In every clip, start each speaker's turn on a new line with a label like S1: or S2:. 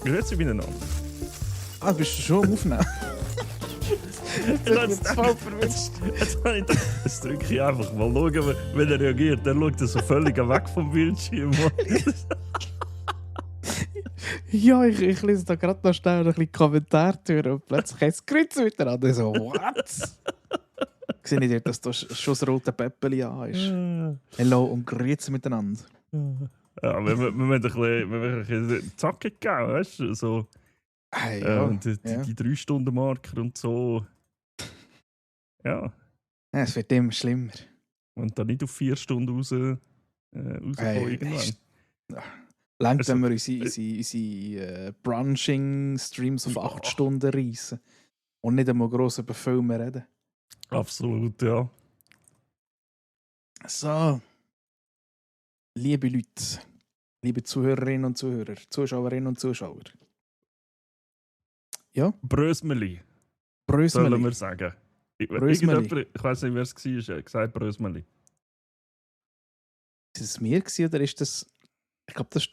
S1: Grüezi miteinander.
S2: Ah, bist du schon am Aufnehmen?
S1: Jetzt drücke ich einfach mal schauen, wenn er reagiert. Dann schaut er so völlig weg vom Bildschirm.
S2: Ja, ich lese da gerade noch schnell ein bisschen Kommentar durch und plötzlich heißt es Grüezi miteinander. So, what? Ich sehe nicht, dass da schon das rote Päppeli an ist. Hello und Grüezi miteinander.
S1: Ja, wir müssen ein bisschen zackig gehen, weißt du? So,
S2: Hey, ja,
S1: die 3-Stunden-Marker und so. Ja.
S2: Ja, es wird immer schlimmer.
S1: Und dann nicht auf 4 Stunden rauskommen irgendwann.
S2: Längt,
S1: Also,
S2: wenn wir unsere Brunching-Streams auf 8 Stunden reissen und nicht einmal gross über Filme reden.
S1: Absolut, ja.
S2: So. Liebe Leute, liebe Zuhörerinnen und Zuhörer, Zuschauerinnen und Zuschauer. Ja?
S1: Brösmeli,
S2: Brösmeli.
S1: sollen wir sagen.
S2: Brösmeli.
S1: Ich weiß nicht, wer es war, hat gesagt Brösmeli.
S2: Ist es mir gewesen, oder ist das... Ich glaube, das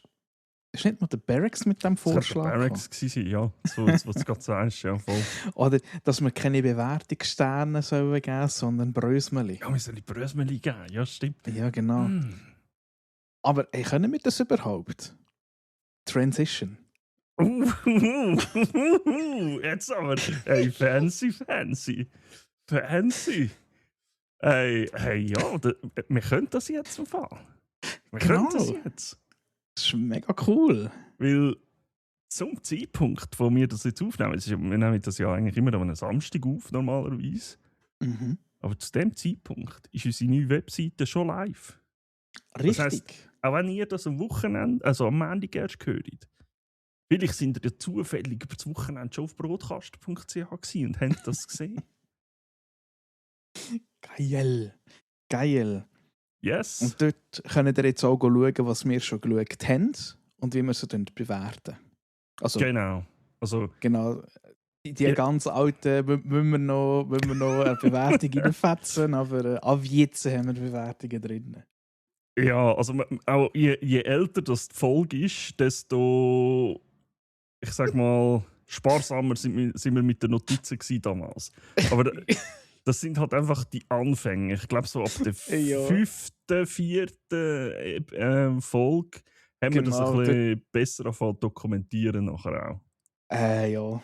S2: ist nicht mal der Barracks mit dem Vorschlag.
S1: Das Barracks gewesen, ja. So, was du gerade sagst, ja, voll.
S2: Oder dass wir keine Bewertungssterne sollen geben, sondern Brösmeli.
S1: Ja, wir sollen die Brösmeli geben, ja, stimmt.
S2: Ja, genau. Aber können wir das überhaupt? Transition.
S1: Jetzt aber. Hey, fancy. Hey, ja, wir können das jetzt im Fall. Wir können das jetzt.
S2: Das ist mega cool.
S1: Weil zum Zeitpunkt, wo wir das jetzt aufnehmen, wir nehmen das ja eigentlich immer an einem Samstag auf, normalerweise.
S2: Mhm.
S1: Aber zu dem Zeitpunkt ist unsere neue Webseite schon live.
S2: Richtig.
S1: Das heisst, auch wenn ihr das am Wochenende, also am Montag erst hört, vielleicht sind ihr ja zufällig über das Wochenende schon auf broadcast.ch und habt das gesehen.
S2: Geil.
S1: Yes.
S2: Und dort könnt ihr jetzt auch schauen, was wir schon geschaut haben und wie wir sie bewerten. Also,
S1: Genau. Also,
S2: genau. Die ganz alten müssen wir noch eine Bewertung reinfetzen, aber ab jetzt haben wir Bewertungen drin.
S1: ja, also auch je älter das die Folge ist, desto, ich sag mal, sparsamer sind wir mit den Notizen damals. Aber das sind halt einfach die Anfänge. Ich glaube, so ab der 5., 4. Folge haben wir das ein bisschen besser angefangen dokumentieren nachher auch.
S2: Ja.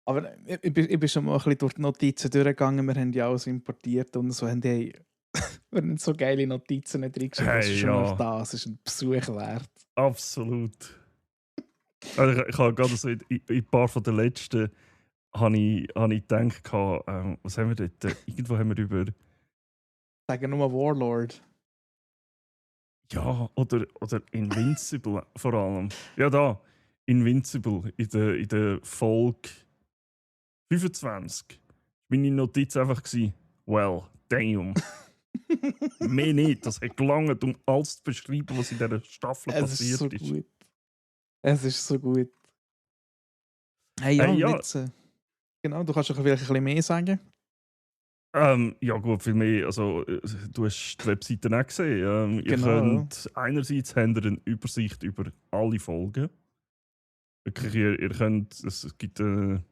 S2: Aber ich bin schon mal ein bisschen durch die Notizen durchgegangen. Wir haben ja alles importiert und so haben wir haben so geile Notizen drin geschrieben. Das ist schon mal das ist ein Besuch wert.
S1: Absolut. Also ich habe gerade so in ein paar von den letzten habe ich gedacht, was haben wir dort? Irgendwo haben wir über...
S2: Sagen nur Warlord.
S1: Ja, oder Invincible vor allem. Ja, da. Invincible in der Folge 25. Meine Notiz einfach gewesen, well, damn. Mehr nicht. Das hat gelangt, um alles zu beschreiben, was in dieser Staffel passiert ist.
S2: Gut. Es ist so gut. Hey, ja. Jetzt, genau, du kannst doch vielleicht ein bisschen mehr sagen.
S1: Ja gut, viel mehr. Also, du hast die Webseite auch gesehen. Ihr könnt einerseits habt ihr eine Übersicht über alle Folgen. Wirklich, ihr könnt, es gibt eine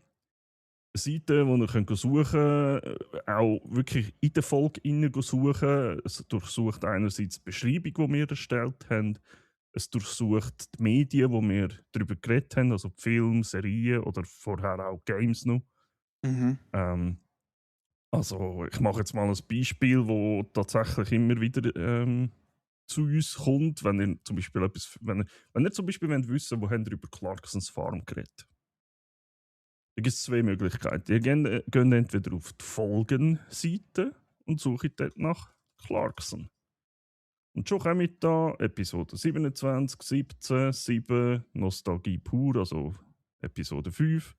S1: Seite, wo ihr könnt suchen könnt, auch wirklich in der Folge suchen. Es durchsucht einerseits die Beschreibung, die wir erstellt haben. Es durchsucht die Medien, wo wir darüber geredet haben, also die Filme, Serien oder vorher auch Games noch. Also, ich mache jetzt mal ein Beispiel, das tatsächlich immer wieder zu uns kommt, wenn ihr zum Beispiel wenn ihr zum Beispiel wissen wollt, wo habt ihr über Clarksons Farm geredet. Da gibt es 2 Möglichkeiten. Ihr geht entweder auf die Folgenseite und sucht dort nach Clarkson. Und schon kommt da Episode 27, 17, 7, Nostalgie pur, also Episode 5.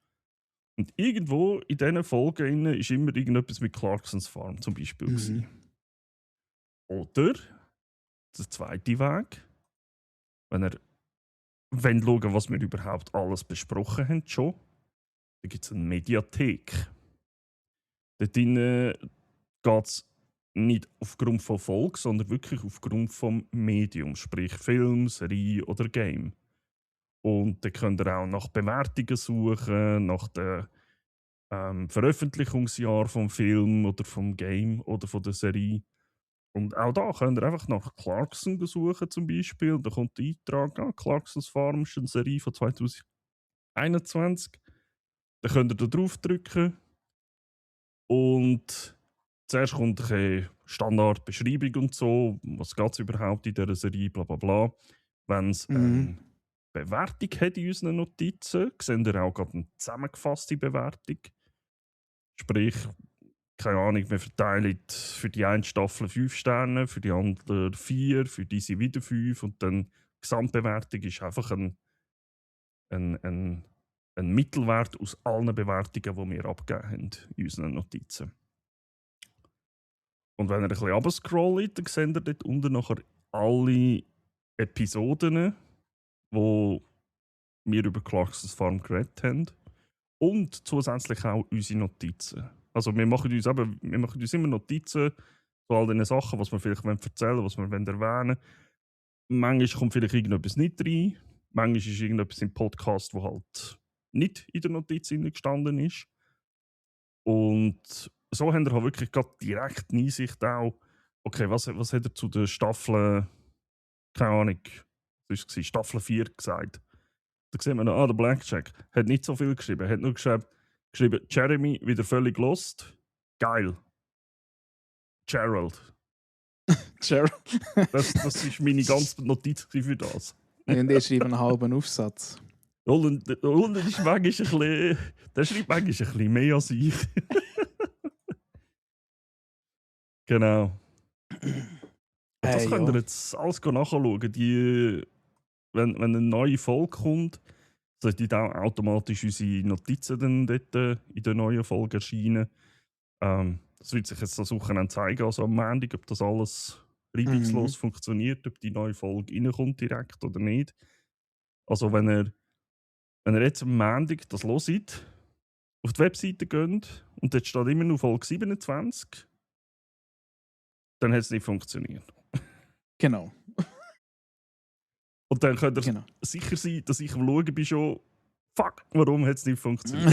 S1: Und irgendwo in diesen Folgen war immer irgendetwas mit Clarksons Farm zum Beispiel. Oder der zweite Weg, wenn ihr schauen, was wir überhaupt alles besprochen haben, schon, da gibt es eine Mediathek. Dort geht es nicht aufgrund von Folge, sondern wirklich aufgrund vom Medium, sprich Film, Serie oder Game. Und dann könnt ihr auch nach Bewertungen suchen, nach dem Veröffentlichungsjahr vom Film oder vom Game oder von der Serie. Und auch da könnt ihr einfach nach Clarkson suchen zum Beispiel. Da kommt der Eintrag, Clarksons Farm ist eine Serie von 2021. Dann könnt ihr da drauf drücken und zuerst kommt eine Standardbeschreibung und so, was geht es überhaupt in dieser Serie, bla bla bla. Wenn es eine Bewertung hat in unseren Notizen, sehen wir auch gerade eine zusammengefasste Bewertung. Sprich, keine Ahnung, wir verteilen für die eine Staffel 5 Sterne, für die andere 4, für diese wieder 5 und dann die Gesamtbewertung ist einfach ein Mittelwert aus allen Bewertungen, die wir abgegeben haben in unseren Notizen. Und wenn ihr ein bisschen runterscrollt, dann seht ihr dort unten nachher alle Episoden, wo wir über Clarksons Farm geredet haben. Und zusätzlich auch unsere Notizen. Also wir machen uns immer Notizen zu all diesen Sachen, was wir vielleicht erzählen wollen, was wir erwähnen wollen. Manchmal kommt vielleicht irgendetwas nicht rein. Manchmal ist irgendetwas im Podcast, wo halt nicht in der Notiz gestanden ist. Und so haben wir halt wirklich gerade direkt eine Einsicht auch, okay, was hat er zu der Staffel, keine Ahnung, das war Staffel 4 gesagt. Da sehen wir noch, der Blackjack hat nicht so viel geschrieben. Er hat nur geschrieben, Jeremy wieder völlig lost. Geil. Gerald.
S2: Gerald.
S1: Das ist meine ganze Notiz für das.
S2: Und der schreibt einen halben Aufsatz.
S1: Und der ist manchmal ein bisschen, der schreibt manchmal ein bisschen mehr als ich. Genau. Und das könnt ihr jetzt alles nachschauen. Wenn eine neue Folge kommt, sollten auch automatisch unsere Notizen dann dort in der neuen Folge erscheinen. Das wird sich jetzt das Wochenende zeigen, also am Montag, ob das alles reibungslos funktioniert, ob die neue Folge reinkommt direkt oder nicht. Also wenn ihr jetzt am Montag das hört, auf die Webseite geht und dort steht immer noch Folge 27, dann hat es nicht funktioniert.
S2: Genau.
S1: Und dann könnt ihr sicher sein, dass ich am Schauen bin schon, fuck, warum hat es nicht funktioniert?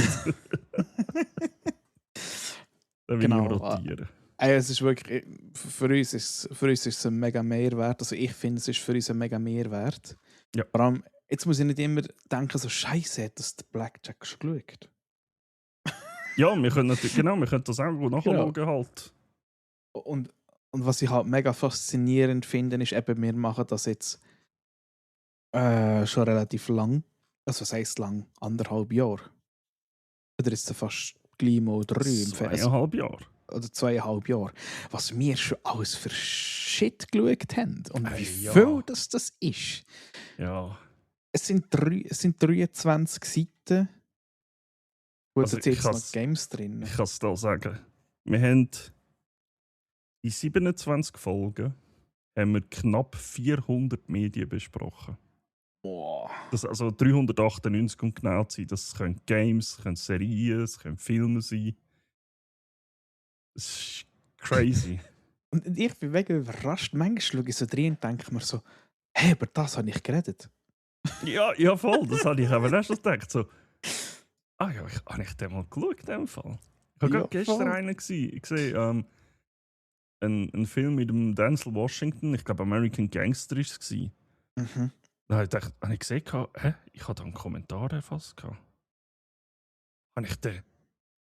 S1: Dann will ich rotieren.
S2: Es ist wirklich, für uns ist es ein mega Mehrwert. Also ich finde, es ist für uns ein mega Mehrwert.
S1: Ja.
S2: Vor allem, jetzt muss ich nicht immer denken, so Scheiße, hat das der Blackjack schon geschaut.
S1: Ja, wir können das auch gut nachschauen halt.
S2: Und was ich halt mega faszinierend finde, ist eben, wir machen das jetzt schon relativ lang. Also was heisst lang? 1,5 Jahre. Oder ist es fast gleich mal 3 im Fernsehen?
S1: 2,5 Jahre.
S2: Oder 2,5 Jahre. Was wir schon alles für Shit geschaut haben. Und wie
S1: ja.
S2: viel das ist.
S1: Ja.
S2: Es sind 23 Seiten. Gut,
S1: Also
S2: da sind jetzt noch Games drin.
S1: Ich kann es dir sagen. Wir haben in 27 Folgen haben wir knapp 400 Medien besprochen.
S2: Boah.
S1: Das also 398, um genau zu sein. Das können Games, können Serien, es können Filme sein. Das ist crazy.
S2: Und ich bin mega überrascht. Manchmal schaue ich so drin und denke mir so, hey, über das habe ich geredet.
S1: Ja, voll. Das habe ich aber erst gedacht. So, ja, habe ich den mal geschaut in dem Fall? Ich war gerade gestern einer gesehen. Ich sehe einen Film mit dem Denzel Washington. Ich glaube, American Gangster war es.
S2: Mhm.
S1: Da habe ich gesehen, ich habe da einen Kommentar erfasst. Habe ich den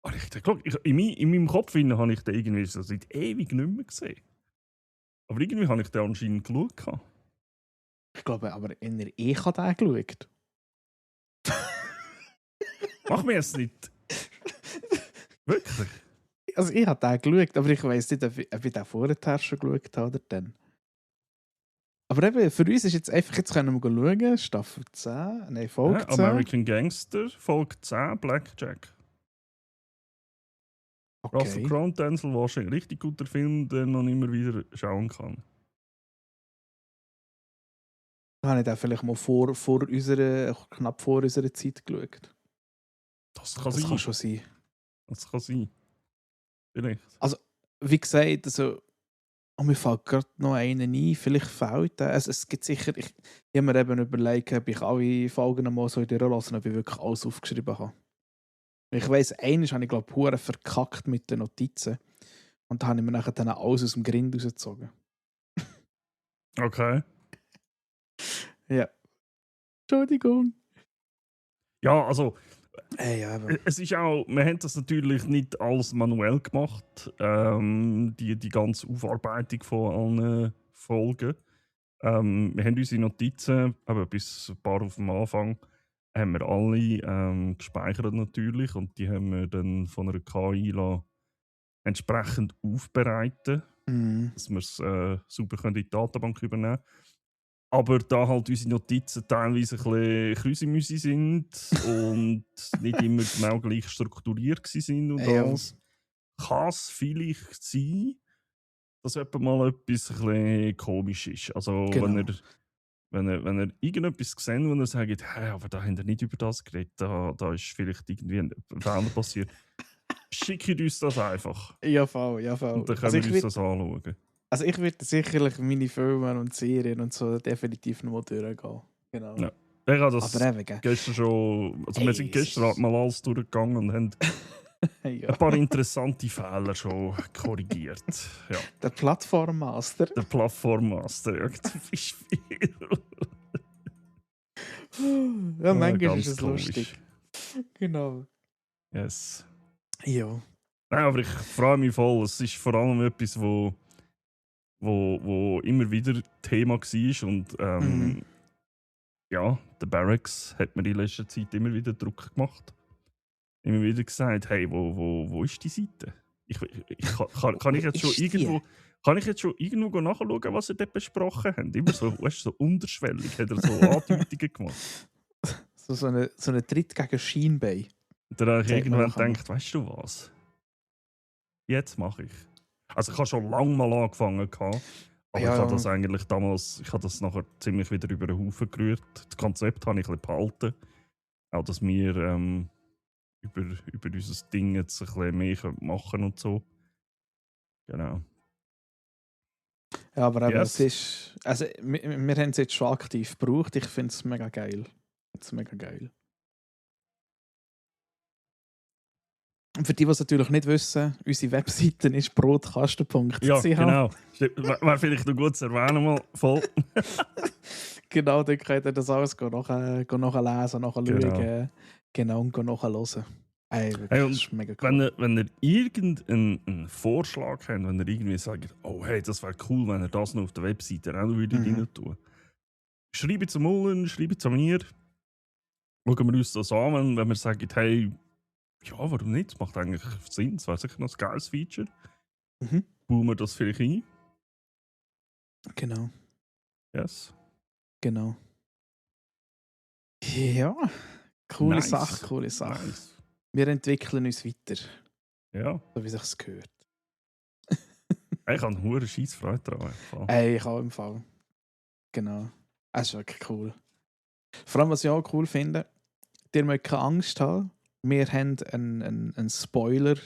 S1: geschaut? In meinem Kopf habe ich den irgendwie so seit ewig nicht mehr gesehen. Aber irgendwie habe ich den anscheinend geschaut.
S2: Ich glaube, aber ich habe den geschaut.
S1: Mach mir jetzt nicht. Wirklich?
S2: Also ich habe den geschaut, aber ich weiss nicht, ob ich den vorher schon geschaut habe oder dann. Aber eben, für uns ist jetzt einfach, jetzt können wir schauen, Staffel 10, nein, Folge 10.
S1: American Gangster, Folge 10, Blackjack.
S2: Okay.
S1: Russell Crowe, Denzel Washington. Richtig guter Film, den man immer wieder schauen kann.
S2: Da habe ich den vielleicht mal knapp vor unserer Zeit geschaut.
S1: Das kann
S2: schon sein.
S1: Das kann sein. Vielleicht.
S2: Also, wie gesagt, also, Und mir fällt gerade noch einen ein, vielleicht fehlt der. Es gibt sicher, ich habe mir eben überlegt, ob ich alle Folgen mal so durchlassen, ob ich wirklich alles aufgeschrieben habe. Ich weiss, einmal habe ich glaube hure verkackt mit den Notizen. Und da habe ich mir nachher dann alles aus dem Grind rausgezogen.
S1: Okay.
S2: Ja. Entschuldigung.
S1: Ja, also
S2: Ja, aber.
S1: es ist auch, wir haben das natürlich nicht alles manuell gemacht, die ganze Aufarbeitung von allen Folgen. Wir haben unsere Notizen, aber bis ein paar auf dem Anfang, haben wir alle gespeichert natürlich und die haben wir dann von einer KI entsprechend aufbereiten,
S2: Mhm.
S1: dass wir es super in die Datenbank übernehmen können. Aber da halt unsere Notizen teilweise ein bisschen krüsimüsi sind und nicht immer genau gleich strukturiert sind und
S2: Ja.
S1: alles, kann es vielleicht sein, dass etwa mal etwas ein bisschen komisch ist. Also
S2: Genau.
S1: wenn ihr irgendetwas gesehen, wo ihr sagt, hey, aber da habt ihr nicht über das geredet, da ist vielleicht irgendwie ein Fehler passiert, schickt uns das einfach.
S2: Ja, voll, ja, voll.
S1: Und dann können wir uns das anschauen.
S2: Also ich würde sicherlich meine Filme und Serien und so definitiv noch mal durchgehen. Genau.
S1: Ja. Ich habe das
S2: Aber eben, gell?
S1: gestern schon. Also wir sind gestern halt mal alles durchgegangen und haben
S2: Ja.
S1: ein paar interessante Fehler schon korrigiert. Ja.
S2: Der Plattformmaster.
S1: Der Plattformmaster, ja, zum Beispiel.
S2: Ja, manchmal
S1: ganz
S2: ist es
S1: komisch.
S2: lustig. Genau.
S1: Yes.
S2: Ja.
S1: Nein, aber ich freue mich voll. Es ist vor allem etwas, wo immer wieder Thema war. Und ja, der Barracks hat mir in letzter Zeit immer wieder Druck gemacht. Immer wieder gesagt, hey, wo ist die Seite? Kann ich jetzt schon irgendwo... Kann ich jetzt schon irgendwo nachschauen, was ihr dort besprochen habt? Immer so, weißt, so unterschwellig hat er so Andeutungen gemacht.
S2: So eine Tritt gegen Schienbein.
S1: Und dann habe ich
S2: Sagt man
S1: irgendwann
S2: nachher.
S1: gedacht, weißt du was? Jetzt mache ich. Also ich habe schon lange mal angefangen, aber
S2: Ja,
S1: ich habe
S2: ja.
S1: das eigentlich damals, ich habe das nachher ziemlich wieder über den Haufen gerührt. Das Konzept habe ich ein bisschen behalten. Auch, dass wir über unser Ding jetzt ein bisschen mehr machen können und so. Genau.
S2: Ja, aber eben,
S1: Yes.
S2: es ist. Also, wir haben es jetzt schon aktiv gebraucht. Ich finde es mega geil. Mega geil. Und für die, die es natürlich nicht wissen, unsere Webseite ist brotkasten.ch.
S1: Ja, genau. Wäre vielleicht noch gut zu erwähnen, mal voll.
S2: Genau, dann könnt ihr das alles nachlesen, nachschauen. Genau, und nachhören. Ey, wirklich,
S1: Hey, und
S2: das ist mega cool.
S1: wenn ihr irgendeinen Vorschlag habt, wenn ihr irgendwie sagt, oh hey, das wäre cool, wenn ihr das noch auf der Webseite auch noch rein tun. Schreibt es mal, schreibt es mir. Schauen wir uns das an, wenn wir sagen, hey, ja, warum nicht? Das macht eigentlich Sinn, das wäre sicher noch ein geiles Feature. Bauen wir das vielleicht ein?
S2: Genau.
S1: Yes.
S2: Genau. Ja, coole
S1: Nice.
S2: Sache.
S1: Nice.
S2: Wir entwickeln uns weiter,
S1: Ja.
S2: so wie sich's gehört.
S1: Ich habe eine hohe Scheissfreude daran.
S2: Ey, ich auch im Fall. Genau. Das ist wirklich cool. Vor allem, was ich auch cool finde, ihr müsst keine Angst haben. Wir haben einen Spoiler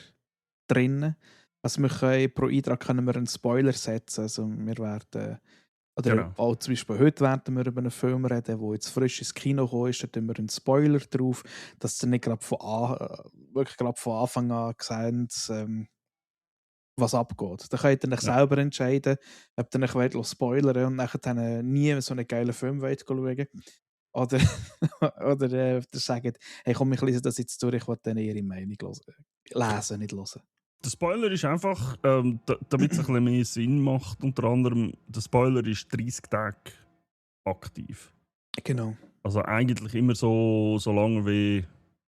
S2: drin. Also wir können, pro Eintrag können wir einen Spoiler setzen. Also wir werden... Oder
S1: Genau.
S2: auch zum Beispiel heute werden wir über einen Film reden, der jetzt frisch ins Kino gekommen ist. Da tun wir einen Spoiler drauf, dass ihr nicht wirklich gerade von Anfang an seht, was abgeht. Dann könnt ihr euch selber entscheiden, ob ihr euch wollt spoilern und nachher nie so einen geilen Film wollt schauen. Oder ihr sagt, hey komm, ich lese das jetzt durch, ich will dann ihre Meinung lesen, nicht hören.
S1: Der Spoiler ist einfach, damit es ein bisschen mehr Sinn macht, unter anderem, der Spoiler ist 30 Tage aktiv.
S2: Genau.
S1: Also eigentlich immer so lange wie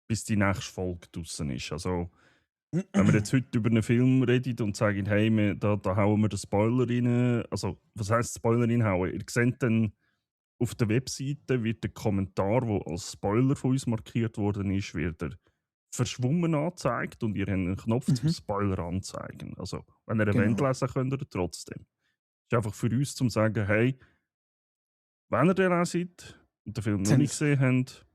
S1: bis die nächste Folge draußen ist. Also wenn wir jetzt heute über einen Film reden und sagen, hey, da hauen wir den Spoiler rein. Also was heisst Spoiler reinhauen? Ihr seht dann auf der Webseite wird der Kommentar, der als Spoiler von uns markiert worden ist, wird er verschwommen angezeigt und ihr habt einen Knopf zum Spoiler anzeigen. Also, wenn ihr Event lesen könnt ihr trotzdem. Es ist einfach für uns, zum zu sagen, hey, wenn ihr den auch seid und den Film noch nicht gesehen habt,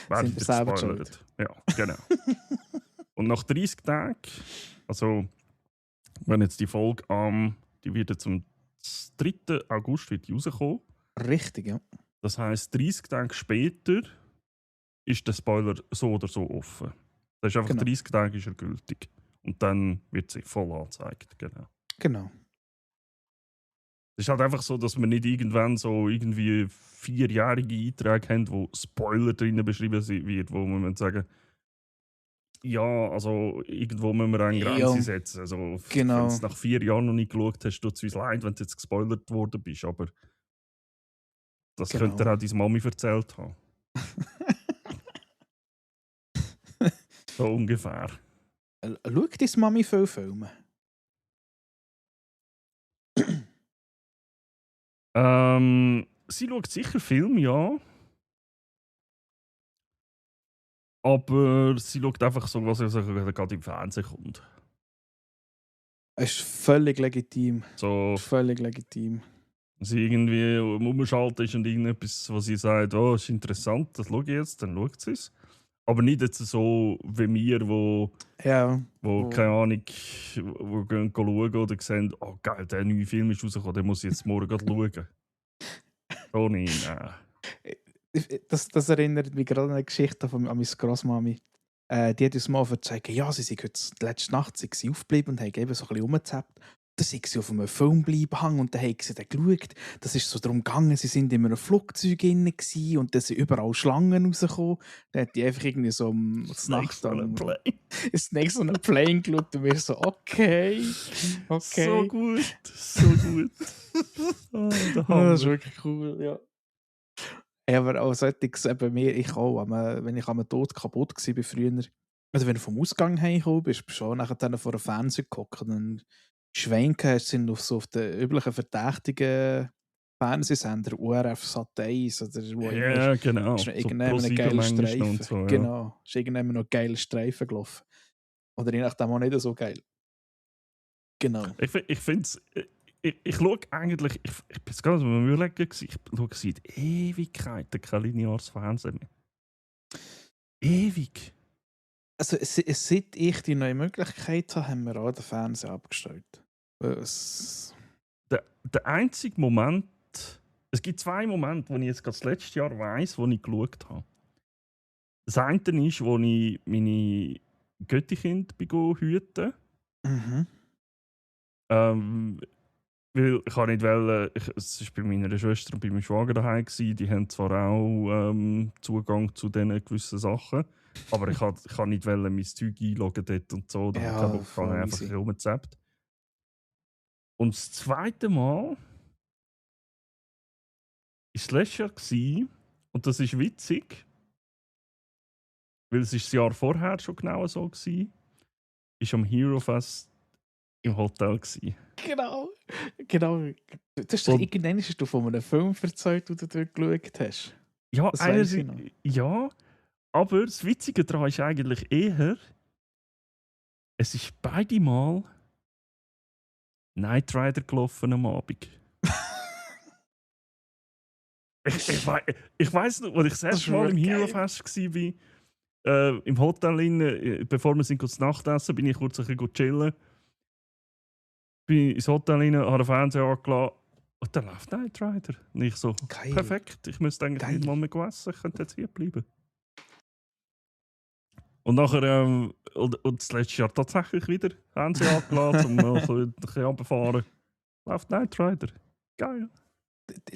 S1: werdet ihr
S2: selber
S1: gespoilert. Ja, genau. Und nach 30 Tagen, also wenn jetzt die Folge die wird jetzt am 3. August wird die rauskommen.
S2: Richtig, ja.
S1: Das heisst, 30 Tage später ist der Spoiler so oder so offen. Das ist einfach
S2: Genau.
S1: 30 Tage ist er gültig. Und dann wird sie voll angezeigt. Genau. Es ist halt einfach so, dass wir nicht irgendwann so irgendwie 4-jährige Einträge haben, wo Spoiler drinnen beschrieben wird, wo man sagen, ja, also irgendwo müssen wir eine Grenze
S2: Ja,
S1: setzen. Also, wenn du
S2: genau.
S1: es nach 4 Jahren noch nicht geschaut hast, tut es uns leid, wenn du jetzt gespoilert worden bist. Aber das könnte dir
S2: Genau.
S1: auch deine Mami erzählt haben. So ungefähr.
S2: Schaut deine Mami viele Filme?
S1: Sie schaut sicher Filme, ja. Aber sie schaut einfach so, was gerade im Fernsehen kommt.
S2: Es ist völlig legitim.
S1: So,
S2: Völlig legitim.
S1: sie irgendwie umschaltet ist und irgendetwas, was sie sagt, oh, ist interessant, das schaue ich jetzt, dann schaut sie es. Aber nicht jetzt so wie wir, wo
S2: Ja.
S1: keine Ahnung, wo gehen schauen oder sehen, oh geil, der neue Film ist rausgekommen, den muss ich jetzt morgen gerade schauen. So nicht, nein.
S2: Das erinnert mich gerade an eine Geschichte an meine Grossmami. Die hat uns mal erzählt, ja, sie sind heute letzte Nacht aufgeblieben und haben eben so ein bisschen rumgezappt. Dann sind sie auf einem Film bleiben hängen und dann haben sie dann geschaut. Das ist so darum gegangen, sie sind in einem Flugzeug drin und da sind überall Schlangen rausgekommen. Dann hat die einfach irgendwie so um die Nacht Snakes on a Plane geschaut und wir so, okay.
S1: So gut, so gut. Oh,
S2: das ist wirklich cool, ja. Ja, aber auch solches eben mir, ich auch, wenn ich am Tod kaputt war früher, also wenn du vom Ausgang heimgekommen bist, bist du schon nachher dann vor dem Fernseher gehockt und dann schwenken sind auf den üblichen verdächtigen Fernsehsender, ORF Sat 1 oder wo immer.
S1: Ja, genau.
S2: Ist
S1: So
S2: irgendwann ein geiler Streifen.
S1: und so, ja.
S2: Genau, ist irgendwann noch ein geiler Streifen gelaufen. Oder je nachdem auch nicht so geil. Genau.
S1: Ich finde es... Ich schaue eigentlich, ich bin jetzt gerade am Überlegen, ich schaue seit Ewigkeiten kein lineares Fernsehen mehr. Ewig.
S2: Also seit ich die neue Möglichkeit habe, haben wir auch den Fernseher abgestellt.
S1: Der einzige Moment, es gibt 2 Momente, wo ich jetzt gerade das letzte Jahr weiss, wo ich geschaut habe. Das eine ist, wo ich meine Göttikinder hüten.
S2: Mhm.
S1: Weil ich nicht wollte, es war bei meiner Schwester und bei meinem Schwager daheim, die haben zwar auch Zugang zu diesen gewissen Sachen, aber ich kann nicht mein Zeug einloggen dort und so, da habe ich einfach rumgezappt. Und das zweite Mal war das letzte Jahr und das ist witzig, weil es das Jahr vorher schon genau so war, ist am Hero Fest im Hotel gsi.
S2: Genau. Das ist doch irgendwann hast du von einem Film erzählt, den du dort geschaut hast.
S1: Ja,
S2: Das weiss ich noch.
S1: ja, aber das Witzige daran ist eigentlich eher, es ist beide Mal Knight Rider gelaufen am Abend. ich weiss noch, als ich das erste Mal im Hero Fest war, im Hotel, bevor wir sind Nachtessen, bin ich kurz ein bisschen chillen. Bin ins Hotel rein, habe den Fernseher angelassen und dann läuft Knight Rider. Und ich so,
S2: Geil.
S1: perfekt, ich müsste eigentlich nicht mal mehr essen, ich könnte jetzt hier bleiben. Und nachher, und das letzte Jahr tatsächlich wieder Fernseher angelassen, um ein bisschen runterzufahren. Läuft Knight Rider. Geil.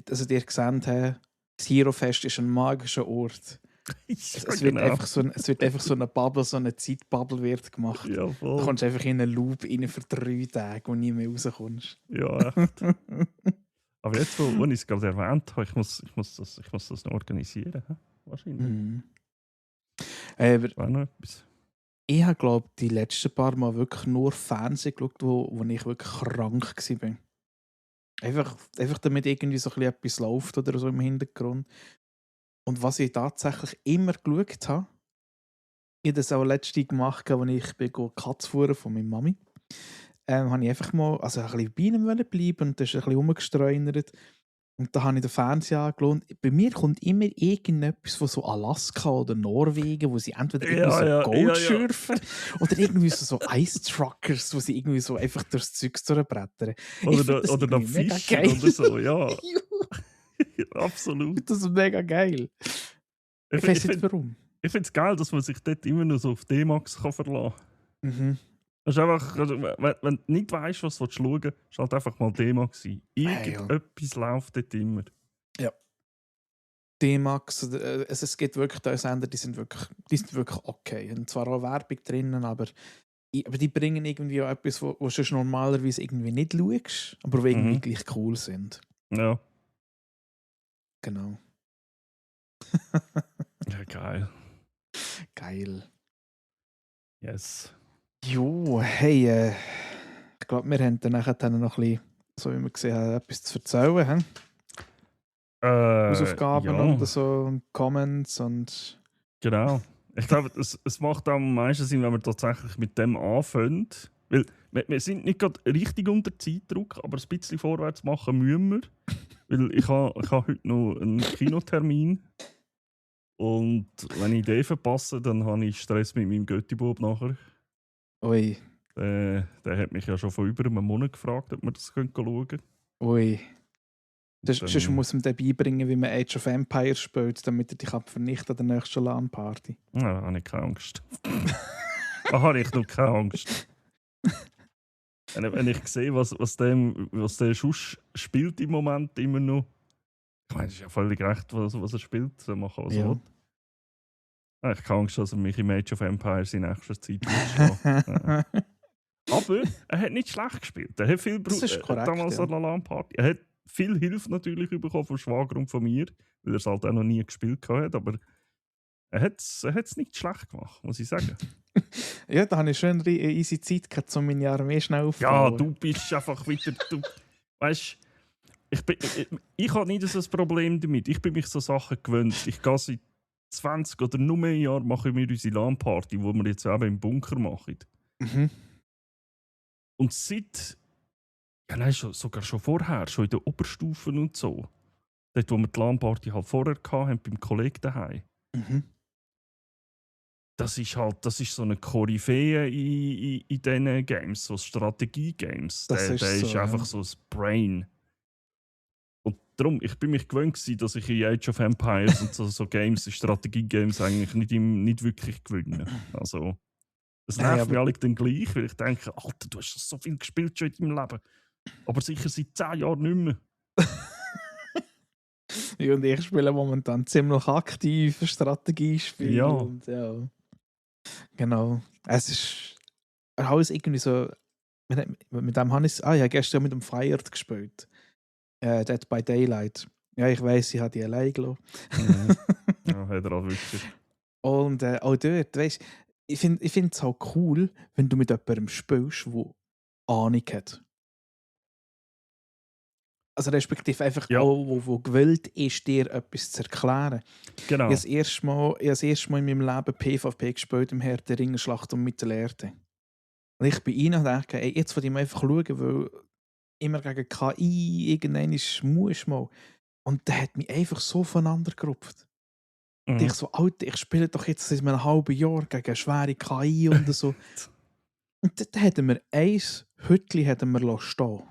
S2: Also ihr gesehen habt, das Hero Fest ist ein magischer Ort. Es wird einfach so eine Bubble, so eine Zeitbubble wird gemacht.
S1: Ja, voll.
S2: Du kommst einfach in einen Loop rein für 3 Tage und nie mehr rauskommst.
S1: Ja, echt. Aber jetzt, wo ich es gerade erwähnt habe, ich muss das noch organisieren. Wahrscheinlich.
S2: Mhm. Aber
S1: war noch etwas.
S2: ich habe, glaube ich, die letzten paar Mal wirklich nur Fernsehen geschaut, wo ich wirklich krank war. Einfach damit irgendwie so etwas läuft oder so im Hintergrund. Und was ich tatsächlich immer geschaut habe, ich habe das auch letztens gemacht, als ich Katze fuhren von meiner Mami. Habe ich einfach mal ein bisschen bei ihnen bleiben und das ist ein bisschen rumgestreunert. Und da habe ich den Fernseher angeschaut. Bei mir kommt immer irgendetwas von so Alaska oder Norwegen, wo sie entweder irgendwie so Gold schürfen oder irgendwie so Ice Truckers, wo sie irgendwie so einfach durchs Zeug durchbrettern.
S1: Oder da Fische oder so, ja. Absolut.
S2: Das ist mega geil. Ich weiß nicht warum.
S1: Ich finde es geil, dass man sich dort immer noch so auf D-Max verlassen kann.
S2: Mhm.
S1: Das ist einfach, also, wenn du nicht weißt, was du schauen willst, ist halt einfach mal D-Max sein. Irgendetwas läuft dort immer.
S2: Ja. D-Max, es gibt wirklich da Sender, die sind wirklich okay. Und zwar auch Werbung drinnen, aber die bringen irgendwie auch etwas, wo du normalerweise irgendwie nicht schaust, aber die irgendwie gleich cool sind.
S1: Ja.
S2: Genau.
S1: Ja, geil.
S2: Geil.
S1: Yes.
S2: Jo, hey, ich glaube, wir haben dann nachher noch ein bisschen, so wie wir gesehen haben, etwas zu erzählen. Hausaufgaben und so und Comments und...
S1: Genau. Ich glaube, es macht am meisten Sinn, wenn wir tatsächlich mit dem anfangen. Weil wir sind nicht gerade richtig unter Zeitdruck, aber ein bisschen vorwärts machen müssen wir. Weil ich habe heute noch einen Kinotermin. Und wenn ich den verpasse, dann habe ich Stress mit meinem Götti-Bub nachher.
S2: Ui.
S1: Der hat mich ja schon vor über einem Monat gefragt, ob wir das schauen können.
S2: Ui. Sonst muss man dem beibringen, wie man Age of Empires spielt, damit er dich vernichten an der nächsten LAN-Party.
S1: Ja, da habe ich keine Angst. Da habe ich noch keine Angst. Wenn ich sehe, was der Schuss spielt im Moment immer noch. Ich meine, es ist ja völlig recht, was er spielt. So machen, was er will. Ich habe keine Angst, dass er mich im Age of Empires in nächster Zeit wird. Aber er hat nicht schlecht gespielt. Er hat viel damals an der LAN-Party. Er hat viel Hilfe natürlich bekommen vom Schwager und von mir, weil er es halt auch noch nie gespielt hat. Aber er hat es nicht schlecht gemacht, muss ich sagen.
S2: Ja, da habe ich schon eine easy Zeit gehabt, um meine Armee schnell aufzubauen.
S1: Ja, du bist einfach wieder... Weißt du, ich habe nicht so ein Problem damit. Ich bin mich so Sachen gewöhnt. Ich gehe seit 20 oder noch mehr Jahren machen wir unsere LAN-Party, die wir jetzt eben im Bunker machen.
S2: Mhm.
S1: Und seit... Ja, nein, sogar schon vorher, schon in den Oberstufen und so. Dort, wo wir die LAN-Party halt vorher hatten, beim Kollegen daheim.
S2: Mhm.
S1: Das ist so eine Koryphäe in diesen Games, so Strategie-Games. Der ist einfach so ein Brain. Und darum, ich bin mich gewöhnt gewesen, dass ich in Age of Empires und so Games, Strategie-Games eigentlich nicht wirklich gewinne. Also, es nervt mich alle dann gleich, weil ich denke, Alter, du hast so viel gespielt schon in deinem Leben. Aber sicher seit 10 Jahren nicht mehr.
S2: Ja, und ich spiele momentan ziemlich aktiv Strategiespiele.
S1: Ja.
S2: Und ja. Genau. Es ist alles irgendwie so. Mit dem habe ich gestern mit dem Fired gespielt. Dead by Daylight. Ja, ich weiss, ich habe die allein gelassen.
S1: Ja, hat er auch wirklich.
S2: Und auch dort, weißt du, ich find es halt cool, wenn du mit jemandem spielst, der Ahnung hat. Also respektive einfach auch, wo gewillt ist, dir etwas zu erklären.
S1: Genau.
S2: Ich habe das erste Mal in meinem Leben PvP gespielt im Herr der Ringe Schlacht um Mittelerde. Und ich bin rein und dachte, ey, jetzt will ich mal einfach schauen, weil immer gegen KI irgendwann muss mal. Und der hat mich einfach so voneinander gerupft. Und ich so, Alter, ich spiele doch jetzt seit einem halben Jahr gegen eine schwere KI und so. Und dann hätten wir ein Hütchen stehen.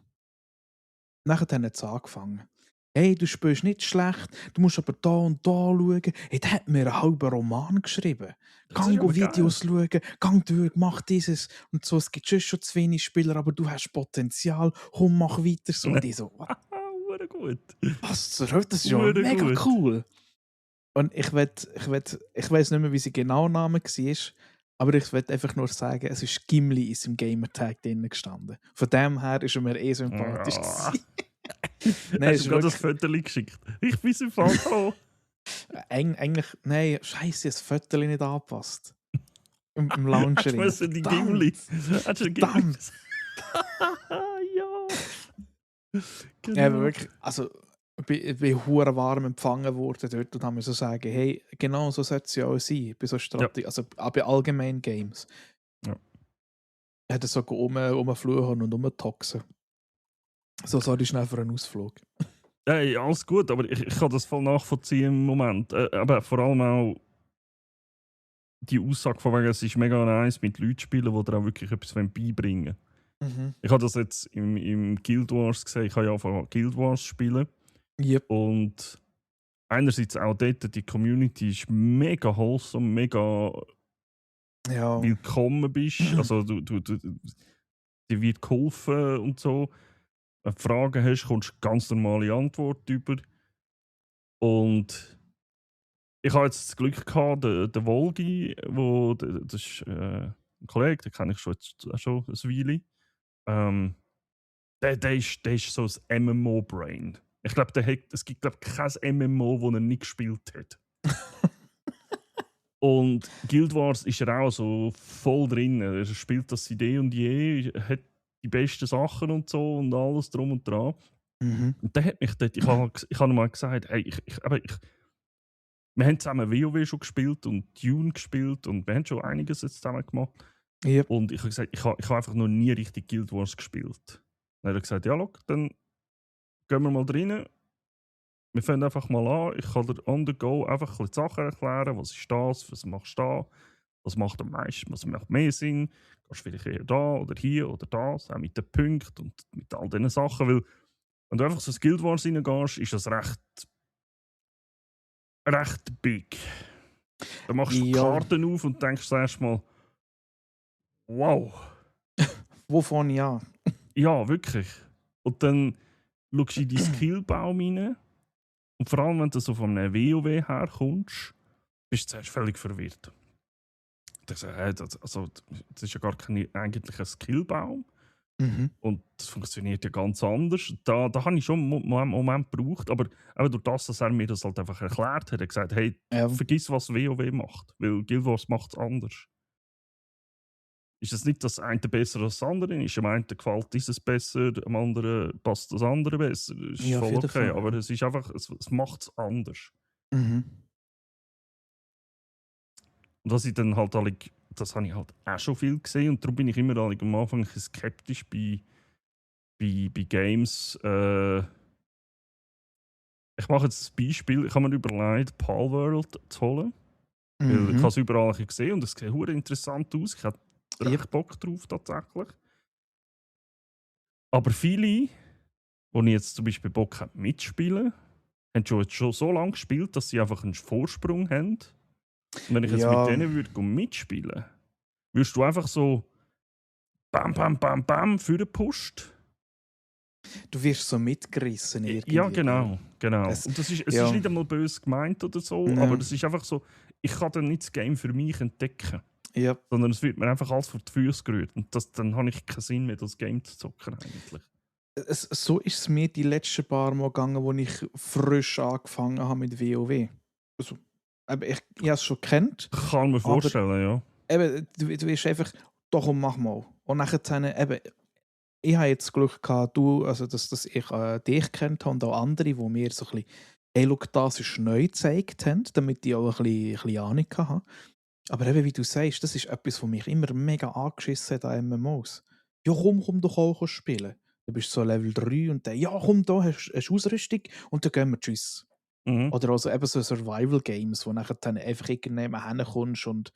S2: Nachher hat es angefangen. Hey, du spielst nicht schlecht, du musst aber da und da schauen. Hey, der hat mir einen halben Roman geschrieben. Gang Videos schauen, gang durch, mach dieses. Und so, es gibt schon zu wenig Spieler, aber du hast Potenzial, komm, mach weiter. So. Und ich so,
S1: gut.
S2: Was zur Hölle, das ist ja mega cool. Und ich weiss nicht mehr, wie sein genauer Name war, aber ich will einfach nur sagen, es ist Gimli in seinem Gamertag drin gestanden. Von dem her ist er mir sympathisch.
S1: Nein, hast du gerade das Foto geschickt? Ich bin im Fall da.
S2: Eigentlich, nein, scheiße, das Foto nicht angepasst. Im Launcher.
S1: Hast du die Gimli?
S2: Verdammt!
S1: Ja.
S2: Genau. Ja, aber wirklich, also ich bin hure warm empfangen worden dort und haben mir so sagen, hey, genau so sollte es ja auch sein, bei so Strategie, also auch bei allgemeinen Games.
S1: Ja.
S2: Er hat so rumfluchen und rumtoxen. So sorry, schnell für einen Ausflug.
S1: Hey, alles gut, aber ich kann das voll nachvollziehen im Moment. Aber vor allem auch die Aussage von wegen, es ist mega nice mit Leuten zu spielen, die dir auch wirklich etwas beibringen wollen.
S2: Mhm.
S1: Ich habe das jetzt im Guild Wars gesehen. Ich habe ja angefangen Guild Wars zu spielen.
S2: Yep.
S1: Und einerseits auch dort, die Community ist mega wholesome, mega
S2: Ja.
S1: willkommen bist. Also dir wird geholfen und so. Wenn du Fragen hast, kommst du ganz normale Antwort über. Und ich habe jetzt das Glück gehabt, der Volgi, das ist ein Kollege, den kenne ich schon, schon ein Weile. Der ist so ein MMO-Brain. Ich glaube, es gibt kein MMO, das er nicht gespielt hat. Und Guild Wars ist er auch so voll drin. Er spielt das seit eh und je, hat die besten Sachen und so und alles drum und dran.
S2: Mhm.
S1: Und der hat mich dort, ich habe ihm mal gesagt, hey, wir haben zusammen WoW schon gespielt und Dune gespielt und wir haben schon einiges jetzt zusammen gemacht.
S2: Yep.
S1: Und ich habe gesagt, ich habe einfach noch nie richtig Guild Wars gespielt. Dann hat er gesagt, ja, look, dann gehen wir mal rein. Wir fangen einfach mal an. Ich kann dir on the go einfach ein bisschen die Sachen erklären. Was ist das? Was machst du da? Was macht am meisten? Was macht mehr Sinn? Gehst du vielleicht eher da oder hier oder das? Auch mit den Punkten und mit all diesen Sachen. Weil, wenn du einfach so ins Guild Wars reingehst, ist das recht big. Dann machst du die
S2: Ja.
S1: Karten auf und denkst zuerst mal, wow.
S2: Wovon ja?
S1: Ja, wirklich. Und dann schaust du in die Skillbaum rein. Und vor allem, wenn du so von einem WoW herkommst, bist du zuerst völlig verwirrt. Das ist ja gar kein eigentlicher Skillbaum.
S2: Mhm.
S1: Und das funktioniert ja ganz anders. Da habe ich schon einen Moment gebraucht, aber durch das, dass er mir das halt einfach erklärt hat, hat er gesagt, hey,
S2: Ja.
S1: vergiss, was WoW macht, weil Guild Wars macht es anders. Ist es nicht, dass das eine besser als das andere ist? Am einen gefällt dieses besser, am anderen passt das andere besser. Das ist
S2: Ja, auf
S1: voll
S2: jeden
S1: okay,
S2: Fall.
S1: aber es ist einfach, es macht es anders.
S2: Mhm.
S1: Und was ich dann halt das habe ich halt auch schon viel gesehen und darum bin ich immer am Anfang ein bisschen skeptisch bei Games. Ich mache jetzt ein Beispiel. Ich habe mir überlegt, Palworld zu holen. Weil ich habe es überall gesehen und es sieht hure interessant aus. Ich hatte recht Bock drauf tatsächlich. Aber viele, die ich jetzt zum Beispiel Bock habe mitspielen, haben schon so lange gespielt, dass sie einfach einen Vorsprung haben. Und wenn ich jetzt mit denen würde mitspielen, würdest du einfach so bam, bam, bam, bam für den Pusht.
S2: Du wirst so mitgerissen irgendwie.
S1: Ja, genau.
S2: Es
S1: Und es ist
S2: ja.
S1: nicht einmal böse gemeint oder so,
S2: Ja.
S1: aber es ist einfach so, ich kann dann nicht das Game für mich entdecken.
S2: Ja.
S1: Sondern es wird mir einfach alles vor die Füße gerührt. Und dann habe ich keinen Sinn mehr, das Game zu zocken eigentlich.
S2: So ist es mir die letzten paar Mal gegangen, wo ich frisch angefangen habe mit WoW. Also, ich habe es schon kennt.
S1: Kann mir vorstellen, ja.
S2: Eben, du wirst einfach, doch und mach mal. Und nachher, eben, ich habe jetzt Glück gehabt, dass ich dich kennt habe und auch andere, die mir so ein bisschen, hey, schau, das ist neu gezeigt haben, damit ich auch ein bisschen Ahnung habe. Aber eben, wie du sagst, das ist etwas, was mich immer mega angeschissen hat an MMOs. Ja, komm doch auch spielen. Du bist so Level 3 und dann, ja, komm, da hast du Ausrüstung und dann gehen wir, tschüss.
S1: Mhm.
S2: Oder also eben so Survival-Games, wo nachher dann einfach irgendjemand hinkommst und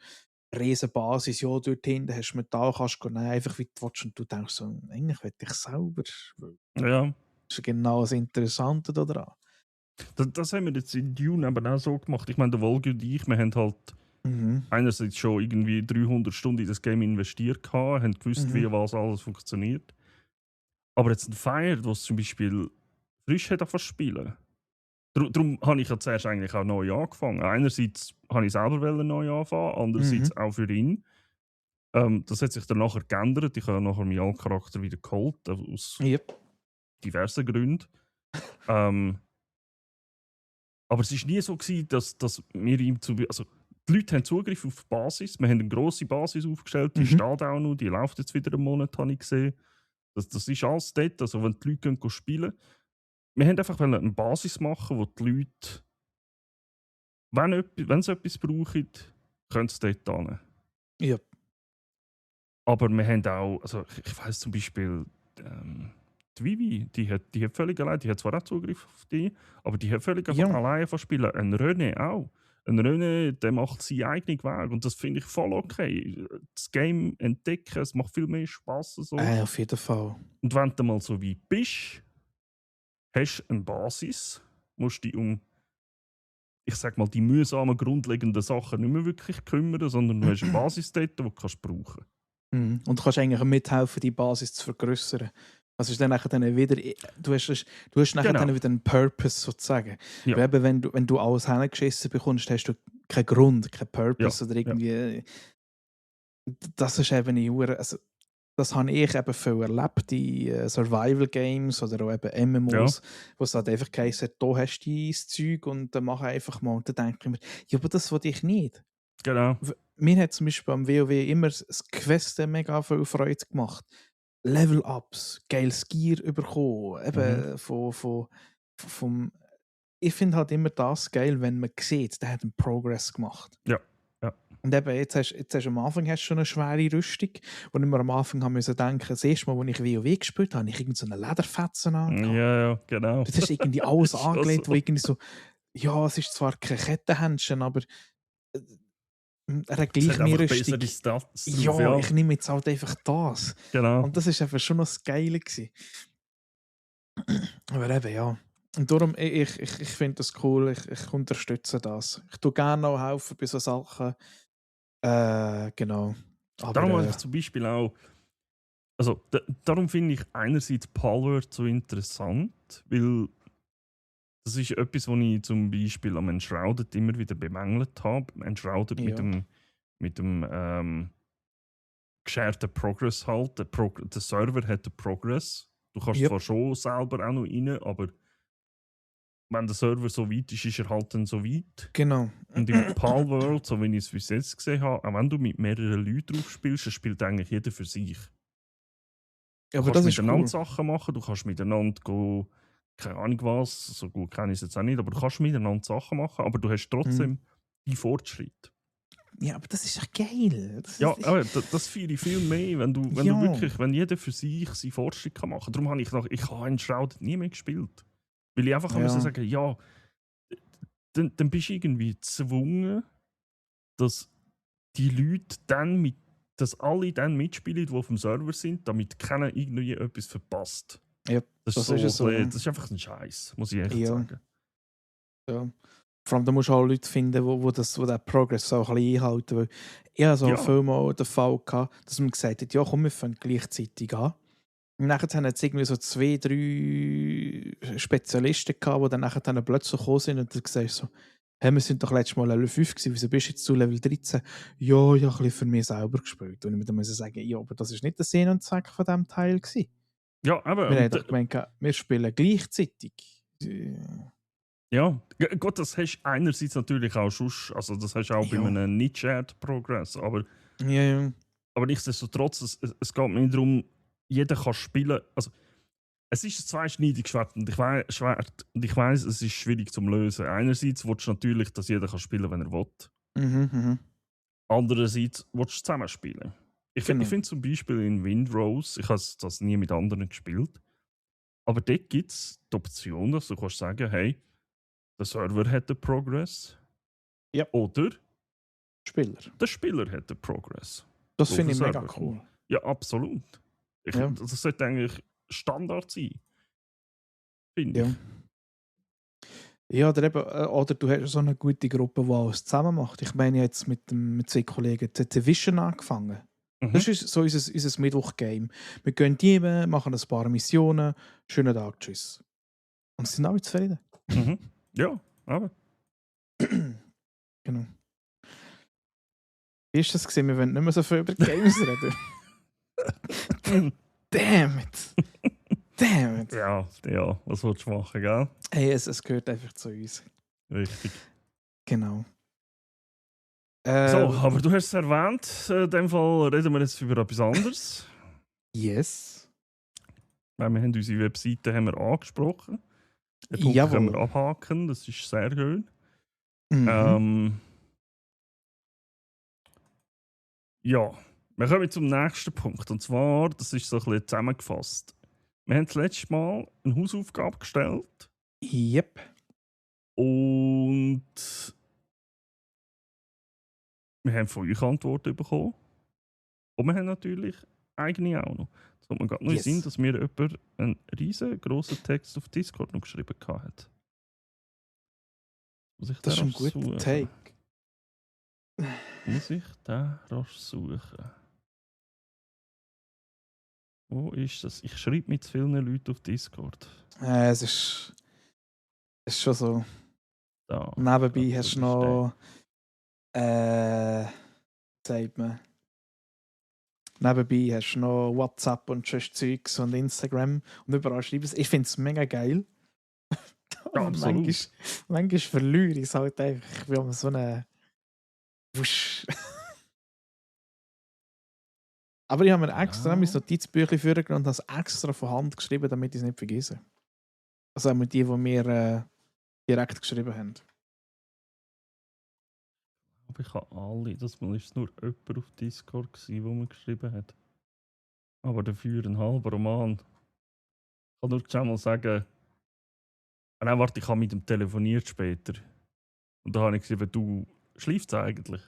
S2: riesen Basis, ja, dort hinten hast du Metall, kannst du nehmen, einfach wie du willst. Und du denkst so, eigentlich will ich selber.
S1: Ja.
S2: Das ist genau das Interessante daran.
S1: Das haben wir jetzt in Dune eben auch so gemacht. Ich meine, der Volgi und ich, wir haben halt einerseits schon irgendwie 300 Stunden in das Game investiert gehabt, haben gewusst, wie was alles funktioniert. Aber jetzt ein Fire, was zum Beispiel frisch hat angefangen zu spielen. Darum habe ich ja zuerst eigentlich auch neu angefangen. Einerseits habe ich selber neu anfangen, andererseits auch für ihn. Das hat sich dann nachher geändert. Ich habe nachher meinen alten Charakter wieder geholt, aus diversen Gründen. Aber es war nie so gewesen, dass wir ihm also die Leute haben Zugriff auf die Basis. Wir haben eine grosse Basis aufgestellt, die steht auch noch, die läuft jetzt wieder einen Monat, habe ich gesehen. Das ist alles dort, also wenn die Leute gehen spielen. Wir haben einfach eine Basis machen, wo die Leute, wenn sie etwas brauchen, können sie dort hin.
S2: Ja.
S1: Aber wir haben auch, also ich weiss zum Beispiel, die Vivi, die hat völlig allein, die hat zwar auch Zugriff auf die, aber die hat völlig einfach
S2: Ja.
S1: alleine von Spielen. Ein René auch. Ein René, der macht seinen eigenen Weg und das finde ich voll okay. Das Game entdecken, es macht viel mehr Spass. So.
S2: Auf jeden Fall.
S1: Und wenn du mal so weit bist, hast du eine Basis, musst dich um, ich sag mal, die mühsamen, grundlegenden Sachen nicht mehr wirklich kümmern, sondern du hast eine Basis dort, die du kannst brauchen.
S2: Und du kannst eigentlich mithelfen, die Basis zu vergrößern. Also ist dann nachher dann wieder, du hast nachher
S1: Genau.
S2: dann wieder einen Purpose sozusagen.
S1: Ja.
S2: Weil eben, wenn du alles hingeschissen bekommst, hast du keinen Grund, keinen Purpose
S1: Ja,
S2: oder irgendwie. Das ist eben also das habe ich eben viel erlebt in Survival Games oder auch eben MMOs, wo es halt einfach geheißen hat, da hast du dein Zeug und dann mach einfach mal. Und dann denke ich mir, ja, aber das will ich nicht.
S1: Genau.
S2: Mir hat zum Beispiel am WoW immer das Questen mega viel Freude gemacht. Level-Ups, geiles Gear bekommen, eben vom ich finde halt immer das geil, wenn man sieht, der hat einen Progress gemacht.
S1: Ja, ja.
S2: Und eben, jetzt hast du am Anfang hast du schon eine schwere Rüstung, wo ich mir am Anfang haben müssen denken, das erste Mal, als ich WoW gespielt habe, habe ich irgendeine Lederfetzen angehabt.
S1: Ja, genau.
S2: Das ist irgendwie alles
S1: Ist schon
S2: angelegt,
S1: so.
S2: wo irgendwie so, ja, es ist zwar kein Kettenhändchen, aber er hat
S1: Es
S2: gleich
S1: hat
S2: mehr
S1: einfach
S2: Rüstung.
S1: bessere Stats drauf,
S2: Ja, ich nehme jetzt halt einfach das.
S1: Genau.
S2: Und das war einfach schon noch das Geile gewesen. Aber eben, ja. Und darum, ich finde das cool, ich unterstütze das. Ich tue gerne auch helfen bei so Sachen. Genau. Aber,
S1: Darum habe ich zum Beispiel auch, also darum finde ich einerseits Palworld so interessant, weil das ist etwas, was ich zum Beispiel am Enshrouded immer wieder bemängelt habe. Enshrouded
S2: Ja.
S1: mit dem gesharten Progress halt. Der Server hat den Progress. Du kannst
S2: Yep.
S1: zwar schon selber auch noch rein, aber wenn der Server so weit ist, ist er halt dann so weit.
S2: Genau.
S1: Und im Palworld, so wie ich es bis jetzt gesehen habe, auch wenn du mit mehreren Leuten drauf spielst, dann spielt eigentlich jeder für sich.
S2: Ja,
S1: Du
S2: aber
S1: kannst
S2: das ist
S1: miteinander
S2: cool.
S1: Sachen machen, du kannst miteinander gehen, keine Ahnung was, so gut kenne ich es jetzt auch nicht, aber du kannst miteinander Sachen machen, aber du hast trotzdem deinen Fortschritt.
S2: Ja, aber das ist doch geil.
S1: Ja, aber das fühle ich viel mehr, wenn du wirklich, wenn jeder für sich seinen Fortschritt kann machen. Darum habe ich Enshrouded nie mehr gespielt. Weil ich einfach müssen sagen, ja, dann bist du irgendwie gezwungen, dass die Leute dass alle dann mitspielen, die auf dem Server sind, damit keiner irgendwie etwas verpasst.
S2: Ja,
S1: das
S2: das
S1: ist
S2: ist so.
S1: Das ist einfach ein Scheiß, muss ich echt sagen.
S2: Ja. Vor allem, da musst du auch Leute finden, die den Progress auch ein bisschen einhalten. Weil ich hatte so viel mal den Fall gehabt, dass man gesagt hat, ja komm, wir fangen gleichzeitig an. Und nachher haben es irgendwie so 2, 3 Spezialisten gehabt, die dann nachher plötzlich gekommen sind und dann gesagt so, hey, wir sind doch letztes Mal Level 5 gewesen, wieso bist du jetzt zu Level 13? Ja, ich habe ein bisschen für mich selber gespielt. Und ich dann muss sagen, ja, aber das war nicht der Sinn und Zweck von diesem Teil gewesen.
S1: Ja, aber...
S2: Wir haben doch gemeint, wir spielen gleichzeitig.
S1: Ja, gut, das hast du einerseits natürlich auch schon, also das hast du auch bei einem nicht-shared Progress, aber nichtsdestotrotz, es geht mir nicht darum, jeder kann spielen, also es ist ein zweischneidiges Schwert und ich weiss, es ist schwierig zu lösen. Einerseits willst du natürlich, dass jeder kann spielen, wenn er will. Andererseits willst du zusammen spielen. Ich finde zum Beispiel in Windrose, ich habe das nie mit anderen gespielt, aber dort gibt es die Option, dass du kannst sagen, hey, der Server hat den Progress.
S2: Ja.
S1: Oder
S2: der
S1: Spieler hat den Progress.
S2: Das finde ich mega cool.
S1: Ja, absolut. Das sollte eigentlich Standard sein. Finde ich.
S2: Ja, oder du hast so eine gute Gruppe, die alles zusammen macht. Ich meine jetzt mit 2 Kollegen The Division angefangen. Das ist so unser Mittwoch-Game. Wir gehen teamen, machen ein paar Missionen, schönen Tag, tschüss. Und sie sind alle zufrieden.
S1: Ja, aber.
S2: Genau. Wie ist das gesehen? Wir wollen nicht mehr so viel über Games reden. Damn it! Damn it!
S1: Ja, was willst du machen, gell?
S2: Hey, es gehört einfach zu uns.
S1: Richtig.
S2: Genau.
S1: So, aber du hast es erwähnt, in dem Fall reden wir jetzt über etwas anderes.
S2: Yes.
S1: Weil wir haben unsere Webseite angesprochen. Den Punkt können wir abhaken, das ist sehr schön. Ja, wir kommen zum nächsten Punkt. Und zwar, das ist so ein bisschen zusammengefasst. wir haben das letzte Mal eine Hausaufgabe gestellt
S2: Yep.
S1: und wir haben von euch Antworten bekommen. Und wir haben natürlich eigene auch noch. Es kommt mir gerade noch in den Sinn, dass mir jemand einen riesengroßen Text auf Discord noch geschrieben hat. Muss ich
S2: Das ist
S1: den
S2: ein guter
S1: suchen?
S2: Take.
S1: Muss ich den rasch suchen? Wo ist das? Ich schreibe mit zu vielen Leuten auf Discord.
S2: Es ist schon so.
S1: Da.
S2: Nebenbei hast du noch. Sagt man. Nebenbei hast du noch WhatsApp und schon Zeugs und Instagram und überall schreiben sie. Ich finde es mega geil.
S1: Ja, absolut.
S2: Manchmal verliere ich es halt einfach. Ich bin so eine Wusch. Aber ich habe mir extra mein Notizbüchlein vorgenommen und habe es extra von Hand geschrieben, damit ich es nicht vergesse. Also auch mit die mir direkt geschrieben haben.
S1: Aber ich habe alle. Das war nur jemand auf Discord, der mir geschrieben hat. Aber dafür ein halber Roman. Ich kann nur schon mal sagen, nein, warte, ich habe mit ihm telefoniert später. Und da habe ich geschrieben, du schläfst eigentlich.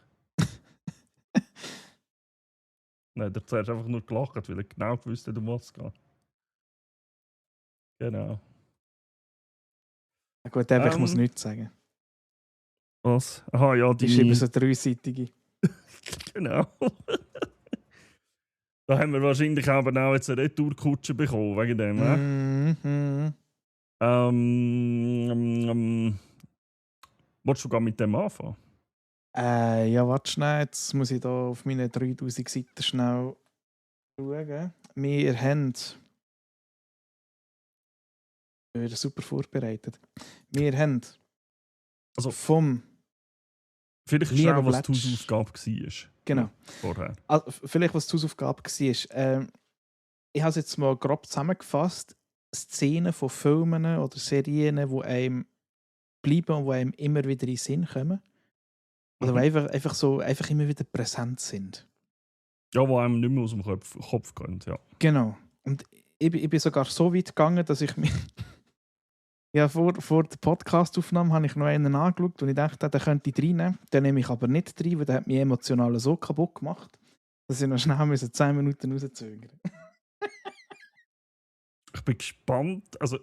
S1: Nein, der hat zuerst einfach nur gelacht, weil er genau gewusst hat, um was es geht. Genau.
S2: Ja, gut, ich muss nichts sagen.
S1: Was? Aha, ja, die...
S2: Ich schreibe so dreiseitige.
S1: Genau. Da haben wir wahrscheinlich aber auch jetzt eine Retourkutsche bekommen, wegen dem, Wolltest du gar mit dem anfangen?
S2: Ja, warte schnell. Jetzt muss ich da auf meine 3000 Seiten schnell schauen. Wir haben... Ich bin super vorbereitet. Wir haben...
S1: Also,
S2: vom...
S1: Vielleicht schnell, was die Hausaufgabe war.
S2: Genau.
S1: Vorher.
S2: Also, vielleicht, was die Hausaufgabe war. Ich habe es jetzt mal grob zusammengefasst. Szenen von Filmen oder Serien, die einem bleiben und die einem immer wieder in den Sinn kommen. Oder die einfach immer wieder präsent sind.
S1: Ja, die einem nicht mehr aus dem Kopf gehen, ja.
S2: Genau. Und ich bin sogar so weit gegangen, dass ich mich... Ja, vor der Podcast-Aufnahme habe ich noch einen angeschaut und ich dachte, den könnte ich reinnehmen. Den nehme ich aber nicht rein, weil der hat mich emotional so kaputt gemacht, dass ich noch schnell 10 Minuten rauszögern.
S1: Ich bin gespannt. Also,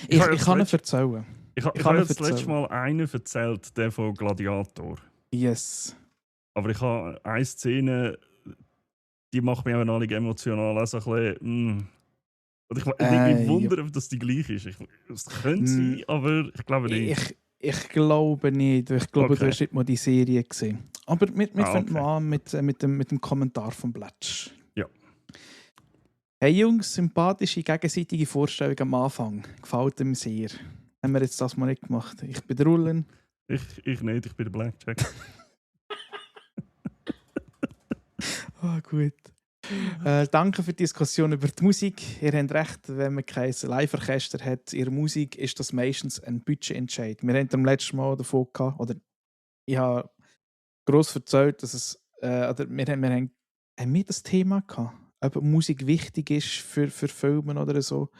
S2: ich kann ihn erzählen.
S1: Ich habe jetzt das letzte Mal einen erzählt, der von Gladiator.
S2: Yes.
S1: Aber ich habe eine Szene, die macht mich auch noch nicht emotional. Also ein bisschen, Und ich wundere, ob das die gleiche ist. Es könnte sein, aber ich glaube nicht.
S2: Ich glaube nicht. Ich glaube, du hast nicht mal die Serie gesehen. Aber wir fangen mal an mit dem Kommentar von Blatsch.
S1: Ja.
S2: Hey Jungs, sympathische gegenseitige Vorstellung am Anfang. Gefällt mir sehr. Haben wir jetzt das mal nicht gemacht. Ich bin der Rullen.
S1: Ich nicht, ich bin der Blackjack.
S2: Gut. Danke für die Diskussion über die Musik. Ihr habt recht, wenn man kein Live-Orchester hat, ihre Musik ist das meistens ein Budgetentscheid. Wir haben am letzten Mal davon gehabt, oder ich habe gross erzählt, dass es, oder wir haben das Thema gehabt, ob Musik wichtig ist für Filme oder so.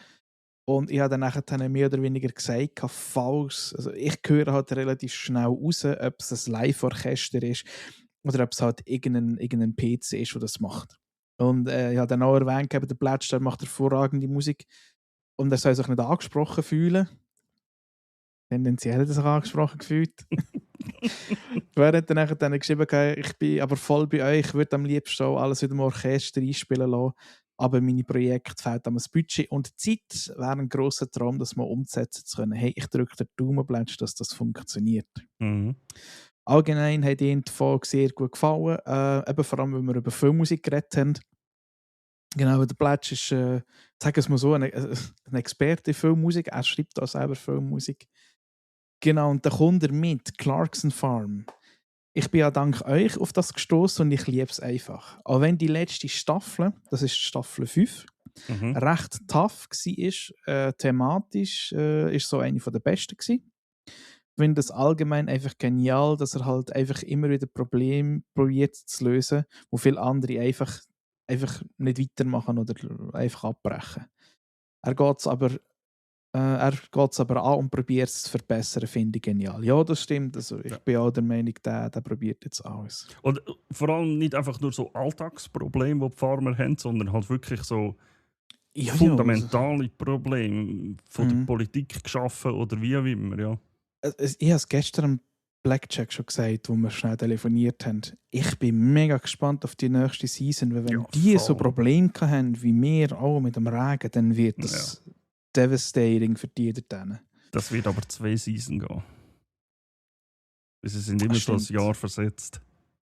S2: Und ich habe dann nachher mehr oder weniger gesagt, falls, also ich höre halt relativ schnell raus, ob es ein Live-Orchester ist oder ob es halt irgendein PC ist, der das macht. Und ich habe dann auch erwähnt, der Blatsch, der macht hervorragende Musik und er soll sich nicht angesprochen fühlen. Tendenziell hat er sich angesprochen gefühlt. Wer hat dann geschrieben, ich bin aber voll bei euch, ich würde am liebsten auch alles wieder im Orchester einspielen lassen, aber meine Projekte fehlt am Budget und die Zeit wäre ein grosser Traum, das mal umsetzen zu können. Hey, ich drücke den Daumen, Blatsch, dass das funktioniert.
S1: Mhm.
S2: Allgemein hat ihnen die Folge sehr gut gefallen, eben vor allem, wenn wir über Filmmusik geredet haben. Genau, der Blatsch ist, sagen wir es mal so, ein Experte in Filmmusik. Er schreibt auch selber Filmmusik. Genau, und da kommt er mit Clarkson Farm. Ich bin ja dank euch auf das gestoßen und ich liebe es einfach. Auch wenn die letzte Staffel, das ist Staffel 5, recht tough war, thematisch ist so eine der besten gewesen. Ich finde das allgemein einfach genial, dass er halt einfach immer wieder Probleme probiert zu lösen, wo viele andere einfach einfach nicht weitermachen oder einfach abbrechen. Er geht es aber an und probiert es zu verbessern, finde ich genial. Ja, das stimmt. Also ich
S1: Ja.
S2: bin auch der Meinung, der probiert jetzt alles.
S1: Und vor allem nicht einfach nur so Alltagsprobleme, die die Farmer haben, sondern halt wirklich so
S2: Ja,
S1: fundamentale Probleme von der
S2: Mhm.
S1: Politik geschaffen oder wie auch immer. Ja.
S2: Ich habe es gestern am Blackjack schon gesagt, wo wir schnell telefoniert haben. Ich bin mega gespannt auf die nächste Season, weil wenn
S1: Ja,
S2: die so
S1: voll.
S2: Probleme haben wie wir auch mit dem Regen, dann wird das devastating für die dort.
S1: Das wird aber 2 Season gehen. Sie sind immer so ein
S2: Stimmt.
S1: Jahr versetzt.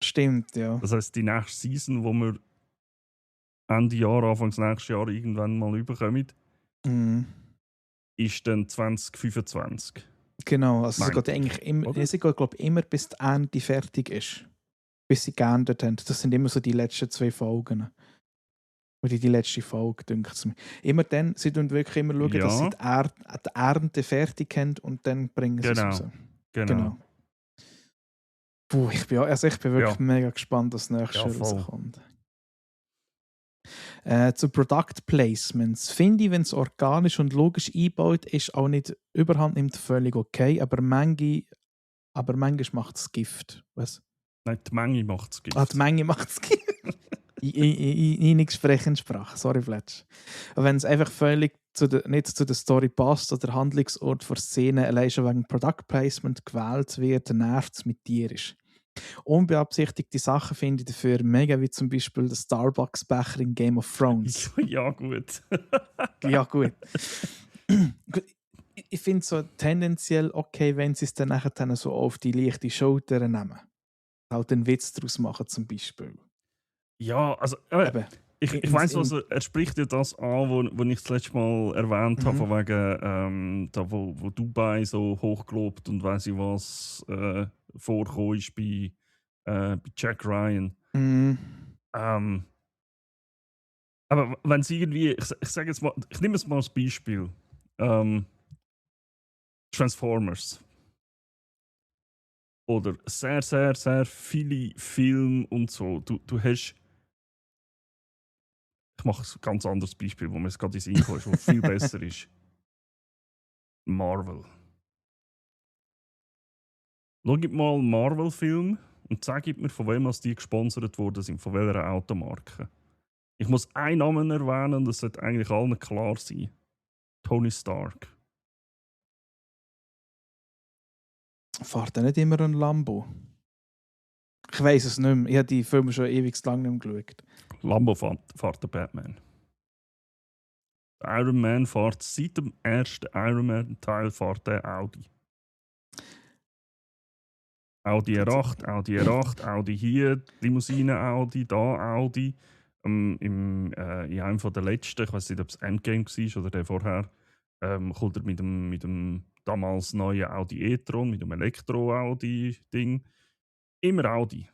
S2: Stimmt, ja.
S1: Das heisst, die nächste Season, die wir Ende Jahr, Anfangs nächstes Jahr irgendwann mal überkommen,
S2: Mhm.
S1: ist dann 2025.
S2: Genau, also sie
S1: Meint
S2: geht eigentlich immer,
S1: oder?
S2: sie geht, glaube immer bis die Ende fertig ist. Bis sie geändert haben. Das sind immer so die letzten 2 Folgen. Oder die letzte Folge, denke ich mir. Immer dann, sie schauen wirklich immer, schauen, dass sie
S1: Ja,
S2: die Ernte fertig haben und dann bringen sie es
S1: genau.
S2: raus.
S1: Genau.
S2: Genau. Puh, ich bin wirklich
S1: Ja.
S2: mega gespannt, was nächstes
S1: Ja,
S2: Jahr
S1: voll.
S2: rauskommt. Zu Product Placements finde ich, wenn es organisch und logisch eingebaut ist, auch nicht überhand nimmt, völlig okay, aber manchmal macht es Gift. Was?
S1: Nein, die Menge macht es Gift.
S2: Die Menge macht es Gift. Ich Sprechensprache, sorry Fletch. Wenn es einfach völlig nicht zu der Story passt oder der Handlungsort vor Szene allein schon wegen Product Placement gewählt wird, dann nervt es mit dir. Unbeabsichtigte Sachen finde ich dafür mega, wie zum Beispiel der Starbucks-Becher in Game of Thrones.
S1: Ja, gut.
S2: Ja, gut. Ich finde es so tendenziell okay, wenn sie es dann nachher so auf die leichte Schulter nehmen. Halt einen Witz daraus machen, zum Beispiel.
S1: Ja, also
S2: Eben.
S1: ich weiss, was er spricht ja das an, wo ich das letzte Mal erwähnt habe, von wegen, da wo Dubai so hochgelobt und weiss ich was vorgekommen ist bei Jack Ryan.
S2: Mhm.
S1: Aber wenn es irgendwie, ich sage jetzt mal, ich nehme es mal als Beispiel. Transformers. Oder sehr, sehr, sehr viele Filme und so. Du hast. Ich mache ein ganz anderes Beispiel, wo mir es gerade in den Sinn kommt, was viel besser ist. Marvel. Schaut mal einen Marvel-Film und sagt mir, von wem die gesponsert worden sind, von welcher Automarke. Ich muss einen Namen erwähnen und das sollte eigentlich allen klar sein. Tony Stark.
S2: Fährt er nicht immer ein Lambo? Ich weiß es nicht mehr. Ich habe die Filme schon ewig lang nicht mehr geschaut.
S1: Lambo fährt der Batman. Der Iron Man fährt seit dem ersten Iron Man-Teil fährt der Audi. Audi R8, Audi R8, Audi hier, Limousine Audi, da Audi. In einem der letzten, ich weiß nicht, ob es Endgame war oder der vorher, kommt er mit dem damals neuen Audi e-tron, mit dem Elektro-Audi-Ding. Immer Audi.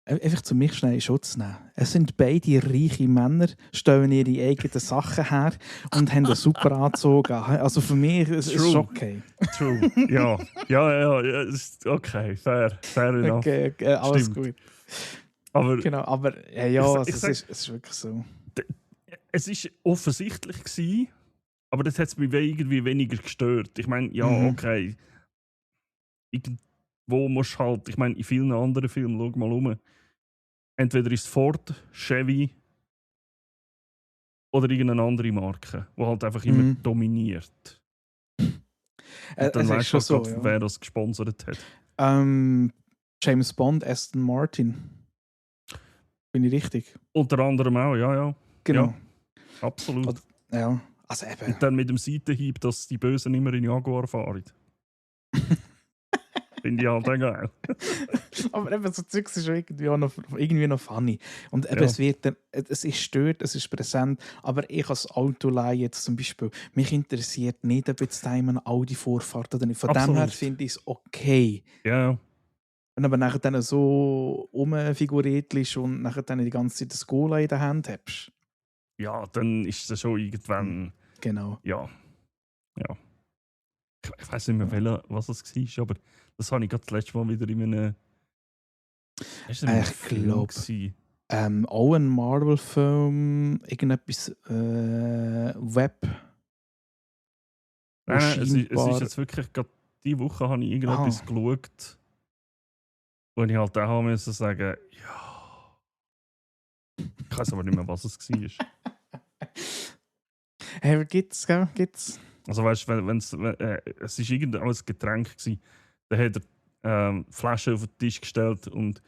S2: Einfach zu mich schnell in Schutz nehmen. Es sind beide reiche Männer, stellen ihre eigenen Sachen her und haben einen super Anzug an. Also für mich ist es okay.
S1: True. Ja, ist okay, fair enough.
S2: Okay, alles
S1: Stimmt.
S2: gut.
S1: Aber
S2: genau, aber es ist wirklich so.
S1: Es war offensichtlich gewesen, aber das hat es mich irgendwie weniger gestört. Ich meine, ja, okay. Irgendwo musst du halt, ich meine, in vielen anderen Filmen, schau mal um. Entweder ist es Ford, Chevy oder irgendeine andere Marke, die halt einfach immer dominiert. Und dann weißt du halt
S2: so,
S1: wer das gesponsert hat.
S2: James Bond, Aston Martin. Bin ich richtig?
S1: Unter anderem auch, ja.
S2: Genau.
S1: Ja, absolut.
S2: Ja, also eben.
S1: Und dann mit dem Seitenhieb, dass die Bösen immer in Jaguar fahren. Finde ich halt auch geil.
S2: Aber eben, so Zeugs ist irgendwie noch funny. Und eben, es ist stört, es ist präsent, aber ich als Autoleihe jetzt zum Beispiel, mich interessiert nicht, ob jetzt da jemand Audi vorfährt oder nicht. Von dem her finde ich es okay.
S1: Ja.
S2: Wenn aber nachher dann so rumfiguriert und nachher dann die ganze Zeit das Gola in der Hand hast.
S1: Ja, dann ist es schon irgendwann...
S2: Genau.
S1: Ja. Ich weiß nicht mehr, was es war, aber das habe ich gerade das letzte Mal wieder in einem...
S2: Ich glaube... Auch ein Marvel-Film, irgendetwas Web, wo
S1: Nein, es ist
S2: scheinbar...
S1: jetzt wirklich, gerade diese Woche habe ich
S2: Aha.
S1: irgendetwas geschaut, wo ich halt auch müssen sagen, ja, ich weiß aber nicht mehr, was es war.
S2: Hey, gibt's, gell? Gibt's?
S1: Also weißt du, es war irgendein Getränk gewesen, dann hat er Flasche auf den Tisch gestellt und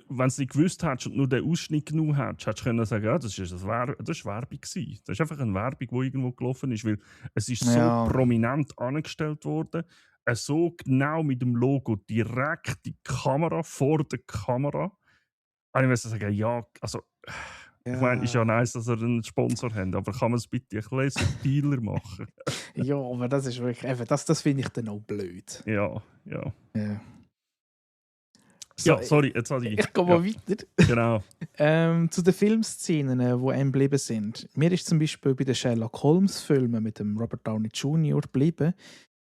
S1: wenn du nicht gewusst hättest und nur den Ausschnitt genommen hättest, hättest du können sagen, ja, das ist Werbung gewesen. Das ist einfach eine Werbung, die irgendwo gelaufen ist, weil es ist so
S2: Ja.
S1: prominent angestellt worden, so genau mit dem Logo, direkt die Kamera vor der Kamera. Und ich muss sagen, ja, also ich meine, ist ja nice, dass ihr einen Sponsor habt, aber kann man es bitte ein bisschen subtiler machen?
S2: Ja, aber das ist wirklich, eben, das finde ich dann auch blöd.
S1: Ja.
S2: Ja.
S1: So,
S2: Ja,
S1: sorry, jetzt habe ich...
S2: Ich gehe mal weiter.
S1: Genau.
S2: Zu den Filmszenen, die einem geblieben sind. Mir ist zum Beispiel bei den Sherlock Holmes-Filmen mit dem Robert Downey Jr. geblieben,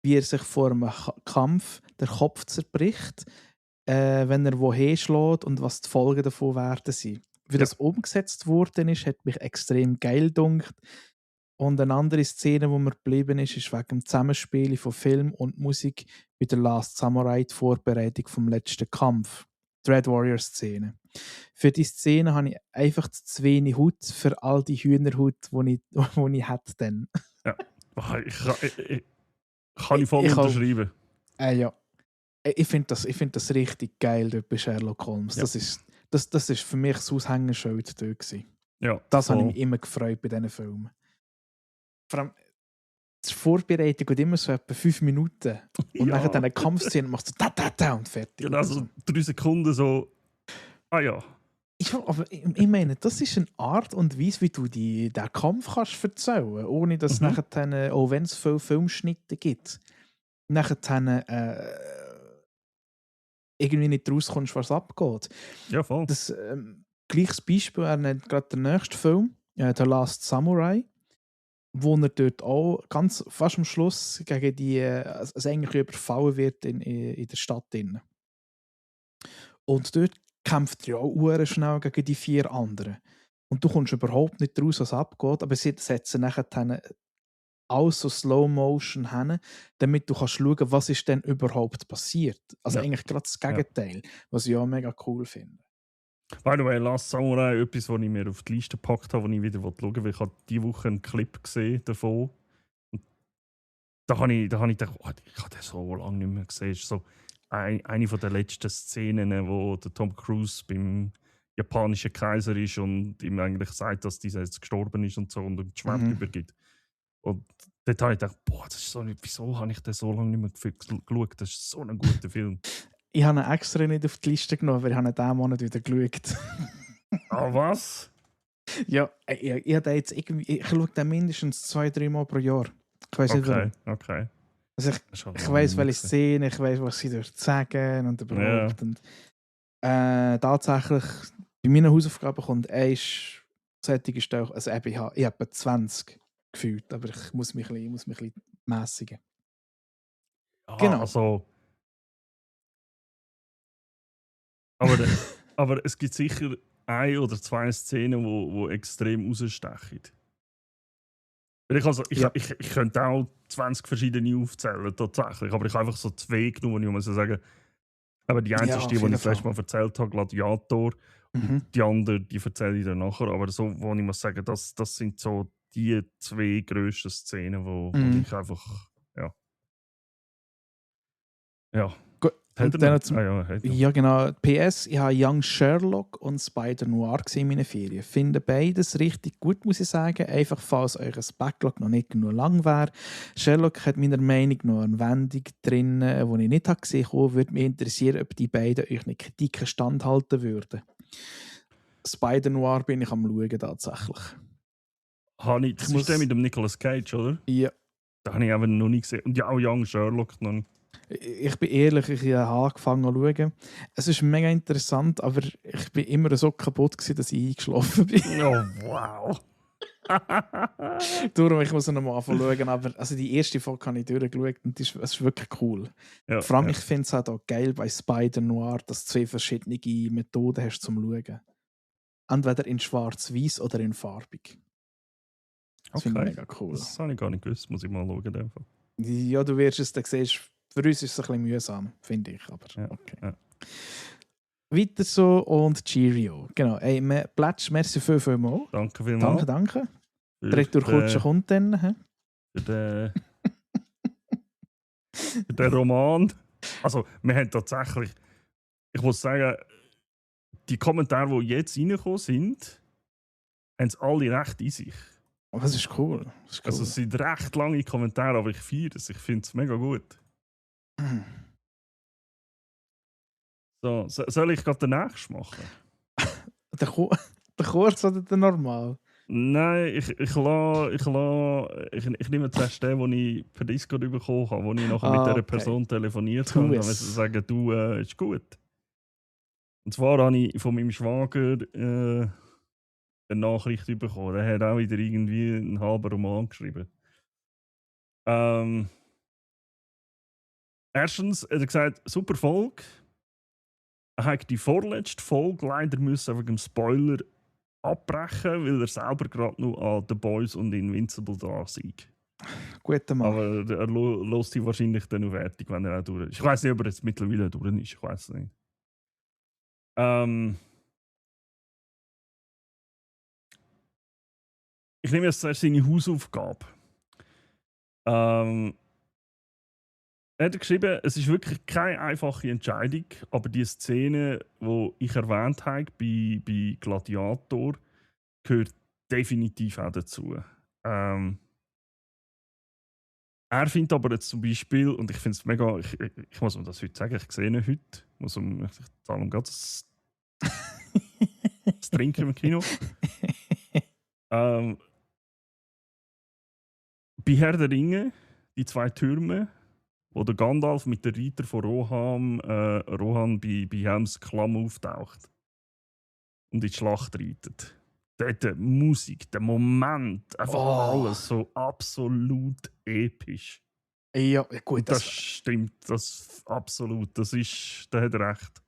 S2: wie er sich vor einem Kampf den Kopf zerbricht, wenn er woher schlägt und was die Folgen davon werden sind. Wie das umgesetzt worden ist, hat mich extrem geil gedunkt. Und eine andere Szene, die mir geblieben ist wegen dem Zusammenspiel von Film und Musik bei der Last Samurai, die Vorbereitung vom letzten Kampf. Die Red Warrior-Szene. Für die Szene habe ich einfach zu wenig Haut für all die Hühnerhaut, die ich hätte dann.
S1: Ja. Kann ich voll unterschreiben.
S2: Ja. Ich finde das richtig geil dort bei Sherlock Holmes.
S1: Ja.
S2: Das ist für mich das Aushängeschild dort gewesen.
S1: Ja,
S2: das habe ich mich immer gefreut bei diesen Filmen. Vor allem die Vorbereitung geht immer so etwa 5 Minuten. Und nachher dann eine Kampfszene machst du da und fertig.
S1: Genau, so 3 Sekunden so. Ah ja.
S2: Ja, aber ich meine, das ist eine Art und Weise, wie du den Kampf kannst erzählen, ohne dass nachher dann, auch wenn es viele Filmschnitte gibt, nachher dann irgendwie nicht rauskommst, was abgeht.
S1: Ja, voll.
S2: Das gleiches Beispiel wäre gerade der nächste Film, The Last Samurai, wo er dort auch ganz fast am Schluss gegen die eigentlich überfallen wird in der Stadt. Und dort kämpft er ja auch schnell gegen die 4 anderen. Und du kommst überhaupt nicht raus, was abgeht, aber sie setzen nachher alles so Slow Motion hin, damit du kannst schauen, was ist denn überhaupt passiert. Also eigentlich gerade das Gegenteil, was ich auch mega cool finde.
S1: By the way, Last Samurai, etwas, was ich mir auf die Liste gepackt habe, wo ich wieder schauen will. Ich habe diese Woche einen Clip gesehen davon. Und da habe ich gedacht, oh, ich habe den so lange nicht mehr gesehen. Das ist so eine der letzten Szenen, wo der Tom Cruise beim japanischen Kaiser ist und ihm eigentlich sagt, dass dieser jetzt gestorben ist und so und ihm das Schwert übergibt. Und dort habe ich gedacht, boah, das ist so nicht, wieso habe ich den so lange nicht mehr geschaut? Das ist so ein guter Film.
S2: Ich habe ihn extra nicht auf die Liste genommen, weil ich ihn diesen Monat wieder geschaut.
S1: Ah, was?
S2: Ja, ich habe jetzt irgendwie, ich schaue den mindestens 2-3 Mal pro Jahr. Ich weiß nicht warum.
S1: Okay.
S2: Also ich weiß, welche Szene, ich weiß, was sie dort sagen und überhaupt. Und, tatsächlich, bei meinen Hausaufgaben kommt eine solche Stelle, also ich habe etwa 20 gefühlt, aber ich muss mich ein bisschen mässigen.
S1: Aha,
S2: Genau.
S1: Also, aber es gibt sicher 1 oder 2 Szenen, die extrem rausstechen. Ich könnte auch 20 verschiedene aufzählen, tatsächlich. Aber ich habe einfach so 2 genommen, die ich muss sagen, aber die einzige, die ich das letzte Mal erzählt habe, Gladiator. Und die andere, die erzähle ich dann nachher. Aber so, wo ich muss sagen, das sind so die 2 grössten Szenen, wo ich einfach, ja.
S2: Ja, genau. PS, ich habe Young Sherlock und Spider-Noir in meinen Ferien. Finde beides richtig gut, muss ich sagen. Einfach, falls euch ein Backlog noch nicht genug lang wäre. Sherlock hat meiner Meinung nach eine Wendung drin, die ich nicht gesehen habe. Würde mich interessieren, ob die beiden euch eine Kritik standhalten würden. Spider-Noir bin ich am Schauen tatsächlich.
S1: Das ist der mit dem Nicolas Cage, oder?
S2: Ja.
S1: Da habe ich aber noch nicht gesehen. Und ja, auch Young Sherlock noch nicht.
S2: Ich bin ehrlich, ich habe angefangen zu schauen. Es ist mega interessant, aber ich bin immer so kaputt gewesen, dass ich eingeschlafen bin.
S1: Oh, wow.
S2: Darum, ich muss noch mal anfangen zu schauen. Aber also die erste Folge habe ich durchgeschaut und es ist wirklich cool.
S1: Ja,
S2: vor allem, ich finde es halt auch geil bei Spider-Noir, dass du 2 verschiedene Methoden hast zum Schauen. entweder in schwarz-weiß oder in farbig. Das finde ich mega cool.
S1: Das habe ich gar nicht gewusst, muss ich mal schauen. In dem Fall.
S2: Ja, du wirst es dann sehen. Für uns ist es ein bisschen mühsam, finde ich. Aber
S1: Ja,
S2: okay.
S1: ja.
S2: Weiter so und Cheerio. Genau. Ey, Plätsch, merci vielmals.
S1: Danke vielmals.
S2: Danke. Die Retourkutsche kommt dann. He?
S1: Für den Roman. Also, wir haben tatsächlich, ich muss sagen, die Kommentare, die jetzt reingekommen sind, haben es alle recht in sich.
S2: Oh, das ist cool.
S1: Also, es sind recht lange Kommentare, aber ich feiere es. Ich finde es mega gut. So, soll ich gerade den nächsten machen?
S2: Der kurz oder der normal?
S1: Nein, ich nehme zuerst den, den ich per Discord bekommen habe, wo ich nachher mit dieser Person telefoniert habe. Und dann muss ich sagen, du, ist gut. Und zwar habe ich von meinem Schwager eine Nachricht bekommen. Der hat auch wieder irgendwie einen halben Roman geschrieben. Erstens hat er gesagt, super Folge. Er hat die vorletzte Folge leider müssen wegen dem Spoiler abbrechen, weil er selber gerade noch an The Boys und Invincible da ist.
S2: Guter Mann.
S1: Aber er lässt sie wahrscheinlich dann noch fertig, wenn er auch durch ist. Ich weiß nicht, ob er jetzt mittlerweile durch ist. Ich weiß nicht. Ich nehme jetzt zuerst seine Hausaufgabe. Er hat geschrieben, es ist wirklich keine einfache Entscheidung, aber die Szene, die ich erwähnt habe bei Gladiator, gehört definitiv auch dazu. Er findet aber jetzt zum Beispiel, und ich finde es mega, ich muss ihm das heute sagen, ich sehe ihn heute, ich zahle ihm gerade das Trinken im Kino. Bei Herr der Ringe, die 2 Türme, wo der Gandalf mit der Reiter von Rohan bei Helms Klamm auftaucht und in die Schlacht reitet. Dort die Musik, der Moment, einfach alles so absolut episch.
S2: Ja, gut.
S1: Das stimmt, das absolut. Da hat er recht.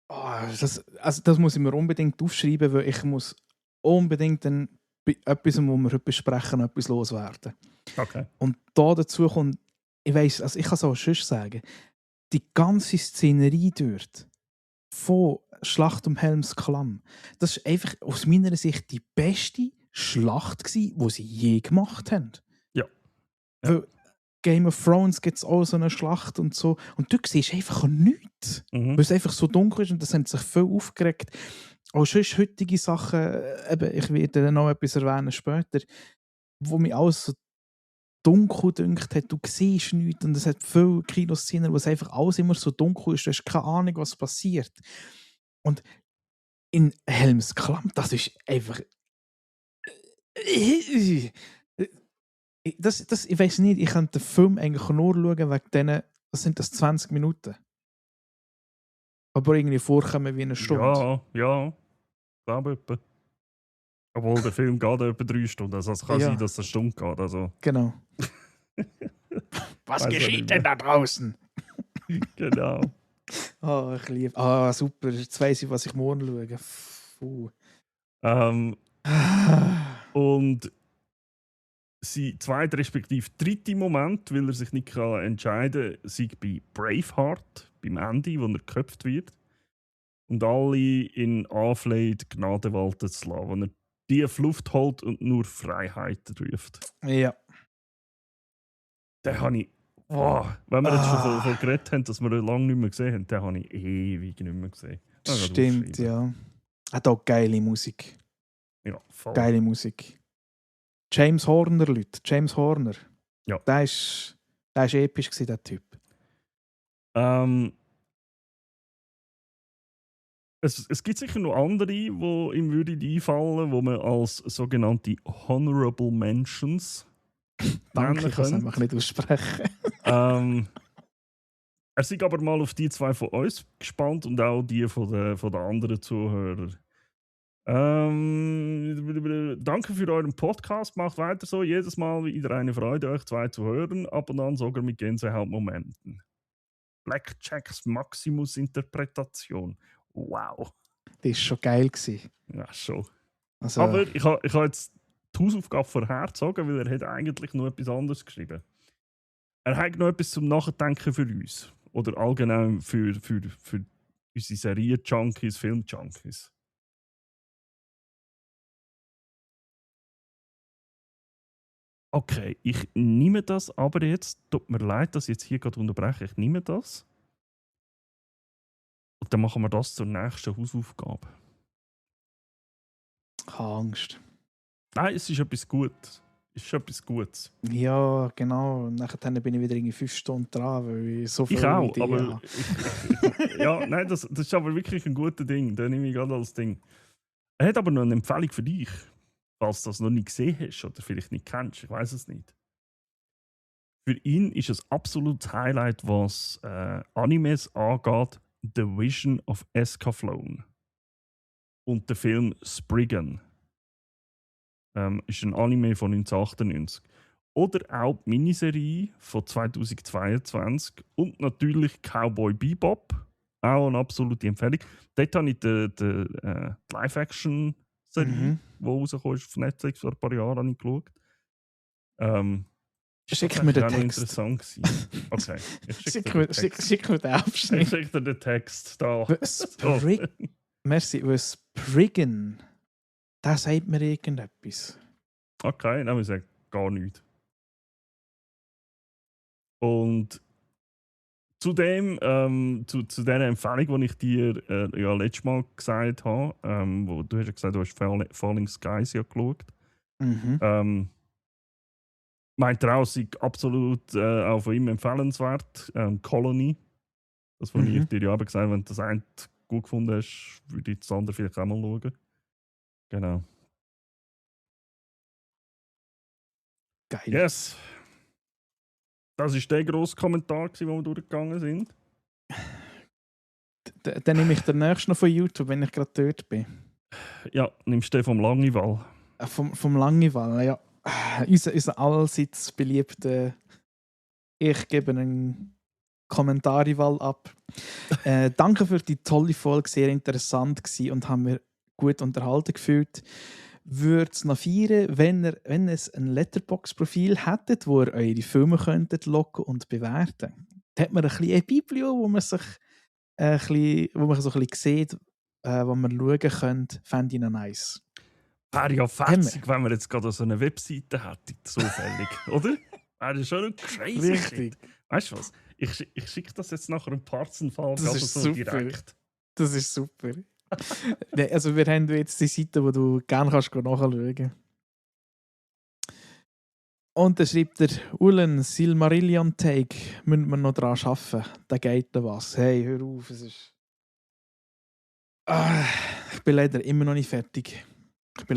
S2: Das muss ich mir unbedingt aufschreiben, weil ich muss unbedingt dann bei etwas, wo wir heute besprechen, etwas loswerden.
S1: Okay.
S2: Und da dazu kommt, ich weiss, also ich kann es auch schon sagen, die ganze Szenerie dort von Schlacht um Helms Klamm, das war einfach aus meiner Sicht die beste Schlacht gewesen, die sie je gemacht haben.
S1: Ja.
S2: Weil Game of Thrones gibt es auch so eine Schlacht und so. Und du siehst einfach nichts. Weil es einfach so dunkel ist und das haben sich viel aufgeregt. Auch schon heutige Sachen, eben, ich werde dann noch etwas erwähnen später, wo mich alles so dunkel dünkt hat, du siehst nichts und es hat viele Kinoszenen, wo es einfach alles immer so dunkel ist, du hast keine Ahnung, was passiert. Und in Helms Klamm, das ist einfach... ich weiß nicht, ich könnte den Film eigentlich nur schauen wegen denen, was sind das, 20 Minuten? Aber irgendwie vorkommen wie eine Stunde.
S1: Ja, glaube etwa. Obwohl der Film geht etwa 3 Stunden, also es kann sein, dass es eine Stunde geht. Also.
S2: Genau. Was geschieht denn da draußen?
S1: Genau.
S2: Oh, ich liebe... super, jetzt weiss ich, was ich morgen schaue.
S1: Und sein zweiter respektive dritter Moment, weil er sich nicht entscheiden kann, sei bei Braveheart, beim Andy, wo er geköpft wird. Und alle in anfleht, Gnade walten zu lassen, wo er die Luft holt und nur Freiheit ruft.
S2: Ja.
S1: Den habe ich... wenn wir jetzt schon von geredet haben, dass wir ihn lange nicht mehr gesehen haben, den habe ich ewig nicht mehr gesehen.
S2: Stimmt, ja. Hat auch geile Musik.
S1: Ja, voll.
S2: Geile Musik. James Horner, Leute. James Horner.
S1: Ja.
S2: Der ist episch gewesen, der Typ.
S1: Es gibt sicher noch andere, die ihm einfallen, wo man als sogenannte Honorable Mentions
S2: Danke, ich kann es einfach nicht aussprechen.
S1: er ist aber mal auf die 2 von uns gespannt und auch die von den anderen Zuhörern. Danke für euren Podcast. Macht weiter so. Jedes Mal wieder eine Freude, euch 2 zu hören. Ab und an sogar mit Gänsehautmomenten. Blackjacks Maximus-Interpretation. Wow.
S2: war schon geil gewesen.
S1: Ja, schon.
S2: Also,
S1: Aber ich ha jetzt die Hausaufgabe vorhergezogen, weil er hat eigentlich noch etwas anderes geschrieben. Er hat noch etwas zum Nachdenken für uns. Oder allgemein für unsere Serien-Junkies, Film-Junkies. Okay, ich nehme das aber jetzt. Tut mir leid, dass ich jetzt hier gerade unterbreche. Ich nehme das. Und dann machen wir das zur nächsten Hausaufgabe.
S2: ich habe Angst.
S1: Nein, es ist etwas Gutes. Es ist etwas Gutes.
S2: Ja, genau. Und nachher bin ich wieder irgendwie 5 Stunden dran, weil ich so viele
S1: Ich auch,
S2: Ideen
S1: aber
S2: habe.
S1: ja, nein, das ist aber wirklich ein gutes Ding. Den nehme ich gerade als Ding. Er hat aber noch eine Empfehlung für dich, falls du das noch nicht gesehen hast oder vielleicht nicht kennst. Ich weiß es nicht. Für ihn ist es absolutes Highlight, was Animes angeht, The Vision of Escaflowne und der Film Spriggan. Ist ein Anime von 1998. Oder auch die Miniserie von 2022 und natürlich Cowboy Bebop. Auch eine absolute Empfehlung. Dort habe ich die Live-Action-Serie, die rausgekommen ist auf Netflix vor ein paar Jahren, habe ich geschaut.
S2: Schick mir den
S1: auch noch
S2: Text.
S1: interessant gewesen. Okay,
S2: Schick mir den
S1: Ich
S2: Abschnitt.
S1: schicke dir den Text da.
S2: Merci, weil Spriggan, da sagt mir irgendetwas.
S1: Okay, dann muss ich sagen, gar nichts. Und zudem, zu dieser Empfehlung, die ich dir ja letztes Mal gesagt habe, wo du hast ja gesagt, du hast Falling Skies ja geschaut.
S2: Mhm.
S1: Meint er auch, sei absolut auch von ihm empfehlenswert. Colony. Das, was ich dir ja eben gesagt habe, wenn du das eine gut gefunden hast, würde ich das andere vielleicht auch mal schauen. Genau.
S2: Geil.
S1: Yes. Das war der grosse Kommentar, den wir durchgegangen sind.
S2: Dann nehme ich den nächsten noch von YouTube, wenn ich gerade dort bin.
S1: Ja, nimmst du den vom Langival.
S2: Vom Langival, ja. Unser allseits beliebter Ich gebe einen Kommentarival ab. Danke für die tolle Folge, sehr interessant gewesen und haben wir gut unterhalten gefühlt. Würde es noch feiern, wenn es ein Letterboxd-Profil hättet, wo ihr eure Filme könntet locken und bewerten. Da hat man ein bisschen ein Biblio, wo man sich wo man so ein bisschen sieht, wo man schauen könnte, fände ich noch nice.
S1: Wäre ja fetzig, wenn wir jetzt gerade so eine Webseite hätten, zufällig, oder? Wäre schon crazy.
S2: Richtig.
S1: Weißt du was? Ich schicke das jetzt nachher im Parzenfall
S2: Das ist
S1: so
S2: super.
S1: direkt.
S2: Das ist super. Nee, also wir haben jetzt die Seite, wo du gerne kannst nachschauen. Und dann schreibt der Ulen Silmarillion Take, müssen wir noch dran arbeiten. Da geht da was. Hey, hör auf, es ist. Ich bin leider immer noch nicht fertig. Es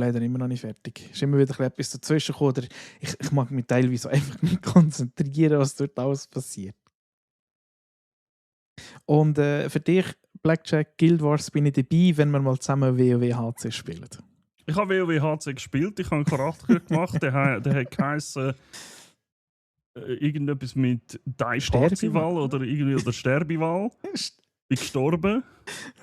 S2: ist immer wieder etwas dazwischen gekommen. Oder ich mag mich teilweise einfach nicht konzentrieren, was dort alles passiert. Und für dich, Blackjack, Guild Wars, bin ich dabei, wenn wir mal zusammen WoW-HC spielen.
S1: Ich habe WoW-HC gespielt, ich habe einen Charakter gemacht, der hat geheißen irgendetwas mit Die Parzival oder Sterbival. Bin gestorben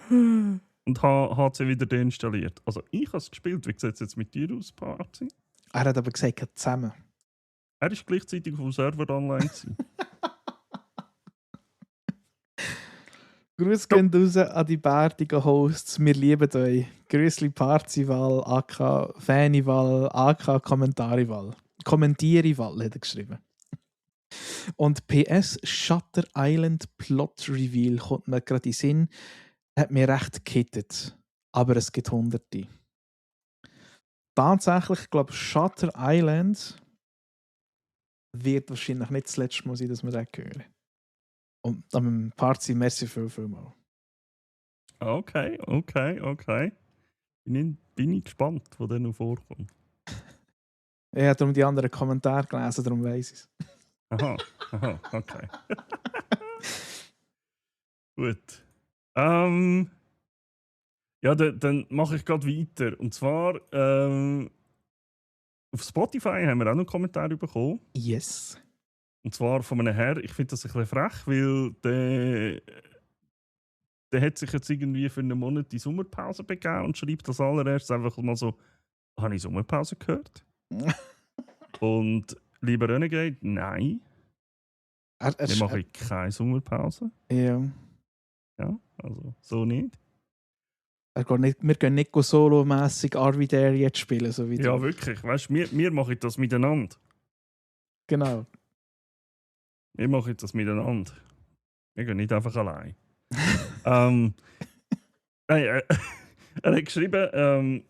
S1: und habe HC wieder deinstalliert. Also ich habe es gespielt. Wie sieht es jetzt mit dir aus, Parzi?
S2: Er hat aber gesagt, zusammen.
S1: Er ist gleichzeitig auf dem Server online gewesen.
S2: Grüß gehen raus an die bärtigen Hosts. Wir lieben euch. Grüßli Parzival, AK Fanival, AK Kommentarival. Kommentierval hat er geschrieben. Und PS Shutter Island Plot Reveal kommt mir gerade in den Sinn. Hat mir recht gekittet. Aber es gibt Hunderte. Tatsächlich, ich glaube, Shutter Island wird wahrscheinlich nicht das letzte Mal sein, dass wir das hören. Und am Party, merci viel mal.
S1: Okay. Bin ich gespannt, was da noch vorkommt.
S2: Ich habe darum die anderen Kommentare gelesen, darum weiss ich es.
S1: Aha, okay. Gut. Ja, dann mache ich gerade weiter. Und zwar auf Spotify haben wir auch noch Kommentare bekommen.
S2: Yes.
S1: Und zwar von einem Herr, ich finde das ein bisschen frech, weil der hat sich jetzt irgendwie für einen Monat die Sommerpause begeben und schreibt als allererstes einfach mal so, habe ich Sommerpause gehört? Und lieber Renegade, nein, wir machen keine Sommerpause.
S2: Ja.
S1: Ja, also so nicht.
S2: Wir gehen nicht solo-mässig Arvidare jetzt spielen, so wie
S1: Ja,
S2: du.
S1: wirklich. Weißt du, wir machen das miteinander.
S2: Genau.
S1: Wir machen das miteinander. Wir gehen nicht einfach allein. Nein, er hat geschrieben,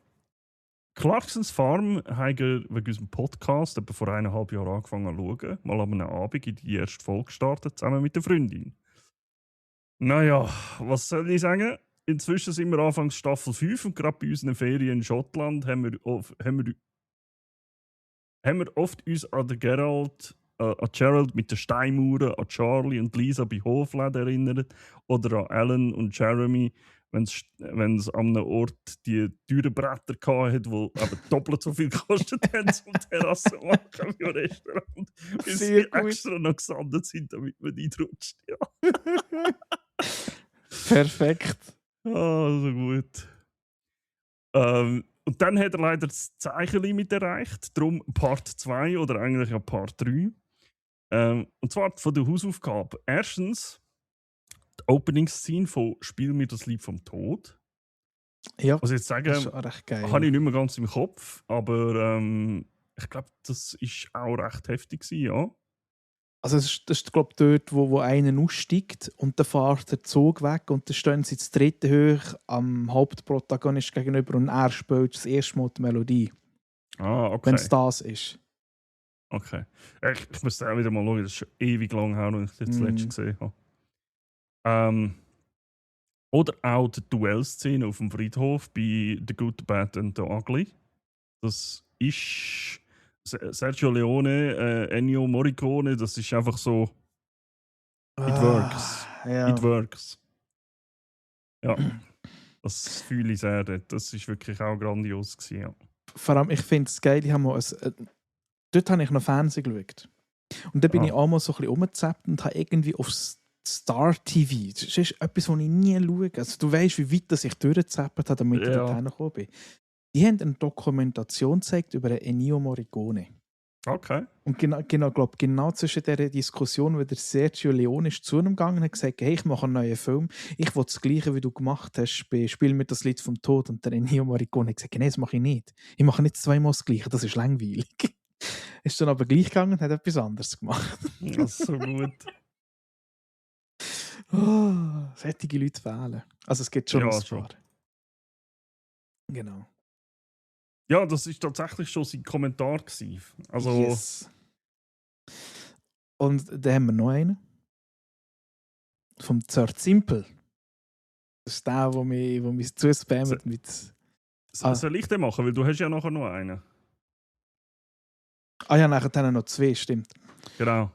S1: Clarksons Farm haben wir wegen unserem Podcast etwa vor 1,5 Jahren angefangen zu schauen. Mal an einem Abend in die erste Folge gestartet, zusammen mit der Freundin. Naja, was soll ich sagen? Inzwischen sind wir anfangs Staffel 5 und gerade bei unseren Ferien in Schottland haben wir oft uns an den an Gerald mit den Steinmauern, an Charlie und Lisa bei Hofläden erinnert oder an Alan und Jeremy, wenn es an einem Ort die teuren Bretter hatte, die aber doppelt so viel gekostet haben zum Terrassen machen wie im Restaurant. Weil sie extra noch gesandet sind, damit man nicht rutscht. Ja.
S2: Perfekt.
S1: Also gut. Und dann hat er leider das Zeichenlimit erreicht, darum Part 2 oder eigentlich ja Part 3. Und zwar von der Hausaufgabe. Erstens, die Opening-Szene von Spiel mir das Lied vom Tod.
S2: Ja,
S1: was ich jetzt sagen,
S2: das ist auch recht geil.
S1: habe ich nicht mehr ganz im Kopf, aber ich glaube, das war auch recht heftig gewesen, ja.
S2: Also das ist glaube ich, dort, wo einer aussteigt und dann fährt der Zug weg und dann stehen sie das dritte hoch am Hauptprotagonist gegenüber und er spielt das erste Mal die Melodie.
S1: Ah, okay.
S2: Wenn es das ist.
S1: Okay. Ich muss auch wieder mal schauen, das ist schon ewig lang her, als ich das letzte gesehen habe. Oder auch die Duellszene auf dem Friedhof bei The Good, The Bad and The Ugly. Das ist Sergio Leone, Ennio Morricone, das ist einfach so. It works.
S2: Ja.
S1: It works. Ja, das fühle ich sehr. Das war wirklich auch grandios gewesen, ja.
S2: Vor allem, ich finde es geil, dort habe ich noch Fernsehen geschaut. Und dann bin ich auch mal so ein bisschen rumgezappt und habe irgendwie auf Star TV, das ist etwas, was ich nie schaue. Also, du weißt, wie weit ich durchgezappt habe, damit ich dort hingekommen bin. Die haben eine Dokumentation gezeigt über Ennio Morricone.
S1: Okay.
S2: Und genau zwischen dieser Diskussion, wo der Sergio Leone ist zu ihm gegangen und hat gesagt, hey, ich mache einen neuen Film, ich will das Gleiche, wie du gemacht hast, Spiel mir das Lied vom Tod. Und der Ennio Morricone hat gesagt, nein, das mache ich nicht. Ich mache nicht zweimal das Gleiche, das ist langweilig. Ist dann aber gleich gegangen und hat etwas anderes gemacht.
S1: Das ist so gut.
S2: Solche Leute fehlen. Also es gibt schon ein paar.
S1: Schon.
S2: Genau.
S1: Ja, das war tatsächlich schon sein Kommentar gewesen. Also,
S2: yes. Und dann haben wir noch einen. Vom Zart Simple. Das ist der, der mich zuspammt mit...
S1: Soll ich den machen? Weil du hast ja nachher noch einen.
S2: Ah ja, nachher noch 2, stimmt.
S1: Genau.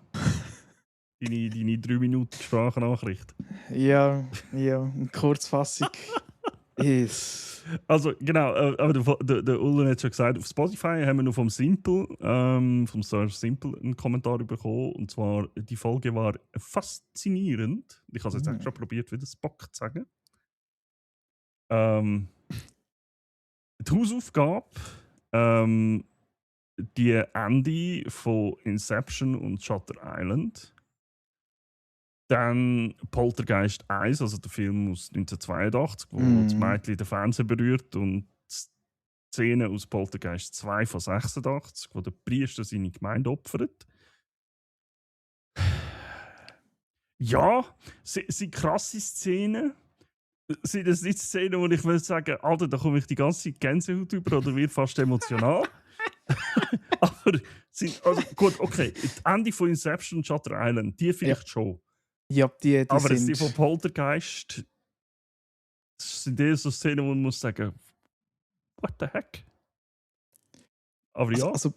S1: deine 3 Minuten Sprachnachricht.
S2: Ja, eine Kurzfassung. Yes.
S1: Also genau, aber der Ullen hat schon gesagt, auf Spotify haben wir noch vom Search Simple einen Kommentar bekommen. Und zwar, die Folge war faszinierend. Ich habe es jetzt extra probiert, wieder Spock zu sagen. Die Hausaufgabe, die Andy von Inception und Shutter Island. Dann Poltergeist 1, also der Film aus 1982, wo das Mädchen den Fernseher berührt, und die Szene aus Poltergeist 2 von 86, wo der Priester seine Gemeinde opfert. Ja, sind krasse Szenen. Sind das nicht Szenen, wo ich will sagen, Alter, da komme ich die ganze Zeit Gänsehaut über oder wird fast emotional. Aber gut, okay, das Ende von Inception und Shutter Island, die vielleicht schon.
S2: Ja, die
S1: aber
S2: sind...
S1: die von Poltergeist, das sind eher so Szenen, wo man muss sagen, what the heck? Aber ja.
S2: Also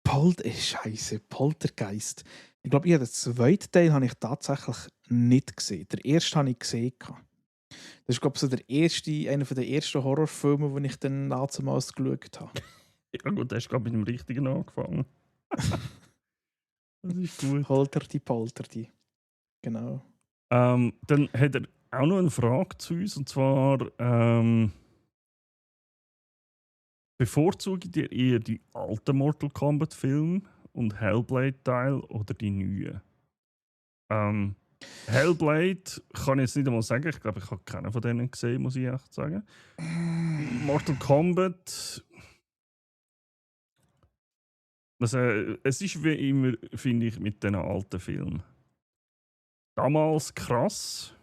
S2: Scheiße, Poltergeist. Ich glaube, den zweiten Teil habe ich tatsächlich nicht gesehen. Der erste habe ich gesehen. Das ist, glaube ich, so einer der ersten Horrorfilme, den ich dann damals geschaut habe.
S1: Ja gut, du hast gerade mit dem Richtigen angefangen. Das ist gut.
S2: Polterdi. Genau.
S1: Dann hat er auch noch eine Frage zu uns, und zwar bevorzugt ihr eher die alten Mortal Kombat-Filme und Hellblade-Teil oder die neuen? Hellblade kann ich jetzt nicht einmal sagen. Ich glaube, ich habe keinen von denen gesehen, muss ich echt sagen. Mortal Kombat. Also, es ist wie immer, finde ich, mit diesen alten Filmen. Damals krass.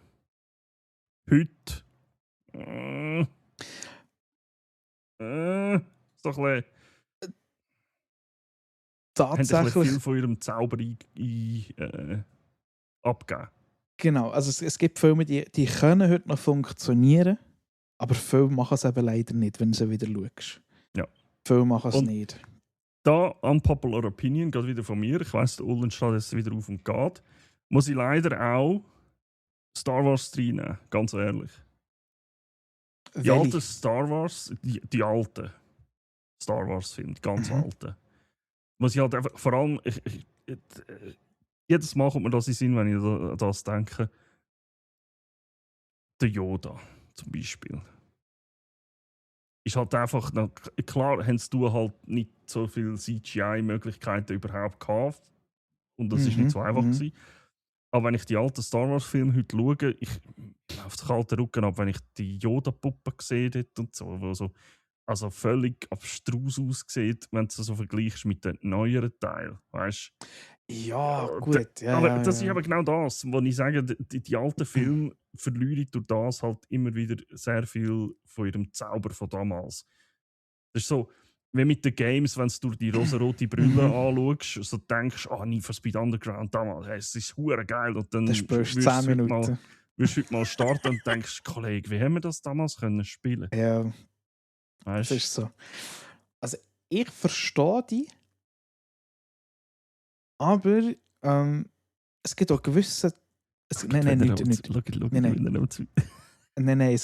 S1: Heute. So ein bisschen, haben ein bisschen
S2: Tatsächlich,
S1: viel von ihrem Zauber abgegeben.
S2: genau. Also es gibt Filme, die können heute noch funktionieren, aber viele machen es eben leider nicht, wenn du sie wieder schaust.
S1: Ja.
S2: Viele machen es
S1: Und
S2: nicht.
S1: Da, unpopular opinion, geht wieder von mir. Ich weiss, der Ullen steht jetzt wieder auf und geht. Muss ich leider auch Star Wars reinnehmen, ganz ehrlich. Die
S2: Welche?
S1: alten Star Wars, die alten Star Wars-Filme, die ganz alten. Muss ich halt einfach, vor allem, jedes Mal kommt mir das in den Sinn, wenn ich an das denke. Der Yoda zum Beispiel. Ist halt einfach, klar, haben du halt nicht so viele CGI-Möglichkeiten überhaupt gehabt. Und das ist nicht so einfach gewesen. Aber wenn ich die alten Star Wars-Filme heute schaue, ich laufe den kalten Rücken ab, wenn ich die Yoda-Puppe sehe dort und so, wo so also völlig abstrus aussieht, wenn du es so vergleichst mit den neueren Teilen, weißt
S2: Ja, gut. Ja,
S1: aber
S2: ja,
S1: das ist
S2: ja.
S1: aber genau das, wo ich sage, die alten Filme verlieren durch das halt immer wieder sehr viel von ihrem Zauber von damals. Das ist so, wie mit den Games, wenn du die rosa-rote Brille anschaust, so denkst, Need for Speed Underground damals, hey, es ist hure geil. Und dann
S2: Das spürst du
S1: wirst
S2: 10 Minuten.
S1: wirst du heute mal starten und denkst, Kollege, wie haben wir das damals können spielen?
S2: Ja,
S1: Weißt?
S2: das ist so. Also, ich verstehe dich, aber es gibt auch gewisse. Nein, nicht. Nein,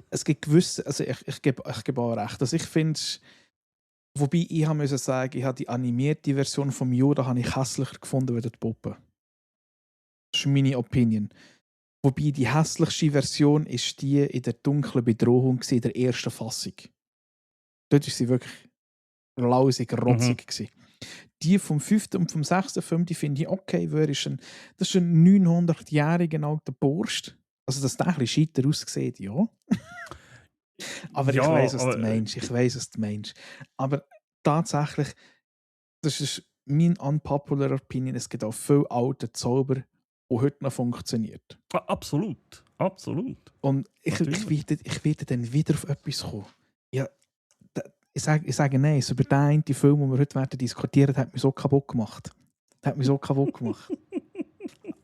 S2: es gibt gewisse. Also, ich gebe auch recht. Also, ich finde es. Wobei ich musste sagen, ich habe die animierte Version vom Yoda habe ich hässlicher gefunden als die Puppe. Das ist meine Opinion. Wobei die hässlichste Version ist die in der dunklen Bedrohung in der ersten Fassung. Dort war sie wirklich lausig, rotzig. Die vom 5. und vom 6. Film, die finde ich okay, das ist ein 900-jähriger alter Burst. Also, dass der ein bisschen scheiter aussieht, ja. Aber
S1: Ja,
S2: ich weiss, was du
S1: aber-
S2: meinst. Aber tatsächlich, das ist mein unpopular Opinion, es gibt auch viele alte Zauber, die heute noch funktioniert.
S1: Absolut.
S2: Und ich werde dann wieder auf etwas kommen. Ja, ich sage nein, über den einen Film, den wir heute werden diskutieren, hat mich so kaputt gemacht.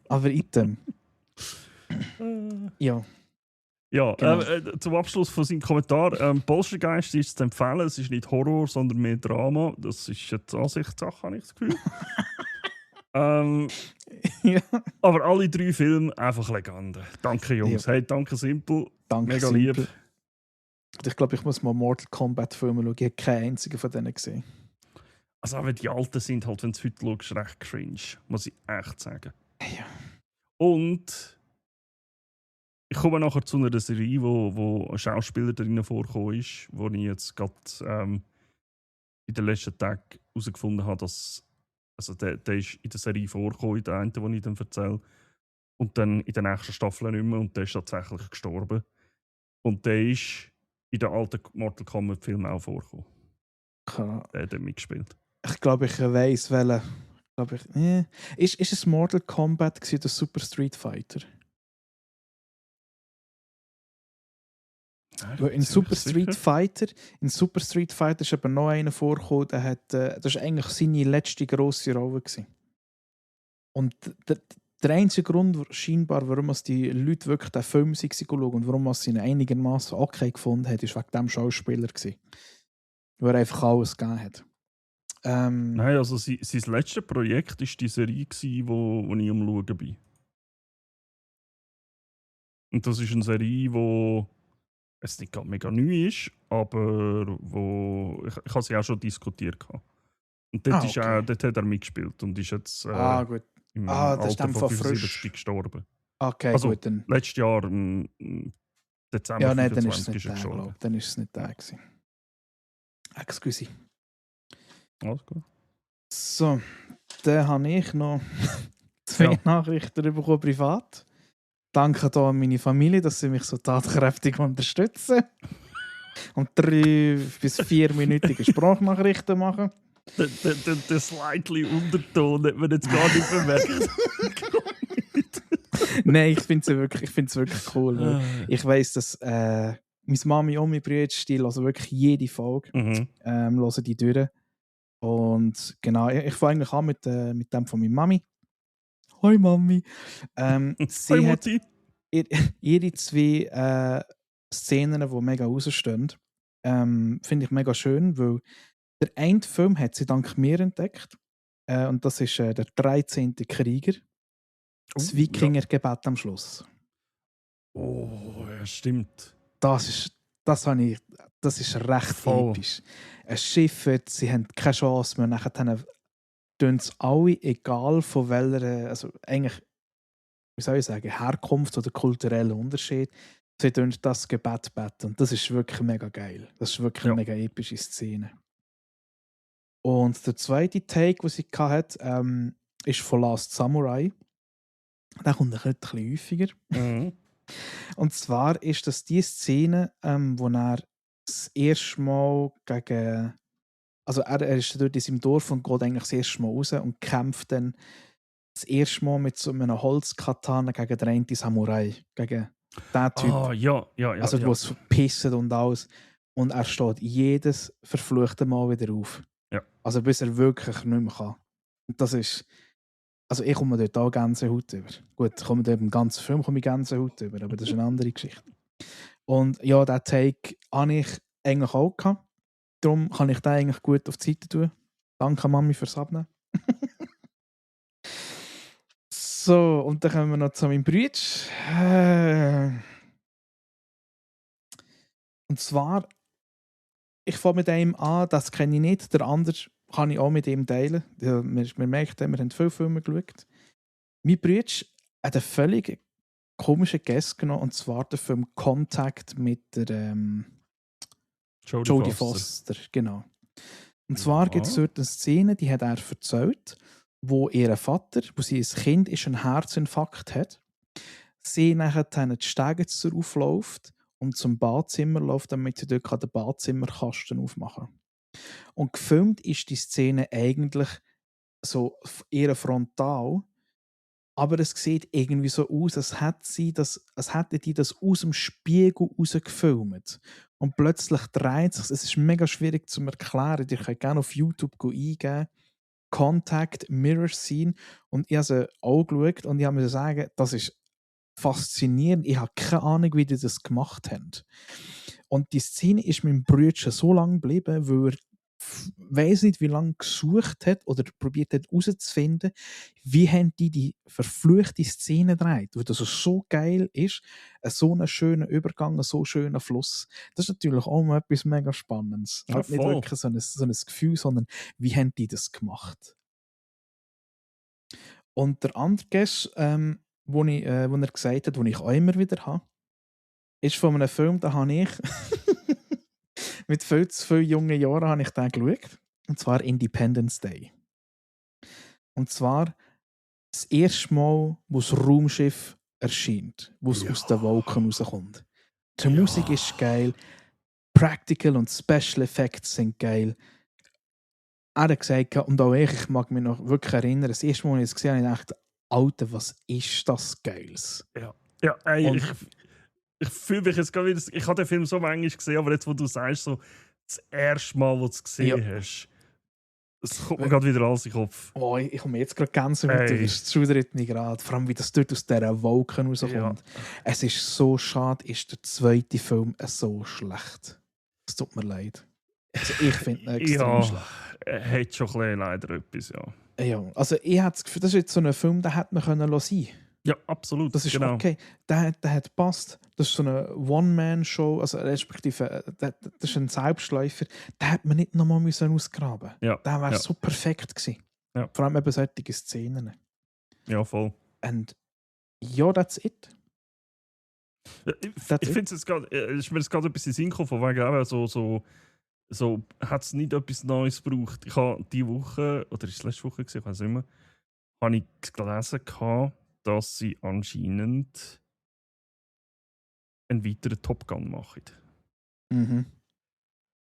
S2: Aber item. Ja.
S1: Ja,
S2: Genau.
S1: zum Abschluss von seinem Kommentar. Polstergeist ist zu empfehlen. Es ist nicht Horror, sondern mehr Drama. Das ist jetzt Ansichtssache, habe ich das Gefühl.
S2: Ja.
S1: Aber alle 3 Filme einfach Legende. Danke, Jungs.
S2: Ja.
S1: Hey, danke, Simpel.
S2: Danke,
S1: Mega
S2: Simpel.
S1: lieb.
S2: Ich glaube, ich muss mal Mortal Kombat Filme schauen. Ich habe keinen einzigen von denen gesehen.
S1: Also, aber die alten sind halt, wenn du heute schaust, recht cringe. Muss ich echt sagen.
S2: Ja.
S1: Und ich komme nachher zu einer Serie, wo ein Schauspieler drin vorgekommen ist, wo ich jetzt gerade in den letzten Tagen herausgefunden habe, dass also der ist in der Serie vorgekommen, in der einen, die ich dann erzähle. Und dann in der nächsten Staffel nicht mehr. Und der ist tatsächlich gestorben. Und der ist in den alten Mortal Kombat Filmen auch vorgekommen. Der hat mitgespielt.
S2: Ich glaube, ich weiss, welchen. Ist es Mortal Kombat oder Super Street Fighter? In Super Street Fighter ist aber noch einer vorgekommen, das war eigentlich seine letzte grosse Rolle gewesen. Und der einzige Grund, scheinbar, warum die Leute wirklich den Film schauen und warum sie ihn einigermaßen okay gefunden haben, ist wegen dem Schauspieler gewesen. Weil er einfach alles gegeben hat.
S1: Nein, also sein letztes Projekt war die Serie, wo ich am Schauen bin. Und das ist eine Serie, die es nicht gerade mega neu ist, aber wo ich habe sie auch schon diskutiert. Und dort, dort hat er mitgespielt und ist jetzt
S2: gut.
S1: im
S2: Das ist
S1: Alter
S2: dann
S1: von
S2: von
S1: 75
S2: frisch.
S1: gestorben.
S2: Okay,
S1: Also,
S2: gut, dann.
S1: letztes Jahr im Dezember
S2: Ja, nein, dann ist es
S1: 25
S2: nicht
S1: ist er
S2: der, glaube
S1: gestorben.
S2: ich. Dann ist es nicht der gewesen. Excuse.
S1: Alles gut.
S2: So, dann habe ich noch 2
S1: Ja.
S2: Nachrichten bekommen privat. Danke hier an meine Familie, dass sie mich so tatkräftig unterstützen. Und 3 bis 4-minütige Sprachnachrichten machen.
S1: Der slightly Unterton hat man jetzt gar nicht bemerkt.
S2: Nein, ich finde es wirklich cool. Weil ich weiss, dass meine Mami und meine Brüder, die hören wirklich jede Folge.
S1: Mhm.
S2: Hören die durch. Und genau, ich fange eigentlich an mit dem von meiner Mami. Hoi Mami.
S1: Hi
S2: Sie hat
S1: Mutti.
S2: ihre 2 Szenen, die mega rausstehen, finde ich mega schön, weil der eine Film hat sie dank mir entdeckt. Und das ist der 13. Krieger. Das
S1: Ja.
S2: Wikingergebet am Schluss.
S1: Oh, ja, stimmt.
S2: Das ist recht
S1: Voll.
S2: episch. Ein Schiff, sie haben keine Chance mehr. Nachher tun es alle, egal von welcher, also eigentlich, wie soll ich sagen, Herkunft oder kultureller Unterschied, sie tun das Gebet beten. Und das ist wirklich mega geil. Das ist wirklich eine mega epische Szene. Und der zweite Take, den sie hatte, ist von Last Samurai. Der kommt ein bisschen häufiger.
S1: Mhm.
S2: Und zwar ist das die Szene, wo er das erste Mal gegen. Also er ist dort in seinem Dorf und geht eigentlich das erste Mal raus und kämpft dann das erste Mal mit so einem Holzkatana gegen den einen Samurai. Gegen den Typ.
S1: Ah, ja.
S2: Also
S1: ja.
S2: wo es verpisst und alles. Und er steht jedes verfluchte Mal wieder auf.
S1: Ja.
S2: Also bis er wirklich nicht mehr kann. Und das ist. Also ich komme dort auch Gänsehaut über. Gut, ich komme dort im ganzen Film Gänsehaut über, aber das ist eine andere Geschichte. Und ja, diesen Take habe ich eigentlich auch gehabt. Darum kann ich den eigentlich gut auf die Seite tun. Danke Mami fürs Abnehmen. So, und dann kommen wir noch zu meinem Bruder. Und zwar, ich fange mit einem an, das kenne ich nicht. Der andere kann ich auch mit ihm teilen. Ja, wir merken, wir haben viele Filme geschaut. Mein Bruder hat einen völlig komischen Guest genommen, und zwar der Film Contact mit der Jodie Foster. Genau. Und zwar gibt es dort eine Szene, die hat er erzählt, wo ihr Vater, wo sie als Kind ist, einen Herzinfarkt hat. Sie nachher die Stege aufläuft und zum Badzimmer läuft, damit sie dort den Badzimmerkasten aufmachen kann. Und gefilmt ist die Szene eigentlich so eher frontal, aber es sieht irgendwie so aus, als hätte die das aus dem Spiegel rausgefilmt. Und plötzlich dreht sich, es ist mega schwierig zu erklären, ihr könnt gerne auf YouTube eingeben, Contact Mirror Scene, und ich habe sie auch geschaut und ich habe mir sagen, das ist faszinierend. Ich habe keine Ahnung, wie die das gemacht haben. Und die Szene ist meinem Bruder so lange geblieben, weil er weiss nicht, wie lange gesucht hat oder probiert hat herauszufinden, wie haben die verfluchte Szene gedreht. Weil das so geil ist, so einen schönen Übergang, einen so schönen Fluss. Das ist natürlich auch mal etwas mega Spannendes.
S1: Ja,
S2: Halt nicht
S1: voll.
S2: wirklich so ein Gefühl, sondern wie haben die das gemacht. Und der andere Guest, wo er gesagt hat, den ich auch immer wieder habe, ist von einem Film, da habe ich mit viel zu vielen jungen Jahren habe ich den geschaut. Und zwar Independence Day. Und zwar das erste Mal, wo das Raumschiff erscheint, wo es aus den Wolken rauskommt. Die Musik ist geil, Practical und Special Effects sind geil. Er hat gesagt, und auch ich mag mich noch wirklich erinnern, das erste Mal, als ich es gesehen habe, habe ich gedacht, Alter, was ist das Geiles?
S1: Ja, ey,
S2: Und
S1: ich fühle mich jetzt gerade wieder. Ich habe den Film so manchmal gesehen, aber jetzt, wo du sagst, so das erste Mal, wo du es gesehen hast, es kommt mir gerade wieder alles in den Kopf.
S2: Oh, ich komme jetzt gerade ganz über, das schudert mich gerade. Vor allem, wie das dort aus dieser Wolken rauskommt. Ja. Es ist so schade, ist der zweite Film so schlecht. Es tut mir leid. Also ich finde ihn extrem schlecht.
S1: Er hat schon ein bisschen leider etwas, ja.
S2: Ja, also ich habe das Gefühl, das ist jetzt so ein Film, den hätte man sein können.
S1: Ja, absolut.
S2: Das ist
S1: genau.
S2: okay. Der hat gepasst. Das ist so eine One-Man-Show, also respektive, das ist ein Selbstläufer. Den hätte man nicht nochmal ausgraben müssen.
S1: Ja.
S2: Der wäre so perfekt gewesen.
S1: Ja.
S2: Vor allem eben solche Szenen.
S1: Ja, voll.
S2: Und Ja, that's it.
S1: Ich finde es gerade, ist mir jetzt gerade etwas in den Sinn gekommen, von wegen eben so hat es nicht etwas Neues gebraucht. Ich habe diese Woche, oder ist es letzte Woche gewesen, ich weiß nicht mehr, habe ich gelesen, dass sie anscheinend einen weiteren Top Gun machen.
S2: Mhm.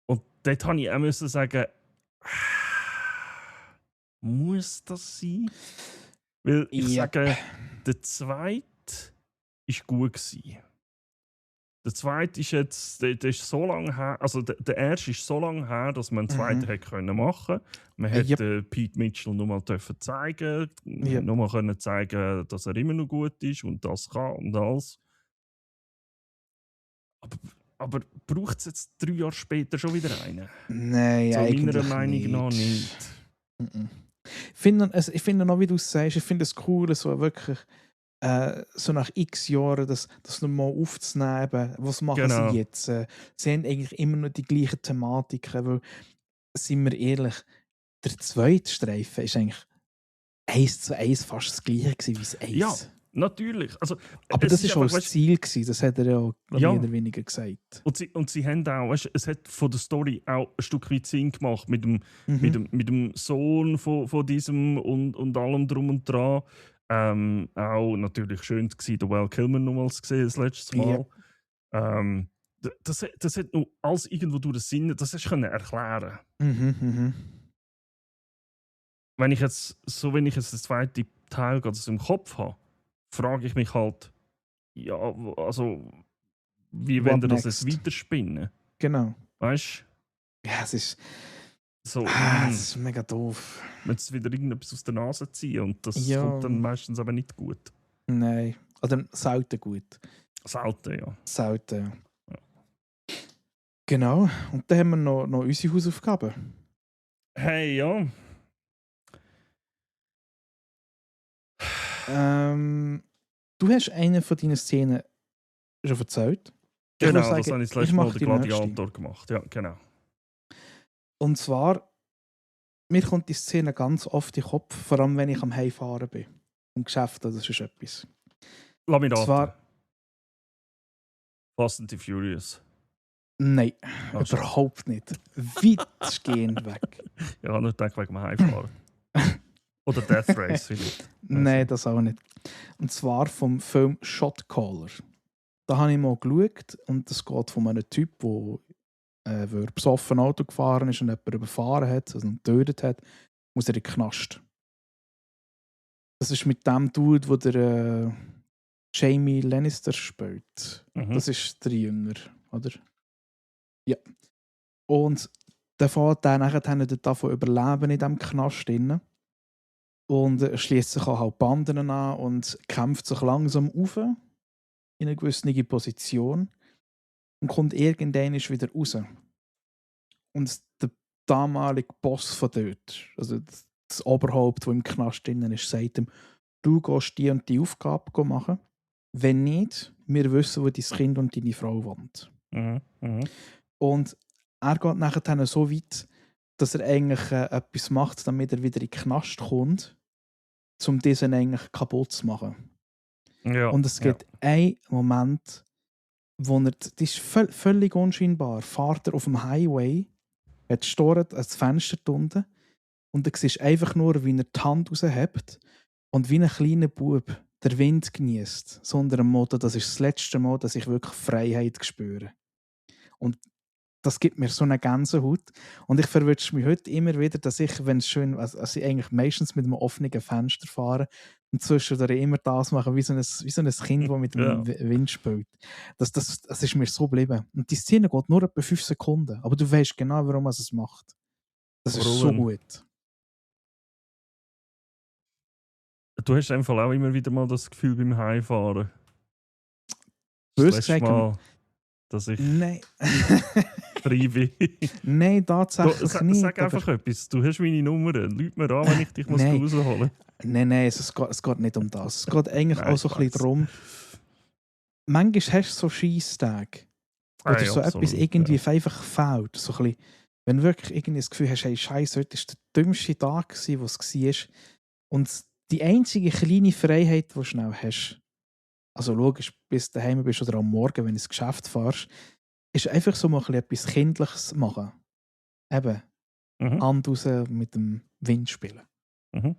S1: Und dort habe ich auch müssen sagen, muss das sein? Weil ich sage, der zweite war gut gewesen. Der zweite ist jetzt, der ist so lange her, also der erste ist so lange her, dass man einen zweiten hätte können machen. Man hätte Pete Mitchell noch mal zeigen, noch mal können zeigen, dass er immer noch gut ist und das kann und alles. Aber braucht es jetzt 3 Jahre später schon wieder einen?
S2: Nein,
S1: so
S2: eigentlich
S1: meiner Meinung nach nicht.
S2: Ich finde noch, wie du es sagst, ich finde es cool, so wirklich so nach x Jahren das nochmal aufzunehmen. Was machen sie jetzt? Sie haben eigentlich immer noch die gleichen Thematiken, weil, sind wir ehrlich, der zweite Streifen ist eigentlich 1:1 fast das gleiche gewesen wie das 1.
S1: Ja, natürlich. Also,
S2: aber das war auch das Ziel gewesen, das hat er ja mehr oder weniger gesagt.
S1: Und sie haben auch, weißt, es hat von der Story auch ein Stück weit Sinn gemacht mit dem Sohn von diesem und allem drum und dran. Auch natürlich schön gewesen, den Val Kilmer nochmals gesehen das letzte Mal. Ja. Das hat noch alles irgendwo durch den Sinn, das hast du erklären. Wenn ich jetzt das zweite Teil gerade im Kopf habe, frage ich mich halt, ja, also wie wollen wir das jetzt weiterspinnen?
S2: Genau.
S1: Weißt
S2: du? Ja, es ist
S1: so.
S2: Es ist mega doof.
S1: Wenn sie wieder irgendetwas aus der Nase ziehen und das kommt dann meistens aber nicht gut.
S2: Nein, oder selten gut.
S1: Selten, ja.
S2: Selten, ja. Genau, und dann haben wir noch unsere Hausaufgaben.
S1: Hey, ja.
S2: Du hast eine von deinen Szenen schon erzählt.
S1: Genau, das habe ich das letzte Mal den Gladiator gemacht. Ja, genau.
S2: Und zwar, mir kommt die Szene ganz oft in den Kopf, vor allem wenn ich am Heimfahren bin. Im Geschäft, das ist etwas.
S1: Lass mich raten. Fast and the Furious.
S2: Nein, überhaupt nicht. Weitestgehend weg.
S1: Ja, nur gedacht wegen dem Heimfahren. Oder Death Race vielleicht.
S2: Nein, das auch nicht. Und zwar vom Film Shot Caller. Da habe ich mal geschaut und es geht von einem Typ, der besoffen Auto gefahren ist und jemanden überfahren hat, also getötet hat, muss er in den Knast. Das ist mit dem Dude, der Jamie Lannister spielt. Das ist der Jünger, oder? Ja. Und der fährt dann nachher davon überleben in diesem Knast drin. Und schließt sich auch halt Banden an und kämpft sich langsam auf in eine gewisse Position und kommt irgendwann wieder raus. Und der damalige Boss von dort, also das Oberhaupt, das im Knast drin ist, sagt ihm, du gehst die und die Aufgabe machen. Wenn nicht, wir wissen, wo dein Kind und deine Frau wohnt. Und er geht nachher so weit, dass er eigentlich etwas macht, damit er wieder in den Knast kommt, um diesen eigentlich kaputt zu machen. Ja, und es gibt einen Moment, wo er, das ist völlig unscheinbar, fährt er auf dem Highway, hat storret ans Fenster unten und du siehst einfach nur, wie er die Hand raushebt und wie ein kleiner Bub den Wind genießt. So unter dem Motto, das ist das letzte Mal, dass ich wirklich Freiheit spüre. Und das gibt mir so eine Gänsehaut. Und ich verwünsche mich heute immer wieder, dass ich, wenn es schön, also ich eigentlich meistens mit einem offenen Fenster fahre und zwischendurch immer das mache, wie so ein Kind, das mit dem Wind spielt. Das ist mir so geblieben. Und die Szene geht nur etwa 5 Sekunden. Aber du weißt genau, warum er es macht. Das ist so gut.
S1: Du hast einfach auch immer wieder mal das Gefühl beim Heimfahren.
S2: Das Mal,
S1: dass ich
S2: nein.
S1: frei bin.
S2: Nein, tatsächlich nicht.
S1: Sag einfach etwas. Du hast meine Nummer. Lüg mir an, wenn ich dich rausholen muss.
S2: Nein, es geht nicht um das. Es geht eigentlich auch so ein bisschen darum, manchmal hast du so Scheisstage, oder so etwas irgendwie einfach fehlt. So ein bisschen, wenn du wirklich irgendwie das Gefühl hast, hey, Scheiße, heute war der dümmste Tag, was es war. Und die einzige kleine Freiheit, die du schnell hast, also logisch, bis du daheim bist oder am Morgen, wenn du ins Geschäft fährst, ist einfach so mal ein bisschen etwas Kindliches machen. Eben,
S1: Mhm.
S2: Hand raus mit dem Wind spielen.
S1: Mhm.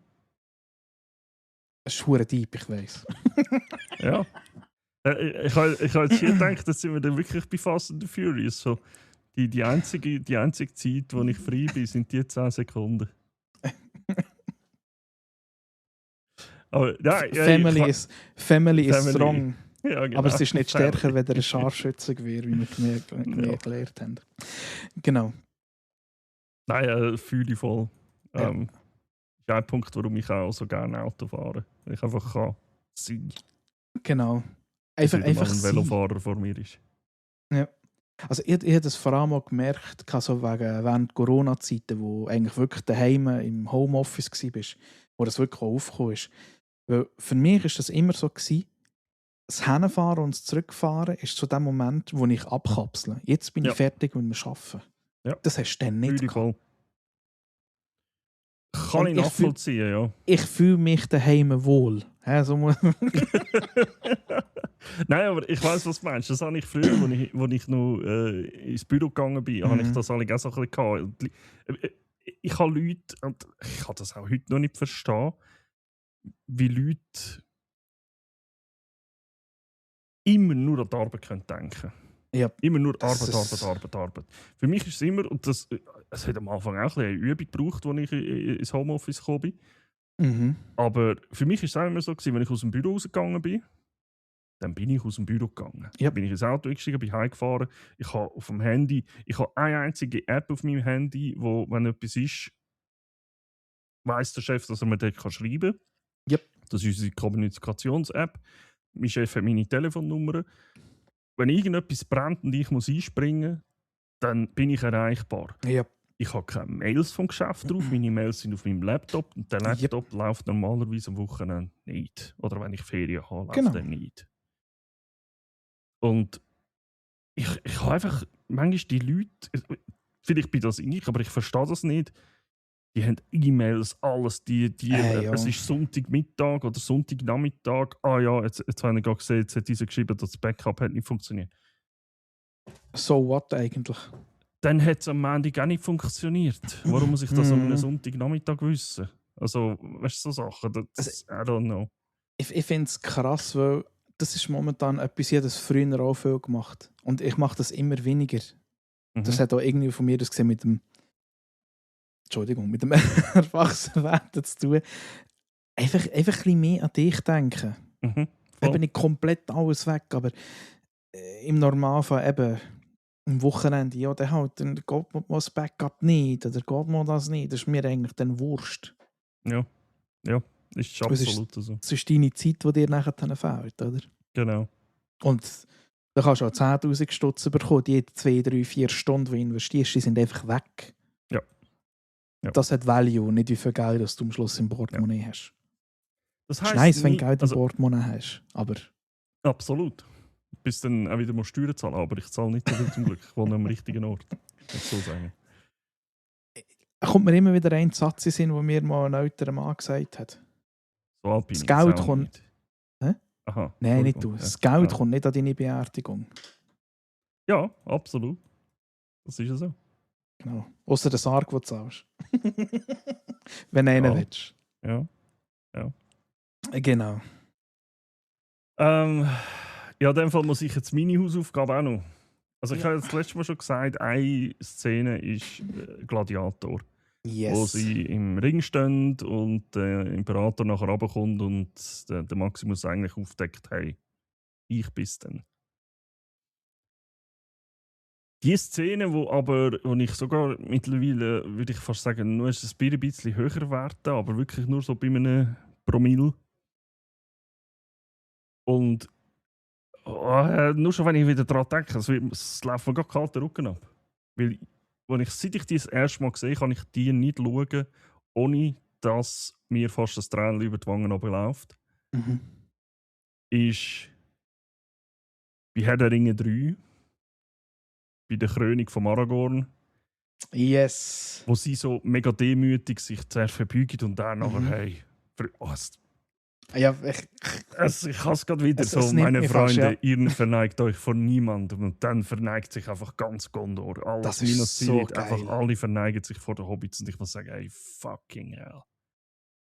S2: Das ist verdammt deep, ich weiss.
S1: Ja. Ich habe jetzt hier gedacht, dass sind wir dann wirklich bei Fast and the Furious. So, die einzige Zeit, wo ich frei bin, sind die 10 Sekunden. Aber ja,
S2: Family is strong.
S1: Ja, genau.
S2: Aber es ist nicht
S1: Family.
S2: stärker, wenn ein Scharfschützengewehr, wie wir gelernt haben. Genau.
S1: Nein, fühle ich voll.
S2: Ja.
S1: Ist ein Punkt, warum ich auch so gerne Auto fahre. Weil ich einfach kann sein.
S2: Genau.
S1: Dass
S2: Einfach
S1: wieder mal ein
S2: sein.
S1: Velofahrer vor mir ist.
S2: Ja. Also ich habe das vor allem auch gemerkt, so während Corona-Zeiten, wo eigentlich wirklich daheim im Homeoffice warst, wo das wirklich auch aufgekommen ist. Weil für mich war das immer so gewesen, das Hinfahren und das Zurückfahren ist zu dem Moment, wo ich abkapsle. Jetzt bin ich fertig mit dem Arbeiten.
S1: Ja.
S2: Das hast du dann nicht gehabt.
S1: Kann ich nachvollziehen, ja.
S2: Ich fühle mich daheim wohl. So
S1: Nein, aber ich weiss, was du meinst. Das habe ich früher, als ich noch ins Büro gegangen bin, habe ich das auch so ein bisschen gehabt. Ich habe Leute, und ich kann das auch heute noch nicht verstehen, wie Leute immer nur an die Arbeit denken können.
S2: Ja,
S1: immer nur Arbeit. Für mich ist es immer, und es hat am Anfang auch ein bisschen eine Übung gebraucht, als ich ins Homeoffice gekommen bin.
S2: Mhm.
S1: Aber für mich ist es auch immer so gewesen, wenn ich aus dem Büro rausgegangen bin, dann bin ich aus dem Büro gegangen.
S2: Ja.
S1: Bin ich ins Auto eingestiegen, bin heimgefahren. Ich habe auf dem Handy, ich habe eine einzige App auf meinem Handy, wo, wenn etwas ist, weiss der Chef, dass er mir dort schreiben kann.
S2: Yep.
S1: Das ist unsere Kommunikations-App. Mein Chef hat meine Telefonnummer. Wenn irgendetwas brennt und ich muss einspringen, dann bin ich erreichbar.
S2: Yep.
S1: Ich habe keine Mails vom Geschäft drauf. Meine Mails sind auf meinem Laptop. Und der Laptop läuft normalerweise am Wochenende nicht. Oder wenn ich Ferien habe, läuft er nicht. Und ich habe einfach, manchmal die Leute, vielleicht bin das ich, aber ich verstehe das nicht, die haben E-Mails, alles, es ist Sonntagmittag oder Sonntagnachmittag, jetzt habe ich gerade gesehen, jetzt hat dieser geschrieben, dass das Backup hat nicht funktioniert.
S2: So what eigentlich?
S1: Dann hat es am Montag auch nicht funktioniert. Warum muss ich das am Sonntagnachmittag wissen? Also, weißt du, so Sachen, I don't know.
S2: Ich finde es krass, weil das ist momentan etwas, ich habe das früher auch viel gemacht. Und ich mache das immer weniger. Das hat auch irgendwie von mir das gesehen mit dem Erwachsenwerden zu tun. Einfach ein bisschen mehr an dich denken. Eben nicht komplett alles weg, aber im Normalfall eben am Wochenende, ja, dann geht man das Backup nicht oder geht man das nicht. Das ist mir eigentlich dann Wurst.
S1: Ja, ist absolut so.
S2: Das ist deine Zeit, die dir nachher fehlt, oder?
S1: Genau.
S2: Und da kannst du auch 10'000 Stutz bekommen, die 2, 3, 4 Stunden, die du investierst, die sind einfach weg.
S1: Ja.
S2: Das hat Value, nicht wie viel Geld das du am Schluss im Portemonnaie hast.
S1: Das
S2: ist nice, wenn du Geld im Portemonnaie hast, aber...
S1: Absolut. Bis dann auch wieder Steuern zahlen, aber ich zahle nicht so viel zum Glück. Ich wohne am richtigen Ort. So sagen.
S2: Kommt mir immer wieder ein Satz in Sinn, den mir mal ein älterer Mann gesagt hat.
S1: So alt bin
S2: das Geld kommt...
S1: Hä? Aha.
S2: Nein, nicht du. Das Geld kommt nicht an deine Beerdigung.
S1: Ja, absolut. Das ist ja so.
S2: Genau. Ausser der Sarg, den du zahlst. Wenn du einen willst.
S1: Ja.
S2: Genau.
S1: Ja, in dem Fall muss ich jetzt meine Hausaufgabe auch noch. Also ich habe das letzte Mal schon gesagt, eine Szene ist Gladiator.
S2: Yes.
S1: Wo sie im Ring stehen und der Imperator nachher runterkommt und der Maximus eigentlich aufdeckt, hey, ich bin's dann. Die Szene, wo ich sogar mittlerweile, würde ich fast sagen, nur ist ein bisschen höher werte, aber wirklich nur so bei einem Promille. Und nur schon, wenn ich wieder daran denke, es läuft mir gerade kalt der Rücken ab. Weil, seit ich die das erste Mal sehe, kann ich die nicht schauen, ohne dass mir fast das Tränchen über die Wangen runterläuft. Ist bei Herr der Ringe 3, bei der Krönung von Aragorn.
S2: Yes.
S1: Wo sie so mega demütig sich zuerst verbeugen und dann nachher, hey,
S2: Ja,
S1: Ich habe es gerade wieder
S2: Es
S1: so,
S2: nimmt
S1: meine
S2: mich fast,
S1: Freunde,
S2: ja.
S1: ihr verneigt euch vor niemandem und dann verneigt sich einfach ganz Gondor. Alles
S2: Das ist
S1: Minas
S2: so
S1: Tirith, einfach
S2: geil.
S1: alle verneigen sich vor den Hobbits und ich muss sagen, ey, fucking hell.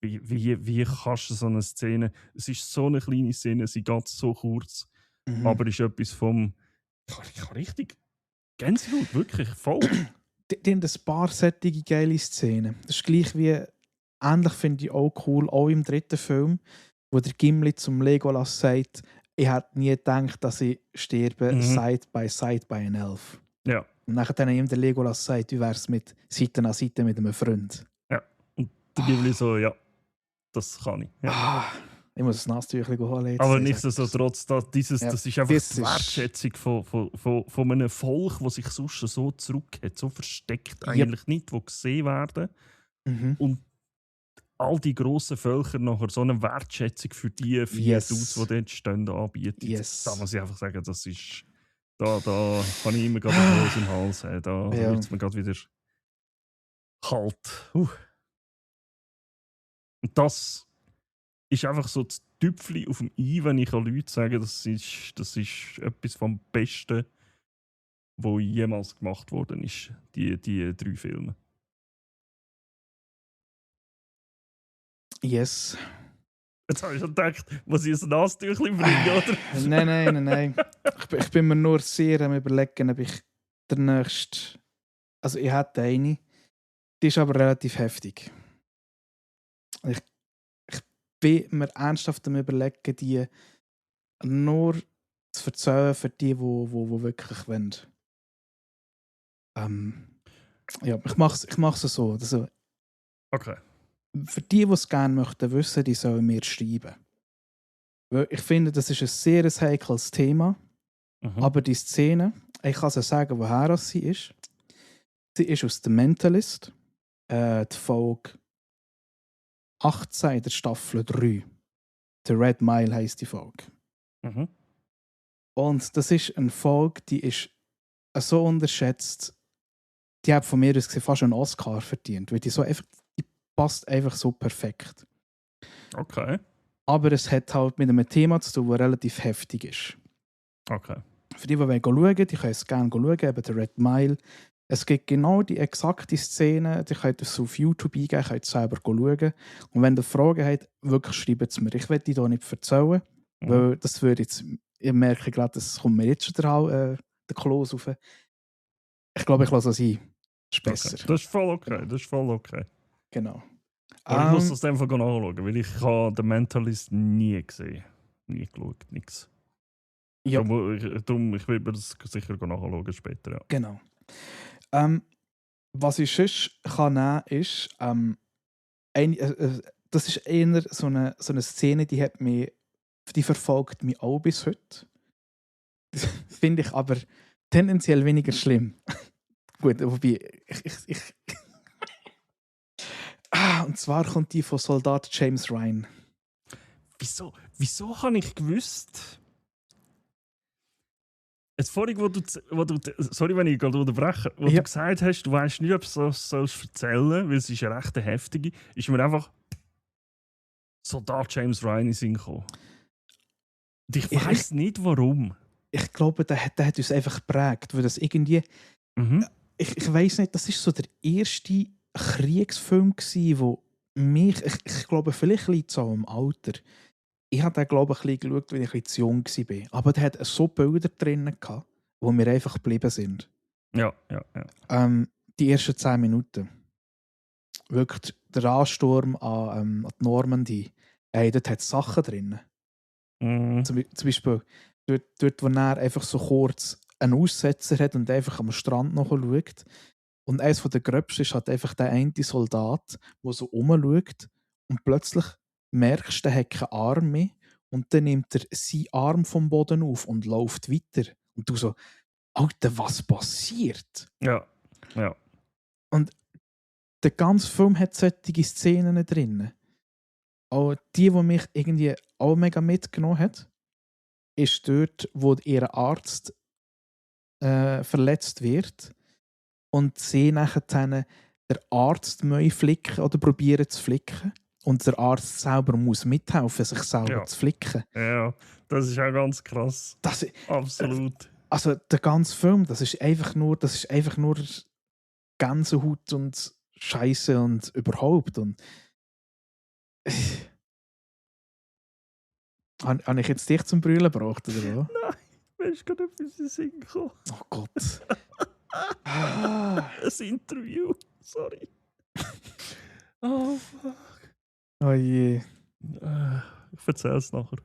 S1: Wie kannst du so eine Szene, es ist so eine kleine Szene, sie geht so kurz, aber ist etwas vom, ich habe richtig Gänsehaut, wirklich, voll.
S2: Die haben ein paar sättige geile Szenen. Das ist gleich wie, ähnlich finde ich auch cool, auch im dritten Film, wo der Gimli zum Legolas sagt, ich hätte nie gedacht, dass ich sterbe, side by side bei einem Elf.
S1: Ja.
S2: Und nachher ihm der Legolas sagt, wie wäre es mit Seite an Seite mit einem Freund.
S1: Ja. Und der Gimli so, ja, das kann ich. Ja.
S2: Ich muss ein Nasstüchchen holen jetzt.
S1: Aber nichtsdestotrotz, das ist einfach
S2: das
S1: die Wertschätzung von einem Volk, das sich sonst so zurückhält, so versteckt eigentlich nicht, wo gesehen werden. Und all die grossen Völker nachher so eine Wertschätzung für die 4 Dudes, die dort stehen, anbieten. Da muss ich einfach sagen, das ist... Da kann ich immer gerade einen Kloß im Hals haben. Da wird es mir gerade wieder kalt. Und das ist einfach so das Tüpfchen auf dem I, wenn ich Leuten sage, das ist etwas vom Besten, was jemals gemacht worden ist, die 3 Filme.
S2: Yes.
S1: Jetzt habe ich schon gedacht, muss ich ein Nasstüchchen bringen, oder?
S2: Nein. Ich bin mir nur sehr am Überlegen, ob ich der nächste... Also ich hätte eine, die ist aber relativ heftig. Ich bin mir ernsthaft am Überlegen, die nur zu erzählen für die wirklich wollen. Ich mach's so. Also,
S1: Okay.
S2: für die es gerne möchten wissen, die sollen mir schreiben. Weil ich finde, das ist ein sehr heikles Thema. Aber die Szene, ich kann sie sagen, woher sie ist. Sie ist aus The Mentalist, die Folge 18 der Staffel 3. The Red Mile heisst die Folge. Und das ist eine Folge, die ist so unterschätzt, die hat von mir aus gesehen fast einen Oscar verdient, weil die passt einfach so perfekt.
S1: Okay.
S2: Aber es hat halt mit einem Thema zu tun, das relativ heftig ist.
S1: Okay.
S2: Für die schauen wollen, die können es gerne schauen, eben der Red Mile. Es gibt genau die exakte Szene, die könnt ihr auf YouTube eingeben, könnt ihr selber schauen. Und wenn ihr Fragen habt, wirklich schreibt es mir. Ich werde die hier nicht erzählen, weil das würde jetzt, ich merke gerade, das kommt mir jetzt schon der Kloß rauf. Ich glaube, ich lasse es ein. Das ist besser.
S1: Okay. Das ist voll okay, das ist voll okay.
S2: Genau.
S1: Aber ich muss das einfach nachschauen, weil ich habe The Mentalist nie gesehen. Nie geschaut, nichts.
S2: Ja.
S1: Darum, ich will mir das sicher nachschauen später. Ja.
S2: Genau. Was ich sonst kann nehmen ist, das ist eher so eine Szene, die verfolgt mich auch bis heute. Finde ich aber tendenziell weniger schlimm. Gut, wobei ich und zwar kommt die von Soldat James Ryan.
S1: Wieso habe ich gewusst? Jetzt vorhin, wo du sorry, wenn ich gerade unterbreche, wo du gesagt hast, du weißt nicht, ob du das erzählen sollst, weil es ist eine recht heftige, ist mir einfach Soldat James Ryan in den Sinn gekommen. Und ich weiss nicht, warum. Ich
S2: glaube, der hat uns einfach geprägt, weil das irgendwie... Ich weiss nicht, das war so der erste Kriegsfilm, wo mich... Ich glaube, vielleicht liegt es auch im Alter. Ich habe den, glaube ich, ein bisschen geschaut, weil ich ein bisschen zu jung war. Aber der hat so Bilder drin, die mir einfach geblieben sind.
S1: Ja.
S2: Die ersten 10 Minuten. Wirklich der Ansturm an die Normandie. Dort hat es Sachen drin. Zum Beispiel dort, wo er einfach so kurz einen Aussetzer hat und einfach am Strand noch schaut. Und eines der Gröbsten ist halt einfach der eine Soldat, der so rumschaut und plötzlich merkst du, er hat keinen Arm mehr und dann nimmt er seinen Arm vom Boden auf und läuft weiter. Und du so, Alter, was passiert?
S1: Ja.
S2: Und der ganze Film hat solche Szenen drin. Auch die mich irgendwie auch mega mitgenommen hat, ist dort, wo ihr Arzt verletzt wird und sie nachher den Arzt flicken oder probieren zu flicken. und der Arzt selber muss mithelfen, sich selber zu flicken.
S1: Ja, das ist auch ganz krass.
S2: Das,
S1: Absolut.
S2: also der ganze Film, das ist einfach nur Gänsehaut und Scheiße und überhaupt. Und habe ich jetzt dich zum Brüllen gebracht, oder was?
S1: Nein, mir ist gerade etwas in den Sinn gekommen.
S2: Oh Gott.
S1: Ein Interview, sorry. Oh, fuck.
S2: Oh je.
S1: Ich erzähle es nachher.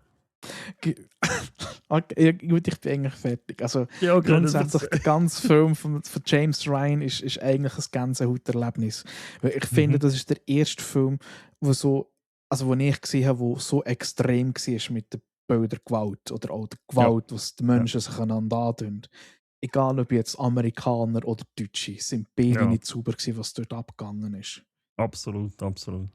S2: Okay, ja, gut, ich bin eigentlich fertig. Also
S1: Ja, okay,
S2: grundsätzlich, der ganze Film von James Ryan ist eigentlich ein Gänsehauterlebnis. Weil ich finde, das ist der erste Film, wo ich gesehen habe, wo so extrem war mit der Gewalt oder auch der Gewalt, was die Menschen sich einander antun. Egal ob jetzt Amerikaner oder Deutsche, sind beide nicht sauber gewesen, was dort abgegangen ist.
S1: Absolut, absolut.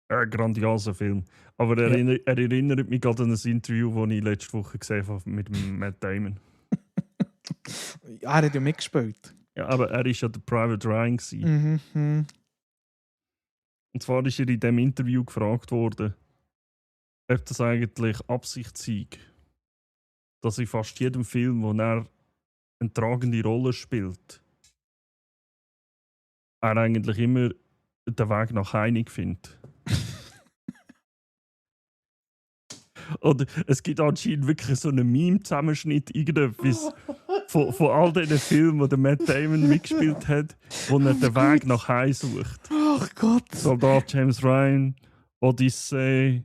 S1: Ein grandioser Film. Aber er erinnert mich gerade an ein Interview, das ich letzte Woche gesehen habe mit Matt Damon.
S2: Er hat ja mitgespielt.
S1: Ja, aber er war ja der Private Ryan gewesen. Und zwar ist er in diesem Interview gefragt worden, ob das eigentlich Absicht sei, dass in fast jedem Film, wo er eine tragende Rolle spielt, er eigentlich immer den Weg nach Heinig findet. Oder es gibt anscheinend wirklich so einen Meme-Zusammenschnitt, irgendetwas von all diesen Filmen, wo der Matt Damon mitgespielt hat, wo er den Weg nach Hause sucht.
S2: Ach Gott!
S1: Soldat James Ryan, Odyssey,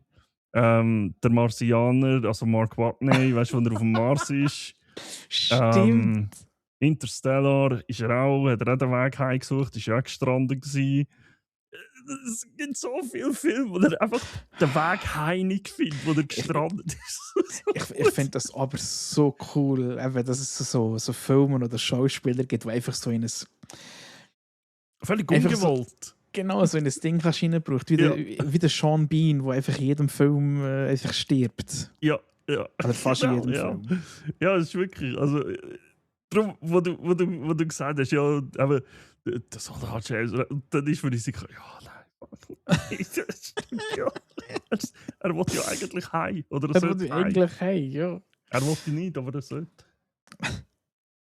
S1: der Marsianer, also Mark Watney, weißt du, wo er auf dem Mars ist.
S2: Stimmt!
S1: Interstellar ist er auch, hat er auch den Weg heimgesucht, ist ja auch gestrandet gewesen. Es gibt so viele Filme, wo er einfach den Weg heim nicht findet, wo er gestrandet ist.
S2: Ich finde das aber so cool, eben, dass es so Filme oder Schauspieler gibt, die einfach so in ein...
S1: Völlig ungewollt.
S2: Genau, so in ein Ding reinbraucht, wie der Sean Bean, der einfach in jedem Film einfach stirbt.
S1: Ja.
S2: Oder fast in jedem Film.
S1: Ja, es ist wirklich, also... Darum, wo du gesagt hast, ja, aber das Soldat James, und dann ist mir sicher, ja, nein, ja. Er will ja eigentlich heim, oder
S2: er will ja eigentlich heim, ja.
S1: Er wollte nicht, aber er sollte.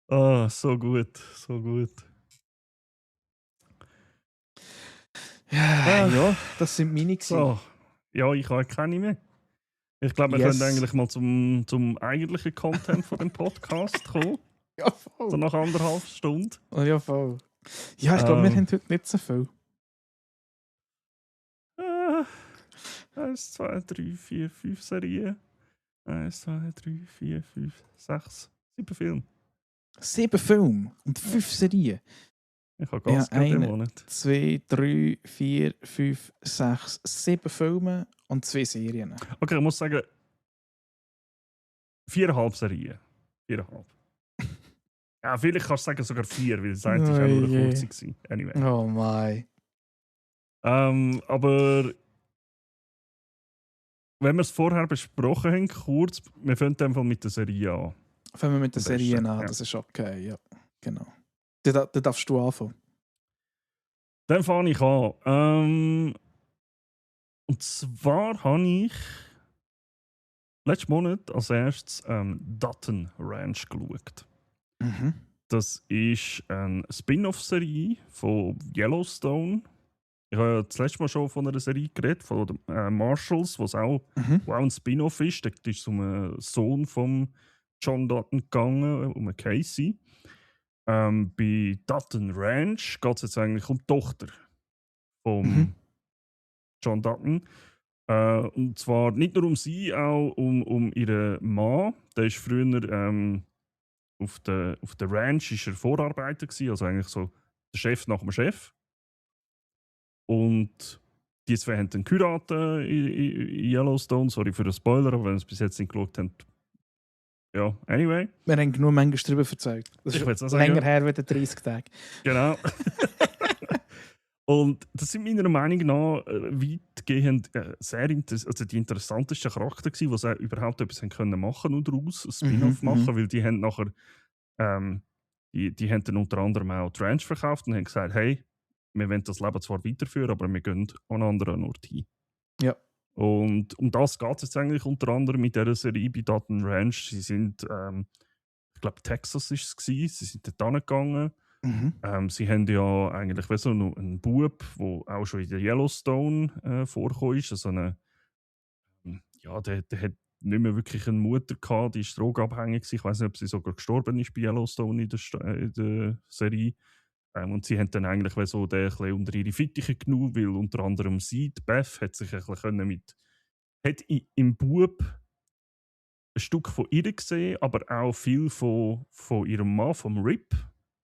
S1: Ah, so gut, so gut.
S2: Ja, das sind meine
S1: so. Ja, ich habe keine mehr. Ich glaube, wir können eigentlich mal zum eigentlichen Content von dem Podcast kommen.
S2: Ja, voll.
S1: So nach 1,5 Stunden.
S2: Oh, ja, voll. Ja, ich glaube, wir haben heute nicht so viel.
S1: 1, 2, 3, 4, 5 Serien. 1, 2, 3, 4, 5, 6, 7 Filme.
S2: 7 Filme und 5 Serien.
S1: Ich habe Gas gegeben im Monat.
S2: 2, 3, 4, 5, 6, 7 Filme und 2 Serien.
S1: Okay, ich muss sagen, 4,5 Serien. 4,5. Ja, vielleicht kannst du sagen sogar 4, weil das einzige auch nur eine kurze war. Anyway.
S2: Oh mein.
S1: Aber wenn wir es vorher besprochen haben, kurz, wir fangen einfach mit der Serie an.
S2: Fangen wir mit der Serie an, das ist okay, ja. Genau. Da darfst du anfangen.
S1: Dann fange ich an. Und zwar habe ich letzten Monat als erstes Dutton Ranch geschaut.
S2: Mhm.
S1: Das ist eine Spin-off-Serie von Yellowstone. Ich habe ja das letzte Mal schon von einer Serie geredet, von den Marshalls, wo auch ein Spin-off ist. Da ist es um einen Sohn von John Dutton gegangen, um einen Casey. Bei Dutton Ranch geht es jetzt eigentlich um die Tochter von John Dutton. Und zwar nicht nur um sie, auch um ihren Mann. Der ist früher auf der Ranch ist er Vorarbeiter gewesen, also eigentlich so der Chef nach dem Chef. Und die zwei haben dann geheiratet in Yellowstone. Sorry für den Spoiler, aber wenn ihr es bis jetzt nicht geschaut habt. Ja, anyway.
S2: Wir haben nur manchmal darüber erzählt. Das ist länger her als 30 Tage.
S1: Genau. Und das sind meiner Meinung nach weitgehend sehr also die interessantesten Charakter gewesen, die sie überhaupt etwas machen können und daraus ein Spin-off machen, weil die haben nachher die haben dann unter anderem auch die Ranch verkauft und haben gesagt, hey, wir wollen das Leben zwar weiterführen, aber wir gehen an einen anderen Ort hin.
S2: Ja.
S1: Und um das geht es jetzt eigentlich unter anderem mit dieser Serie bei Dutton Ranch. Sie sind, ich glaube, Texas war es, sie sind dort hingegangen. Sie haben ja eigentlich so einen Bub, der auch schon in der Yellowstone vorgekommen ist. Also ja, der hat nicht mehr wirklich eine Mutter gehabt, die ist drogenabhängig. Ich weiß nicht, ob sie sogar gestorben ist bei Yellowstone in der Serie. Und sie haben dann eigentlich so den ein bisschen unter ihre Fittiche genommen, weil unter anderem sie, die Beth, hat sich ein bisschen hat im Bub ein Stück von ihr gesehen, aber auch viel von ihrem Mann, vom Rip,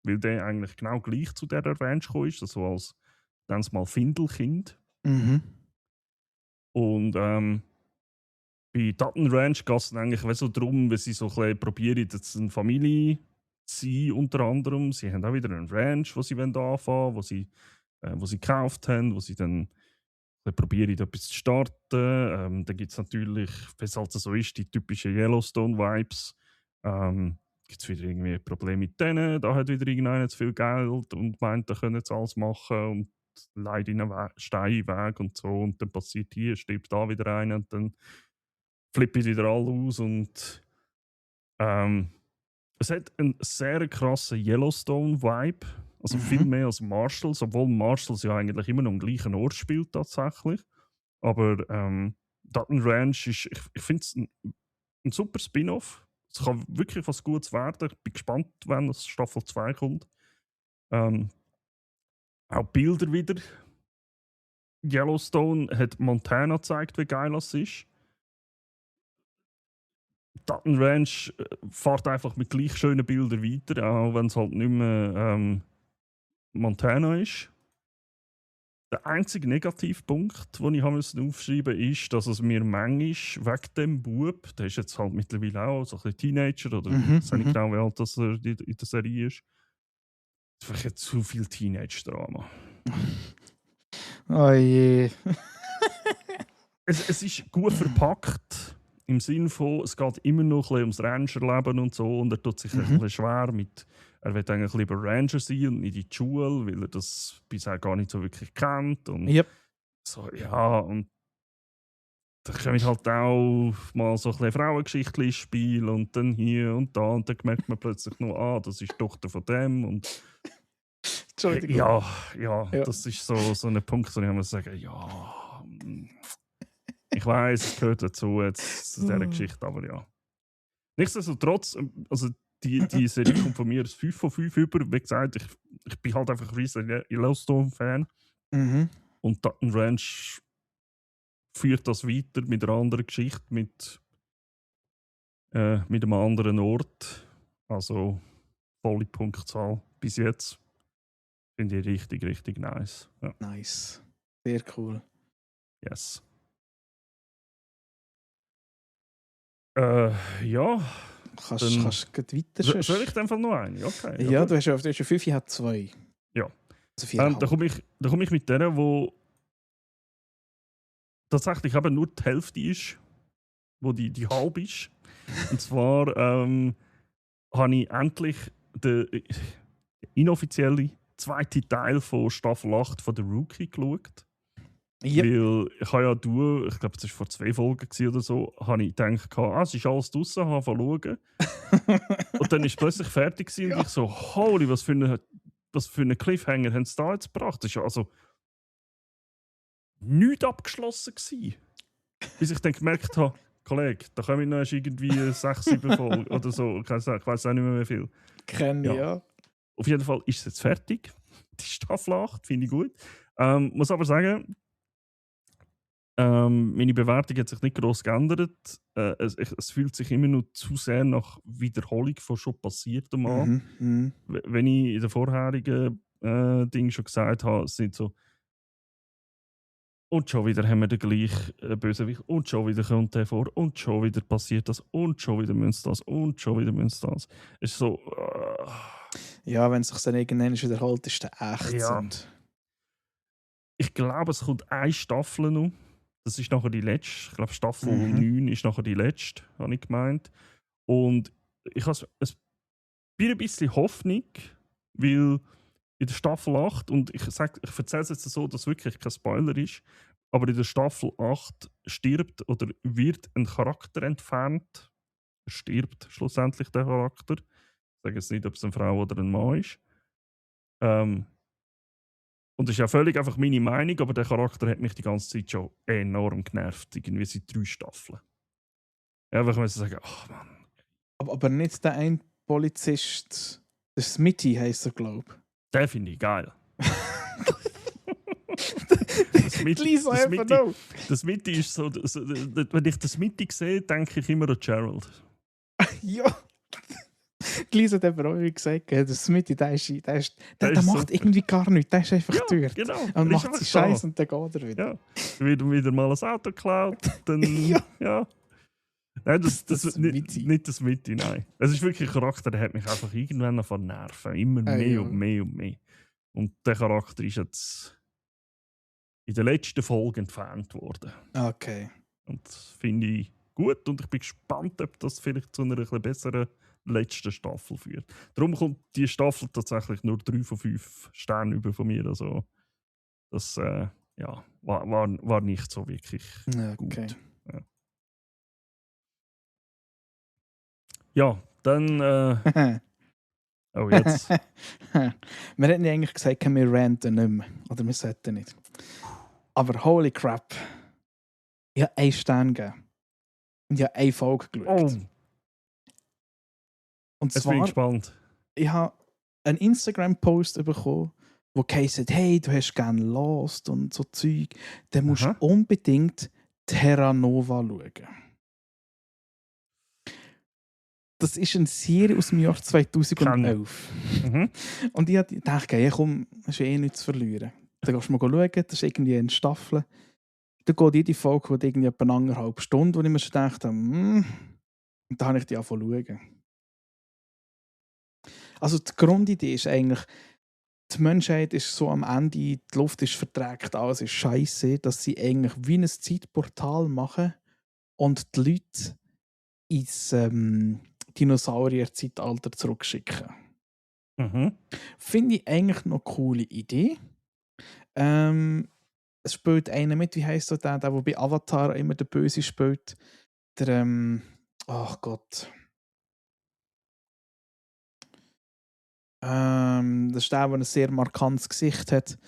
S1: weil der eigentlich genau gleich zu dieser Ranch gekommen ist, also als dann mal Findelkind. Und bei Dutton Ranch geht es eigentlich so darum, wenn sie so ein bisschen probieren, jetzt eine Familie zu sein, unter anderem. Sie haben auch wieder einen Ranch, wo sie anfangen wollen, wo sie gekauft haben, wo sie dann probieren, etwas zu starten. Dann gibt es natürlich, wie es halt so ist, die typischen Yellowstone-Vibes. Gibt es wieder irgendwie Probleme mit denen. Da hat wieder irgendeiner zu viel Geld und meint, da können sie alles machen und leidet in einen Stein weg und so. Und dann passiert hier, stirbt da wieder einer und dann flippen wieder alle aus. Und es hat einen sehr krassen Yellowstone-Vibe. Also viel mehr als Marshalls, obwohl Marshalls ja eigentlich immer noch am gleichen Ort spielt tatsächlich. Aber Dutton Ranch ist, ich finde es ein super Spin-off. Es kann wirklich was Gutes werden. Ich bin gespannt, wenn das Staffel 2 kommt. Auch Bilder wieder. Yellowstone hat Montana gezeigt, wie geil das ist. Dutton Ranch fährt einfach mit gleich schönen Bildern weiter, auch wenn es halt nicht mehr Montana ist. Der einzige Negativpunkt, den ich aufschreiben musste, ist, dass es mir manchmal wegen dem Bub, der ist jetzt halt mittlerweile auch so ein bisschen Teenager, oder ich weiß nicht genau, wie alt das er in der Serie ist. Vielleicht hat zu viel Teenage-Drama.
S2: Oh je.
S1: Es ist gut verpackt, im Sinne von, es geht immer noch ein bisschen ums Rancherleben und so, und er tut sich ein bisschen schwer mit. Er will eigentlich lieber Ranger sein und nicht in die Schule, weil er das bisher gar nicht so wirklich kennt. Und so, ja, und da kommen halt auch mal so ein bisschen Frauengeschichten ins Spiel und dann hier und da, und dann merkt man plötzlich noch, das ist die Tochter von dem. Und
S2: Entschuldigung.
S1: Ja, das ist so ein Punkt, wo ich immer sage, ich weiss, es gehört dazu jetzt zu dieser Geschichte, aber ja. Nichtsdestotrotz, also die Serie kommt von mir als 5 von 5 über. Wie gesagt, ich bin halt einfach ein riesen Yellowstone-Fan. Und Dutton Ranch führt das weiter mit einer anderen Geschichte, mit einem anderen Ort. Also volle Punktzahl bis jetzt. Finde ich richtig, richtig nice. Ja.
S2: Nice. Sehr cool.
S1: Yes. Ja.
S2: Kannst du weiter?
S1: Soll ich einfach noch eine? Okay.
S2: Ja, du hast ja 5, ich habe 2.
S1: Ja.
S2: Also
S1: da komme ich mit der, wo tatsächlich eben nur die Hälfte ist, wo die halb ist. Und zwar habe ich endlich den inoffiziellen zweiten Teil von Staffel 8 von The Rookie geschaut.
S2: Yep.
S1: Weil ich habe ich glaube, es war vor 2 Folgen oder so, habe ich gedacht, es ist alles draussen, habe schauen. Und dann ist es plötzlich fertig gewesen, und ich so, holy, was für einen Cliffhanger haben sie da jetzt gebracht? Das ist ja also nichts abgeschlossen gewesen. Bis ich dann gemerkt habe, Kollege, da kommen noch irgendwie 6, 7 Folgen oder so. Ich weiß auch nicht mehr wie viel.
S2: Kenne ich, ja.
S1: Auf jeden Fall ist es jetzt fertig. Die Staffel 8, finde ich gut. Muss aber sagen, meine Bewertung hat sich nicht gross geändert. Es fühlt sich immer noch zu sehr nach Wiederholung von schon Passiertem an. Wenn ich in den vorherigen Dingen schon gesagt habe, es sind so, und schon wieder haben wir den gleichen Bösewicht, und schon wieder kommt der vor, und schon wieder passiert das, und schon wieder müssen das, und schon wieder müssen das. Es ist so.
S2: Ja, wenn es sich dann irgendwann wiederholt, ist der echt.
S1: Ja. Ich glaube, es kommt eine Staffel noch. Das ist nachher die letzte. Ich glaube, Staffel 9 ist nachher die letzte, habe ich gemeint. Und ich habe ein bisschen Hoffnung, weil in der Staffel 8, und ich erzähle es jetzt so, dass es wirklich kein Spoiler ist, aber in der Staffel 8 stirbt oder wird ein Charakter entfernt. Er stirbt schlussendlich, der Charakter. Ich sage jetzt nicht, ob es eine Frau oder ein Mann ist. Und das ist ja völlig einfach meine Meinung, aber der Charakter hat mich die ganze Zeit schon enorm genervt, irgendwie seit 3 Staffeln. Einfach müssen sagen, ach Mann.
S2: Aber nicht der ein Polizist, der Smitty heisst er, glaube ich.
S1: Den finde ich geil.
S2: Lisa einfach noch.
S1: Das Mitte ist so, wenn ich das Mitte sehe, denke ich immer an Gerald.
S2: Ja. Lisa hat eben auch gesagt, der Smitty, der macht
S1: super.
S2: irgendwie gar nichts, der ist einfach dort.
S1: Genau.
S2: Und macht seinen Scheiß und dann geht er wieder.
S1: Ja. Wieder mal ein Auto geklaut, dann ja. Nein, das nicht das Mitte, nein. Es ist wirklich ein Charakter, der hat mich einfach irgendwann von nerven. Immer mehr und mehr und mehr. Und der Charakter ist jetzt in der letzten Folge entfernt worden.
S2: Okay.
S1: Und das finde ich gut und ich bin gespannt, ob das vielleicht zu einer etwas besseren letzten Staffel führt. Darum kommt die Staffel tatsächlich nur 3 von 5 Sternen über von mir. Also das war nicht so wirklich gut. Ja, dann oh, jetzt.
S2: Wir hätten ja eigentlich gesagt, wir ranten nicht mehr. Oder wir sollten nicht. Aber holy crap. Ich habe 1 Stern gegeben. Und ich habe 1 Folge geschaut.
S1: Oh.
S2: Und
S1: jetzt bin ich gespannt.
S2: Ich habe einen Instagram-Post bekommen, wo gesagt, hey, du hast gerne Lost und so Zeug. Dann musst du unbedingt Terra Nova schauen. Das ist eine Serie aus dem Jahr 2011. Und ich dachte, ja, komm, hast du nichts zu verlieren. Dann gehst du mal schauen, das ist irgendwie eine Staffel. Dann geht jede Folge irgendwie etwa 1,5 Stunden, wo ich mir schon dachte, und da habe ich die angefangen zu schauen. Also die Grundidee ist eigentlich, die Menschheit ist so am Ende, die Luft ist verträgt, alles ist scheiße, dass sie eigentlich wie ein Zeitportal machen und die Leute ins Dinosaurier-Zeitalter zurückschicken. Finde ich eigentlich noch eine coole Idee. Es spielt einer mit, wie heisst der bei Avatar immer der Böse spielt. Der, ach Gott. Das ist der ein sehr markantes Gesicht hat.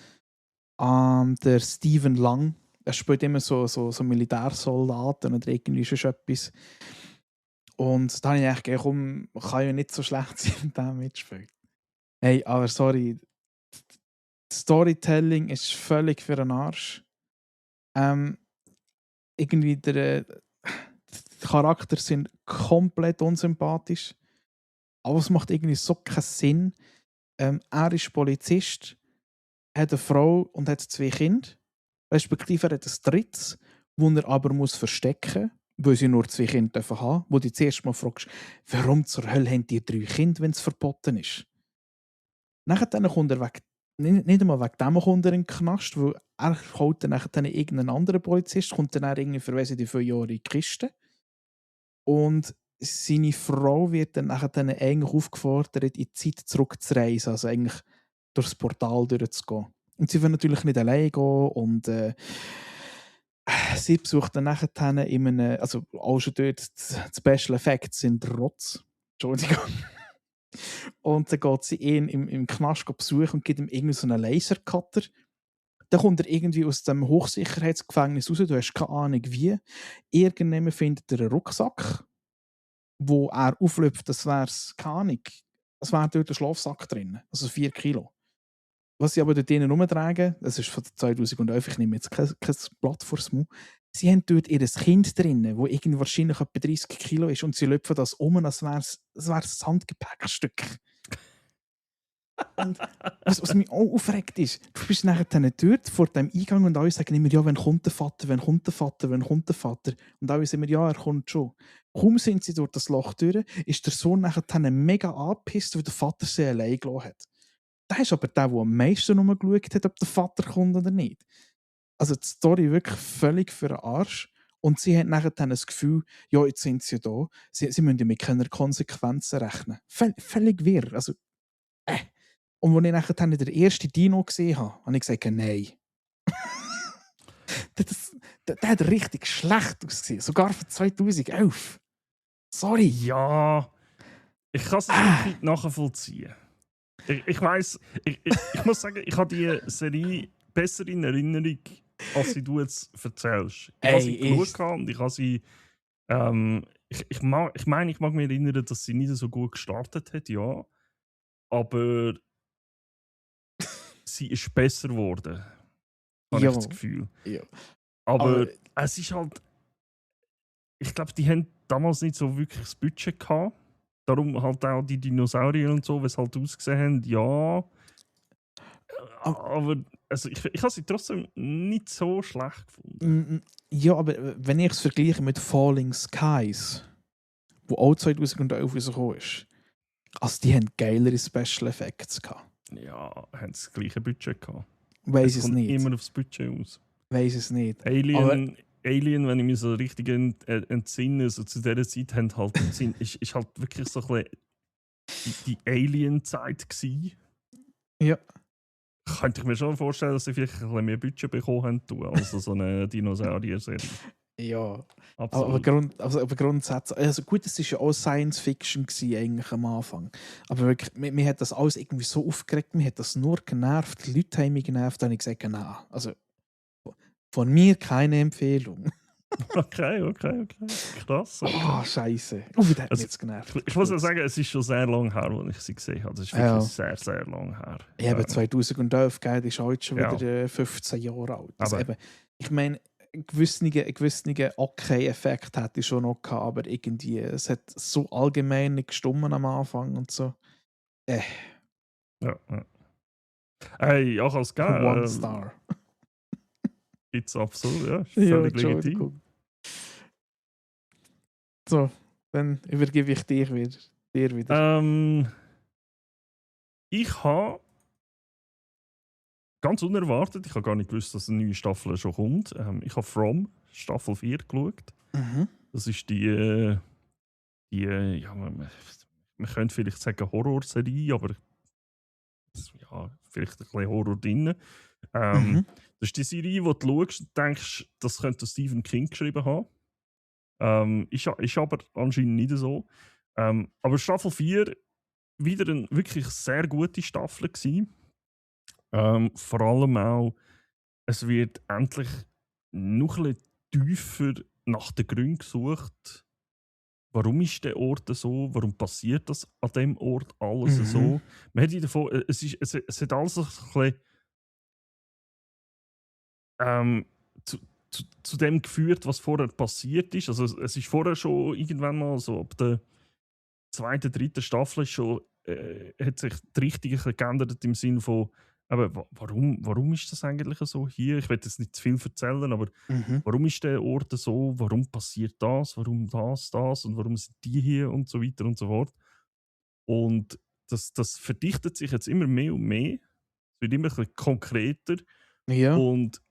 S2: Der Stephen Lang. Er spielt immer so Militärsoldaten oder irgendwie schon etwas. Und da habe ich eigentlich gedacht, komm, kann ja nicht so schlecht sein, wenn der mitspielt. Hey, aber sorry. Storytelling ist völlig für den Arsch. Irgendwie die Charakter sind komplett unsympathisch. Aber es macht irgendwie so keinen Sinn. Er ist Polizist, hat eine Frau und hat 2 Kinder. Respektive er hat ein drittes, das er aber muss verstecken muss, weil sie nur 2 Kinder haben dürfen, wo du zuerst mal fragst, warum zur Hölle haben die 3 Kinder, wenn es verboten ist. Nachher kommt er nicht einmal wegen dem kommt er in den Knast, weil er holt dann irgendeinen anderen Polizist, kommt dann irgendwie für weiss ich wie viele Jahre in die Kiste. Und seine Frau wird dann eigentlich aufgefordert, in die Zeit zurückzureisen, also eigentlich durchs Portal durchzugehen. Und sie will natürlich nicht allein gehen und sie besucht dann nachher in einem, also auch schon dort, die Special Effects sind Rotz. Entschuldigung. Und dann geht sie ihn im Knast besuchen und gibt ihm irgendwie so einen Lasercutter. Dann kommt er irgendwie aus dem Hochsicherheitsgefängnis raus, du hast keine Ahnung wie. Irgendjemand findet er einen Rucksack, wo er auflöpft, das wäre keine Ahnung. Es wäre dort ein Schlafsack drin, also 4 Kilo. Was sie aber dort drinnen rumtragen, das ist von 2011, ich nehme jetzt kein Blatt vors Mund, sie haben dort ihr Kind drin, das irgendwie wahrscheinlich etwa 30 Kilo ist und sie löpfen das als wäre es ein Handgepäckstück. Und was mich auch aufregt ist, du bist nachher dort vor dem Eingang und alle sagen immer, ja, wann kommt der Vater, wann kommt der Vater, wann kommt der Vater? Und alle sagen immer, ja, er kommt schon. Kaum sind sie durch das Loch durch, ist der Sohn nachher mega angepisst, weil der Vater sie allein gelassen hat. Der ist aber der am meisten rumgeschaut hat, ob der Vater kommt oder nicht. Also die Story wirklich völlig für den Arsch. Und sie hat nachher das Gefühl, ja, jetzt sind sie da. Sie müssen ja mit keiner Konsequenzen rechnen. Völlig wirr. Also, Und als ich nachher den ersten Dino gesehen habe, habe ich gesagt, nein. Der hat richtig schlecht ausgesehen. Sogar von 2011. Sorry.
S1: Ja, ich kann es ein Stück weit nachvollziehen. Ich weiss, ich muss sagen, ich habe die Serie besser in Erinnerung, als sie du jetzt erzählst. Ich habe sie geschaut und ich habe sie. Ich meine, ich mag mich erinnern, dass sie nicht so gut gestartet hat, ja. Aber sie ist besser geworden. Habe ich das Gefühl.
S2: Ja.
S1: Aber es ist halt. Ich glaube, die haben damals nicht so wirklich das Budget gehabt. Darum halt auch die Dinosaurier und so, wie es halt ausgesehen haben, ja. Aber also ich habe sie trotzdem nicht so schlecht gefunden.
S2: Ja, aber wenn ich es vergleiche mit Falling Skies, wo auch 2011 rausgekommen ist, also die haben geilere Special Effects gehabt.
S1: Ja, haben das gleiche Budget gehabt.
S2: Weiss es nicht.
S1: Immer aufs Budget aus.
S2: Weiss es nicht.
S1: Alien, wenn ich mich so richtig entsinne, so zu dieser Zeit ist halt wirklich so ein bisschen die Alien-Zeit gewesen.
S2: Ja.
S1: Könnte ich mir schon vorstellen, dass sie vielleicht ein bisschen mehr Budget bekommen haben, als so eine Dinosaurier-Serie.
S2: Ja,
S1: absolut.
S2: Aber grundsätzlich, also gut, es war ja auch Science Fiction eigentlich am Anfang. Aber wirklich, mir hat das alles irgendwie so aufgeregt, mir hat das nur genervt, die Leute haben mich genervt, und ich gesagt, nein, also von mir keine Empfehlung.
S1: Okay. Krass. Okay.
S2: Oh, Scheiße. Das hat mich jetzt genervt.
S1: Ich muss ja sagen, es ist schon sehr lange her, als ich sie gesehen habe. Das ist wirklich sehr, sehr lang her.
S2: Ja, aber 2011, gell, die ist heute schon wieder 15 Jahre alt. Also eben, ich meine, einen gewissen Okay-Effekt hätte ich schon noch gehabt, aber irgendwie, es hat so allgemein nicht gestimmt am Anfang und so.
S1: Ja. Hey, auch als geil.
S2: One Star.
S1: Gibt's absolut, ja. Völlig legitim.
S2: So, dann übergebe ich dir wieder.
S1: Ich habe ganz unerwartet, ich habe gar nicht gewusst, dass eine neue Staffel schon kommt. Ich habe From Staffel 4 geschaut.
S2: Mhm.
S1: Das ist ja, man könnte vielleicht sagen Horrorserie, aber ja, vielleicht ein bisschen Horror drin. Das ist die Serie, wo du schaust und denkst, das könnte Stephen King geschrieben haben. Ist aber anscheinend nicht so. Aber Staffel 4 wieder eine wirklich sehr gute Staffel gewesen. Vor allem auch, es wird endlich noch ein bisschen tiefer nach den Gründen gesucht. Warum ist der Ort so? Warum passiert das an dem Ort alles so? Man hat davon, es hat alles ein bisschen zu dem geführt, was vorher passiert ist. Also es ist vorher schon irgendwann mal so, ab der zweiten, dritten Staffel schon, hat sich die Richtung ein bisschen geändert im Sinne von, aber warum ist das eigentlich so hier? Ich will jetzt nicht zu viel erzählen, aber warum ist der Ort so? Warum passiert das? Warum das? Und warum sind die hier? Und so weiter und so fort. Und das verdichtet sich jetzt immer mehr und mehr. Es wird immer ein bisschen konkreter.
S2: Ja.
S1: Und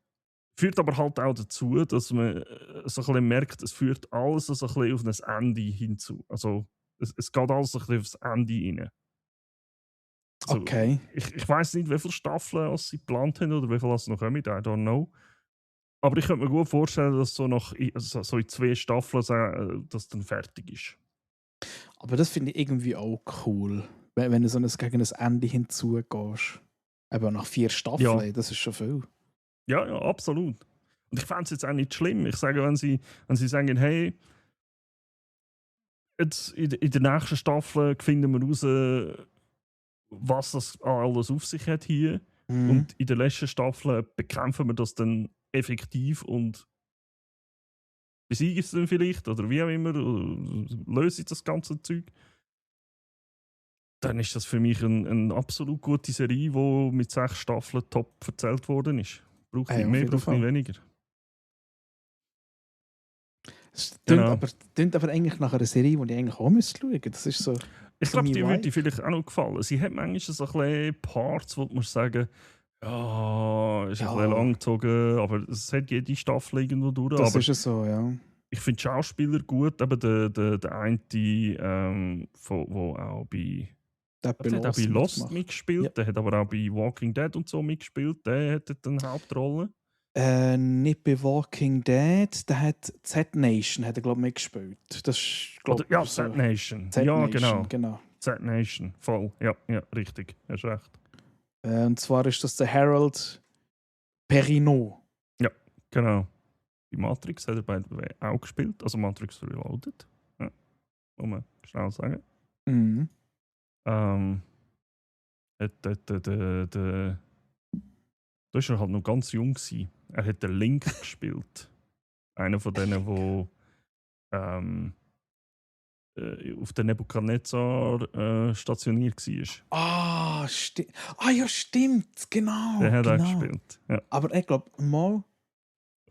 S1: führt aber halt auch dazu, dass man so ein bisschen merkt, es führt alles so ein bisschen auf ein Ende hinzu. Also es geht alles ein bisschen aufs Ende rein. Also,
S2: okay.
S1: Ich weiss nicht, wie viele Staffeln sie geplant haben oder wie viele noch kommen, I don't know. Aber ich könnte mir gut vorstellen, dass so in 2 Staffeln das dann fertig ist.
S2: Aber das finde ich irgendwie auch cool, wenn du so gegen ein Ende hinzugehst. Aber nach 4 Staffeln, das ist schon viel.
S1: Ja, absolut. Und ich fände es jetzt auch nicht schlimm. Ich sage, wenn sie sagen, hey, jetzt in der nächsten Staffel finden wir raus, was das alles auf sich hat hier. Und in der letzten Staffel bekämpfen wir das dann effektiv und besiegen es dann vielleicht oder wie auch immer, löse ich das ganze Zeug. Dann ist das für mich eine absolut gute Serie, die mit 6 Staffeln top erzählt worden ist. Braucht nicht mehr, braucht nicht weniger.
S2: Es klingt aber eigentlich nach einer Serie, die ich eigentlich auch schauen müsste. Das ist so.
S1: Ich glaube, die würde dir vielleicht auch noch gefallen. Sie hat manchmal so ein bisschen Parts, wo man sagen, ja, ist ein bisschen lang gezogen, aber es hat jede Staffel irgendwo durch.
S2: Das
S1: aber
S2: ist es so, ja.
S1: Ich finde die Schauspieler gut, aber der eine, der auch bei
S2: Der hat bei
S1: Der hat auch bei
S2: Lost
S1: Lost
S2: mitgemacht.
S1: mitgespielt,
S2: Ja.
S1: der hat aber auch bei Walking Dead und so mitgespielt, der hat eine Hauptrolle.
S2: Nicht bei Walking Dead, der hat Z-Nation, hat er, glaube ich, mitgespielt. Das ist, glaube
S1: Oder, ja,
S2: ich, so.
S1: Z-Nation. Ja,
S2: Z-Nation,
S1: genau. Z-Nation, voll. Ja, richtig. Hast recht.
S2: Und zwar ist das der Harold Perrineau.
S1: Genau. Bei Matrix hat er bei auch gespielt, also Matrix Reloaded. Ja, muss man schnell sagen.
S2: Mhm.
S1: Da war er halt noch ganz jung gewesen. Er hat den Link gespielt. Einer von denen, wo auf der Nebuchadnezzar stationiert war.
S2: Ja, stimmt. Genau.
S1: Der hat auch
S2: genau.
S1: gespielt. Ja.
S2: Aber ich glaube, mal.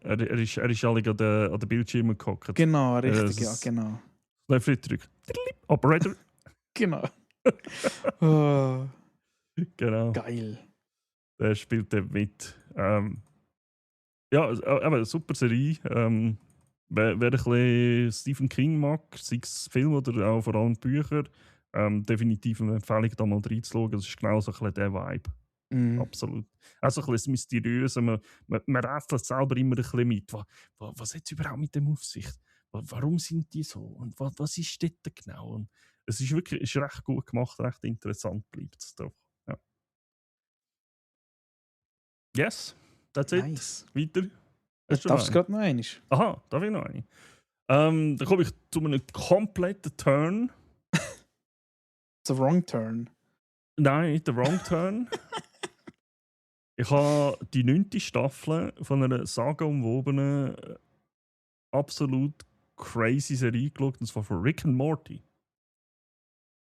S1: Er ist alle an den Bildschirmen gehockt.
S2: Genau, richtig, ja,
S1: das-
S2: genau.
S1: Left drück. Operator.
S2: Genau. Oh,
S1: Genau.
S2: geil.
S1: Der spielt dort mit. Ja, aber eine super Serie. Wer ein bisschen Stephen King mag, sei es Film oder auch vor allem Bücher, definitiv eine Empfehlung, da mal reinzuschauen. Das ist genau so ein bisschen der Vibe.
S2: Mhm.
S1: Absolut. Also ein bisschen das Mysteriöse. Man rätselt selber immer ein bisschen mit. Was hat es überhaupt mit dem auf sich? Warum sind die so? Und was ist dort genau? Und es ist wirklich recht gut gemacht, recht interessant bleibt es doch. Ja. Yes, that's
S2: Nice.
S1: it. Weiter.
S2: Jetzt
S1: Hast du
S2: darfst du
S1: noch
S2: gerade noch einmal.
S1: Aha, darf ich noch eine? Dann komme ich zu einem kompletten Turn.
S2: The wrong turn.
S1: Nein, nicht der Wrong Turn. Ich habe die 9. Staffel von einer sagenumwobenen, absolut crazy Serie geschaut, und zwar von Rick and Morty.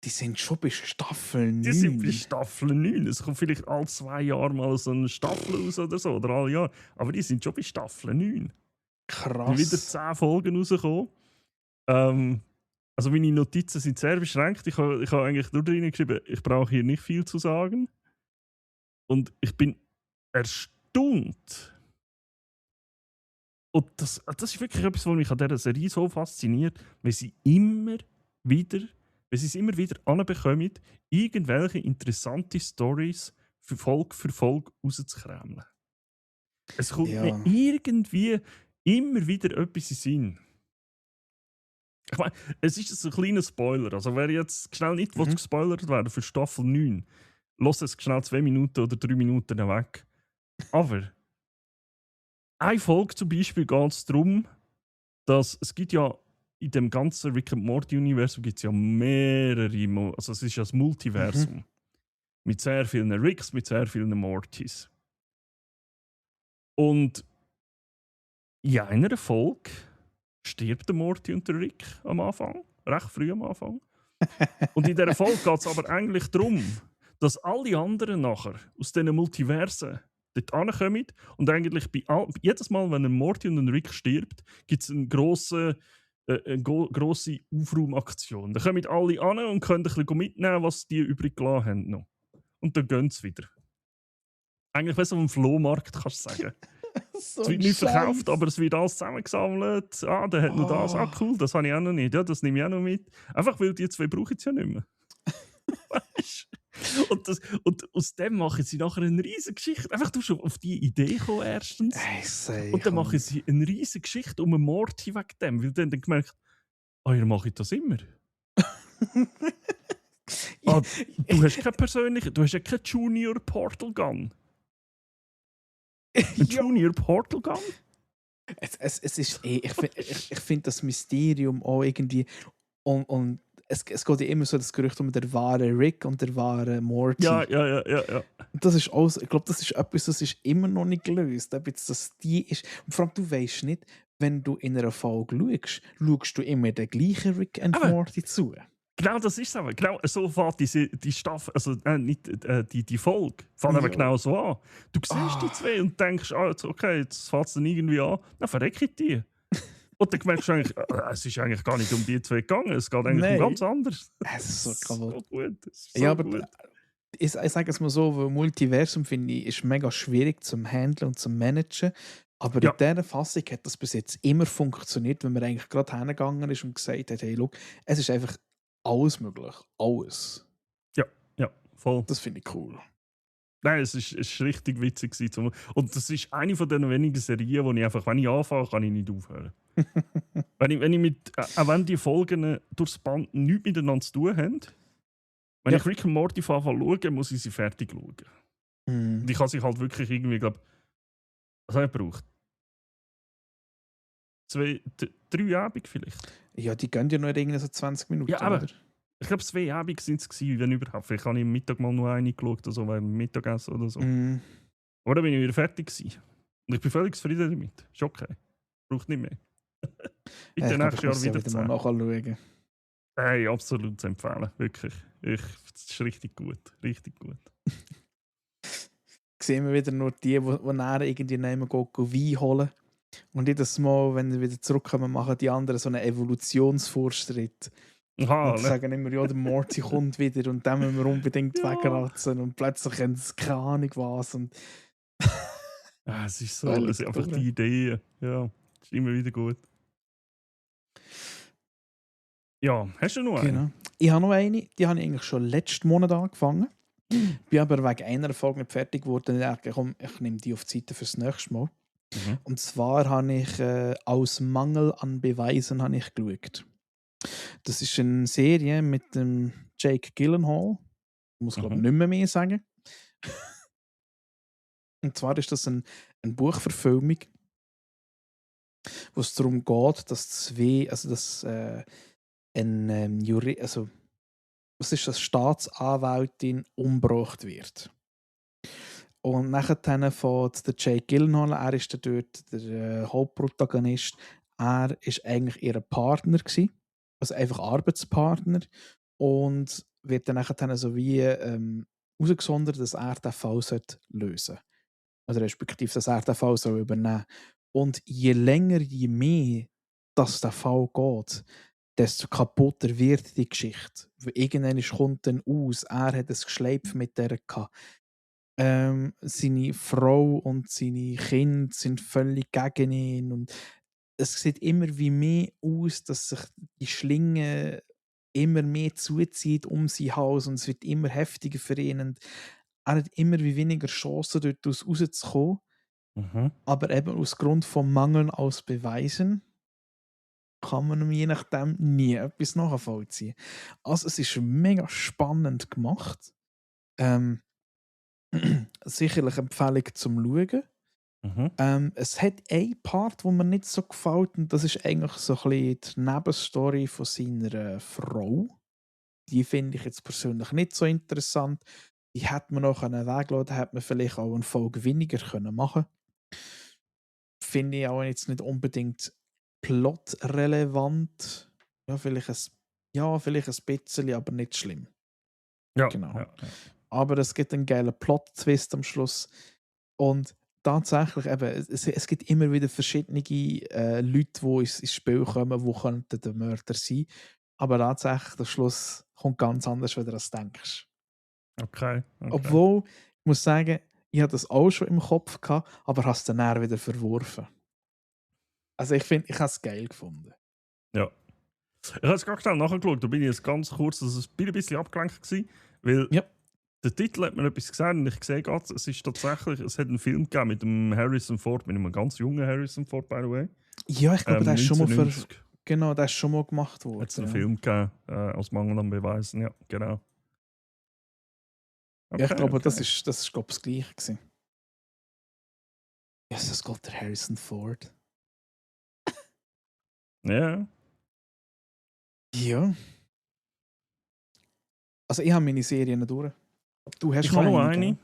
S2: Die sind schon bei Staffel 9.
S1: Die sind bei Staffel 9. Es kommt vielleicht alle 2 Jahre mal so eine Staffel raus oder so, oder alle Jahre. Aber die sind schon bei Staffel 9.
S2: Krass.
S1: Wieder 10 Folgen rausgekommen. Also meine Notizen sind sehr beschränkt. Ich habe eigentlich nur drin geschrieben, ich brauche hier nicht viel zu sagen. Und ich bin erstaunt. Und das ist wirklich etwas, was mich an dieser Serie so fasziniert, weil sie es immer wieder anbekommen, irgendwelche interessante Stories für Folge rauszukrämeln. Es kommt mir irgendwie immer wieder etwas in den Sinn. Ich meine, es ist ein kleiner Spoiler. Also wer jetzt schnell nicht gespoilert werden für Staffel 9, lass es schnell 2 Minuten oder 3 Minuten weg. Aber eine Folge zum Beispiel geht es darum, dass es gibt ja in dem ganzen Rick and Morty-Universum gibt es ja mehrere, also es ist ja das Multiversum. Mit sehr vielen Ricks, mit sehr vielen Mortys. Und in einer Folge stirbt der Morty und der Rick am Anfang, recht früh am Anfang. Und in dieser Folge geht es aber eigentlich darum, dass alle anderen nachher aus diesen Multiversen dort ankommen und eigentlich jedes Mal, wenn ein Morty und ein Rick stirbt, gibt es eine grosse Aufraumaktion. Da kommen alle an und können ein bisschen mitnehmen, was die übrig gelassen haben noch. Und dann gehen sie wieder. Eigentlich wie so ein Flohmarkt, kannst du sagen.
S2: So
S1: Es wird nicht verkauft, aber es wird alles zusammengesammelt. Ah, der hat noch das. Ah, cool, das habe ich auch noch nicht. Ja, das nehme ich auch noch mit. Einfach weil die 2 brauchen es ja nicht mehr. Weißt du? Und aus dem machen sie nachher eine riesige Geschichte. Einfach du schon auf die Idee kommen erstens. Und dann machen sie eine riesige Geschichte um einen Morty wegen dem. Weil dann gemerkt, ihr macht das immer. Du hast keine persönliche, du hast ja keinen Junior Portal Gun. Ein Junior Portal Gun?
S2: Es ist ich finde das Mysterium auch irgendwie und es geht ja immer so das Gerücht um der wahre Rick und der wahre Morty.
S1: Ja.
S2: Das ist auch, ich glaube, das ist etwas, das ist immer noch nicht gelöst. Ob jetzt das die ist. Und vor allem, du weißt nicht, wenn du in einer Folge schaust du immer den gleichen Rick and Morty zu.
S1: Genau, das ist es aber. Genau, so fängt die Staffel, also nicht die Folge, fängt aber genau so an. Du siehst die 2 und denkst, okay, jetzt fängt es dann irgendwie an, dann verrecke ich die. Und dann merkst du eigentlich, es ist eigentlich gar nicht um die 2 gegangen, es geht eigentlich um ganz anderes.
S2: Es ist so kaputt.
S1: Gut.
S2: Aber ich sage es mal so, weil Multiversum finde ich ist mega schwierig zum Handeln und zum Managen. Aber in dieser Fassung hat das bis jetzt immer funktioniert, wenn man eigentlich gerade hingegangen ist und gesagt hat, hey, look, es ist einfach alles möglich. Alles.
S1: Ja, voll.
S2: Das finde ich cool.
S1: Nein, es ist richtig witzig gewesen. Und das ist eine von den wenigen Serien, wo ich einfach, wenn ich anfange, kann ich nicht aufhören. Wenn die Folgen durchs Band nichts miteinander zu tun haben, wenn
S2: Ja.
S1: ich Rick and Morty schaue, muss ich sie fertig schauen. Und ich kann sich halt wirklich irgendwie, glaube was habe ich gebraucht? 3 Abende vielleicht.
S2: Ja, die gehen ja nur irgendwie so 20 Minuten,
S1: Ja, aber
S2: oder?
S1: ich glaube, 2 Abende sind es gewesen, wenn überhaupt. Vielleicht habe ich am Mittag mal nur eine geschaut, oder so, beim Mittagessen oder so.
S2: Mm.
S1: Aber dann bin ich wieder fertig gewesen. Und ich bin völlig zufrieden damit. Ist okay. Braucht nicht mehr. Bitte
S2: Ich
S1: nächstes Jahr
S2: muss ja
S1: wieder
S2: wieder mal
S1: zusammen.
S2: nachschauen.
S1: Hey, absolut zu empfehlen. Wirklich. Das ist richtig gut. Richtig gut.
S2: Sehen wir wieder nur die nachher irgendwie nehmen, gehen Wein holen. Und jedes Mal, wenn sie wieder zurückkommen, machen die anderen so einen Evolutionsfortschritt.
S1: Aha,
S2: Und sagen immer, ja, der Morty kommt wieder und den müssen wir unbedingt
S1: Ja.
S2: wegratzen. Und plötzlich haben sie keine Ahnung was. Und
S1: es ist so,
S2: Völlig
S1: es sind einfach
S2: durch.
S1: die Ideen. Ja, ist immer wieder gut. Ja, hast du noch eine?
S2: genau. Ich habe noch eine, die habe ich eigentlich schon letzten Monat angefangen. Bin aber wegen einer Folge nicht fertig geworden. Ich dachte, komm, ich nehme die auf die Seite fürs nächste Mal. Und zwar habe ich aus Mangel an Beweisen habe ich geschaut. Das ist eine Serie mit dem Jake Gyllenhaal. Ich muss, glaube ich, nicht mehr sagen. Und zwar ist das eine Buchverfilmung, wo es darum geht, dass was ist das, Staatsanwältin umgebracht wird. Und nachher von der Jake Gyllenhaal, er ist dann dort der Hauptprotagonist, er ist eigentlich ihr Partner gewesen, also einfach Arbeitspartner, und wird dann nachher so wie herausgesondert, dass er den Fall lösen sollte. Also respektive, dass er den Fall übernehmen soll. Und je länger, je mehr dass der Fall geht, desto kaputter wird die Geschichte. Irgendwann kommt dann aus, er hat ein Geschleif mit der gehabt. Seine Frau und seine Kinder sind völlig gegen ihn. Und es sieht immer wie mehr aus, dass sich die Schlinge immer mehr zuzieht um sein Haus und es wird immer heftiger für ihn. Und er hat immer wie weniger Chancen, dort rauszukommen. Aber eben aus Grund von Mangel aus Beweisen kann man je nachdem nie etwas nachvollziehen. Also es ist mega spannend gemacht. Sicherlich Empfehlung zum Schauen. Es hat einen Part, wo mir nicht so gefällt, und das ist eigentlich so ein bisschen die Nebenstory von seiner Frau. Die finde ich jetzt persönlich nicht so interessant. Die hätte man noch weglassen, hätte man vielleicht auch eine Folge weniger machen können. Finde ich auch jetzt nicht unbedingt plotrelevant. Vielleicht ein bisschen, aber nicht schlimm.
S1: Ja,
S2: Genau.
S1: ja.
S2: Aber es gibt einen geilen Plot-Twist am Schluss. Und tatsächlich, eben, es gibt immer wieder verschiedene Leute, die ins Spiel kommen, die könnten der Mörder sein. Aber tatsächlich, der Schluss kommt ganz anders, als du denkst.
S1: Okay.
S2: Obwohl, ich muss sagen, ich hatte das auch schon im Kopf gehabt, aber habe es dann eher wieder verworfen. Also ich finde, ich habe es geil gefunden.
S1: Ja. Ich habe es gerade schnell nachgeschaut, da bin ich jetzt ganz kurz, dass es ein bisschen abgelenkt war, weil der Titel hat mir etwas gesagt und ich sehe gerade, es hat einen Film gegeben mit dem Harrison Ford, mit einem ganz jungen Harrison Ford, by the way.
S2: Ja, ich glaube, der ist schon mal
S1: Genau,
S2: der ist schon mal gemacht worden.
S1: Hat es einen Film gegeben, aus Mangel an Beweisen, ja, genau.
S2: Okay, ja, ich glaube, das ist glaube ich, das Gleiche gewesen. Ja, das geht der Harrison Ford.
S1: Ja.
S2: Ja. Also ich habe meine Serien durch. Du hast
S1: ich habe noch eine.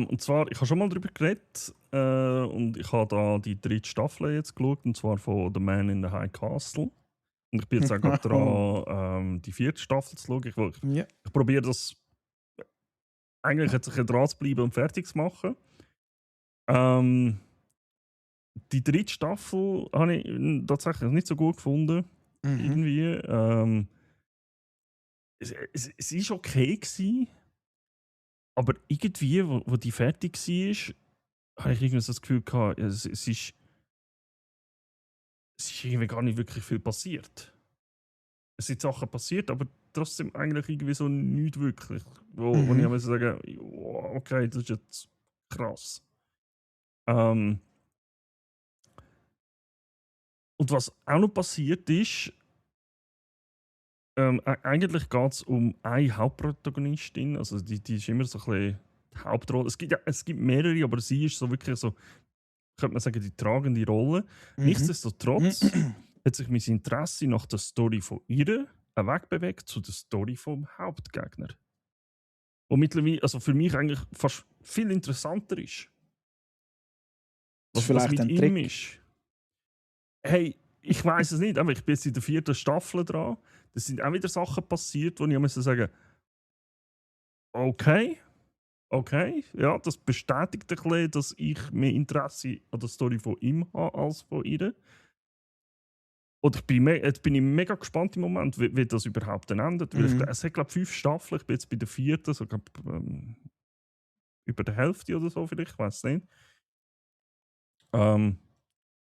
S1: Und zwar, ich habe schon mal darüber geredet und ich habe da die 3. Staffel jetzt geschaut, und zwar von The Man in the High Castle. Und ich bin jetzt auch gerade dran, die 4. Staffel zu schauen. Ich probiere das eigentlich jetzt dran zu bleiben und fertig zu machen. Die 3. Staffel habe ich tatsächlich nicht so gut gefunden. Irgendwie. Es war okay gewesen, aber irgendwie, wo die fertig war, habe ich irgendwie so das Gefühl gehabt, es ist irgendwie gar nicht wirklich viel passiert. Es sind Sachen passiert, aber trotzdem eigentlich irgendwie so nichts wirklich. Wo ich muss sagen, wow, okay, das ist jetzt krass. Und was auch noch passiert ist, eigentlich geht es um eine Hauptprotagonistin, also die ist immer so ein bisschen die Hauptrolle. Es gibt mehrere, aber sie ist so wirklich so, könnte man sagen, die tragende Rolle. Nichtsdestotrotz hat sich mein Interesse nach der Story von ihr wegbewegt zu der Story vom Hauptgegner. Wo mittlerweile, also für mich eigentlich fast viel interessanter ist.
S2: Das ist
S1: Was
S2: vielleicht
S1: mit
S2: ein
S1: ihm
S2: Trick.
S1: ist. Hey, ich weiß es nicht, aber ich bin jetzt in der 4. Staffel dran. Es sind auch wieder Sachen passiert, wo ich muss sagen, okay, ja, das bestätigt ein bisschen, dass ich mehr Interesse an der Story von ihm habe als von ihr. Und jetzt bin ich mega gespannt im Moment, wie das überhaupt dann endet. Weil es hat, glaube ich, 5 Staffeln. Ich bin jetzt bei der 4., so glaub, über der Hälfte oder so vielleicht, ich weiß es nicht.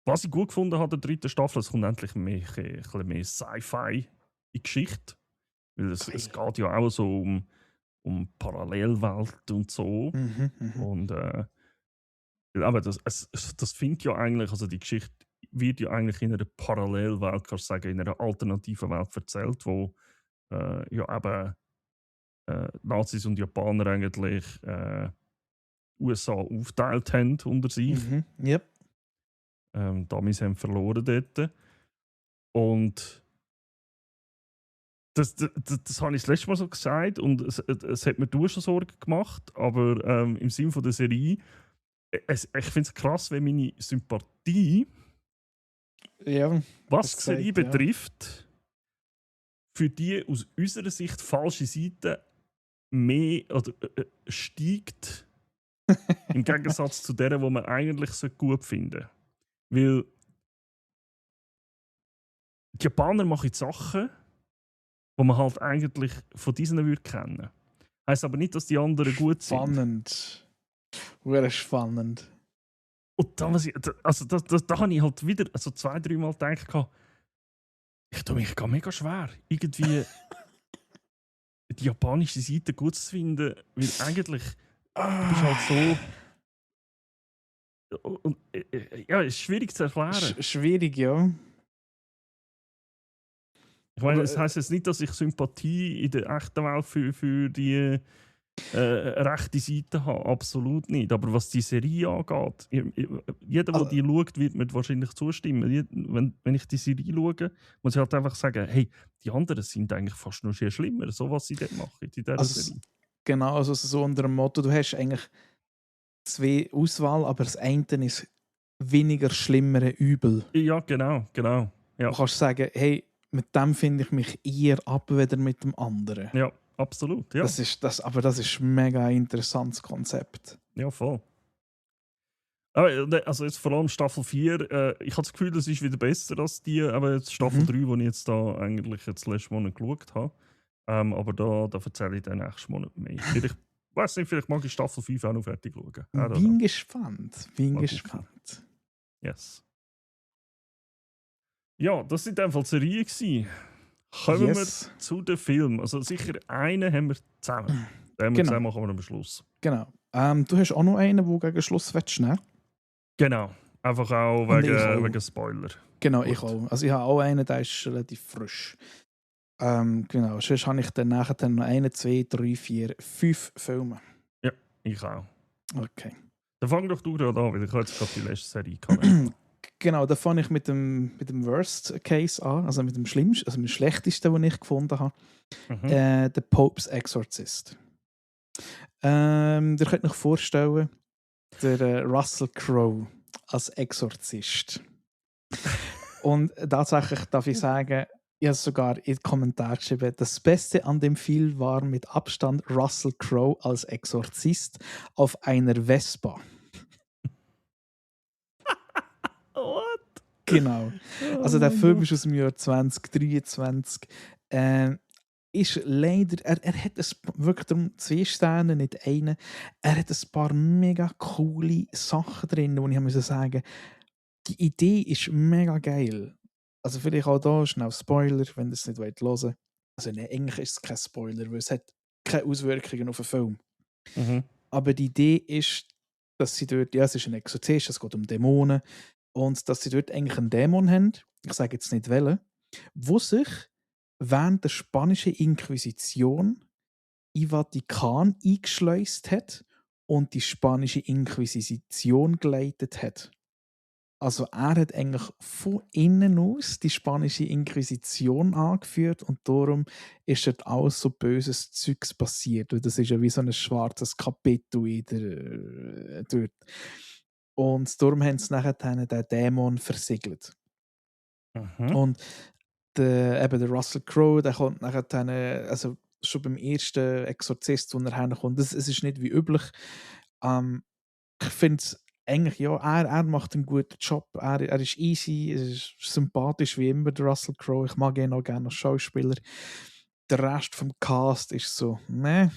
S1: Was ich gut gefunden habe, der 3. Staffel, es kommt endlich ein bisschen mehr Sci-Fi in die Geschichte. Weil es geht ja auch so um Parallelwelt und so. Und aber das findet ja eigentlich, also die Geschichte wird ja eigentlich in einer Parallelwelt, kannst du sagen, in einer alternativen Welt erzählt, wo ja eben Nazis und Japaner eigentlich USA aufgeteilt haben unter sich.
S2: Yep.
S1: Damals haben verloren dort. Und das habe ich das letzte Mal so gesagt und es hat mir schon Sorgen gemacht, aber im Sinne von der Serie, ich finde es krass, wenn meine Sympathie,
S2: Ja,
S1: was die
S2: gesagt,
S1: Serie betrifft, für die aus unserer Sicht falsche Seite mehr oder steigt im Gegensatz zu der, die man eigentlich so gut finden. Weil die Japaner machen Sachen, die man halt eigentlich von diesen würde kennen. Heißt aber nicht, dass die anderen gut sind.
S2: Spannend. Wäre spannend.
S1: Und da habe ich halt wieder 2-3 Mal gedacht, ich tue mich mega schwer, irgendwie die japanische Seite gut zu finden, weil eigentlich bist halt so. Und, ja, es ist schwierig zu erklären.
S2: Schwierig, ja.
S1: Ich meine, das heisst jetzt nicht, dass ich Sympathie in der echten Welt für die rechte Seite habe. Absolut nicht. Aber was die Serie angeht, jeder, der die schaut, wird mir wahrscheinlich zustimmen. Wenn ich die Serie schaue, muss ich halt einfach sagen, hey, die anderen sind eigentlich fast noch viel schlimmer, so was sie dort machen in dieser Serie.
S2: Genau, also so unter dem Motto, du hast eigentlich 2 Auswahl, aber das eine ist weniger schlimmere Übel.
S1: Ja, genau. Ja.
S2: Du kannst sagen, hey, mit dem finde ich mich eher ab, weder mit dem anderen.
S1: Ja, absolut. Ja.
S2: Aber das ist ein mega interessantes Konzept.
S1: Ja, voll. Also jetzt vor allem Staffel 4, ich habe das Gefühl, das ist wieder besser als die jetzt Staffel 3, die ich jetzt da eigentlich jetzt letzten Monat geschaut habe. Aber da erzähle ich dann nächsten Monat mehr. Ich weiß nicht, vielleicht mag ich Staffel 5 auch noch fertig schauen.
S2: Bin gespannt.
S1: Yes. Ja, das sind einfach Serien gewesen. Kommen wir zu den Filmen. Also sicher einen haben wir zusammen. Den haben wir zusammen, machen wir am Schluss.
S2: Genau. Du hast auch noch einen, der gegen Schluss willst, ne?
S1: Genau. Einfach auch wegen Spoiler.
S2: Genau, gut. Ich auch. Also ich habe auch einen, der ist relativ frisch. Genau. Sonst habe ich dann nachher noch 1, 2, 3, 4, 5 Filme.
S1: Ja, ich auch.
S2: Okay.
S1: Dann fang doch du gerade an, weil ich jetzt gerade die letzte Serie kann.
S2: Genau, da fange ich mit dem Worst Case an, also mit dem Schlimmsten, also mit dem Schlechtesten, den ich gefunden habe. The Pope's Exorcist. Ihr könnt euch vorstellen, der Russell Crowe als Exorzist. Und tatsächlich darf ich sagen, ich habe sogar in den Kommentaren geschrieben, das Beste an dem Film war mit Abstand Russell Crowe als Exorzist auf einer Vespa.
S1: What?
S2: Genau. Also der Film ist aus dem Jahr 2023. Ist leider, er hat wirklich darum 2 Sterne, nicht einen. Er hat ein paar mega coole Sachen drin, wo ich sagen muss, die Idee ist mega geil. Also vielleicht auch da schnell Spoiler, wenn ihr es nicht hören wollt. Also nein, eigentlich ist es kein Spoiler, weil es hat keine Auswirkungen auf den Film.
S1: Mhm.
S2: Aber die Idee ist, dass sie dort, ja, es ist ein Exorzist, es geht um Dämonen, und dass sie dort eigentlich einen Dämon haben, ich sage jetzt nicht welchen, wo sich während der spanischen Inquisition in den Vatikan eingeschleust hat und die spanische Inquisition geleitet hat. Also er hat eigentlich von innen aus die spanische Inquisition angeführt und darum ist dort alles so böses Zeugs passiert. Und das ist ja wie so ein schwarzes Kapitel in dort. Und darum haben sie nachher den Dämon versiegelt.
S1: Mhm.
S2: Und eben der Russell Crowe, der kommt nachher dann, also schon beim ersten Exorzist, wo er herkommt, es ist nicht wie üblich. Ich finde es eigentlich, ja, er macht einen guten Job. Er ist easy, er ist sympathisch wie immer, der Russell Crowe. Ich mag ihn auch gerne als Schauspieler. Der Rest vom Cast ist so, ne.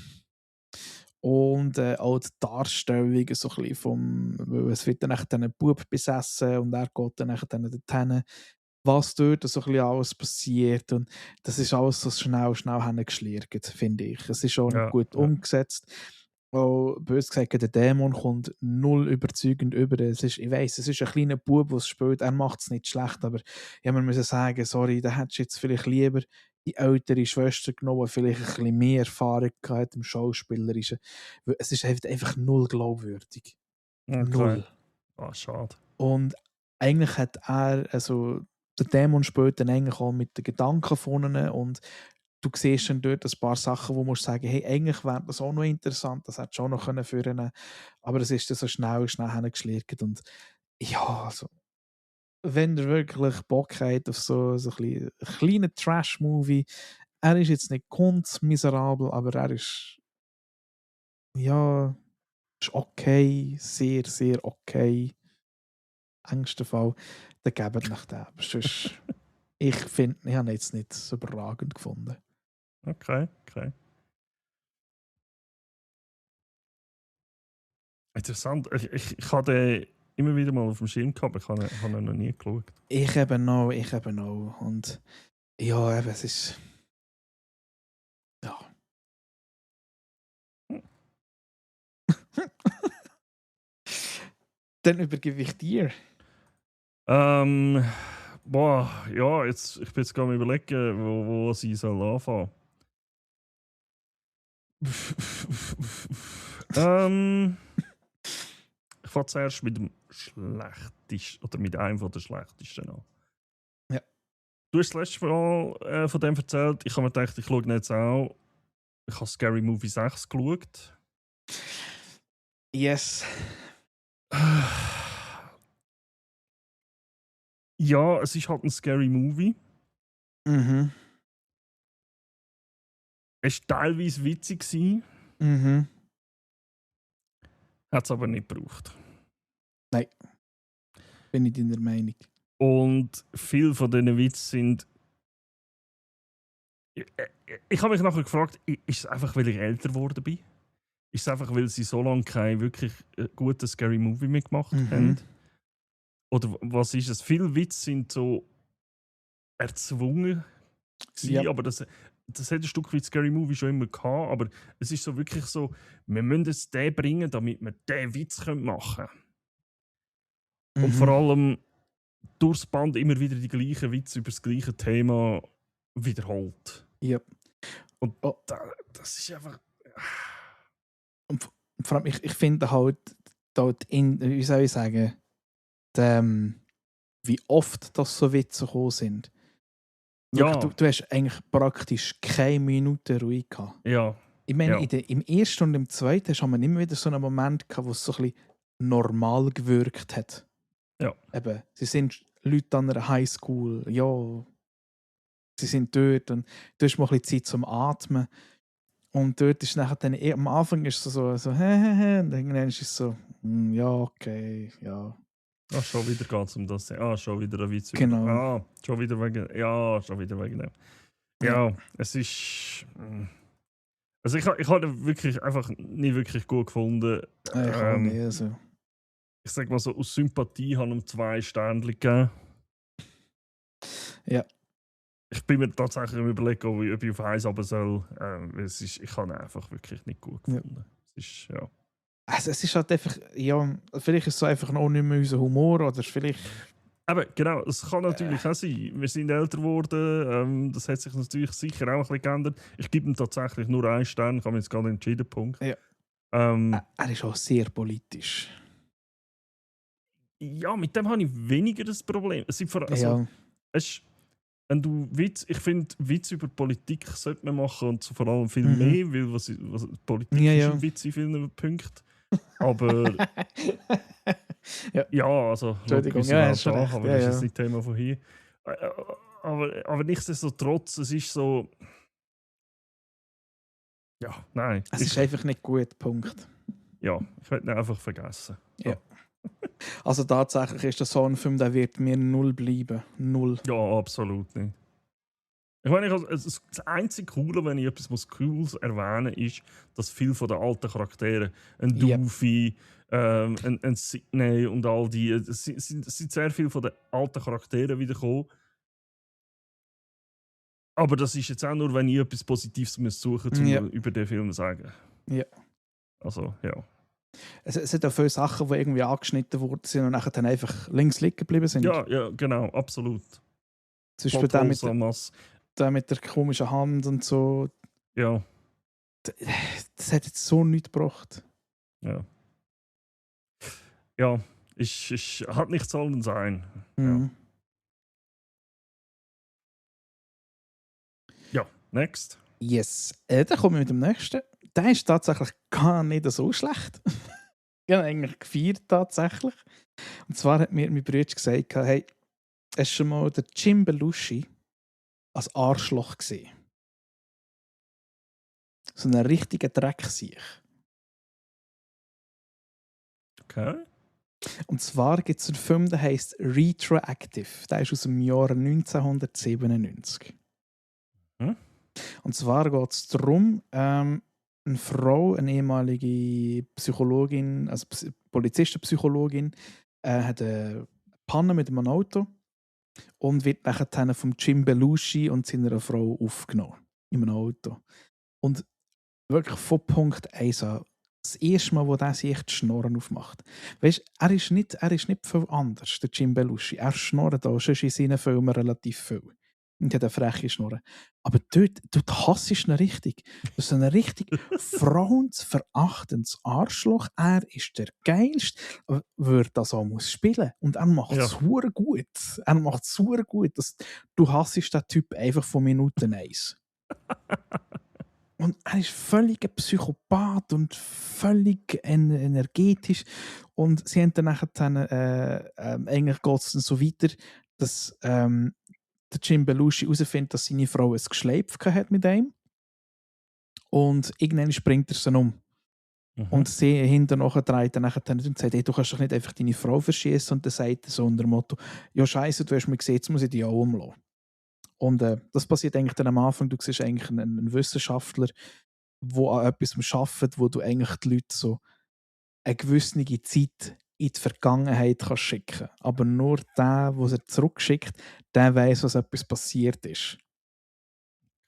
S2: Und auch die Darstellung so ein bisschen weil es wird dann echt ein Bub besessen und er geht dann echt dorthin, was dort so ein bisschen alles passiert. Und das ist alles so schnell hingeschlirrt, finde ich. Es ist auch nicht
S1: Ja,
S2: gut
S1: ja.
S2: umgesetzt. Auch bös gesagt, der Dämon kommt null überzeugend über. Ich weiss, es ist ein kleiner Bub, der es spielt. Er macht es nicht schlecht, aber ja, man muss sagen, sorry, da hättest du jetzt vielleicht lieber die ältere Schwester genommen, die vielleicht ein bisschen mehr Erfahrung hat im Schauspielerischen. Weil es ist einfach null glaubwürdig.
S1: Okay.
S2: Null.
S1: Ah, schade.
S2: Und eigentlich hat er, also der Dämon spielt dann eigentlich auch mit den Gedanken von ihnen und du siehst dann dort ein paar Sachen, wo du musst sagen, hey, eigentlich wäre das auch noch interessant, das hättest du auch noch führen können, aber es ist dann so schnell hingeschlägt und ja, also wenn ihr wirklich Bock habt auf so ein kleiner Trash-Movie, er ist jetzt nicht miserabel, aber er ist, ja, ist okay, sehr, sehr okay. Engsten Fall, dann gebt nach dem. Aber sonst, ich habe ihn jetzt nicht so überragend gefunden.
S1: Okay, okay. Interessant. Ich habe den immer wieder mal auf dem Schirm gehabt, aber ich habe ihn noch nie geschaut.
S2: Ich eben auch. Und ja, eben, es ist. Ja.
S1: Hm.
S2: Dann übergebe ich dir.
S1: Boah, ja, ich bin jetzt gerade am überlegen, wo sie soll anfangen. Ich fange zuerst mit dem schlechtesten oder mit einem der schlechtesten an.
S2: Ja.
S1: Du hast das letzte Mal von dem erzählt. Ich habe mir gedacht, ich schaue ihn jetzt auch. Ich habe Scary Movie 6 geschaut.
S2: Yes.
S1: Ja, es ist halt ein Scary Movie.
S2: Mhm.
S1: Es war teilweise witzig,
S2: Mhm.
S1: hat es aber nicht gebraucht.
S2: Nein. Bin ich deiner Meinung.
S1: Und viele von diesen Witzen sind. Ich habe mich nachher gefragt, ist es einfach, weil ich älter geworden bin? Ist es einfach, weil sie so lange keinen wirklich guten Scary Movie mehr gemacht haben? Oder was ist es? Viele Witze sind so erzwungen gewesen,
S2: Ja.
S1: aber das hat ein Stück weit Scary Movie schon immer gehabt, aber es ist so wirklich so, wir müssen es den bringen, damit wir den Witz machen können. Und vor allem durchs Band immer wieder die gleichen Witze über das gleiche Thema wiederholt.
S2: Ja.
S1: Und das ist einfach.
S2: Und vor allem, ich finde halt, dort wie soll ich sagen, wie oft das so Witze gekommen sind.
S1: Ja.
S2: Du hast eigentlich praktisch keine Minute ruhig gehabt.
S1: Ja.
S2: Ich meine,
S1: Ja.
S2: im ersten und im zweiten haben wir immer wieder so einen Moment gehabt, wo es so ein bisschen normal gewirkt hat.
S1: Ja.
S2: Eben, sie sind Leute an einer Highschool, ja, sie sind dort und du hast mal ein bisschen Zeit zum Atmen. Und dort ist nachher dann, am Anfang ist es so, und dann ist es so, ja, okay, ja.
S1: Ah, schon wieder geht es um das. Ah, schon wieder ein Witz.
S2: Genau.
S1: Ah, schon wieder wegen. Ja, schon wieder wegen dem. Ja, es ist. Also ich habe wirklich einfach nie wirklich gut gefunden.
S2: Ich auch nicht, also.
S1: Ich sag mal so, aus Sympathie haben ihm 2 Sterne gegeben.
S2: Ja.
S1: Ich bin mir tatsächlich am Überlegen, ob ich auf 1 runter soll. Ich habe ihn einfach wirklich nicht gut
S2: Ja.
S1: gefunden. Es ist, ja.
S2: Also es ist halt einfach, ja, vielleicht ist es so einfach noch nicht mehr unser Humor oder vielleicht...
S1: Aber genau, es kann natürlich auch sein. Wir sind älter geworden, das hat sich natürlich sicher auch ein bisschen geändert. Ich gebe ihm tatsächlich nur 1 Stern, ich habe mich jetzt gerade entschieden, Punkt.
S2: Ja.
S1: Ähm,
S2: Er ist auch sehr politisch.
S1: ja, mit dem habe ich weniger das Problem. Es sind also,
S2: Ja,
S1: es, wenn du Witz, ich finde, Witz über Politik sollte man machen und so vor allem viel
S2: Mhm.
S1: mehr, weil Politik
S2: Ja,
S1: ist
S2: ja.
S1: ein Witz in vielen Punkten. Aber ja, also
S2: Entschuldigung,
S1: gewisse
S2: ja,
S1: Welt
S2: hast schon
S1: da,
S2: recht,
S1: aber
S2: ja,
S1: das ist
S2: ja.
S1: jetzt nicht Thema von hier. Aber nichtsdestotrotz, es ist so. Ja, nein.
S2: Es ist einfach nicht gut, Punkt.
S1: Ja, ich werde ihn einfach vergessen.
S2: Ja. Also tatsächlich ist das so ein Film, der wird mir 0 bleiben. 0.
S1: Ja, absolut nicht. Ich meine, das einzige Coole, wenn ich etwas Cooles erwähnen ist, dass viele von den alten Charakteren, ein
S2: Yep.
S1: Doofy, ein Sydney und all die, es sind sehr viele von den alten Charakteren wiedergekommen. Aber das ist jetzt auch nur, wenn ich etwas Positives suchen muss, um
S2: Ja.
S1: über den Film zu sagen.
S2: Ja.
S1: Also, ja.
S2: Es sind auch viele Sachen, die irgendwie angeschnitten wurden sind und nachher dann einfach links liegen geblieben sind.
S1: Ja, genau, absolut.
S2: Zum Beispiel der mit,
S1: Thomas.
S2: der mit der komischen Hand und so.
S1: Ja,
S2: Das hat jetzt so nichts gebracht.
S1: ja. Ja, hat nicht sollen sein.
S2: Mhm.
S1: Ja, next.
S2: Yes. Dann kommen wir mit dem nächsten. Der ist tatsächlich gar nicht so schlecht. Ich habe ihn eigentlich gefeiert tatsächlich. Und zwar hat mir mein Bruder gesagt, hey, hast du schon mal den Jim Belushi als Arschloch gesehen? So einen richtigen Drecksiech.
S1: Okay.
S2: Und zwar gibt es einen Film, der heißt Retroactive. Der ist aus dem Jahr 1997.
S1: Hm?
S2: Und zwar geht es darum, eine Frau, eine ehemalige Psychologin, also Polizistenpsychologin, hat eine Panne mit einem Auto und wird nachher vom Jim Belushi und seiner Frau aufgenommen in einem Auto. Und wirklich von Punkt 1 an, das erste Mal, wo der sich echt die Schnorren aufmacht. Weißt, er ist nicht viel anders, der Jim Belushi. Er schnurrt auch schon in seinen Filmen relativ viel. Und hat eine freche Schnurren. Aber dort hasst ihn richtig. Das ist ein richtig frauenverachtendes Arschloch. Er ist der Geilste, weil er das auch muss spielen. Und er macht es super gut. Er macht es super gut. Du hassest den Typ einfach von Minute 1. Und er ist völlig ein Psychopath und völlig energetisch. Und sie haben dann nachher eigentlich geht es dann so weiter, dass der Jim Belushi herausfindet, dass seine Frau ein Geschleif hat mit ihm. Und irgendwann bringt er sie um.
S1: Mhm.
S2: Und sie hinterher dreht dann nachher und sagt, hey, du kannst doch nicht einfach deine Frau verschießen. Und dann sagt er so unter dem Motto, ja scheiße, du hast mich gesehen, jetzt muss ich dich auch umlassen. Und das passiert eigentlich dann am Anfang. Du siehst eigentlich einen Wissenschaftler, der an etwas arbeitet, wo du eigentlich die Leute so eine gewisse Zeit in die Vergangenheit kannst schicken. Aber nur der, der sie zurückschickt, der weiß, was etwas passiert ist.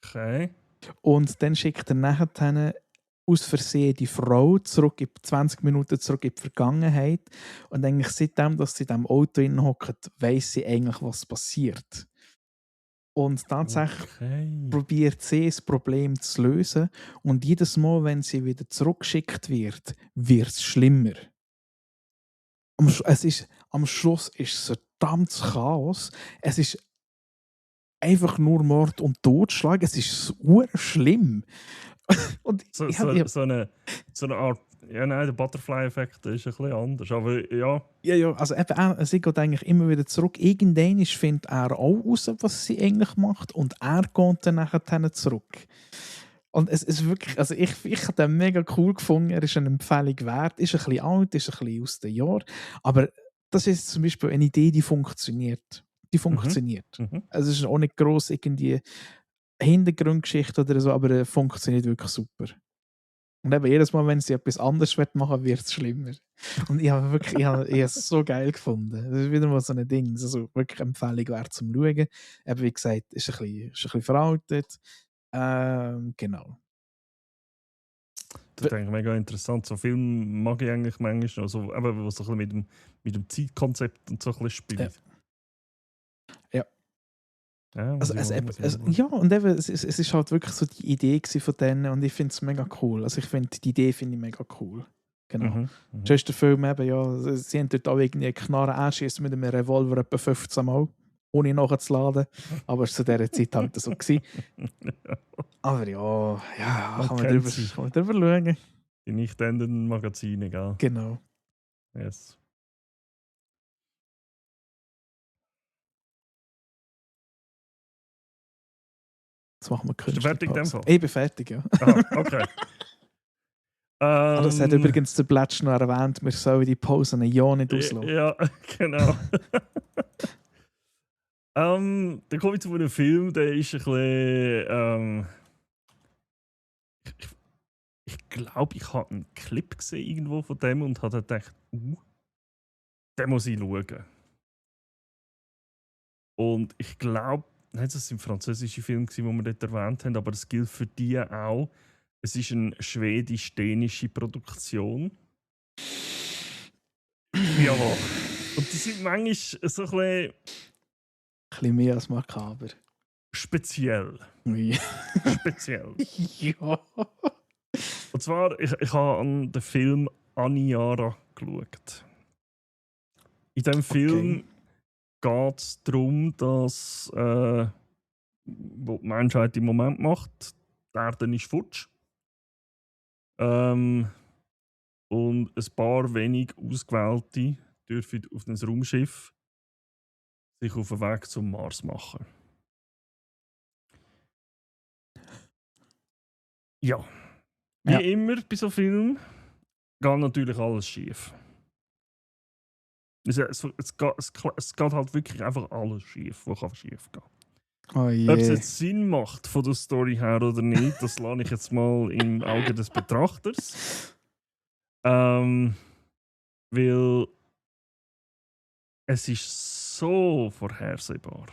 S1: Okay.
S2: Und dann schickt er nachher aus Versehen die Frau 20 Minuten zurück in die Vergangenheit. Und eigentlich seitdem, dass sie in diesem Auto hockt, weiss sie eigentlich, was passiert. Und tatsächlich probiert sie, das Problem zu lösen. Und jedes Mal, wenn sie wieder zurückgeschickt wird, wird es schlimmer. Am Schluss ist es ein verdammtes Chaos. Es ist einfach nur Mord und Totschlag. Es ist so schlimm. Und
S1: so eine Art. Ja, nein, der Butterfly-Effekt ist ein bisschen anders. Aber ja.
S2: Ja, also eben, sie geht eigentlich immer wieder zurück. Irgendwann findet er auch raus, was sie eigentlich macht. Und er geht dann nachher zurück. Und es ist wirklich, also ich habe den mega cool gefunden. Er ist eine Empfehlung wert. Ist ein bisschen alt, ist ein bisschen aus den Jahren. Aber das ist zum Beispiel eine Idee, die funktioniert.
S1: Mhm.
S2: Also es ist auch nicht gross irgendwie Hintergrundgeschichte oder so, aber er funktioniert wirklich super. Und eben jedes Mal, wenn sie etwas anderes machen, wird es schlimmer. Und ich habe wirklich, ich habe es so geil gefunden. Das ist wieder mal so ein Ding. Also wirklich Empfehlung wert zum Schauen. Eben wie gesagt, ist ein bisschen veraltet. Genau.
S1: Das ist eigentlich mega interessant. So Film mag ich eigentlich manchmal noch. So, eben, was so ein bisschen mit dem Zeitkonzept und so ein bisschen spielt.
S2: Ja.
S1: Ja,
S2: Also,
S1: muss ich mal schauen.
S2: ja, und eben, es ist halt wirklich so die Idee von denen und ich finde es mega cool. Also ich finde, die Idee finde ich mega cool. Genau. Das ist der Film eben, ja, sie haben dort auch irgendwie eine Knarre anschießen mit einem Revolver etwa 15 Mal, ohne nachzuladen. Aber es war zu dieser Zeit halt so gewesen. Aber ja,
S1: Man
S2: kann man
S1: kennt sie.
S2: drüber schauen.
S1: Die nicht endenden Magazine, gell?
S2: Genau.
S1: Yes.
S2: Das machen wir
S1: Bist du
S2: künstlich.
S1: fertig in dem Fall?
S2: Ich bin fertig, ja.
S1: Aha, okay.
S2: Das hat übrigens der Plätsch noch erwähnt, wir sollen die Pause ja nicht auslassen.
S1: Ja, genau. Dann komme ich zu einem Film, der ist ein bisschen. Ich glaube, ich habe einen Clip gesehen irgendwo von dem und habe gedacht, den muss ich schauen. Und ich glaube, das war ein französischer Film, den wir dort erwähnt haben, aber das gilt für die auch. Es ist eine schwedisch-dänische Produktion. Jawohl. Und die sind manchmal so ein
S2: bisschen mehr als makaber.
S1: Speziell.
S2: Ui.
S1: Speziell.
S2: Ja.
S1: Und zwar, ich habe den Film Aniara geschaut. In diesem Film geht es darum, dass was die Menschheit im Moment macht, die Erde ist futsch. Und ein paar wenig Ausgewählte dürfen auf ein Raumschiff sich auf den Weg zum Mars machen. Ja. Wie immer bei so Filmen geht natürlich alles schief. Es geht halt wirklich einfach alles schief, was schief gehen kann.
S2: Oh
S1: Ob es jetzt Sinn macht von der Story her oder nicht, das lasse ich jetzt mal im Auge des Betrachters. Weil es ist so vorhersehbar.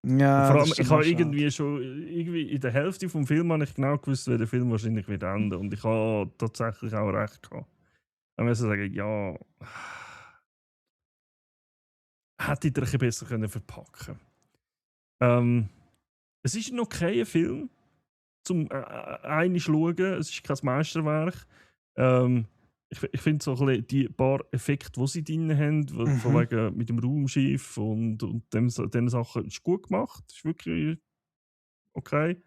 S2: Ja,
S1: vor allem, ich habe irgendwie in der Hälfte vom Film habe ich genau gewusst, wie der Film wahrscheinlich wird enden. Und ich habe tatsächlich auch recht gehabt. Dann muss ich sagen, ja, hätte ich ein besser verpacken können. Es ist ein okayer Film, zum einmal schauen. Es ist kein Meisterwerk. Ich finde so ein bisschen die paar Effekte, die sie drin haben, von wegen mit dem Raumschiff und diesen Sachen, ist gut gemacht. Ist wirklich okay.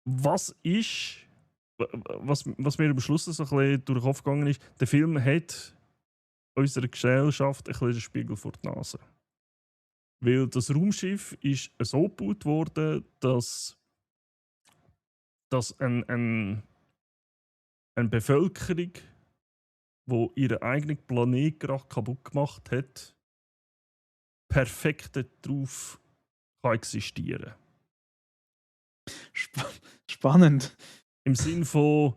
S1: Was mir am Schluss so ein bisschen durch den Kopf gegangen ist, der Film hat unserer Gesellschaft ein bisschen den Spiegel vor die Nase. Weil das Raumschiff ist so gebaut worden, dass eine Bevölkerung, die ihren eigenen Planet gerade kaputt gemacht hat, perfekt darauf existieren kann.
S2: Spannend.
S1: Im Sinn von,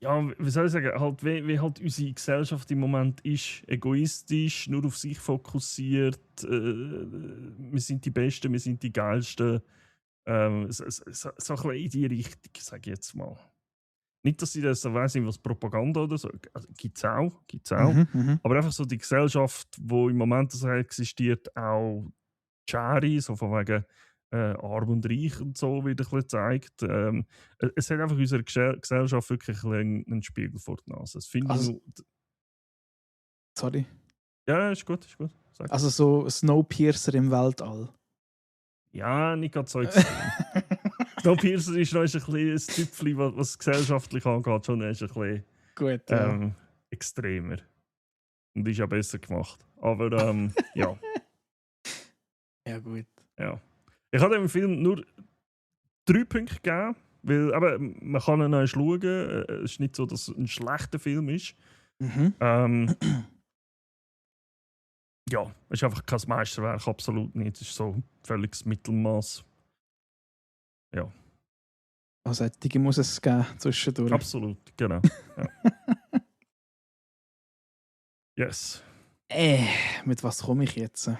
S1: ja, wie soll ich sagen, halt, wie halt unsere Gesellschaft im Moment ist, egoistisch, nur auf sich fokussiert, wir sind die Besten, wir sind die Geilsten. So ein bisschen in die Richtung, sage ich jetzt mal. Nicht, dass ich das so weiss, was Propaganda oder so, also, gibt es auch. Aber einfach so die Gesellschaft, die im Moment so existiert, auch die Schere, so von wegen Arm und Reich und so, wieder ein bisschen zeigt. Es hat einfach unserer Gesellschaft wirklich einen Spiegel vor der Nase. Das finde ich.
S2: Sorry.
S1: Ja, ist gut.
S2: Sag. Also so Snowpiercer im Weltall.
S1: Ja, nicht gerade so extrem. Snowpiercer ist noch ein Tüpfchen, was gesellschaftlich angeht, schon ein bisschen
S2: gut,
S1: extremer. Und ist ja besser gemacht. Aber ja.
S2: Ja, gut.
S1: Ja. Ich habe dem Film nur 3 Punkte gegeben, weil aber man kann ihn noch schauen. Es ist nicht so, dass es ein schlechter Film ist. Ja, Ja, es ist einfach kein Meisterwerk, absolut nicht. Es ist so ein völliges Mittelmaß. Ja,
S2: Also, die muss es geben zwischendurch.
S1: absolut, genau. Ja. Yes.
S2: Mit was komme ich jetzt?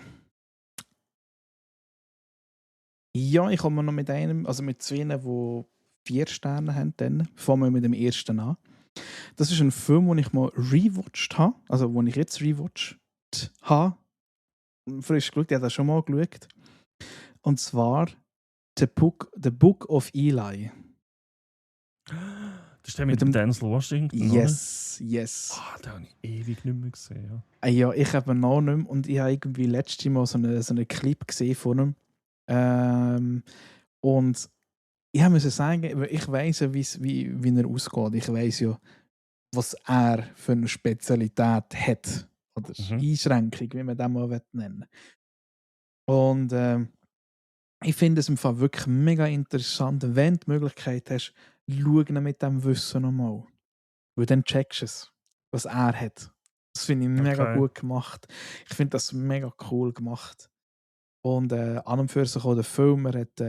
S2: Ja, ich komme noch mit einem, also mit zwei, die 4 Sterne haben. Dann fangen wir mit dem ersten an. Das ist ein Film, den ich mal rewatcht habe. Also, den ich jetzt rewatcht habe. Frisch geschaut, ich habe das schon mal geschaut. Und zwar The Book of Eli.
S1: Das ist der mit dem Denzel Washington,
S2: Yes.
S1: Den habe ich ewig nicht mehr gesehen. Ja.
S2: Ja, ich habe ihn noch nicht mehr. Und ich habe irgendwie letztes Mal so einen Clip gesehen von ihm. Und ich musste sagen, ich weiss ja, wie er ausgeht. Ich weiss ja, was er für eine Spezialität hat. Oder Einschränkung, wie man das mal nennen will. Und ich finde es im Fall wirklich mega interessant, wenn du die Möglichkeit hast, schau ihn mit diesem Wissen nochmal. Weil dann checkst du es, was er hat. Das finde ich mega gut gemacht. Ich finde das mega cool gemacht. Und an und für sich auch der Film, er hat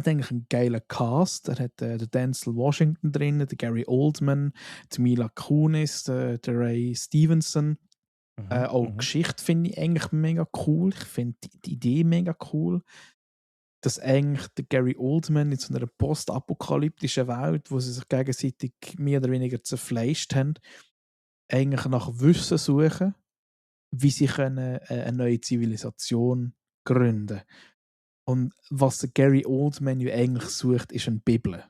S2: eigentlich einen geilen Cast. Er hat den Denzel Washington drin, den Gary Oldman, die Mila Kunis, den Ray Stevenson. Auch die Geschichte finde ich eigentlich mega cool. Ich finde die Idee mega cool. Dass eigentlich der Gary Oldman in so einer postapokalyptischen Welt, wo sie sich gegenseitig mehr oder weniger zerfleischt haben, eigentlich nach Wissen suchen, wie sie können eine neue Zivilisation gründen können. Und was der Gary Oldman ja eigentlich sucht, ist eine Bibel.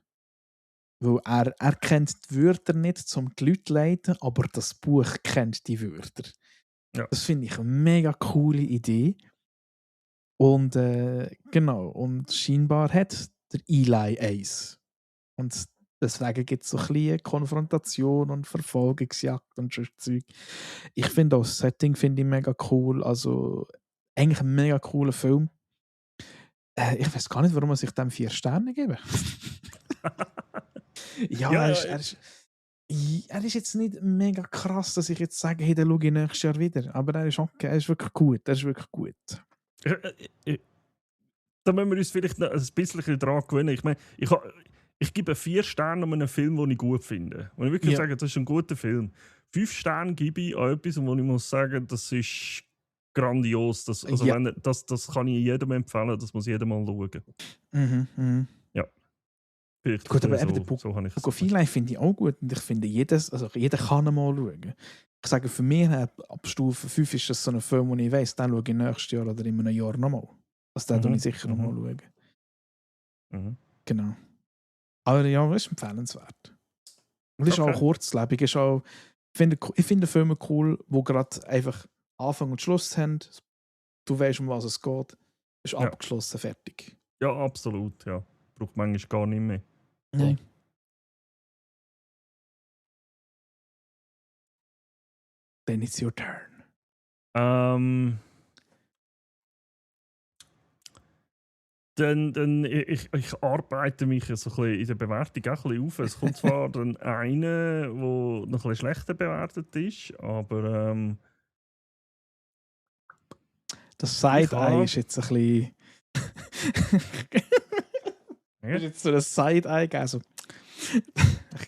S2: Weil er kennt die Wörter nicht, um die Leute zu leiten, aber das Buch kennt die Wörter.
S1: Ja.
S2: Das finde ich eine mega coole Idee. Und genau, und scheinbar hat der Eli eins. Und deswegen gibt es so ein bisschen Konfrontation und Verfolgungsjagd und so Zeug. Ich finde auch das Setting mega cool. Also eigentlich ein mega cooler Film. Ich weiß gar nicht, warum man sich dem 4 Sterne geben. Ja, er ist jetzt nicht mega krass, dass ich jetzt sage, hey, den schaue ich nächstes Jahr wieder. Aber er ist okay, er ist wirklich gut.
S1: Da müssen wir uns vielleicht noch ein bisschen daran gewöhnen. Ich meine, ich gebe 4 Sterne an einen Film, den ich gut finde. Und ich wirklich sagen, das ist ein guter Film. 5 Sterne gebe ich an etwas, wo ich muss sagen, das ist grandios. Das kann ich jedem empfehlen, das muss jeder mal schauen. Ja. Vielleicht
S2: gut, aber eben
S1: so habe ich es.
S2: Book of Eli finde ich auch gut. Und ich finde, jeder kann ihn mal schauen. Ich sage, für mich ab Stufe 5 ist das so ein Film, wo ich weiss, den schaue ich nächstes Jahr oder in einem Jahr nochmal. Also den schaue ich sicher nochmal schauen. Genau. Aber ja, ist empfehlenswert. Und ist auch kurzlebig. Ich finde Filme cool, die gerade einfach Anfang und Schluss haben. Du weißt, um was es geht. Ist abgeschlossen, fertig.
S1: Ja, absolut. Ja. Braucht manchmal gar nicht mehr.
S2: Nein. Then it's your turn.
S1: Ich arbeite mich so ein bisschen in der Bewertung auch ein bisschen auf. Es kommt zwar dann einer, der noch ein bisschen schlechter bewertet ist, aber
S2: das Side-Eye ist jetzt ein bisschen...
S1: Ja.
S2: Ist jetzt so ein Side-Eye gegeben? Also,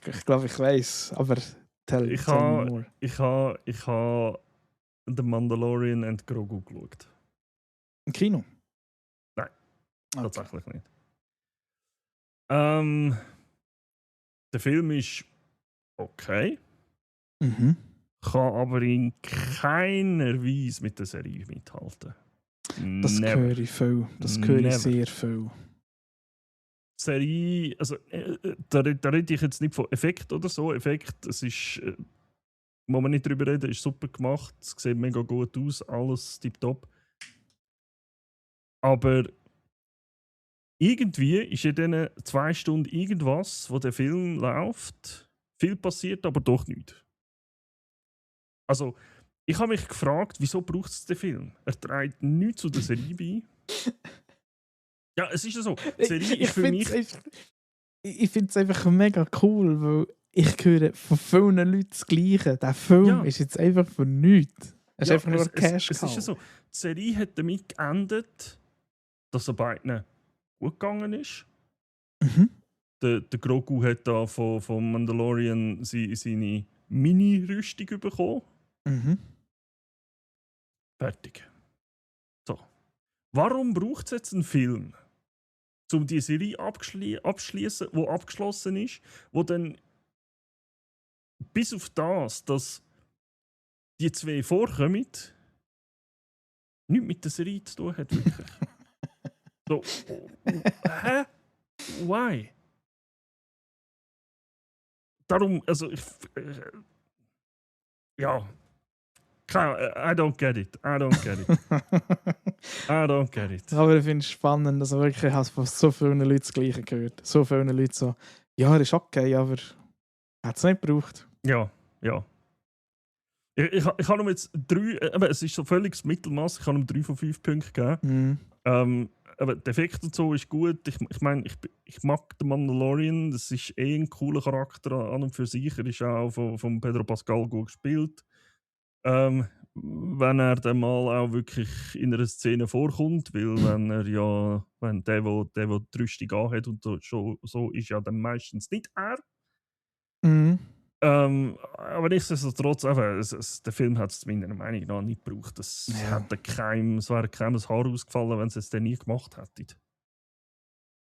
S2: ich glaube, ich weiß, aber tell me more.
S1: Ich habe The Mandalorian and Grogu geschaut.
S2: Im Kino?
S1: Nein,
S2: okay.
S1: Tatsächlich nicht. Der Film ist okay. Kann aber in keiner Weise mit der Serie mithalten.
S2: Das höre ich viel. Das höre ich sehr viel.
S1: Serie, also da rede ich jetzt nicht von Effekt oder so. Effekt, es ist, wo man nicht drüber reden, ist super gemacht, es sieht mega gut aus, alles tipptopp. Aber irgendwie ist in diesen 2 Stunden irgendwas, wo der Film läuft, viel passiert, aber doch nichts. Also, ich habe mich gefragt, wieso braucht es den Film? Er trägt nichts zu der Serie bei. Ja, es ist ja so. Die Serie ist für mich...
S2: Ich finde es einfach mega cool, weil ich höre von vielen Leuten das Gleiche. Der Film ist jetzt einfach für nichts. Es ist einfach nur Cash
S1: es ist ja so, die Serie hat damit geendet, dass er beiden gut gegangen ist.
S2: Mhm.
S1: Der Grogu hat da von Mandalorian seine Mini-Rüstung bekommen.
S2: Mhm.
S1: Fertig. So. Warum braucht es jetzt einen Film, um die Serie abschließen, die abgeschlossen ist, wo dann bis auf das, dass die zwei vorkommen, nichts mit der Serie zu tun hat, wirklich. So, hä? Why? Darum, also ja. I don't get it. I don't get it. I don't get it.
S2: Aber ich finde es spannend, dass wirklich, ich habe von so vielen Leuten das Gleiche gehört. So viele Leute so, ja, ist okay, aber hat es nicht gebraucht.
S1: Ja. Ich habe ihm jetzt 3, aber es ist so völliges Mittelmaß, ich habe ihm 3 von 5 Punkten gegeben. Aber der Effekt und so ist gut. Ich meine, ich mag den Mandalorian, das ist ein cooler Charakter an und für sich. Er ist auch von Pedro Pascal gut gespielt. Wenn er dann mal auch wirklich in einer Szene vorkommt, weil wenn der die Rüstung anhat und so ist ja dann meistens nicht er. Aber nichtsdestotrotz, der Film hat es meiner Meinung nach nicht gebraucht. Es wäre keinem das Haar ausgefallen, wenn sie es dann nie gemacht hätten.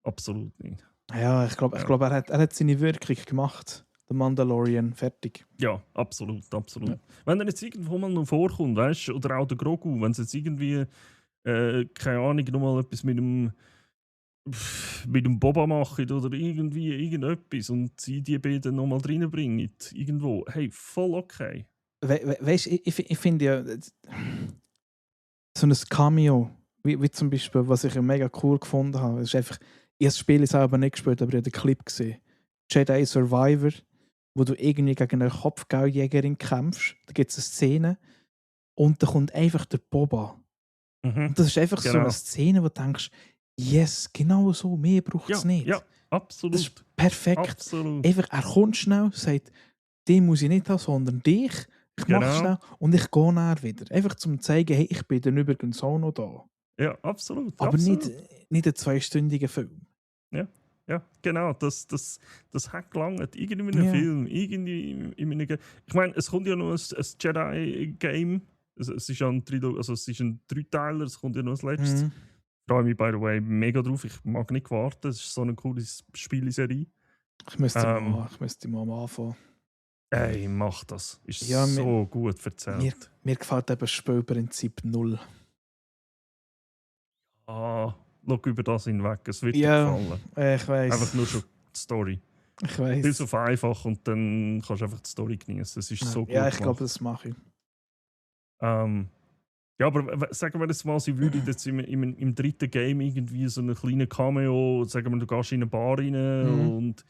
S1: Absolut nicht.
S2: Ja, ich glaube, er hat seine Wirkung gemacht. Der Mandalorian, fertig.
S1: Ja, absolut.
S2: Ja.
S1: Wenn er jetzt irgendwo mal noch vorkommt, weißt du, oder auch der Grogu, wenn sie jetzt irgendwie, keine Ahnung, nochmal etwas mit dem Boba machen oder irgendetwas und sie die beiden nochmal reinbringen, irgendwo, hey, voll okay.
S2: Weißt du, ich finde ja, so ein Cameo, wie zum Beispiel, was ich ja mega cool gefunden habe, ist einfach, ich habe das Spiel selber nicht gespielt, aber ich habe den Clip gesehen. Jedi Survivor, wo du irgendwie gegen eine Kopfgeldjägerin kämpfst. Da gibt es eine Szene und da kommt einfach der Boba. Und das ist einfach so eine Szene, wo du denkst, yes, genau so, mehr braucht es nicht.
S1: Ja, absolut.
S2: Das ist perfekt.
S1: Absolut.
S2: Einfach, er kommt schnell, sagt, den muss ich nicht haben, sondern dich. Ich mache schnell und ich gehe nachher wieder. Einfach zum zeigen, hey, ich bin dann übrigens auch noch da.
S1: Ja, absolut.
S2: Aber
S1: absolut.
S2: nicht ein 2-stündiger Film.
S1: Ja, genau. Das hat gelangt. Irgendwie in einem Film, irgendwie in einem ich meine, es kommt ja noch ein Jedi-Game. Es ist ja ein Dreiteiler, es kommt ja noch ein letztes. Ich freue mich, by the way, mega drauf. Ich mag nicht warten. Es ist so eine coole Spieleserie.
S2: Ich müsste mal anfangen.
S1: Ey, mach das. Ist so gut erzählt.
S2: Mir gefällt eben das Spielprinzip 0.
S1: Schau über das hinweg. Es wird dir gefallen.
S2: Ich weiss.
S1: Einfach nur schon die Story.
S2: Ich weiss.
S1: Viel so einfach und dann kannst du einfach die Story genießen. Es ist so gut.
S2: Ja, ich glaube, das mache ich.
S1: Ja, aber sagen wir jetzt mal, sie würden jetzt im dritten Game irgendwie so einen kleinen Cameo, sagen wir, du gehst in eine Bar rein und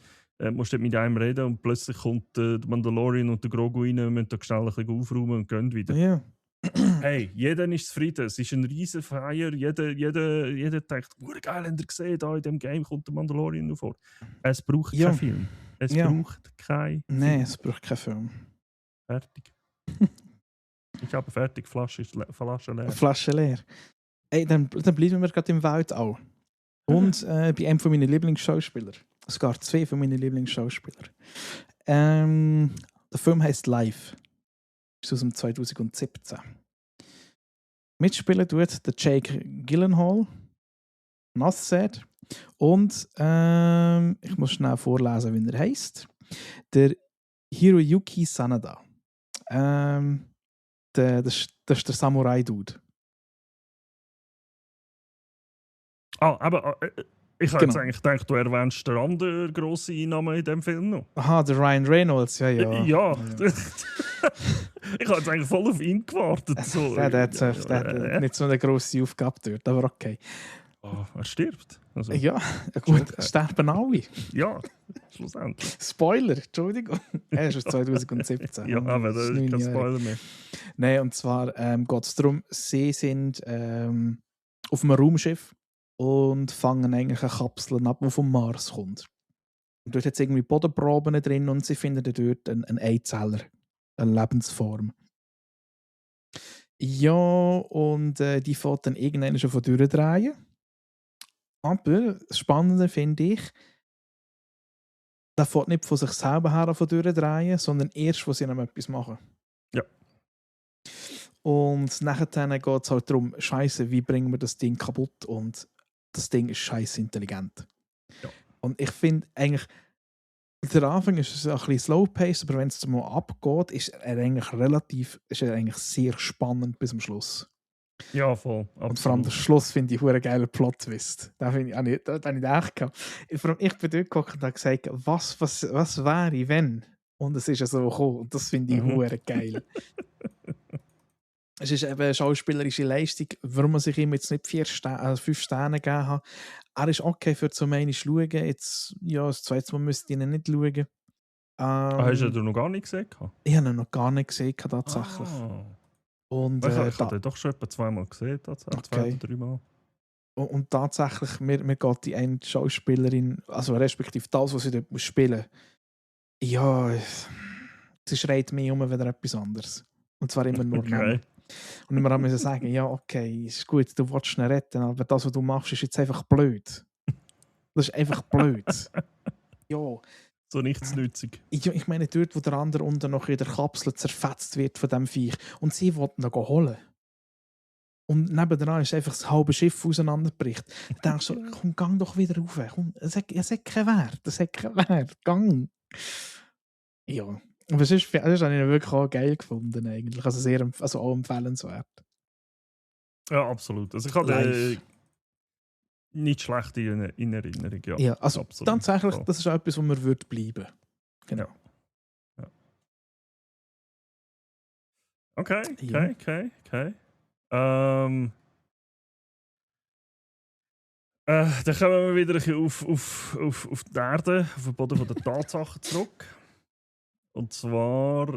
S1: musst dort mit einem reden und plötzlich kommt der Mandalorian und der Grogu rein und müssen da schnell ein bisschen aufräumen und gehen wieder.
S2: Ja.
S1: Hey, jeder ist zufrieden. Es ist ein riesen Feier. Jeder denkt, geil, habt ihr gesehen, da in diesem Game kommt der Mandalorian noch vor. Es braucht keinen Film. Es braucht keinen Film.
S2: Nein, es braucht keinen Film.
S1: Fertig. Ich habe fertig, Flasche leer.
S2: Flasche leer. Ey, dann bleiben wir gerade im Weltall. Und bei einem von meinen Lieblingsschauspielern. Sogar 2 von meinen Lieblingsschauspieler. Der Film heisst Live. Ist aus dem 2017. Mitspielen tut der Jake Gyllenhaal, Nasser und ich muss schnell vorlesen, wie er heisst. Der Hiroyuki Sanada. Das ist der Samurai-Dude.
S1: Aber ich habe jetzt eigentlich gedacht, du erwähnst den anderen grossen Einnahmen in diesem Film noch.
S2: Aha, der Ryan Reynolds, ja.
S1: Ja. Ich habe jetzt eigentlich voll auf ihn gewartet. So.
S2: Der hat nicht so eine grosse Aufgabe dort, aber okay.
S1: Er stirbt. Also.
S2: Ja, gut, sterben alle.
S1: Ja, schlussendlich.
S2: Spoiler, Entschuldigung. Er ist aus 2017.
S1: Ja, aber das ist kein Spoiler mehr.
S2: Nein, und zwar geht es darum, sie sind auf einem Raumschiff und fangen eigentlich eine Kapsel ab, die vom Mars kommt. Und dort hat es irgendwie Bodenproben drin und sie finden dort einen Einzeller, eine Lebensform. Ja, und die fährt dann irgendwann schon von durchdrehen. Aber das Spannende finde ich, der fährt nicht von sich selber her von durchdrehen, sondern erst, wo sie noch etwas machen.
S1: Ja.
S2: Und nachher geht es halt darum, Scheiße, wie bringen wir das Ding kaputt? Und das Ding ist scheiße intelligent.
S1: Ja.
S2: Und ich finde eigentlich, der Anfang ist es ein bisschen slow-paced, aber wenn es mal abgeht, ist er eigentlich sehr spannend bis zum Schluss.
S1: Ja, voll.
S2: Und vor allem
S1: Absolut.
S2: der Schluss finde ich einen geilen Plot-Twist. Da finde ich auch nicht, da habe ich echt gehabt. Vor allem ich bin dort geguckt und habe gesagt, was wäre, wenn? Und es ist ja so gekommen. Und das finde ich
S1: Mhm.
S2: geil. Es ist eben eine schauspielerische Leistung, warum man sich ihm jetzt nicht 5 Sterne gegeben hat. Er ist okay für zum einen schauen. Jetzt, ja, das zweite Mal müsste ich ihn nicht schauen.
S1: Hast du noch gar nicht gesehen?
S2: Ich habe ihn noch gar nicht gesehen, tatsächlich.
S1: Ah.
S2: Und,
S1: Ich habe den doch schon etwa 2-mal gesehen, tatsächlich.
S2: Okay.
S1: 2 oder 3 Mal.
S2: Und tatsächlich, mir geht die eine Schauspielerin, also respektive das, was sie dort spielen muss, ja, sie schreit mehr um wieder etwas anderes. Und zwar immer nur
S1: Okay.
S2: Männer. Und immer müssen sagen, ja, okay, ist gut, du willst ihn retten, aber das, was du machst, ist jetzt einfach blöd. Das ist einfach blöd. Ja.
S1: So nichtsnützig.
S2: Ich meine, dort, wo der andere unten noch in der Kapsel zerfetzt wird von dem Viech und sie wollten ihn holen. Und nebendran ist einfach das halbe Schiff auseinanderbricht. Dann denkst du, komm, gang doch wieder rauf. Komm, es hat keinen Wert. Es hat keinen Wert. Gang. Ja. Aber das habe ich wirklich auch geil gefunden, eigentlich. Also, also auch empfehlenswert.
S1: Ja, absolut. Also ich hatte nicht schlecht in Erinnerung, ja.
S2: Ja, also
S1: absolut.
S2: tatsächlich,
S1: Voll.
S2: das ist auch etwas, wo mir würde bleiben. Genau.
S1: Ja. Okay. Dann kommen wir wieder ein bisschen auf die Erde, auf den Boden der Tatsachen zurück. Und zwar,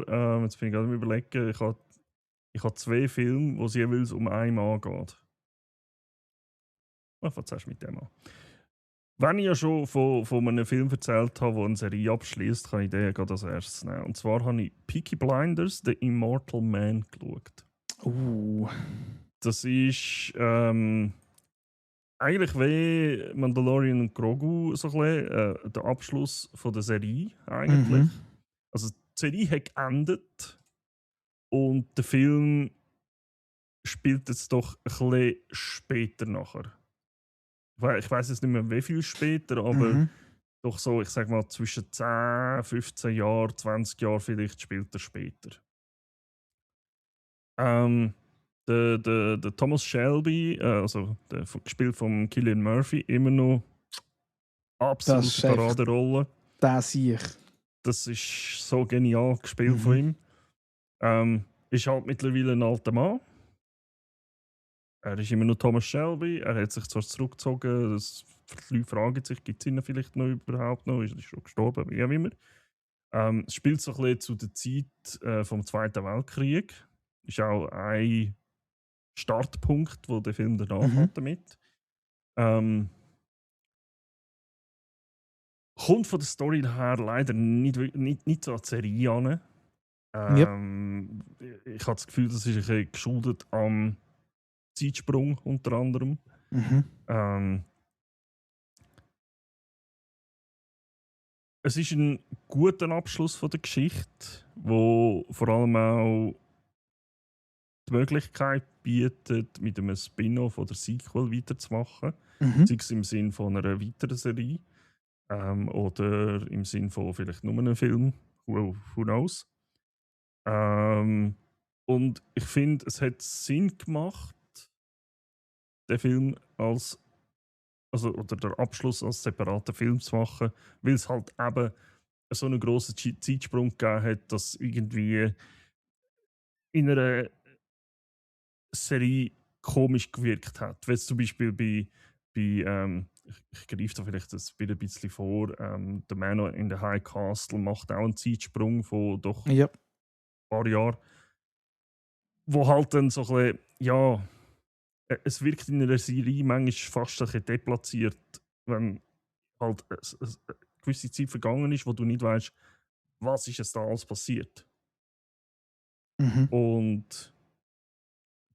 S1: jetzt bin ich gerade am Überlegen, ich habe 2 Filme, wo es jeweils um einen Mann geht. Ich fange zuerst mit dem an. Wenn ich ja schon von einem Film erzählt habe, der eine Serie abschließt, kann ich den gerade als erstes nehmen. Und zwar habe ich Peaky Blinders, The Immortal Man, geschaut. Das ist eigentlich wie Mandalorian und Grogu so ein bisschen, der Abschluss von der Serie eigentlich.
S2: Mhm.
S1: Also die Serie hat geendet und der Film spielt jetzt doch ein bisschen später nachher. Ich weiß jetzt nicht mehr, wie viel später, aber doch so, ich sag mal, zwischen 10, 15 Jahren, 20 Jahren vielleicht spielt er später. Der Thomas Shelby, also gespielt von Cillian Murphy, immer noch absolute Paraderolle.
S2: Das sehe ich.
S1: Das ist so genial gespielt von ihm. Ist halt mittlerweile ein alter Mann. Er ist immer noch Thomas Shelby. Er hat sich zwar zurückgezogen. Die Leute fragen sich, gibt es ihn vielleicht noch überhaupt noch? Ist er schon gestorben? Wie auch immer. Es spielt so ein bisschen zu der Zeit vom Zweiten Weltkrieg. Ist auch ein Startpunkt, wo der Film danach hat damit. Kommt von der Story her leider nicht so an die Serie an. Ich habe das Gefühl, das ist ein bisschen geschuldet am Zeitsprung unter anderem. Es ist ein guter Abschluss von der Geschichte, wo vor allem auch die Möglichkeit bietet, mit einem Spin-off oder Sequel weiterzumachen. Sei es im Sinne von einer weiteren Serie oder im Sinne von vielleicht nur einem Film. Who knows? Und ich finde, es hat Sinn gemacht, den Film oder der Abschluss als separaten Film zu machen, weil es halt eben so einen grossen Zeitsprung gegeben hat, dass irgendwie in einer Serie komisch gewirkt hat. Wie es zum Beispiel bei ich greife da vielleicht ein bisschen vor, The Man in the High Castle macht auch einen Zeitsprung von doch ein paar Jahren, wo halt dann so ein bisschen, ja, es wirkt in einer Serie manchmal fast ein bisschen deplatziert, wenn halt eine gewisse Zeit vergangen ist, wo du nicht weißt, was ist da alles passiert. Und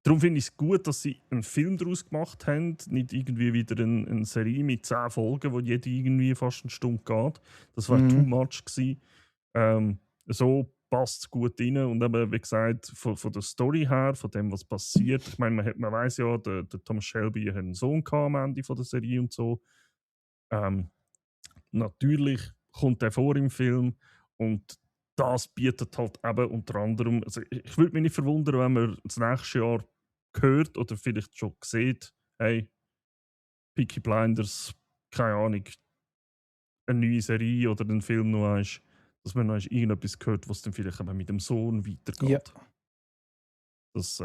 S1: Darum finde ich es gut, dass sie einen Film daraus gemacht haben, nicht irgendwie wieder eine Serie mit 10 Folgen, wo jede irgendwie fast eine Stunde geht. Das war too much gewesen. So passt es gut rein und eben, wie gesagt, von der Story her, von dem, was passiert. Ich meine, man weiß ja, der Thomas Shelby hat einen Sohn gehabt am Ende von der Serie und so. Natürlich kommt er vor im Film und das bietet halt eben unter anderem, also ich würde mich nicht verwundern, wenn man das nächste Jahr hört oder vielleicht schon sieht, hey, Peaky Blinders, keine Ahnung, eine neue Serie oder ein Film noch ist, dass man noch irgendetwas hört, was dann vielleicht eben mit dem Sohn weitergeht.
S2: Ja.
S1: Das,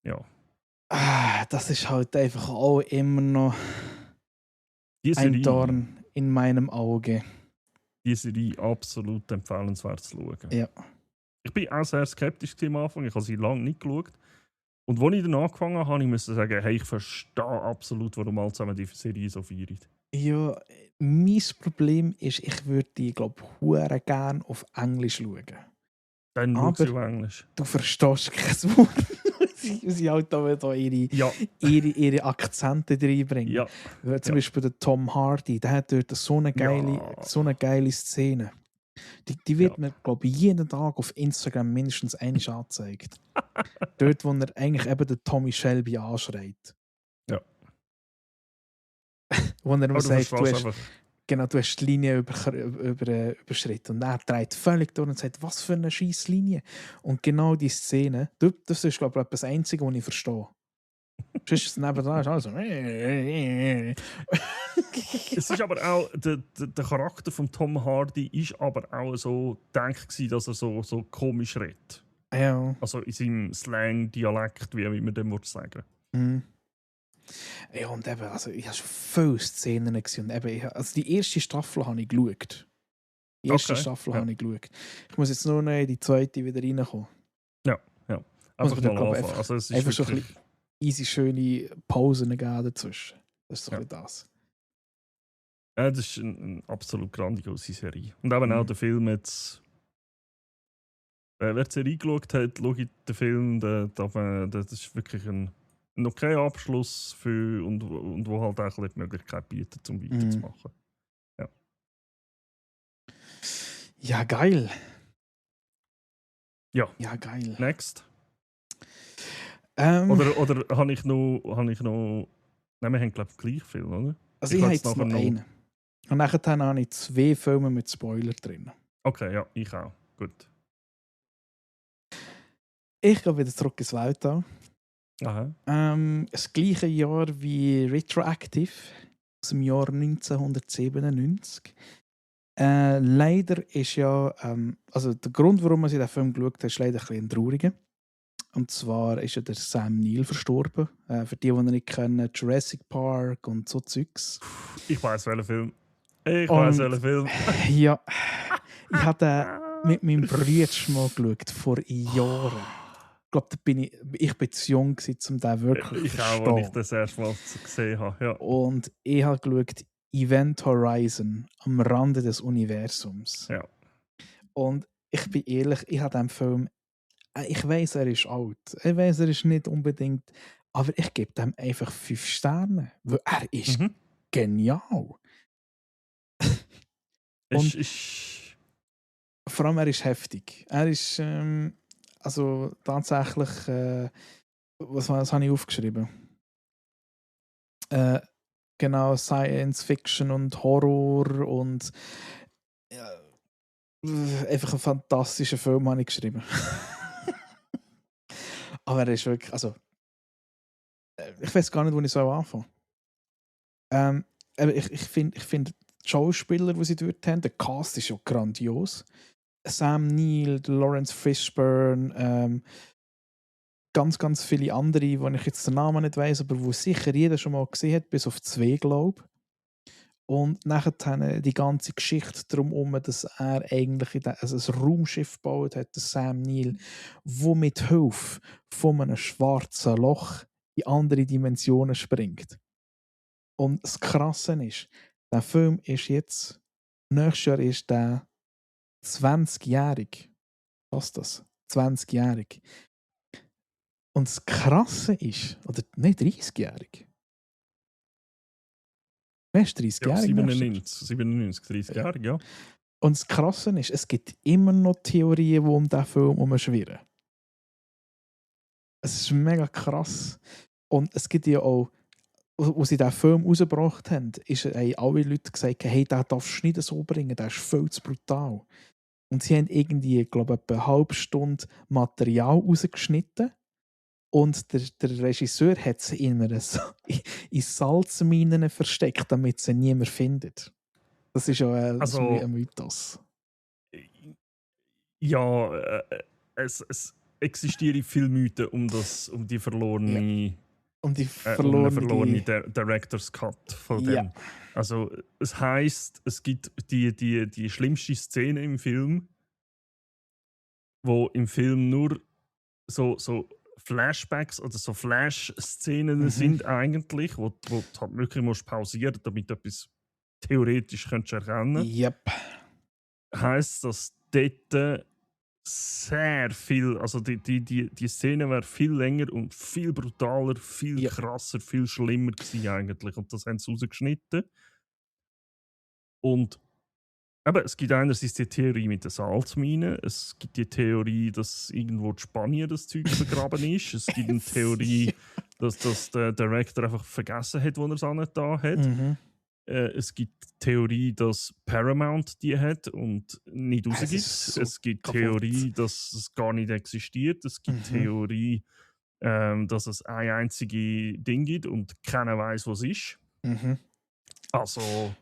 S1: ja.
S2: Das ist halt einfach auch immer noch
S1: Die
S2: ein
S1: Serie,
S2: Dorn in meinem Auge.
S1: die Serie absolut empfehlenswert zu schauen.
S2: Ja.
S1: Ich bin auch sehr skeptisch am Anfang, ich habe sie lange nicht geschaut. Und als ich dann angefangen habe, musste ich sagen, hey, ich verstehe absolut, warum alle zusammen die Serie so feiern.
S2: Ja, mein Problem ist, ich würde die, glaube ich, gerne auf Englisch schauen.
S1: Dann schau
S2: Aber
S1: sie auf Englisch.
S2: du verstehst kein Wort. Sie halt da ihre Akzente reinbringen.
S1: Ja.
S2: Weil zum Beispiel der Tom Hardy, der hat dort so eine geile Szene. Die wird mir, glaube ich, jeden Tag auf Instagram mindestens einmal angezeigt. Dort, wo er eigentlich eben den Tommy Shelby anschreit.
S1: Ja.
S2: Wo er ihm sagt, du hast
S1: einfach
S2: die Linie überschritten. Und er dreht völlig durch und sagt, was für eine scheiß Linie. Und genau die Szene, das ist, glaube ich, das Einzige, was ich verstehe. Sonst nebenan ist alles so.
S1: Es ist aber auch, der Charakter von Tom Hardy ist aber auch so gedacht, dass er so komisch redet.
S2: Ja.
S1: Also in seinem Slang-Dialekt, wie man dem sagen
S2: würde. Ja, und eben, also ich habe schon viele Szenen gesehen. Und eben, also die erste Staffel habe ich geschaut. Die erste Staffel habe ich geschaut. Ich muss jetzt nur noch in die zweite wieder reinkommen.
S1: Ja. Einfach mal
S2: anfangen.
S1: Also es ist
S2: einfach
S1: wirklich
S2: so ein bisschen easy, schöne Pausen geben dazwischen. Das ist so ein bisschen das.
S1: Ja, das ist eine absolut grandiose Serie. Und eben auch der Film jetzt. Wer die Serie geschaut hat, schaut den Film. Das ist wirklich ein okayer Abschluss für, und wo halt auch die Möglichkeit bietet, um weiterzumachen. Ja.
S2: Ja, geil.
S1: Ja.
S2: Ja, geil.
S1: Next. Oder habe ich noch. Nein, wir haben, glaube ich, gleich viel, oder?
S2: Also ich habe jetzt noch einen. Und nachher habe ich 2 Filme mit Spoiler drin.
S1: Okay, ja, ich auch. Gut.
S2: Ich gehe wieder zurück ins Weltall.
S1: Aha.
S2: Das gleiche Jahr wie Retroactive aus dem Jahr 1997. Leider ist ja, also der Grund, warum man sich den Film geschaut hat, ist leider ein bisschen trauriger. Und zwar ist ja der Sam Neill verstorben. Für die nicht kennen, Jurassic Park und so Zeugs.
S1: Ich weiß welchen Film.
S2: Ja, ich habe den mit meinem Bruder mal geschaut, vor Jahren. Ich glaube, ich bin zu jung, um den wirklich zu verstehen.
S1: Ich auch, als ich das erste Mal gesehen habe. Ja.
S2: Und ich habe geschaut, Event Horizon, am Rande des Universums.
S1: Ja.
S2: Und ich bin ehrlich, ich habe dem Film, ich weiss, er ist alt. Ich weiss, er ist nicht unbedingt, aber ich gebe dem einfach 5 Sterne, weil er ist genial. Und vor allem, er ist heftig. Er ist, also tatsächlich, was habe ich aufgeschrieben? Genau, Science Fiction und Horror und einfach ein fantastischer Film habe ich geschrieben. Aber er ist wirklich, also ich weiß gar nicht, wo ich so anfangen. Ich finde die Schauspieler, die sie dort haben, der Cast ist ja grandios. Sam Neill, Lawrence Fishburne, ganz, ganz viele andere, wo ich jetzt den Namen nicht weiss, aber wo sicher jeder schon mal gesehen hat, bis auf 2, glaube ich. Und nachher die ganze Geschichte darum, dass er eigentlich ein Raumschiff gebaut hat, der Sam Neill, wo mit Hilfe von einem schwarzen Loch in andere Dimensionen springt. Und das Krasse ist, der Film ist jetzt, nächstes Jahr ist der 20-jährig. Was ist das? 20-jährig. Und das Krasse ist, oder nicht 30-jährig. Wer ist
S1: Ja,
S2: 30-jährig?
S1: 97, 30-jährig, ja.
S2: Und das Krasse ist, es gibt immer noch Theorien, die um diesen Film herumschwirren. Es ist mega krass. Und es gibt ja auch, als sie diesen Film rausgebracht haben, haben alle Leute gesagt, hey, den darfst du nicht so bringen, der ist viel zu brutal. Und sie haben irgendwie, glaube ich, etwa eine halbe Stunde Material rausgeschnitten. Und der Regisseur hat sie in Salzminen versteckt, damit sie niemand findet. Das ist ja ein Mythos.
S1: Ja, es existieren viele Mythen um die verlorene,
S2: Um die
S1: um einen
S2: verlorene...
S1: verlorenen Director's Cut von dem.
S2: Ja.
S1: Also es heisst, es gibt die schlimmste Szene im Film, wo im Film nur so Flashbacks oder so Flash-Szenen sind eigentlich, wo du halt wirklich musst pausieren, damit du etwas theoretisch könntest erkennen.
S2: Yep.
S1: Heisst, dass dort sehr viel, also die Szene wäre viel länger und viel brutaler, viel krasser, viel schlimmer gewesen eigentlich. Und das haben sie rausgeschnitten. Und aber es gibt einerseits die Theorie mit den Salzminen, es gibt die Theorie, dass irgendwo in Spanien das Zeug vergraben ist. Es gibt eine Theorie, dass der Director einfach vergessen hat, wo er es angetan hat. Es gibt die Theorie, dass Paramount die hat und nicht rausgibt.
S2: So
S1: es gibt die Theorie, dass es gar nicht existiert. Es gibt die Theorie, dass es ein einziges Ding gibt und keiner weiß, was es ist. Also,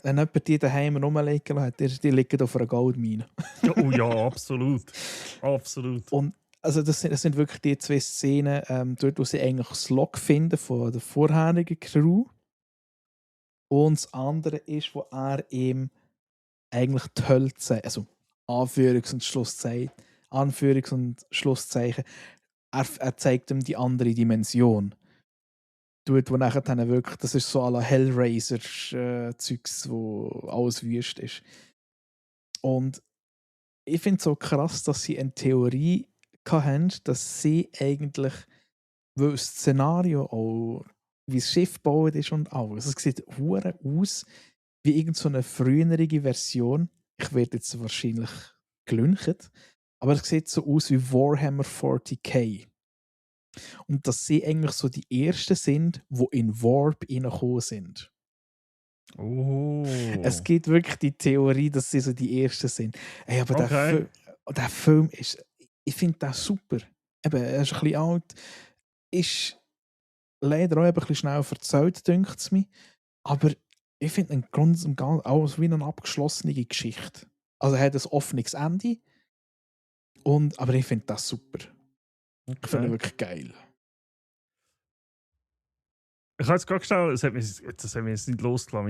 S2: wenn jemand die daheim rumliegen hat, die liegen auf einer Goldmine.
S1: oh ja, absolut. Absolut.
S2: Und also das sind wirklich die zwei Szenen, dort wo sie eigentlich das Log finden von der vorherigen Crew. Und das andere ist, wo er ihm eigentlich die Hölle zeigt. Also Anführungs- und Schlusszeichen. Er zeigt ihm die andere Dimension. Wo nachher dann wirklich, das ist so à la Hellraiser-Zeugs, wo alles wüst ist. Und ich finde es so krass, dass sie eine Theorie hatten, dass sie eigentlich, weil das Szenario auch, wie das Schiff gebaut ist und alles, es sieht hure aus wie irgendeine frühere Version. Ich werde jetzt wahrscheinlich gelüncht, aber es sieht so aus wie Warhammer 40k. Und dass sie eigentlich so die ersten sind, die in Warp reingekommen sind.
S1: Oh.
S2: Es gibt wirklich die Theorie, dass sie so die ersten sind. Ey, aber der Film ist, ich finde das super. Eben, er ist ein bisschen alt, ist leider auch ein bisschen schnell verzählt, denkt es mir. Aber ich finde einen Grund und ganz alles wie eine abgeschlossene Geschichte. Also er hat ein offenes Ende. Aber ich finde das super.
S1: Okay.
S2: Ich finde ihn wirklich geil.
S1: Ich habe jetzt gerade schnell, das hat mich jetzt nicht losgelassen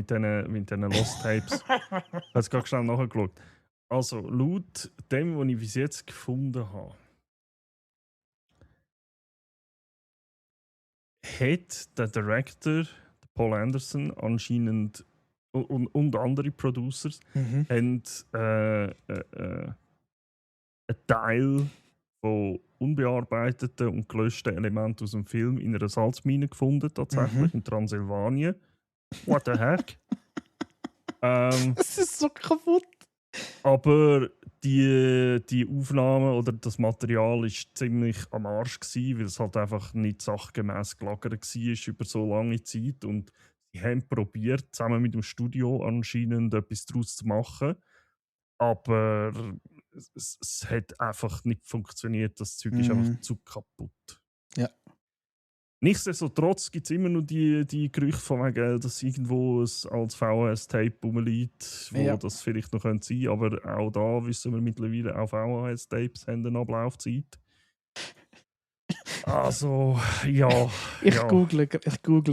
S1: mit diesen Lost Tapes. Ich habe jetzt gerade schnell nachgeschaut. Also, laut dem, was ich bis jetzt gefunden habe, hat der Director, Paul Anderson, anscheinend und andere Producers, haben einen Teil von unbearbeiteten und gelöschten Elementen aus dem Film in einer Salzmine gefunden, tatsächlich, in Transsilvanien. What the heck?
S2: Es ist so kaputt.
S1: Aber die Aufnahmen oder das Material war ziemlich am Arsch gewesen, weil es halt einfach nicht sachgemäß gelagert war über so lange Zeit. Und sie haben probiert, zusammen mit dem Studio anscheinend etwas daraus zu machen. Aber es hat einfach nicht funktioniert. Das Zeug ist einfach zu kaputt.
S2: Ja.
S1: Nichtsdestotrotz gibt es immer noch die Gerüchte von wegen, dass irgendwo als VHS-Tape rumliegt, wo das vielleicht noch sein könnte. Aber auch da wissen wir mittlerweile, auch VHS-Tapes haben eine Ablaufzeit. Also, ja.
S2: Ich google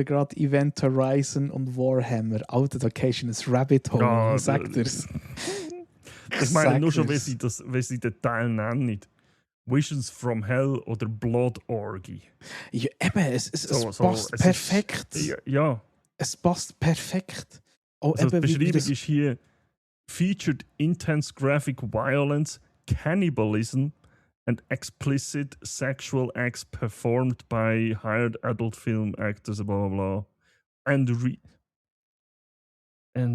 S2: gerade Event Horizon und Warhammer. Alter, da gehst du in ein Rabbit Hole.
S1: Ja,
S2: Sagt er's.
S1: Ich meine, nur schon, wenn sie den Teil nennen. Visions from Hell oder Blood Orgy.
S2: Ja, eben, es passt perfekt.
S1: Ja.
S2: Es passt perfekt.
S1: Also die Beschreibung ist hier: Featured intense graphic violence, cannibalism and explicit sexual acts performed by hired adult film actors, blah blah blah, and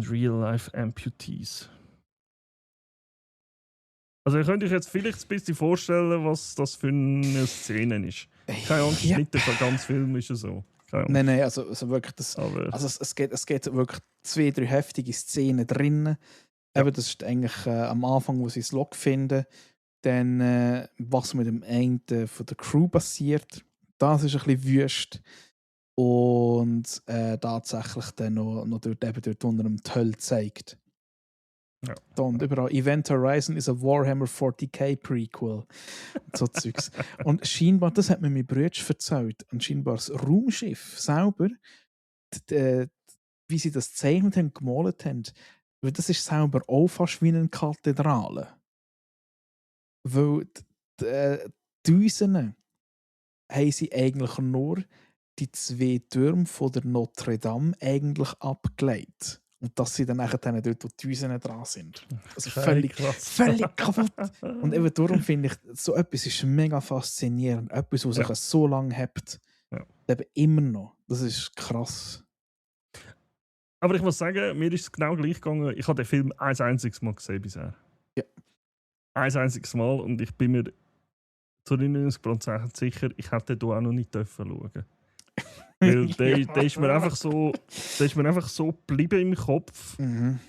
S1: real life amputees. Also ihr könnt euch jetzt vielleicht ein bisschen vorstellen, was das für eine Szene ist. Keine Angst,
S2: Ja.
S1: nicht der ganze Film ist ja so. Keine Angst.
S2: Nein, also wirklich das.
S1: Aber
S2: Also es geht wirklich 2-3 heftige Szenen drin.
S1: Ja.
S2: Eben, das ist eigentlich am Anfang, wo sie das Log finden. Dann, was mit dem einen von der Crew passiert, das ist ein bisschen wüst. Und tatsächlich dann noch dort unter dem die Hölle zeigt.
S1: Ja.
S2: Da und überall Event Horizon ist ein Warhammer 40k Prequel. Und so Zeugs. Und scheinbar, das hat mir mein Bruder erzählt, und scheinbar das Raumschiff selber, wie sie das gezeichnet haben, gemalt haben, weil das ist selber auch fast wie eine Kathedrale. Weil die Düsen haben sie eigentlich nur die 2 Türme von der Notre Dame eigentlich abgelegt. Und dass sie dann nachher dort, wo die Düsen dran sind. Also völlig kaputt. Und eben darum finde ich, so etwas ist mega faszinierend. Etwas, was sich so lange hebt.
S1: Ja.
S2: Eben immer noch. Das ist krass.
S1: Aber ich muss sagen, mir ist es genau gleich gegangen. Ich habe den Film ein einziges Mal gesehen bisher.
S2: Ja.
S1: Ein einziges Mal, und ich bin mir zu 99% sicher, ich hätte den auch noch nicht schauen dürfen. Weil der ist mir einfach so geblieben im Kopf.
S2: Mhm.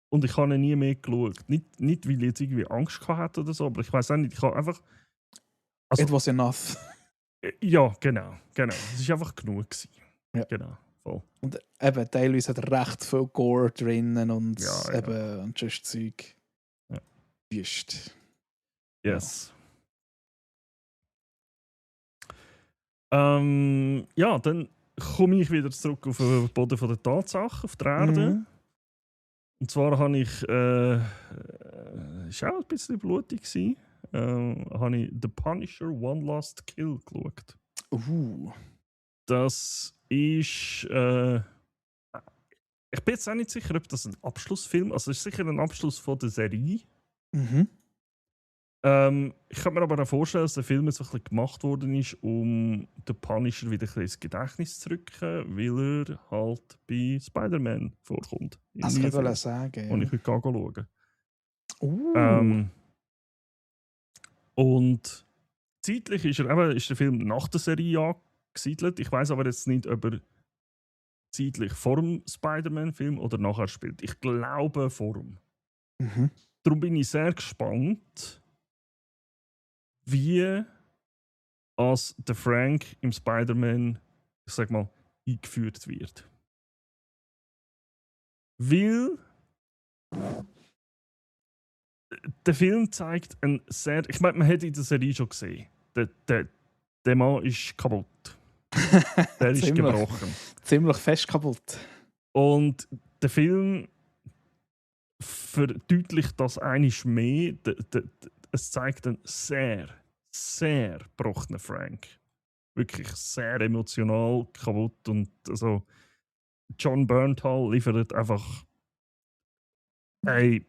S1: Und ich habe ihn nie mehr geschaut. Nicht weil ich jetzt irgendwie Angst hatte oder so, aber ich weiß auch nicht, ich habe einfach... Also,
S2: It was enough.
S1: Ja, genau. Es war einfach genug gewesen.
S2: Ja.
S1: Genau, voll.
S2: Und eben, teilweise hat er recht viel Gore drinnen und
S1: Ja.
S2: eben und just Zeug.
S1: Ja.
S2: Wüst.
S1: Yes. Ja, dann komme ich wieder zurück auf den Boden der Tatsache, auf der Erde.
S2: Mhm.
S1: Und zwar habe ich, ist auch ein bisschen blutig gewesen, habe ich The Punisher One Last Kill geschaut. Das ist, ich bin jetzt auch nicht sicher, ob das ein Abschlussfilm, also es ist sicher ein Abschluss von der Serie.
S2: Mhm.
S1: Ich kann mir aber auch vorstellen, dass der Film jetzt ein bisschen gemacht worden ist, um den Punisher wieder ein bisschen ins Gedächtnis zu rücken, weil er halt bei Spider-Man vorkommt.
S2: Das kann ich wohl sagen.
S1: Und ich heute schauen.
S2: Ja.
S1: Und zeitlich ist der Film nach der Serie angesiedelt. Ich weiß aber jetzt nicht, ob er zeitlich vor dem Spider-Man-Film oder nachher spielt. Ich glaube vor dem.
S2: Mhm.
S1: Darum bin ich sehr gespannt, wie als der Frank im Spider-Man, ich sag mal, eingeführt wird. Weil der Film zeigt ein sehr... Ich meine, man hat in der Serie schon gesehen, der Mann ist kaputt. Der ist gebrochen.
S2: Ziemlich fest kaputt.
S1: Und der Film verdeutlicht das einiges mehr. Es zeigt einen sehr, sehr gebrochenen Frank. Wirklich sehr emotional kaputt. Und also John Bernthal liefert einfach
S2: Er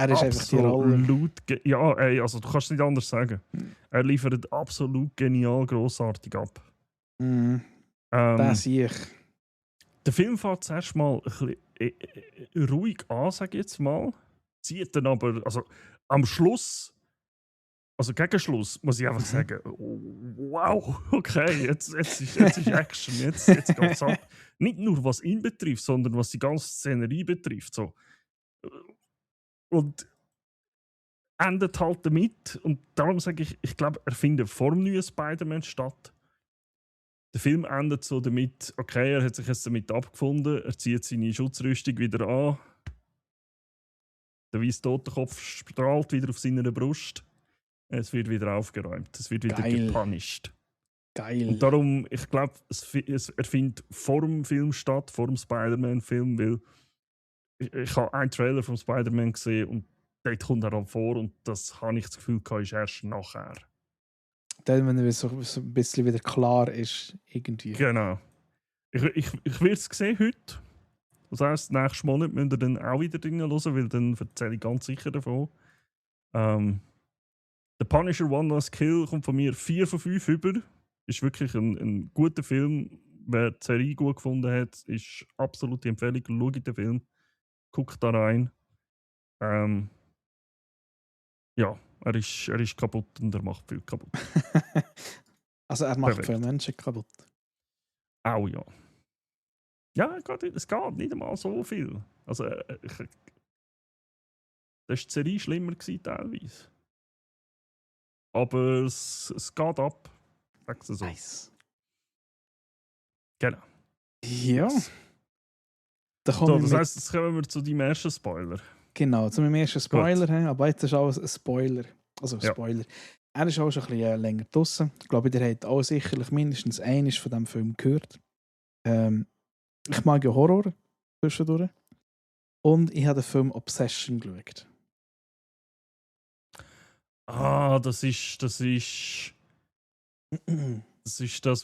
S2: ist einfach die Rolle.
S1: Ja, also du kannst es nicht anders sagen. Er liefert absolut genial, grossartig ab.
S2: Mhm. Das sehe ich.
S1: Der Film fährt zuerst mal ein bisschen ruhig an, sage ich jetzt mal. Zieht dann aber, also am Schluss, also gegen Schluss, muss ich einfach sagen, wow, okay, jetzt ist Action, jetzt geht's ab. Nicht nur was ihn betrifft, sondern was die ganze Szenerie betrifft. So. Und endet halt damit, und darum sage ich glaube, er findet vor dem neuen Spider-Man statt. Der Film endet so damit, okay, er hat sich jetzt damit abgefunden, er zieht seine Schutzrüstung wieder an, der weiße Totenkopf strahlt wieder auf seiner Brust, es wird wieder aufgeräumt, es wird wieder gepunished.
S2: Geil.
S1: Und darum, ich glaube, er findet vor dem Film statt, vor dem Spider-Man-Film, weil ich habe einen Trailer vom Spider-Man gesehen und dort kommt er auch vor, und das habe ich das Gefühl, ist erst nachher.
S2: Dann, wenn es so ein bisschen wieder klar ist, irgendwie.
S1: Genau. Ich werde es sehen heute. Das heisst, nächsten Monat müsst ihr dann auch wieder Dinge hören, weil dann erzähle ich ganz sicher davon. Der The Punisher One Last Kill kommt von mir 4 von 5 über. Ist wirklich ein guter Film. Wer die Serie gut gefunden hat, ist absolute Empfehlung. Schaut den Film, guckt da rein. Ja, er ist kaputt und er macht viel kaputt.
S2: Also er macht
S1: Perfekt.
S2: viele Menschen kaputt.
S1: Auch ja. Ja, es geht nicht einmal so viel. Also, das war die Serie schlimmer gewesen, teilweise. Aber es geht ab. Sag's so.
S2: Nice.
S1: Genau.
S2: Ja.
S1: Yes.
S2: Da
S1: So,
S2: kommen
S1: das
S2: wir
S1: heisst, jetzt kommen wir zu deinem ersten Spoiler.
S2: genau, zu meinem ersten Spoiler, aber jetzt ist alles ein Spoiler. Also
S1: Ja.
S2: Spoiler. Er ist auch schon ein bisschen länger draussen. Ich glaube, ihr habt auch sicherlich mindestens eines von diesem Film gehört. Ich mag ja Horror zwischendurch. Und ich habe den Film Obsession geschaut.
S1: Ah, das ist das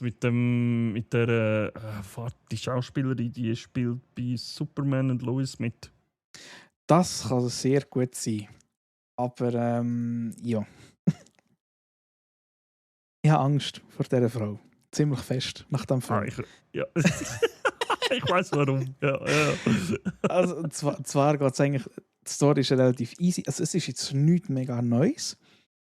S1: mit der die Schauspielerin, die spielt bei Superman und Lois mit.
S2: Das kann sehr gut sein. Aber ja. Ich habe Angst vor dieser Frau. Ziemlich fest nach dem Film.
S1: Ja. Ich weiß warum. Ja.
S2: Also, zwar geht es eigentlich, die Story ist relativ easy. Also, es ist jetzt nichts mega Neues,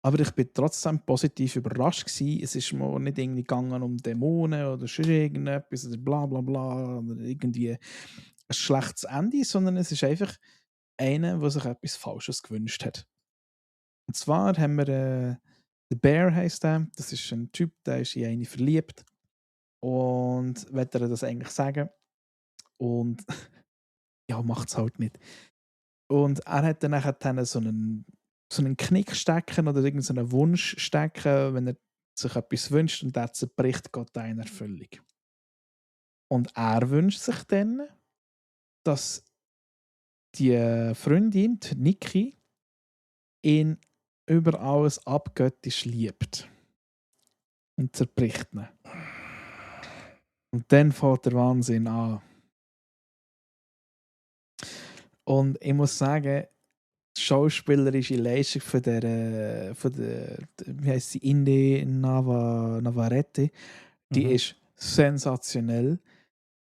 S2: aber ich bin trotzdem positiv überrascht gewesen. Es ist mir nicht irgendwie gegangen um Dämonen oder sonst irgendetwas oder bla bla bla oder irgendwie ein schlechtes Ende, sondern es ist einfach einer, der sich etwas Falsches gewünscht hat. Und zwar haben wir The Bear heisst der. Das ist ein Typ, der ist in eine verliebt und will er das eigentlich sagen und ja, macht es halt nicht. Und er hat dann nachher so einen Knick stecken oder irgendeinen Wunsch stecken, wenn er sich etwas wünscht und der zerbricht, geht er in Erfüllung. Und er wünscht sich dann, dass die Freundin, die Niki, ihn über alles abgöttisch liebt. Und zerbricht ihn. Und dann fängt der Wahnsinn an. Und ich muss sagen, die schauspielerische Leistung von der wie heisst sie, Inde Navarrete, die ist sensationell.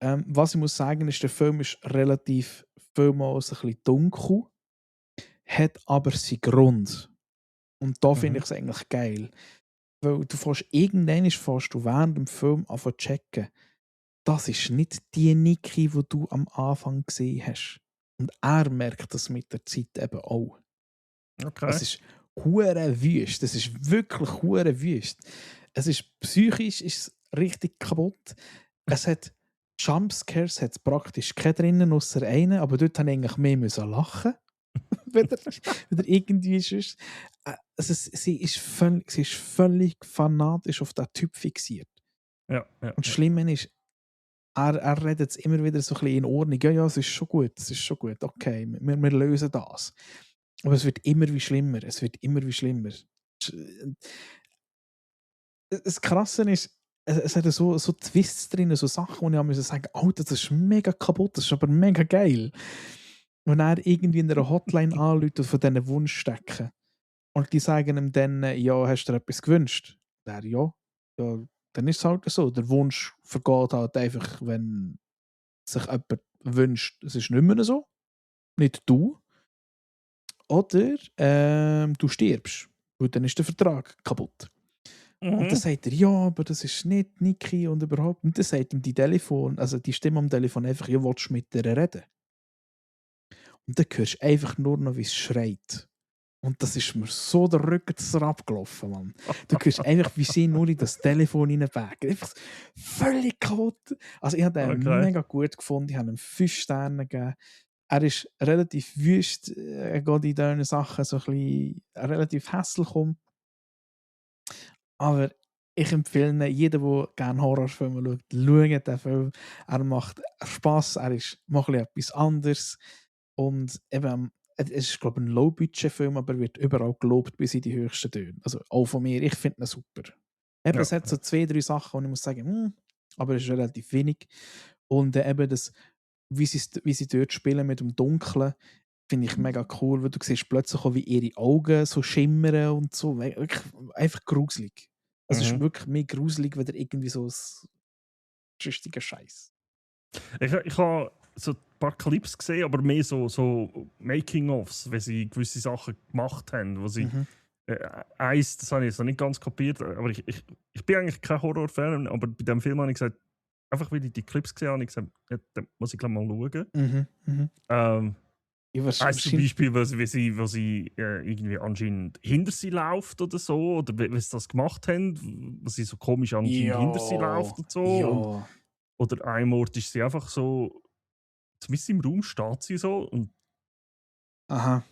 S2: Was ich muss sagen, ist, der Film ist relativ vielmals ein bisschen dunkel, hat aber seinen Grund. Und da finde ich es eigentlich geil. Weil du irgendwann fährst du während dem Film an zu checken, das ist nicht die Niki, die du am Anfang gesehen hast. Und er merkt das mit der Zeit eben auch.
S1: Okay.
S2: Es ist hure wüst. Es ist wirklich hure wüst. Es ist psychisch ist richtig kaputt. Es hat Jumpscares hat praktisch keine drinnen, außer einen, aber dort musste ich eigentlich mehr lachen. Wieder irgendwie ist also sie ist völlig fanatisch auf den Typ fixiert.
S1: Ja.
S2: Und das Schlimme ist, er redet es immer wieder so ein bisschen in Ordnung. Ja, es ist schon gut, okay, wir lösen das. Aber es wird immer wie schlimmer. Das Krasse ist, es hat so Twists drin, so Sachen, wo ich sagen musste, Alter, das ist mega kaputt, das ist aber mega geil. Und er irgendwie in einer Hotline anruft und von diesen Wunsch stecken. Und die sagen ihm dann, ja, hast du dir etwas gewünscht? Der, ja, dann ist es halt so. Der Wunsch vergeht halt einfach, wenn sich jemand wünscht, es ist nicht mehr so. Nicht du. Oder du stirbst. Und dann ist der Vertrag kaputt. Und dann sagt er, ja, aber das ist nicht Niki und überhaupt. Und dann sagt ihm die Stimme am Telefon einfach, ja, willst du mit ihr reden? Und dann hörst du einfach nur noch, wie es schreit. Und das ist mir so der Rücken abgelaufen, Mann. Du hörst einfach, wie sie nur in das Telefon reinwägen. Einfach völlig kaputt. Also ich habe den mega gut gefunden. Ich habe ihm 5 Sterne gegeben. Er ist relativ wüst. Er geht in diesen Sachen so ein bisschen relativ hässlich um. Aber ich empfehle jedem, der gerne Horrorfilme schaut, schaut den Film. Er macht Spass, er ist macht etwas anderes. Und eben, es ist, glaube ich, ein Low-Budget-Film, aber wird überall gelobt bis in die höchsten Töne. Also auch von mir, ich finde ihn super. Eben, es hat so 2, 3 Sachen, und ich muss sagen, aber es ist relativ wenig. Und eben das, wie sie dort spielen mit dem Dunklen, finde ich mega cool, weil du siehst plötzlich auch, wie ihre Augen so schimmern und so. Wirklich einfach gruselig. Es ist
S1: Mhm.
S2: wirklich mehr gruselig, wenn irgendwie so ein schüchtiger Scheiß.
S1: Ich habe so ein paar Clips gesehen, aber mehr so Making-ofs, wenn sie gewisse Sachen gemacht haben. Wo sie,
S2: Mhm.
S1: eins, das habe ich jetzt noch nicht ganz kapiert, aber ich bin eigentlich kein Horror-Fan, aber bei dem Film habe ich gesagt, einfach weil ich die Clips gesehen habe, habe ich gesagt, ja, da muss ich gleich mal schauen.
S2: Mhm. Mhm. Ja,
S1: Eins zum
S2: wahrscheinlich.
S1: Beispiel, wo sie irgendwie anscheinend hinter sie läuft oder so, oder wie sie das gemacht haben, wo sie so komisch anscheinend hinter sie läuft und so. Und,
S2: Ja.
S1: oder einem Ort ist sie einfach so, zumindest im Raum steht sie so und
S2: Aha.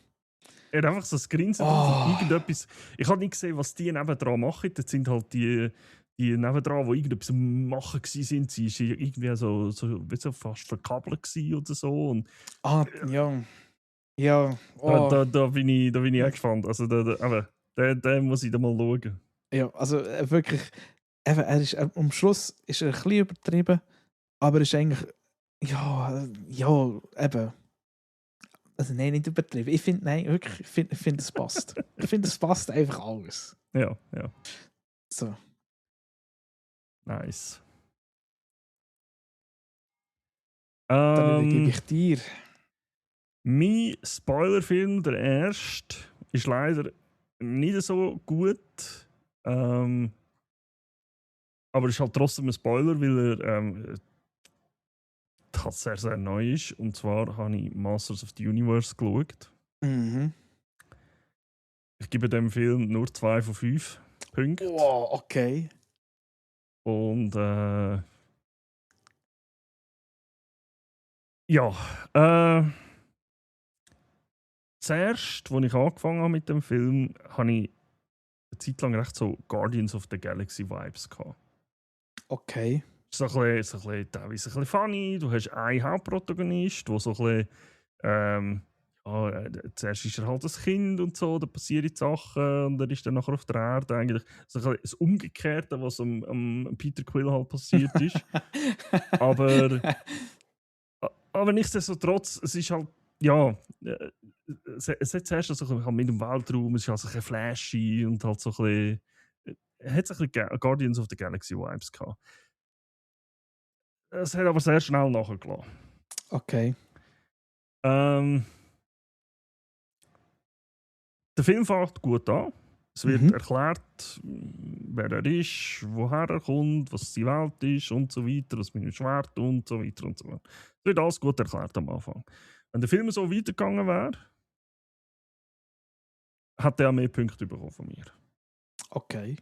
S1: er hat einfach so ein Grinsen drauf und
S2: Oh.
S1: irgendetwas. Ich habe nicht gesehen, was die nebendran machen. Das sind halt die nebendran, die irgendetwas am machen waren. Sie war irgendwie wie so fast verkabelt gewesen oder so. Und
S2: Ah, ja. Ja.
S1: da,
S2: Oh.
S1: da bin ich auch gespannt. Also, aber den muss ich da mal schauen.
S2: Ja, also wirklich, eben, am Schluss ist er ein bisschen übertrieben, aber ist eigentlich, ja, ja, eben. Also nein, nicht übertrieben. Ich finde, nein, wirklich, ich finde, es passt. Ich finde, es passt einfach alles.
S1: Ja.
S2: So.
S1: Nice.
S2: Dann übergebe ich dir.
S1: Mein Spoilerfilm, der erste, ist leider nicht so gut. Aber es ist halt trotzdem ein Spoiler, weil er sehr, sehr neu ist. Und zwar habe ich Masters of the Universe geschaut.
S2: Mhm.
S1: Ich gebe dem Film nur 2 von 5 Punkten.
S2: Wow, okay.
S1: Und ja, zuerst, als ich angefangen habe mit dem Film, habe ich eine Zeit lang recht so Guardians of the Galaxy Vibes gehabt.
S2: Okay.
S1: So ein bisschen, teilweise ein bisschen funny. Du hast einen Hauptprotagonist, der so ein bisschen, zuerst ist er halt ein Kind und so, da passieren Sachen und er ist dann nachher auf der Erde eigentlich so ein bisschen das Umgekehrte, was am Peter Quill halt passiert ist. aber nichtsdestotrotz, es ist halt, ja, es hat zuerst so ein bisschen mit dem Weltraum, es ist halt so ein bisschen flashy und halt so ein bisschen, hat so ein bisschen Guardians of the Galaxy Vibes gehabt. Es hat aber sehr schnell nachgelassen.
S2: Okay.
S1: Der Film fängt gut an. Es wird erklärt, wer er ist, woher er kommt, was die Welt ist und so weiter, was mit dem Schwert und so weiter und so weiter. Es wird alles gut erklärt am Anfang. Wenn der Film so weitergegangen wäre, hätte er mehr Punkte bekommen von mir.
S2: Okay.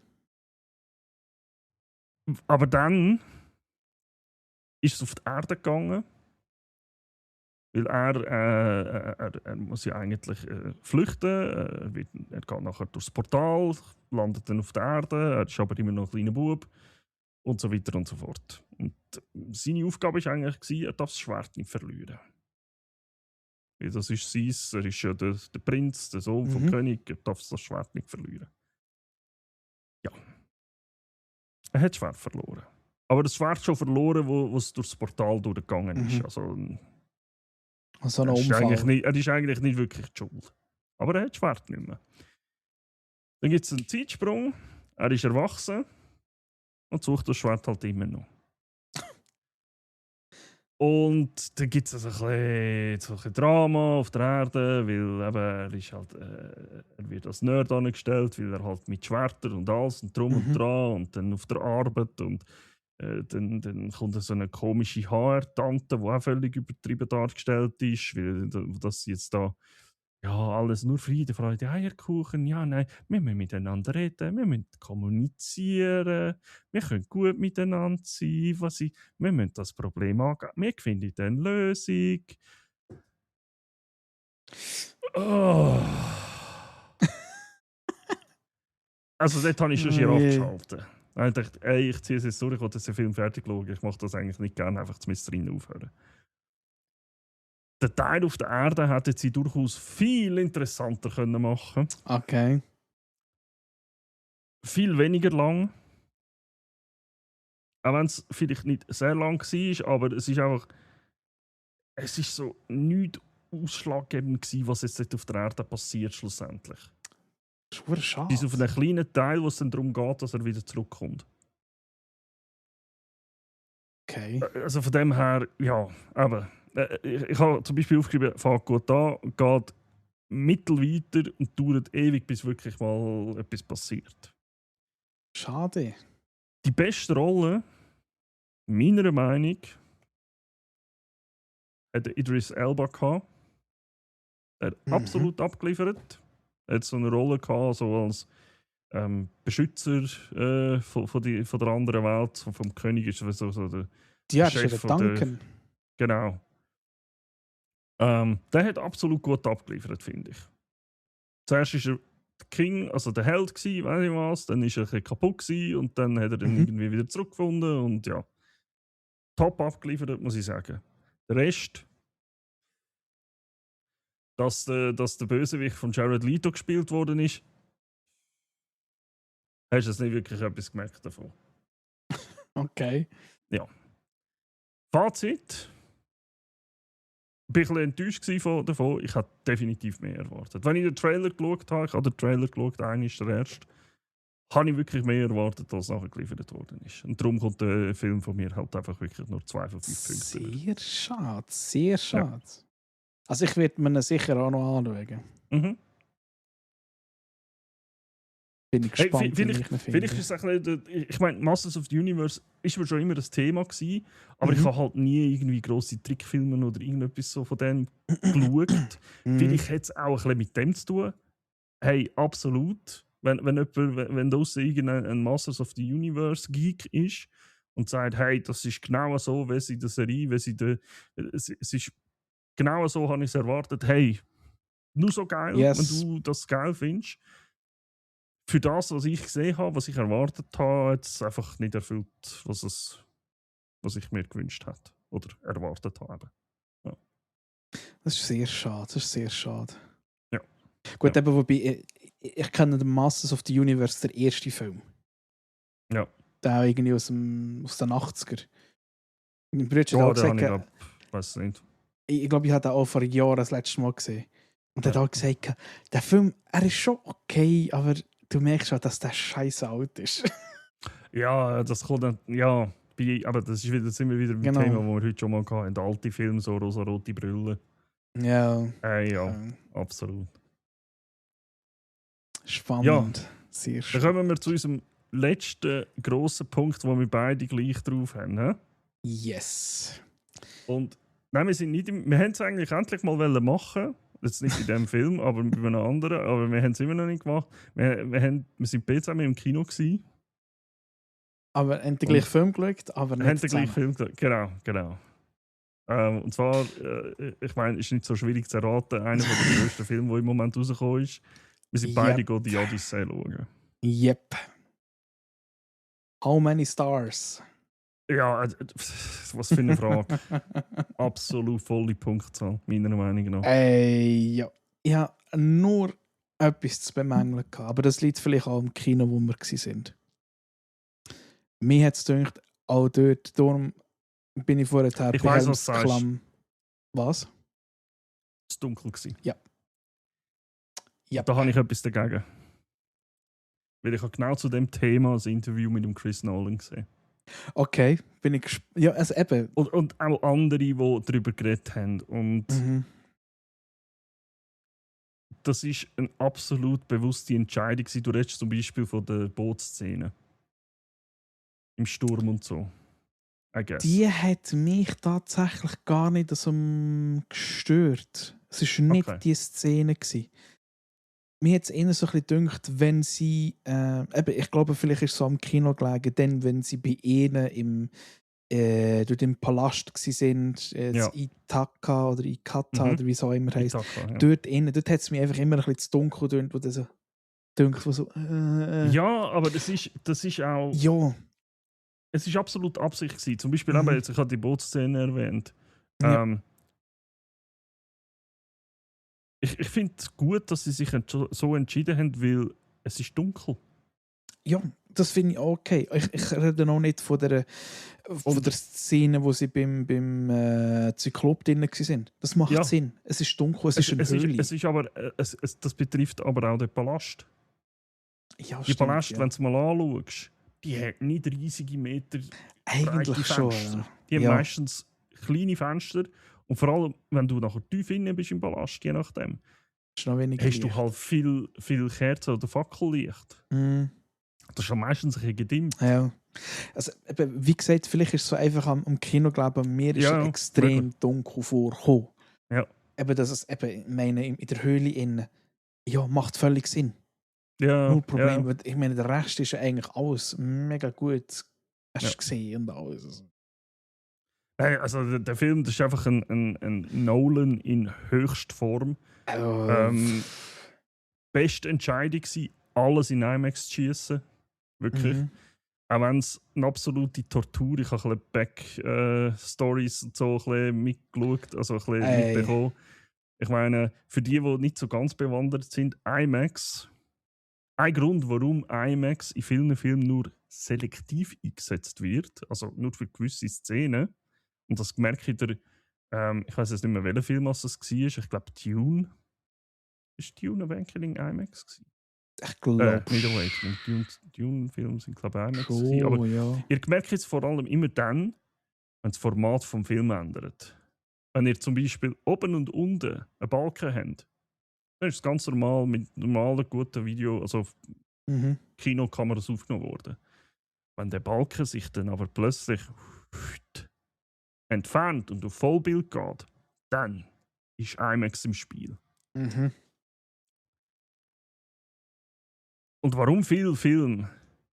S1: Aber dann ist es auf die Erde gegangen, weil er muss ja eigentlich flüchten. Er geht nachher durchs Portal, landet dann auf der Erde, er ist aber immer noch ein kleiner Bub und so weiter und so fort. Und seine Aufgabe war eigentlich, er darf das Schwert nicht verlieren. Weil das ist sein, er ist ja der Prinz, der Sohn vom König, er darf das Schwert nicht verlieren. Ja. Er hat das Schwert verloren. Aber das Schwert schon verloren, wo es durchs Portal durchgegangen ist. Also,
S2: So ein Unfall.
S1: er ist eigentlich nicht wirklich die Schuld. Aber er hat das Schwert nicht mehr. Dann gibt es einen Zeitsprung. Er ist erwachsen und sucht das Schwert halt immer noch. Und dann gibt es so ein bisschen Drama auf der Erde, weil eben, er ist halt, er wird als Nerd angestellt, weil er halt mit Schwertern und alles und drum und dran und dann auf der Arbeit und dann kommt so eine komische HR-Tante, die auch völlig übertrieben dargestellt ist, weil das jetzt da ja, alles nur Friede, Freude, Eierkuchen. Ja, nein, wir müssen miteinander reden, wir müssen kommunizieren, wir können gut miteinander sein, wir müssen das Problem angehen, wir finden eine Lösung. Oh. Also dort habe ich schon schier abgeschaltet. Ich dachte, ey, ich ziehe es jetzt durch, ich will den Film fertig schauen, ich mache das eigentlich nicht gerne, einfach zumindest drin aufhören. Der Teil auf der Erde hätte sie durchaus viel interessanter können machen.
S2: Okay.
S1: Viel weniger lang. Auch wenn es vielleicht nicht sehr lang war, aber es ist einfach. Es ist so nichts ausschlaggebend gewesen, was jetzt dort auf der Erde passiert schlussendlich.
S2: Das ist verdammt schade.
S1: Bis auf einen kleinen Teil, wo es dann darum geht, dass er wieder zurückkommt.
S2: Okay.
S1: Also von dem her, ja, aber ich habe zum Beispiel aufgeschrieben, fängt gut an, geht mittelweiter und dauert ewig, bis wirklich mal etwas passiert.
S2: Schade.
S1: Die beste Rolle, meiner Meinung, hat Idris Elba gehabt. Er hat absolut abgeliefert. Er hat so eine Rolle gehabt, so als Beschützer von der anderen Welt, vom König ist so der
S2: Ja, das
S1: Chef
S2: ist ja
S1: von
S2: Duncan.
S1: Genau. Der hat absolut gut abgeliefert, finde ich. Zuerst war er der King, also der Held gsi, weiß ich was, dann ist er ein bisschen kaputt gsi und dann hat er dann irgendwie wieder zurückgefunden und ja. Top abgeliefert, muss ich sagen. Der Rest, dass der Bösewicht von Jared Leto gespielt worden ist, hast du jetzt nicht wirklich etwas gemerkt davon.
S2: Okay.
S1: Fazit. Ich war ein bisschen enttäuscht davon. Ich habe definitiv mehr erwartet. Wenn ich den Trailer geschaut habe, einer ist der erste, habe ich wirklich mehr erwartet, als nachher geliefert worden ist. Und darum kommt der Film von mir halt einfach wirklich nur 2 von 5 Punkten.
S2: Sehr schade, sehr schade. Ja. Also ich werde mir ihn sicher auch noch anschauen.
S1: Mhm.
S2: Bin ich gespannt,
S1: vielleicht ist es ein bisschen, ich meine, Masters of the Universe ist mir schon immer das Thema gewesen, aber ich habe halt nie irgendwie grosse Trickfilme oder irgendetwas so von dem geschaut. Vielleicht hat es auch ein bisschen mit dem zu tun. Hey, absolut. Wenn draussen irgendein Masters of the Universe Geek ist und sagt, hey, das ist genau so, wie sie in der Serie, es ist genau so, habe ich es erwartet. Hey, nur so geil, wenn du das geil findest. Für das, was ich gesehen habe, was ich erwartet habe, hat es einfach nicht erfüllt, was ich mir gewünscht hätte oder erwartet habe. Ja.
S2: Das ist sehr schade, das ist sehr schade.
S1: Ja.
S2: Gut, eben, wobei, ich kenne den Masters of the Universe, der erste Film.
S1: Ja.
S2: Der irgendwie aus den 80er. Mein Bruder hat
S1: Oh,
S2: auch gesagt,
S1: weiß nicht.
S2: ich glaube, ich habe den auch vor Jahren das letzte Mal gesehen. Und er hat auch gesagt, der Film, er ist schon okay, aber du merkst schon, dass der scheiße alt ist.
S1: Ja, das kommt dann, ja, aber das ist wieder, sind wir wieder mit dem Thema, wo wir heute schon mal hatten. Der alte Film, so rosa-rote Brille.
S2: Ja.
S1: Ja, absolut.
S2: Spannend.
S1: Ja,
S2: sehr spannend.
S1: Dann kommen wir zu unserem letzten grossen Punkt, wo wir beide gleich drauf haben. He?
S2: Yes.
S1: Und nein, wir haben es eigentlich endlich mal machen. Jetzt nicht in diesem Film, aber bei einem anderen. Aber wir haben es immer noch nicht gemacht. Wir sind zusammen im Kino gewesen.
S2: Aber haben den gleichen Film geschaut, aber nicht
S1: haben den gleichen Film geschaut. Genau. Und zwar, ich meine, ist nicht so schwierig zu erraten, einer der grössten Filme, der im Moment rausgekommen ist. Wir sind beide die Odyssey schauen.
S2: Yep. How many stars?
S1: Ja, was für eine Frage. Absolut volle Punktzahl, meiner Meinung nach.
S2: Ja. Ich habe nur etwas zu bemängeln gehabt, aber das liegt vielleicht auch im Kino, wo wir waren. Mir hat es gedacht, auch dort, darum bin ich vorher
S1: ich weiss, was du sagst.
S2: Was?
S1: Es war dunkel gewesen.
S2: Ja.
S1: Da habe ich etwas dagegen. Weil ich habe genau zu dem Thema ein Interview mit dem Chris Nolan gesehen.
S2: Okay, bin ich gespannt. Ja, also eben.
S1: Und auch andere, die darüber geredet haben. Und das war eine absolut bewusste Entscheidung. Du redest zum Beispiel von der Bootsszene. Im Sturm und so.
S2: Die hat mich tatsächlich gar nicht so gestört. Es war nicht die Szene. Mir hat es eher so ein bisschen gedacht, wenn sie, ich glaube, vielleicht ist es so am Kino gelegen, denn wenn sie bei ihnen durch den Palast waren, in Ithaka oder Ikata oder wie es auch immer heisst, dort hat es mich einfach immer ein bisschen zu dunkel gedacht, wo das so denkt, wo so.
S1: Ja, aber das ist auch.
S2: Ja.
S1: Es war absolut Absicht gewesen. Zum Beispiel, aber jetzt, ich habe die Bootsszene erwähnt.
S2: Ja.
S1: Ich finde es gut, dass sie sich so entschieden haben, weil es ist dunkel.
S2: Ja, das finde ich okay. Ich rede noch nicht von der Szene, wo sie beim Zyklop drin waren. Das macht
S1: Ja.
S2: Sinn. Es ist dunkel, es ist eine Höhle.
S1: Das betrifft aber auch den Palast.
S2: Ja,
S1: Die
S2: stimmt,
S1: Palast,
S2: ja.
S1: wenn du mal anschaust, die hat nicht riesige Meter
S2: Eigentlich
S1: breite
S2: schon.
S1: Fenster.
S2: Ja.
S1: Die haben
S2: Ja.
S1: meistens kleine Fenster. Und vor allem, wenn du nachher tief innen bist im Palast, je nachdem,
S2: Ist noch weniger
S1: hast du
S2: Licht.
S1: halt viel Kerzen oder Fackellicht.
S2: Mhm.
S1: Das ist ja meistens ein bisschen gedimmt.
S2: Ja. Also, eben, wie gesagt, vielleicht ist es so einfach am Kino, glaube ich, mir ist
S1: Ja,
S2: es extrem dunkel vorgekommen.
S1: Ja.
S2: Eben, dass es eben, ich meine, in der Höhle innen, ja, macht völlig Sinn.
S1: Ja,
S2: Null Problem.
S1: ja.
S2: Ich meine, der Rest ist ja eigentlich alles mega gut. Hast du
S1: Ja.
S2: gesehen und alles. Also.
S1: Hey, also der Film, das ist einfach ein Nolan in höchster Form. Beste Entscheidung war, alles in IMAX zu schießen. Wirklich.
S2: Mhm.
S1: Auch wenn es eine absolute Tortur ist. Ich habe ein bisschen Back-Stories und so ein bisschen mitgeschaut, also ein bisschen
S2: Ey.
S1: mitbekommen. Ich meine, für die nicht so ganz bewandert sind, IMAX, ein Grund, warum IMAX in vielen Filmen nur selektiv eingesetzt wird, also nur für gewisse Szenen, und das merke ich ich weiß jetzt nicht mehr, welcher Film es war, ich glaube Dune. Ist Dune ein Wenkel in IMAX gewesen?
S2: Ich glaube.
S1: Nicht Dune-Filme sind, glaube ich, IMAX gewesen. Aber
S2: ja.
S1: ihr merkt es vor allem immer dann, wenn das Format vom Film ändert. Wenn ihr zum Beispiel oben und unten einen Balken habt, dann ist es ganz normal mit normalen, guten Video, also
S2: Mhm.
S1: Kinokameras aufgenommen worden. Wenn der Balken sich dann aber plötzlich entfernt und auf Vollbild geht, dann ist IMAX im Spiel.
S2: Mhm.
S1: Und warum viele Filme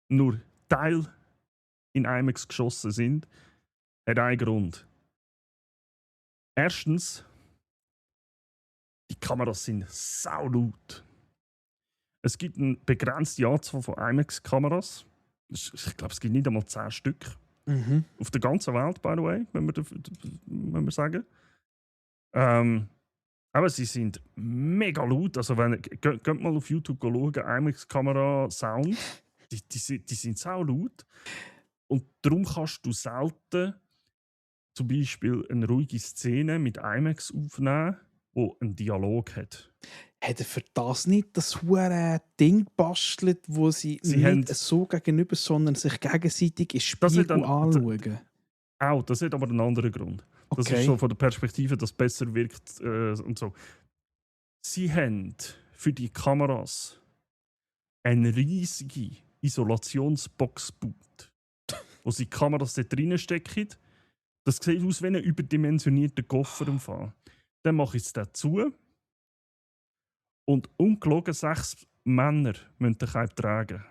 S1: nur Teil in IMAX geschossen sind, hat einen Grund. Erstens, die Kameras sind saulaut. Es gibt eine begrenzte Anzahl von IMAX-Kameras. Ich glaube, es gibt nicht einmal 10 Stück.
S2: Mhm.
S1: Auf der ganzen Welt, by the way, wenn wir sagen. Aber sie sind mega laut. Also, geht mal auf YouTube schauen, IMAX-Kamera-Sound. Die sind sau laut. Und darum kannst du selten zum Beispiel eine ruhige Szene mit IMAX aufnehmen, die einen Dialog hat.
S2: Hat er für das nicht das hure Ding gebastelt, wo sie
S1: Sie haben-
S2: nicht so gegenüber, sondern sich gegenseitig ins
S1: Das hat
S2: Spiegel
S1: dann-
S2: anschauen?
S1: Auch, das hat aber einen anderen Grund. Das
S2: Okay.
S1: ist so von der Perspektive, dass es besser wirkt und so. Sie haben für die Kameras eine riesige Isolationsbox gebaut, wo sie die Kameras dort reinstecken. Das sieht aus wie ein überdimensionierter Koffer im Fall. Dann mache ich es dazu. Und ungelogen 6 Männer müssen den Kalb tragen.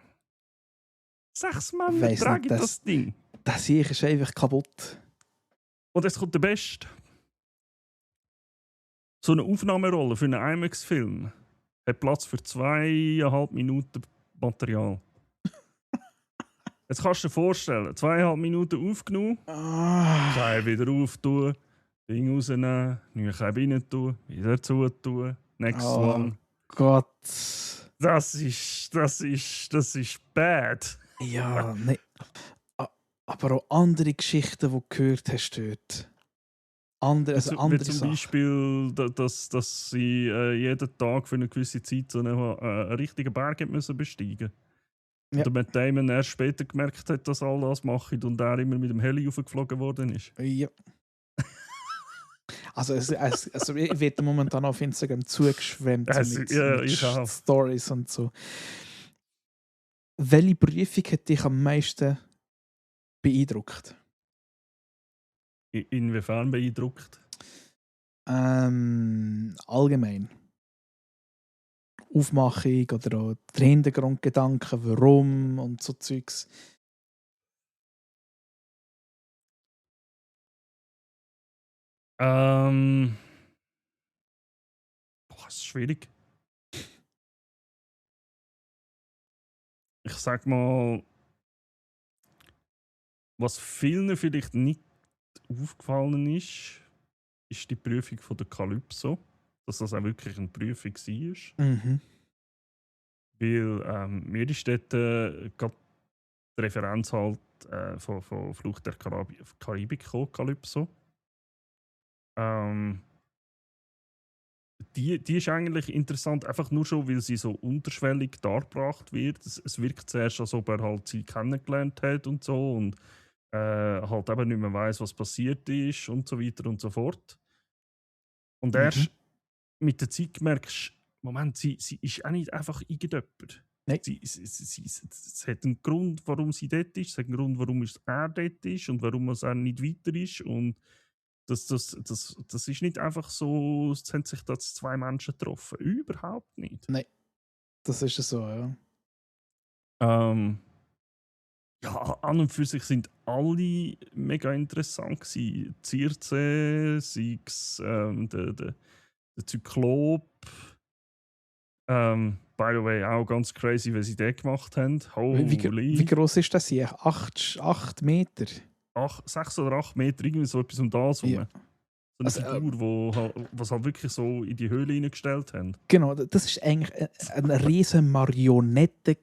S1: 6 Männer
S2: Weiss
S1: tragen
S2: nicht,
S1: das Ding.
S2: Das hier ist einfach kaputt.
S1: Und jetzt kommt der Beste. So eine Aufnahmerolle für einen IMAX-Film hat Platz für 2,5 Minuten Material. Jetzt kannst du dir vorstellen, 2,5 Minuten aufgenommen, Scheibe wieder auftun, Ding rausnehmen, neue Scheibe rein tun, wieder zutun, next
S2: Oh.
S1: one.
S2: Gott.
S1: Das ist bad.
S2: Ja, nein. Aber auch andere Geschichten, die du gehört hast dort. Andere
S1: Wie zum
S2: Sachen.
S1: Beispiel, dass sie jeden Tag für eine gewisse Zeit so einen richtigen Berg haben müssen besteigen.
S2: Ja.
S1: Und Matt Damon erst später gemerkt hat, dass alle das machen und er immer mit dem Heli aufgeflogen worden ist.
S2: Ja. Also ich werde momentan auf Instagram zugeschwemmt mit
S1: ich auch.
S2: Stories und so. Welche Prüfung hat dich am meisten beeindruckt?
S1: Inwiefern beeindruckt?
S2: Allgemein. Aufmachung oder auch der Hintergrundgedanken, warum und so Zeugs.
S1: Das ist schwierig. Ich sag mal, was vielen vielleicht nicht aufgefallen ist, ist die Prüfung von der Calypso. Dass das auch wirklich eine Prüfung war.
S2: Mhm.
S1: Weil mir ist dort gerade die Referenz halt von Fluch der Karibik gekommen, Calypso. Die ist eigentlich interessant, einfach nur schon, weil sie so unterschwellig dargebracht wird. Es wirkt zuerst, als ob er halt sie kennengelernt hat und so und halt eben nicht mehr weiss, was passiert ist und so weiter und so fort. Und erst mit der Zeit merkst du, Moment, sie ist auch nicht einfach irgendjemand.
S2: Nein.
S1: Es hat einen Grund, warum sie dort ist, es hat einen Grund, warum er dort ist und warum er nicht weiter ist. Und das ist nicht einfach so, es haben sich da zwei Menschen getroffen. Überhaupt nicht.
S2: Nein, das ist so, ja.
S1: Ja, an und für sich sind alle mega interessant gewesen. Circe, Six, der Zyklop. By the way, auch ganz crazy, wie sie den gemacht haben.
S2: Wie groß ist das hier? 8 Meter?
S1: 6 oder 8 Meter, irgendwie so etwas um das herum.
S2: Ja.
S1: So eine Figur, was halt wirklich so in die Höhle hineingestellt haben.
S2: Genau, das war eigentlich eine riesige Marionette,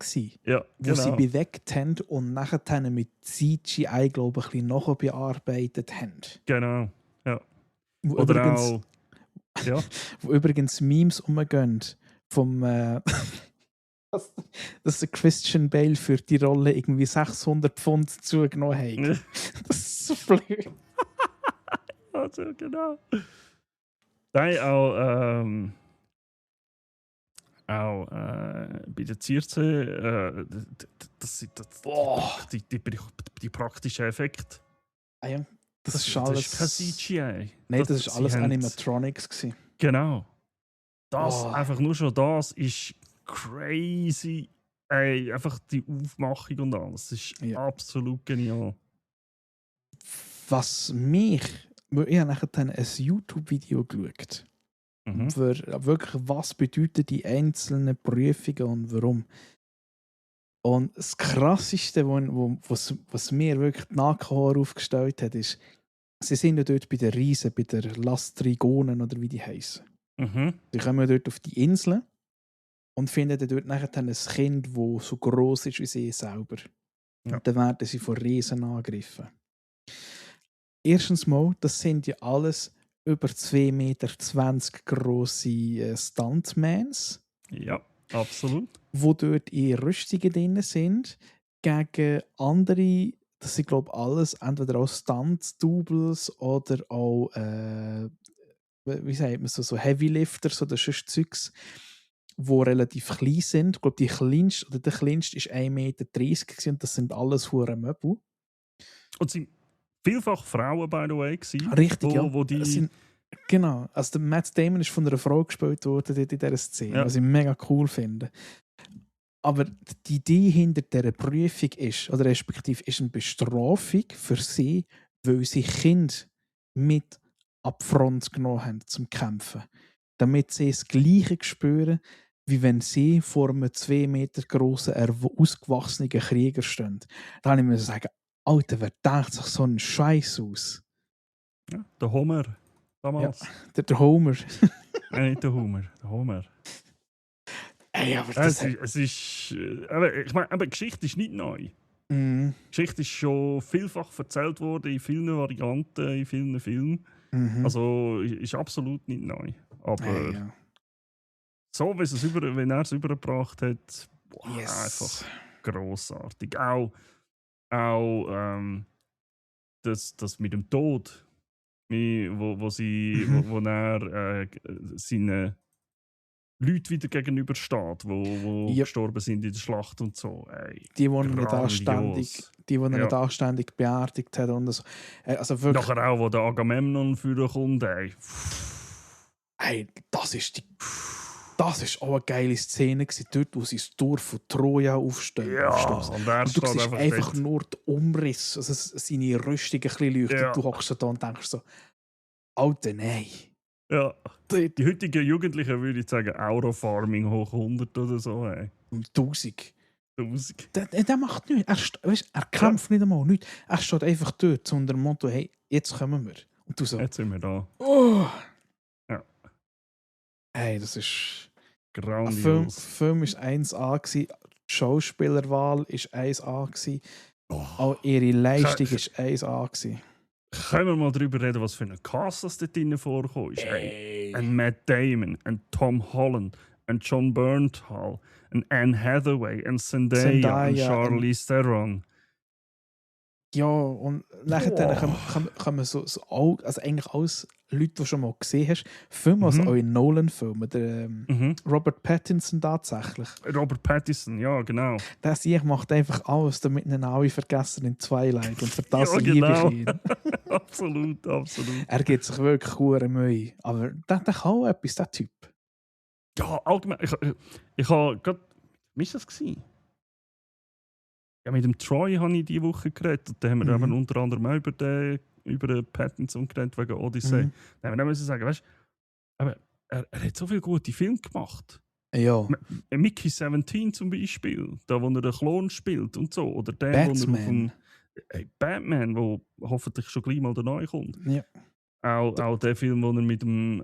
S1: Ja,
S2: die sie bewegt haben und nachher mit CGI, glaube ich, ein bisschen nachbearbeitet haben.
S1: Genau, ja.
S2: Wo übrigens Memes umgehen vom dass der Christian Bale für die Rolle irgendwie 600 Pfund zugenommen hat. Das ist so blöd.
S1: Also, genau. Nein, auch bei der Circe, die praktischen Effekte.
S2: Das ist alles.
S1: Das ist kein CGI.
S2: Nein, das ist alles Animatronics gewesen.
S1: Genau. Einfach nur schon das ist crazy. Ey, einfach die Aufmachung und alles. Das ist absolut genial.
S2: Was mich. Ich habe nachher ein YouTube-Video geschaut. Wirklich, was bedeuten die einzelnen Prüfungen und warum. Und das Krasseste, was mir wirklich die Nachkocher aufgestellt hat, ist, sie sind ja dort bei den Riesen, bei den Lastrigonen oder wie die heißen. Sie kommen ja dort auf die Insel und finden dort nachher ein Kind, das so gross ist wie sie selber. Ja. Und dann werden sie von Riesen angegriffen. Erstens mal, das sind ja alles über 2,20 Meter grosse Stuntmans.
S1: Ja, absolut.
S2: Die dort in Rüstungen drin sind, gegen andere, das sind glaube ich alles entweder auch Stunt-Doubles oder auch, wie sagt man so Heavy-Lifters oder sonst Zeugs, die relativ klein sind. Ich glaube, der kleinste war 1,30 Meter und das sind alles hure Möbel.
S1: Und sind vielfach Frauen, by the way, gewesen.
S2: Richtig, wo die... Genau, also der Matt Damon ist von einer Frau gespielt worden in dieser Szene, was ich mega cool finde. Aber die Idee hinter dieser Prüfung ist, oder respektive ist eine Bestrafung für sie, weil sie Kinder mit ab Front genommen haben zum Kämpfen. Damit sie das Gleiche spüren, wie wenn sie vor einem 2 Meter grossen, ausgewachsenen Krieger stehen. Da habe ich mir sagen, Alter, wer denkt sich so einen Scheiß aus?
S1: Ja, der Homer. Damals.
S2: Ja, der Homer.
S1: Nein, nicht der Homer. Der Homer.
S2: Ey, aber
S1: es ist ich meine, aber Geschichte ist nicht neu. Geschichte ist schon vielfach erzählt worden, in vielen Varianten, in vielen Filmen. Also ist absolut nicht neu. Aber so, wenn er es übergebracht hat, einfach grossartig. Auch das mit dem Tod. Wo er seinen Leuten wieder gegenübersteht, die gestorben sind in der Schlacht und so. Ey,
S2: die nicht anständig beerdigt hat und so. Also wirklich,
S1: nachher auch, wo der Agamemnon vorkommt, ey.
S2: Das ist auch eine geile Szene gewesen, dort, wo sie das Tor von Troja aufstehen.
S1: Ja, und
S2: du siehst einfach nur den Umriss, also seine Rüstung ein bisschen leuchtet. Ja. Du hockst da und denkst so, Alter, nein.
S1: Ja, die heutigen Jugendlichen würde ich sagen, Aura-Farming hoch 100 oder so. Ey.
S2: 1000. Der macht nichts. Er kämpft nicht einmal nichts. Er steht einfach dort unter dem Motto, hey, jetzt kommen wir. Und du so,
S1: jetzt sind wir da.
S2: Oh.
S1: Ja.
S2: Hey, das ist...
S1: grandios.
S2: Der Film war 1A. Schauspielerwahl war 1A gewesen.
S1: Oh.
S2: Auch ihre Leistung war 1A gewesen.
S1: Können wir mal darüber reden, was für ein Cast das dort drin vorkommt? Hey. Ein Matt Damon, ein Tom Holland, ein John Bernthal, ein Anne Hathaway, ein Zendaya, ein Charlize Theron.
S2: Ja, und nachher kommen so also eigentlich alles Leute, die schon mal gesehen hast, Filme aus euren Nolan-Filmen. Der Robert Pattinson tatsächlich.
S1: Robert Pattinson, ja, genau.
S2: Der Sieg macht einfach alles, damit ihn alle vergessen in Twilight. Und für das
S1: ja,
S2: liebe
S1: genau.
S2: ich ihn.
S1: Absolut.
S2: Er gibt sich wirklich hure Mühe. Aber der kann auch etwas, der Typ.
S1: Ja, allgemein. Ich habe gerade... Wie war das gewesen? Ja, mit dem Troy habe ich diese Woche geredet. Und da haben wir eben unter anderem auch über den Pattinson geredet, wegen Odyssey. Da haben wir müssen sagen, weißt du, er hat so viele gute Filme gemacht.
S2: Ja.
S1: Mickey 17 zum Beispiel, da wo er den Klon spielt und so. Oder der, wo er auf dem Batman, wo hoffentlich schon gleich mal neu kommt.
S2: Ja.
S1: Auch der Film, wo er mit dem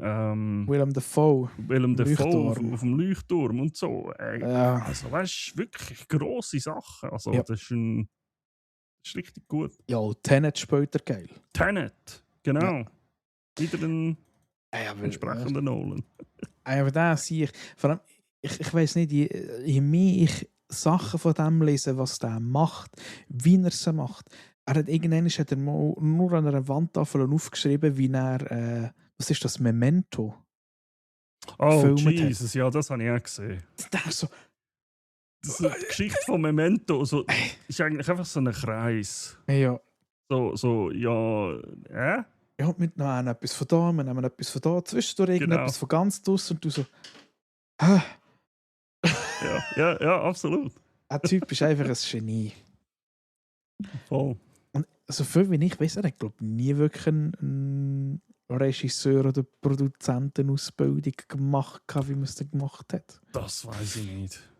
S2: Willem Dafoe
S1: auf dem Leuchtturm und so.
S2: Ja.
S1: Also, weißt du, wirklich grosse Sachen. Also, das ist richtig gut.
S2: Ja, Tenet spielt er geil.
S1: Tenet, genau.
S2: Ja.
S1: Wieder ein entsprechender Nolan.
S2: Aber da sehe ich, vor allem, ich weiss nicht, je mehr ich Sachen von dem lese, was der macht, wie er sie macht. Irgendwann hat er mal nur an einer Wandtafel aufgeschrieben, wie er, was ist das, Memento?
S1: Oh, Jesus, ja, das habe ich auch gesehen.
S2: So,
S1: die Geschichte von Memento ist eigentlich einfach so ein Kreis.
S2: Ja.
S1: So, ja,
S2: Ja, wir nehmen etwas von da, wir nehmen etwas von da, zwischendurch etwas von ganz draussen und du so,
S1: ja, absolut.
S2: Ein Typ ist einfach ein Genie.
S1: Voll.
S2: Und so viel wie ich weiß, er hat, glaube ich, nie wirklich eine Regisseur- oder Produzentenausbildung gemacht, wie man es dann gemacht hat.
S1: Das weiß ich nicht.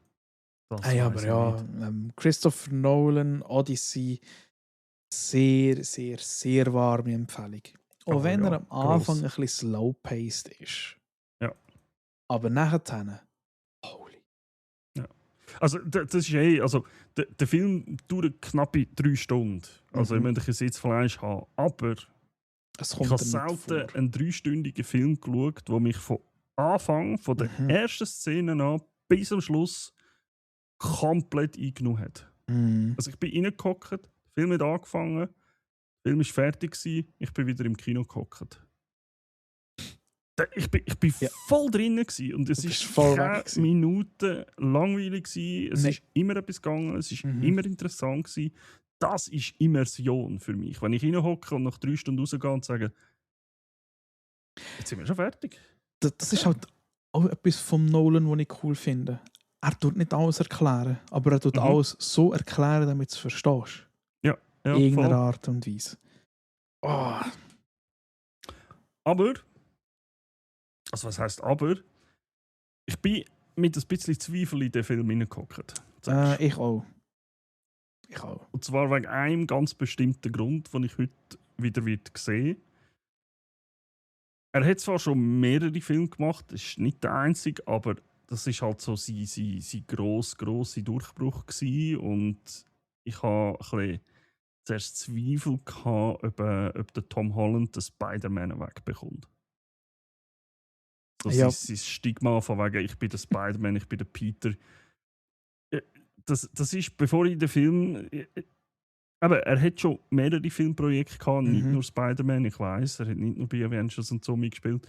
S2: Christopher Nolan, Odyssey, sehr, sehr, sehr warme Empfehlung. Auch wenn er am Anfang ein bisschen slow-paced ist.
S1: Ja.
S2: Aber nachher, holy.
S1: Ja. Also, das ist also der Film dauert knappe 3 Stunden. Also, ich möchte ein Sitzfleisch haben. Aber ich habe selten einen 3-stündigen Film geschaut, der mich von Anfang, von der ersten Szene an bis zum Schluss komplett eingenommen hat. Also, ich bin reingehockt, der Film hat angefangen, der Film war fertig, ich bin wieder im Kino gehockt. Ich bin voll drin und es war keine Minute langweilig. Es ist immer etwas gegangen, es ist immer interessant gewesen. Das ist Immersion für mich. Wenn ich reinhocke und nach 3 Stunden rausgehe und sage, jetzt sind wir schon fertig.
S2: Das ist halt auch etwas vom Nolan, was ich cool finde. Er tut nicht alles erklären, aber er tut alles so erklären, damit du es verstehst.
S1: Ja,
S2: in irgendeiner Art und Weise. Oh.
S1: Aber, also was heisst aber? Ich bin mit ein bisschen Zweifel in den Film hineingehockt.
S2: Ich auch.
S1: Und zwar wegen einem ganz bestimmten Grund, den ich heute wieder sehen. Er hat zwar schon mehrere Filme gemacht, das ist nicht der einzige, aber das ist halt so sein grosser Durchbruch gewesen. Und ich habe ein bisschen zuerst Zweifel gehabt, ob der Tom Holland den Spider-Man wegbekommt. Sein Stigma von wegen, ich bin der Spider-Man, ich bin der Peter. Das ist, bevor ich den Film... Aber er hat schon mehrere Filmprojekte gehabt, nicht nur Spider-Man, ich weiss, er hat nicht nur bei Avengers und so mitgespielt.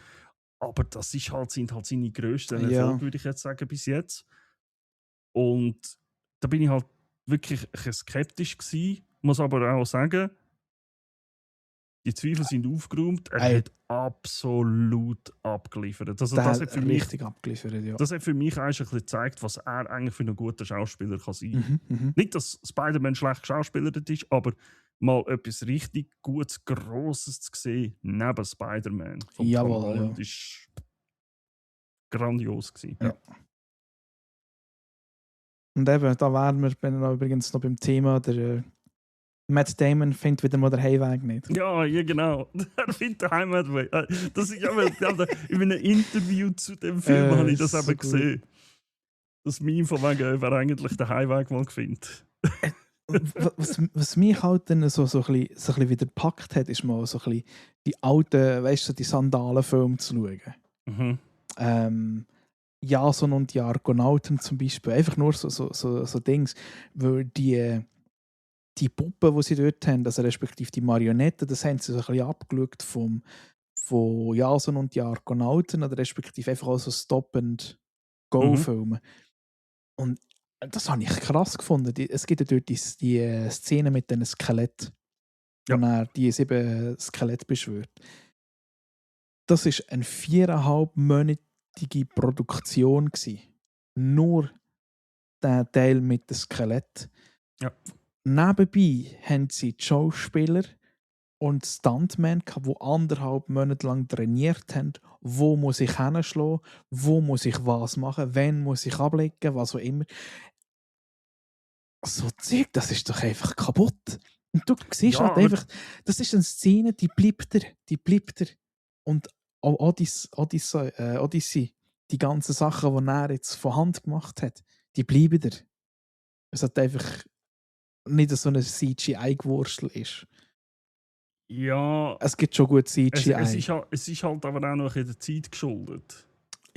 S1: Aber das sind halt seine grössten Erfolge, würde ich jetzt sagen, bis jetzt. Und da bin ich halt wirklich ein bisschen skeptisch gewesen. Muss aber auch sagen, die Zweifel sind aufgeräumt. Er hat absolut abgeliefert. Also, das hat für mich
S2: richtig abgeliefert, ja.
S1: Das hat für mich eigentlich ein bisschen gezeigt, was er eigentlich für einen guten Schauspieler kann sein kann. Nicht, dass Spider-Man schlecht geschauspielert ist, aber mal etwas richtig Gutes, Grosses zu sehen neben Spider-Man.
S2: Jawohl,
S1: Tom Holland ist grandios gewesen. Ja.
S2: Und eben, da wären wir übrigens noch beim Thema, der Matt Damon findet wieder mal den Heimweg nicht.
S1: Ja, genau. Er findet den Heimweg. Das ist in einem Interview zu dem Film habe ich das eben gesehen. Das Meme von wegen, wer eigentlich den Heimweg mal findet.
S2: Was mich halt dann so ein bisschen wieder gepackt hat, ist mal so ein bisschen die alten, weißt du, die Sandalenfilme zu schauen.
S1: Mhm.
S2: Jason und die Argonauten zum Beispiel. Einfach nur so Dings. Weil die Puppen, die sie dort haben, also respektive die Marionetten, das haben sie so ein bisschen abgeschaut von Jason und die Argonauten oder respektive einfach auch so
S1: Mhm.
S2: Stop-and-Go-Filme. Und das habe ich krass gefunden. Es gibt ja dort die Szene mit den Skeletten, wo
S1: Ja.
S2: er die 7 Skelette beschwört. Das war eine 4,5-monatige Produktion gewesen. Nur der Teil mit dem Skelett.
S1: Ja.
S2: Nebenbei haben sie die Schauspieler und Stuntmen, die 1,5 Monate lang trainiert haben, wo muss ich hinschlagen, wo muss ich was machen, wann muss ich ablegen, was auch immer. So Zeug, das ist doch einfach kaputt. Und du siehst
S1: Ja,
S2: halt einfach, das ist eine Szene, die bleibt dir. Und auch Odyssey, die ganzen Sachen, die er jetzt von Hand gemacht hat, die bleiben dir. Es hat einfach nicht so eine CGI-Gewurstel ist.
S1: ja,
S2: Es gibt schon gut
S1: es
S2: CGI.
S1: ist halt aber auch noch in der Zeit geschuldet.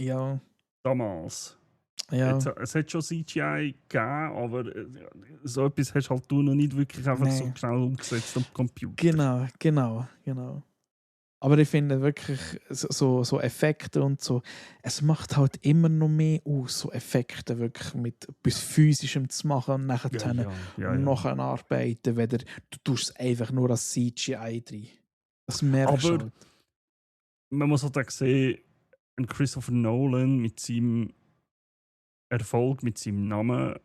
S2: Ja,
S1: Damals.
S2: ja.
S1: Es hat schon CGI gegeben, aber so etwas hast halt du noch nicht wirklich einfach so
S2: Nee.
S1: schnell umgesetzt am Computer.
S2: Genau. Aber ich finde wirklich so Effekte und so, es macht halt immer noch mehr aus, so Effekte wirklich mit etwas Physischem zu machen und nachher nachher arbeiten, weder du tust es einfach nur als CGI drin. Das merkst du
S1: Aber
S2: halt.
S1: man muss halt auch sehen, ein Christopher Nolan mit seinem Erfolg, mit seinem Namen,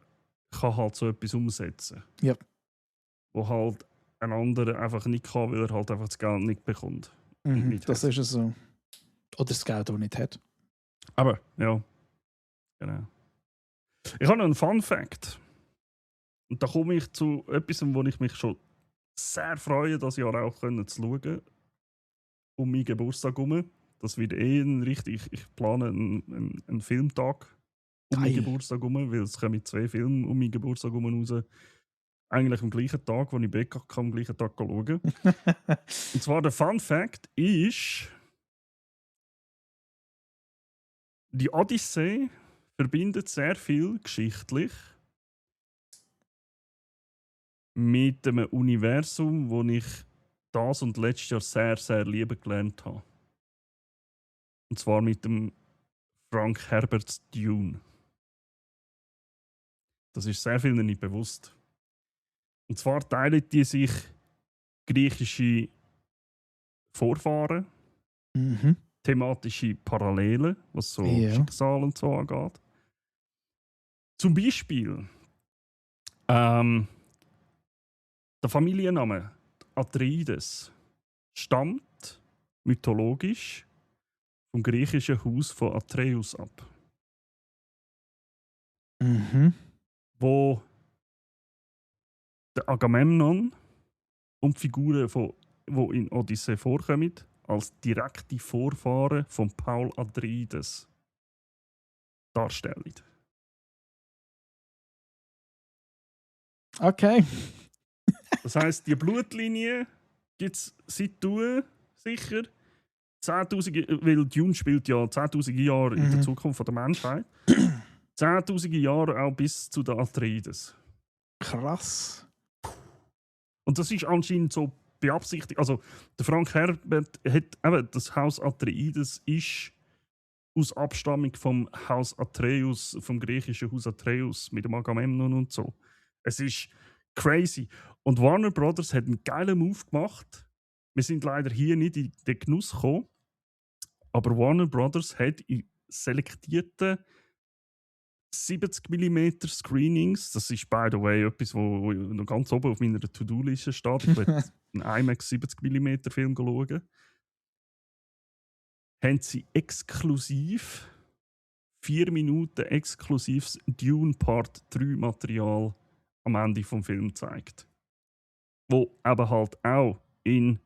S1: kann halt so etwas umsetzen.
S2: Ja.
S1: Wo halt ein anderer einfach nicht kann, weil er halt einfach das Geld nicht bekommt. Und nicht
S2: Das
S1: hat.
S2: ist es so. Oder das Geld, das er nicht hat.
S1: Aber, ja. Genau. Ich habe noch einen Fun Fact. Und da komme ich zu etwas, wo ich mich schon sehr freue, das Jahr auch zu schauen. Um meinen Geburtstag herum. Das wird ich plane einen Filmtag um meinen
S2: Geil.
S1: Geburtstag herum, weil es kommen 2 Filme um meinen Geburtstag herum raus. Eigentlich am gleichen Tag, wo ich Bäcker kann, am gleichen Tag schauen. Und zwar der Fun Fact ist, die Odyssee verbindet sehr viel geschichtlich mit einem Universum, wo ich das und letztes Jahr sehr, sehr lieben gelernt habe. Und zwar mit dem Frank Herberts Dune. Das ist sehr vielen nicht bewusst. Und zwar teilen die sich griechische Vorfahren, thematische Parallelen, was so Schicksal und so angeht. Zum Beispiel der Familienname Atreides stammt mythologisch vom griechischen Haus von Atreus ab. Wo der Agamemnon und die Figuren, die in Odyssee vorkommen, als direkte Vorfahren von Paul Atreides darstellen.
S2: Okay.
S1: Das heisst, die Blutlinie gibt es seit sicher 10.000, weil Dune spielt ja 10.000 Jahre in der Zukunft der Menschheit. 10.000 Jahre auch bis zu den Atreides.
S2: Krass.
S1: Und das ist anscheinend so beabsichtigt. Also, der Frank Herbert hat eben das Haus Atreides ist aus Abstammung vom Haus Atreus, vom griechischen Haus Atreus mit dem Agamemnon und so. Es ist crazy. Und Warner Brothers hat einen geilen Move gemacht. Wir sind leider hier nicht in den Genuss gekommen. Aber Warner Brothers hat in selektierten 70 mm Screenings, das ist by the way etwas, wo noch ganz oben auf meiner To-Do-Liste steht. Ich will einen IMAX 70 mm Film schauen. Haben sie exklusiv 4 Minuten exklusives Dune Part 3 Material am Ende des Films gezeigt. Wo eben halt auch in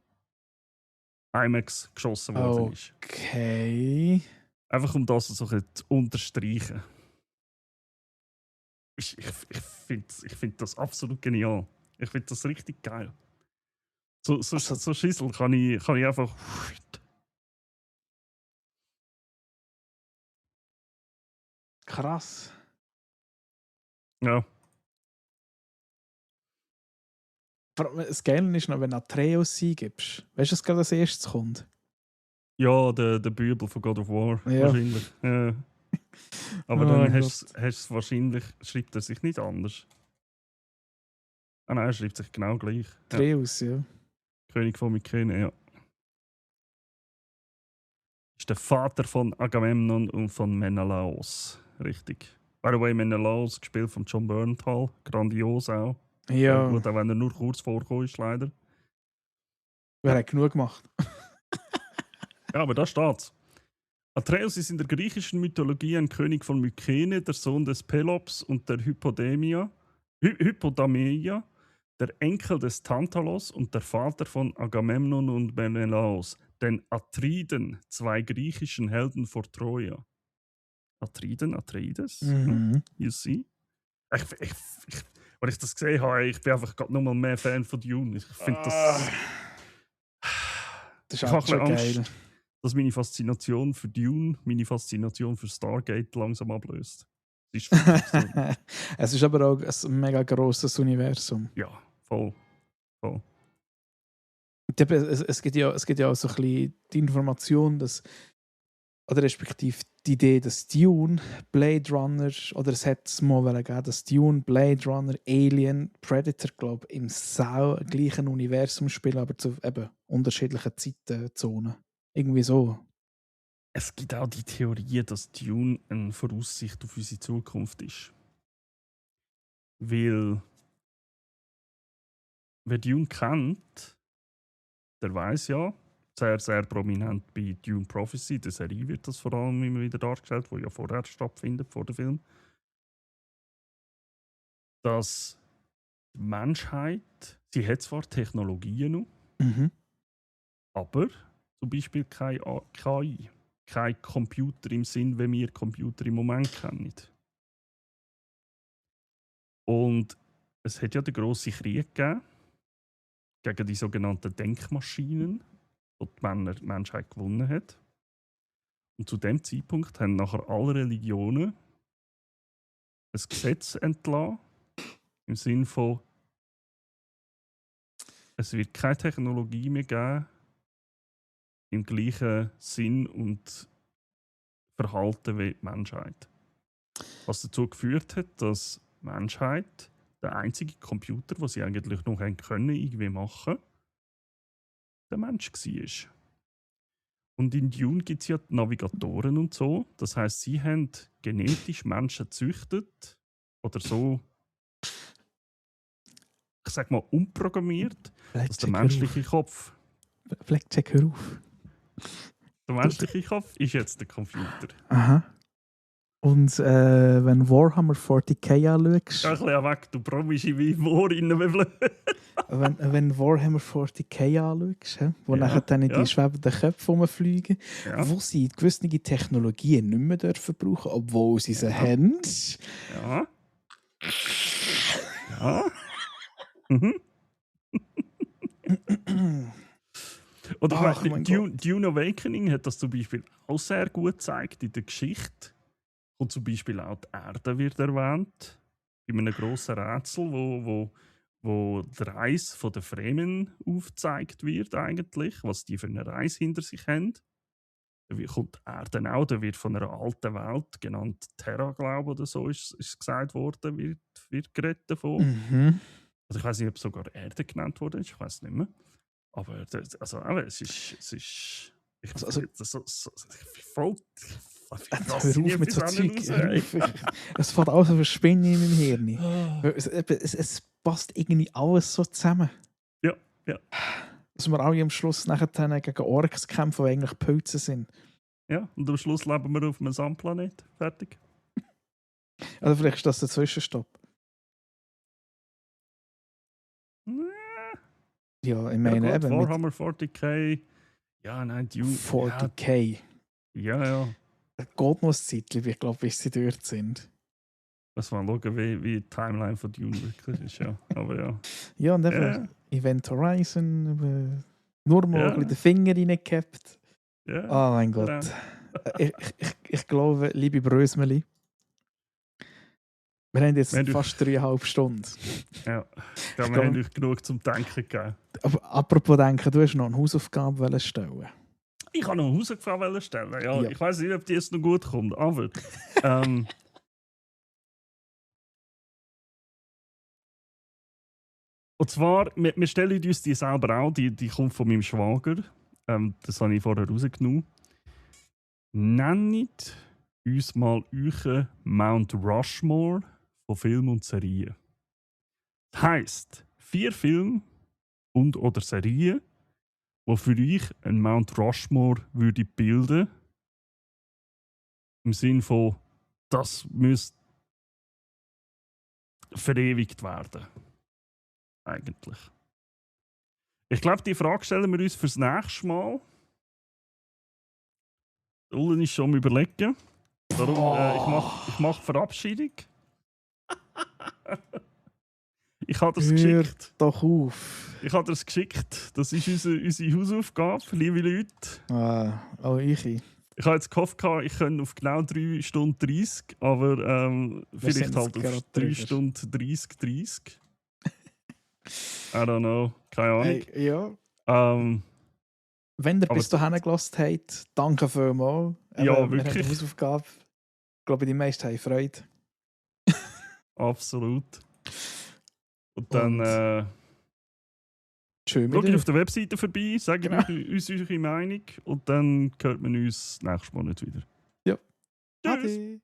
S1: IMAX geschossen worden ist.
S2: Okay.
S1: Einfach um das so zu unterstreichen. Ich find das absolut genial. Ich finde das richtig geil. So Schüssel kann ich einfach.
S2: Krass.
S1: Ja,
S2: Vor allem, das Geile ist noch, wenn du Atreus eingibst. Weißt du, was gerade als erstes kommt?
S1: ja, der Bübel von God of War.
S2: Ja.
S1: Wahrscheinlich. Ja. Aber
S2: Oh
S1: dann
S2: mein
S1: hast du es wahrscheinlich, schreibt er sich nicht anders. Ah nein, er schreibt sich genau gleich. Ja.
S2: Atreus, ja.
S1: König von Mykene, ja. Ist der Vater von Agamemnon und von Menelaos. Richtig. By the way, Menelaos, gespielt von John Bernthal. Grandios auch.
S2: Ja,
S1: Gut, auch wenn er nur kurz vorgekommen ist, leider.
S2: wer hat genug gemacht?
S1: Ja, aber da steht's. Atreus ist in der griechischen Mythologie ein König von Mykene, der Sohn des Pelops und der Hypodameia, der Enkel des Tantalos und der Vater von Agamemnon und Menelaos, den Atriden, zwei griechischen Helden vor Troja. Atreides?
S2: Mhm.
S1: You see? Als ich das gesehen habe, ich bin einfach gerade nochmal mehr Fan von Dune. Ich finde das.
S2: Das
S1: Ich
S2: ist
S1: habe
S2: auch schon
S1: ein bisschen
S2: geil.
S1: Angst, dass meine Faszination für Dune, meine Faszination für Stargate langsam ablöst. Das ist wirklich so.
S2: Es ist aber auch ein mega grosses Universum.
S1: Ja, voll.
S2: Und es gibt ja auch so ein bisschen die Information, dass, oder respektive die Idee, dass Dune, Blade Runner, oder es hat es mal gegeben, dass Dune, Blade Runner, Alien, Predator, glaube ich, im gleichen Universum spielen, aber zu eben unterschiedlichen Zeitzonen. Irgendwie so.
S1: Es gibt auch die Theorie, dass Dune eine Voraussicht auf unsere Zukunft ist. Weil, wer Dune kennt, der weiß ja, sehr, sehr prominent bei Dune Prophecy, der Serie wird das vor allem immer wieder dargestellt, wo ja vorher stattfindet, vor dem Film, dass die Menschheit, sie hat zwar Technologien noch,
S2: Mhm.
S1: aber zum Beispiel keine KI, kein Computer im Sinn, wie wir Computer im Moment kennen. Und es hat ja den grossen Krieg gegeben gegen die sogenannten Denkmaschinen, die die Menschheit gewonnen hat. Und zu dem Zeitpunkt haben nachher alle Religionen ein Gesetz entlassen, im Sinne von, es wird keine Technologie mehr geben im gleichen Sinn und Verhalten wie die Menschheit. Was dazu geführt hat, dass die Menschheit der einzige Computer, den sie eigentlich noch können, irgendwie machen, der Mensch war. Und in Dune gibt es ja die Navigatoren und so. Das heisst, sie haben genetisch Menschen gezüchtet oder so, ich sag mal, umprogrammiert, dass der menschliche Kopf.
S2: Vielleicht check hör auf.
S1: Der menschliche Kopf ist jetzt der Computer.
S2: Aha. Und wenn Warhammer 40k anschaust,
S1: Ein bisschen weg, du probisch in wie Moorinnen blöd.
S2: wenn Warhammer 40k anschaust, wo
S1: Ja,
S2: nachher dann in
S1: ja.
S2: die schwebenden Köpfe rumfliegen,
S1: Ja,
S2: wo sie gewisse Technologien nicht mehr dürfen brauchen, obwohl sie sie haben.
S1: ja. Ja. Mhm. Oder ich
S2: Ach,
S1: meine,
S2: mein
S1: Dune Awakening hat das zum Beispiel auch sehr gut gezeigt in der Geschichte. Und zum Beispiel auch die Erde wird erwähnt. Bei einem grossen Rätsel, wo die Reise von den Fremen aufgezeigt wird, eigentlich, was die für eine Reise hinter sich haben. Da kommt die Erde auch, da wird von einer alten Welt, genannt Terra, glaube ich, oder so ist gesagt worden, wird geredet davon.
S2: Mhm.
S1: Also ich weiß nicht, ob sogar Erde genannt wurde, ich weiß nicht mehr. Aber es ist
S2: Also-
S1: voll.
S2: Hör auf mit so Zeug. Hör auf. Es fällt alles auf Spinnen in meinem Hirn. Es passt irgendwie alles so zusammen.
S1: Ja, ja.
S2: Dass wir alle am Schluss nachher dann gegen Orks kämpfen, die eigentlich Pilze sind.
S1: Ja, und am Schluss leben wir auf einem Sandplanet. Fertig.
S2: Also vielleicht ist das der Zwischenstopp. Ja, ich meine
S1: Ja, gut,
S2: eben mit
S1: Warhammer 40k. Ja, nein, Dune.
S2: 40k.
S1: Ja, ja.
S2: Geht noch ein Zeitchen, ich glaube, bis sie dort sind.
S1: muss man schauen, wie die Timeline von Dune wirklich ist. Ja, aber ja.
S2: Ja, und einfach Event Horizon, nur mal ein bisschen den Finger reingehabt.
S1: Ja,
S2: Oh mein Gott. Ich glaube, liebe Brösmeli, wir haben jetzt fast 3,5 Stunden.
S1: Ja, wir haben euch genug zum Denken gegeben.
S2: Aber apropos Denken, du hast noch eine Hausaufgabe stellen.
S1: Ich kann noch eine Hausaufgabe stellen. Ja. Ich weiß nicht, ob die jetzt noch gut kommt, aber und zwar, wir stellen uns die selber auch, die kommt von meinem Schwager. Das habe ich vorher rausgenommen. Nennt uns mal euren Mount Rushmore von Filmen und Serien. Das heisst, 4 Filme und/oder Serien, die für euch ein Mount Rushmore würde bilden. Im Sinne von, das müsste verewigt werden. Eigentlich. Ich glaube, die Frage stellen wir uns fürs nächste Mal. Ullen ist schon am Überlegen. Darum, ich mach Verabschiedung. Ich habe das geschickt.
S2: Doch auf.
S1: Ich habe das geschickt. Das ist unsere Hausaufgabe, liebe Leute.
S2: Ich.
S1: Ich habe jetzt gehofft, ich könnte auf genau 3 Stunden 30, aber vielleicht halt auf 3 Stunden 30. I don't know. Keine Ahnung.
S2: Hey, ja. Wenn ihr bis dahin gelassen habt, danke vielmals.
S1: Ja,
S2: wir
S1: wirklich.
S2: haben die Hausaufgabe. Ich glaube, die meisten haben Freude.
S1: Absolut. Und dann
S2: schaut
S1: auf der Webseite vorbei, sagt uns eure Meinung und dann hört man uns nächstes Monat wieder.
S2: Ja.
S1: Tschüss.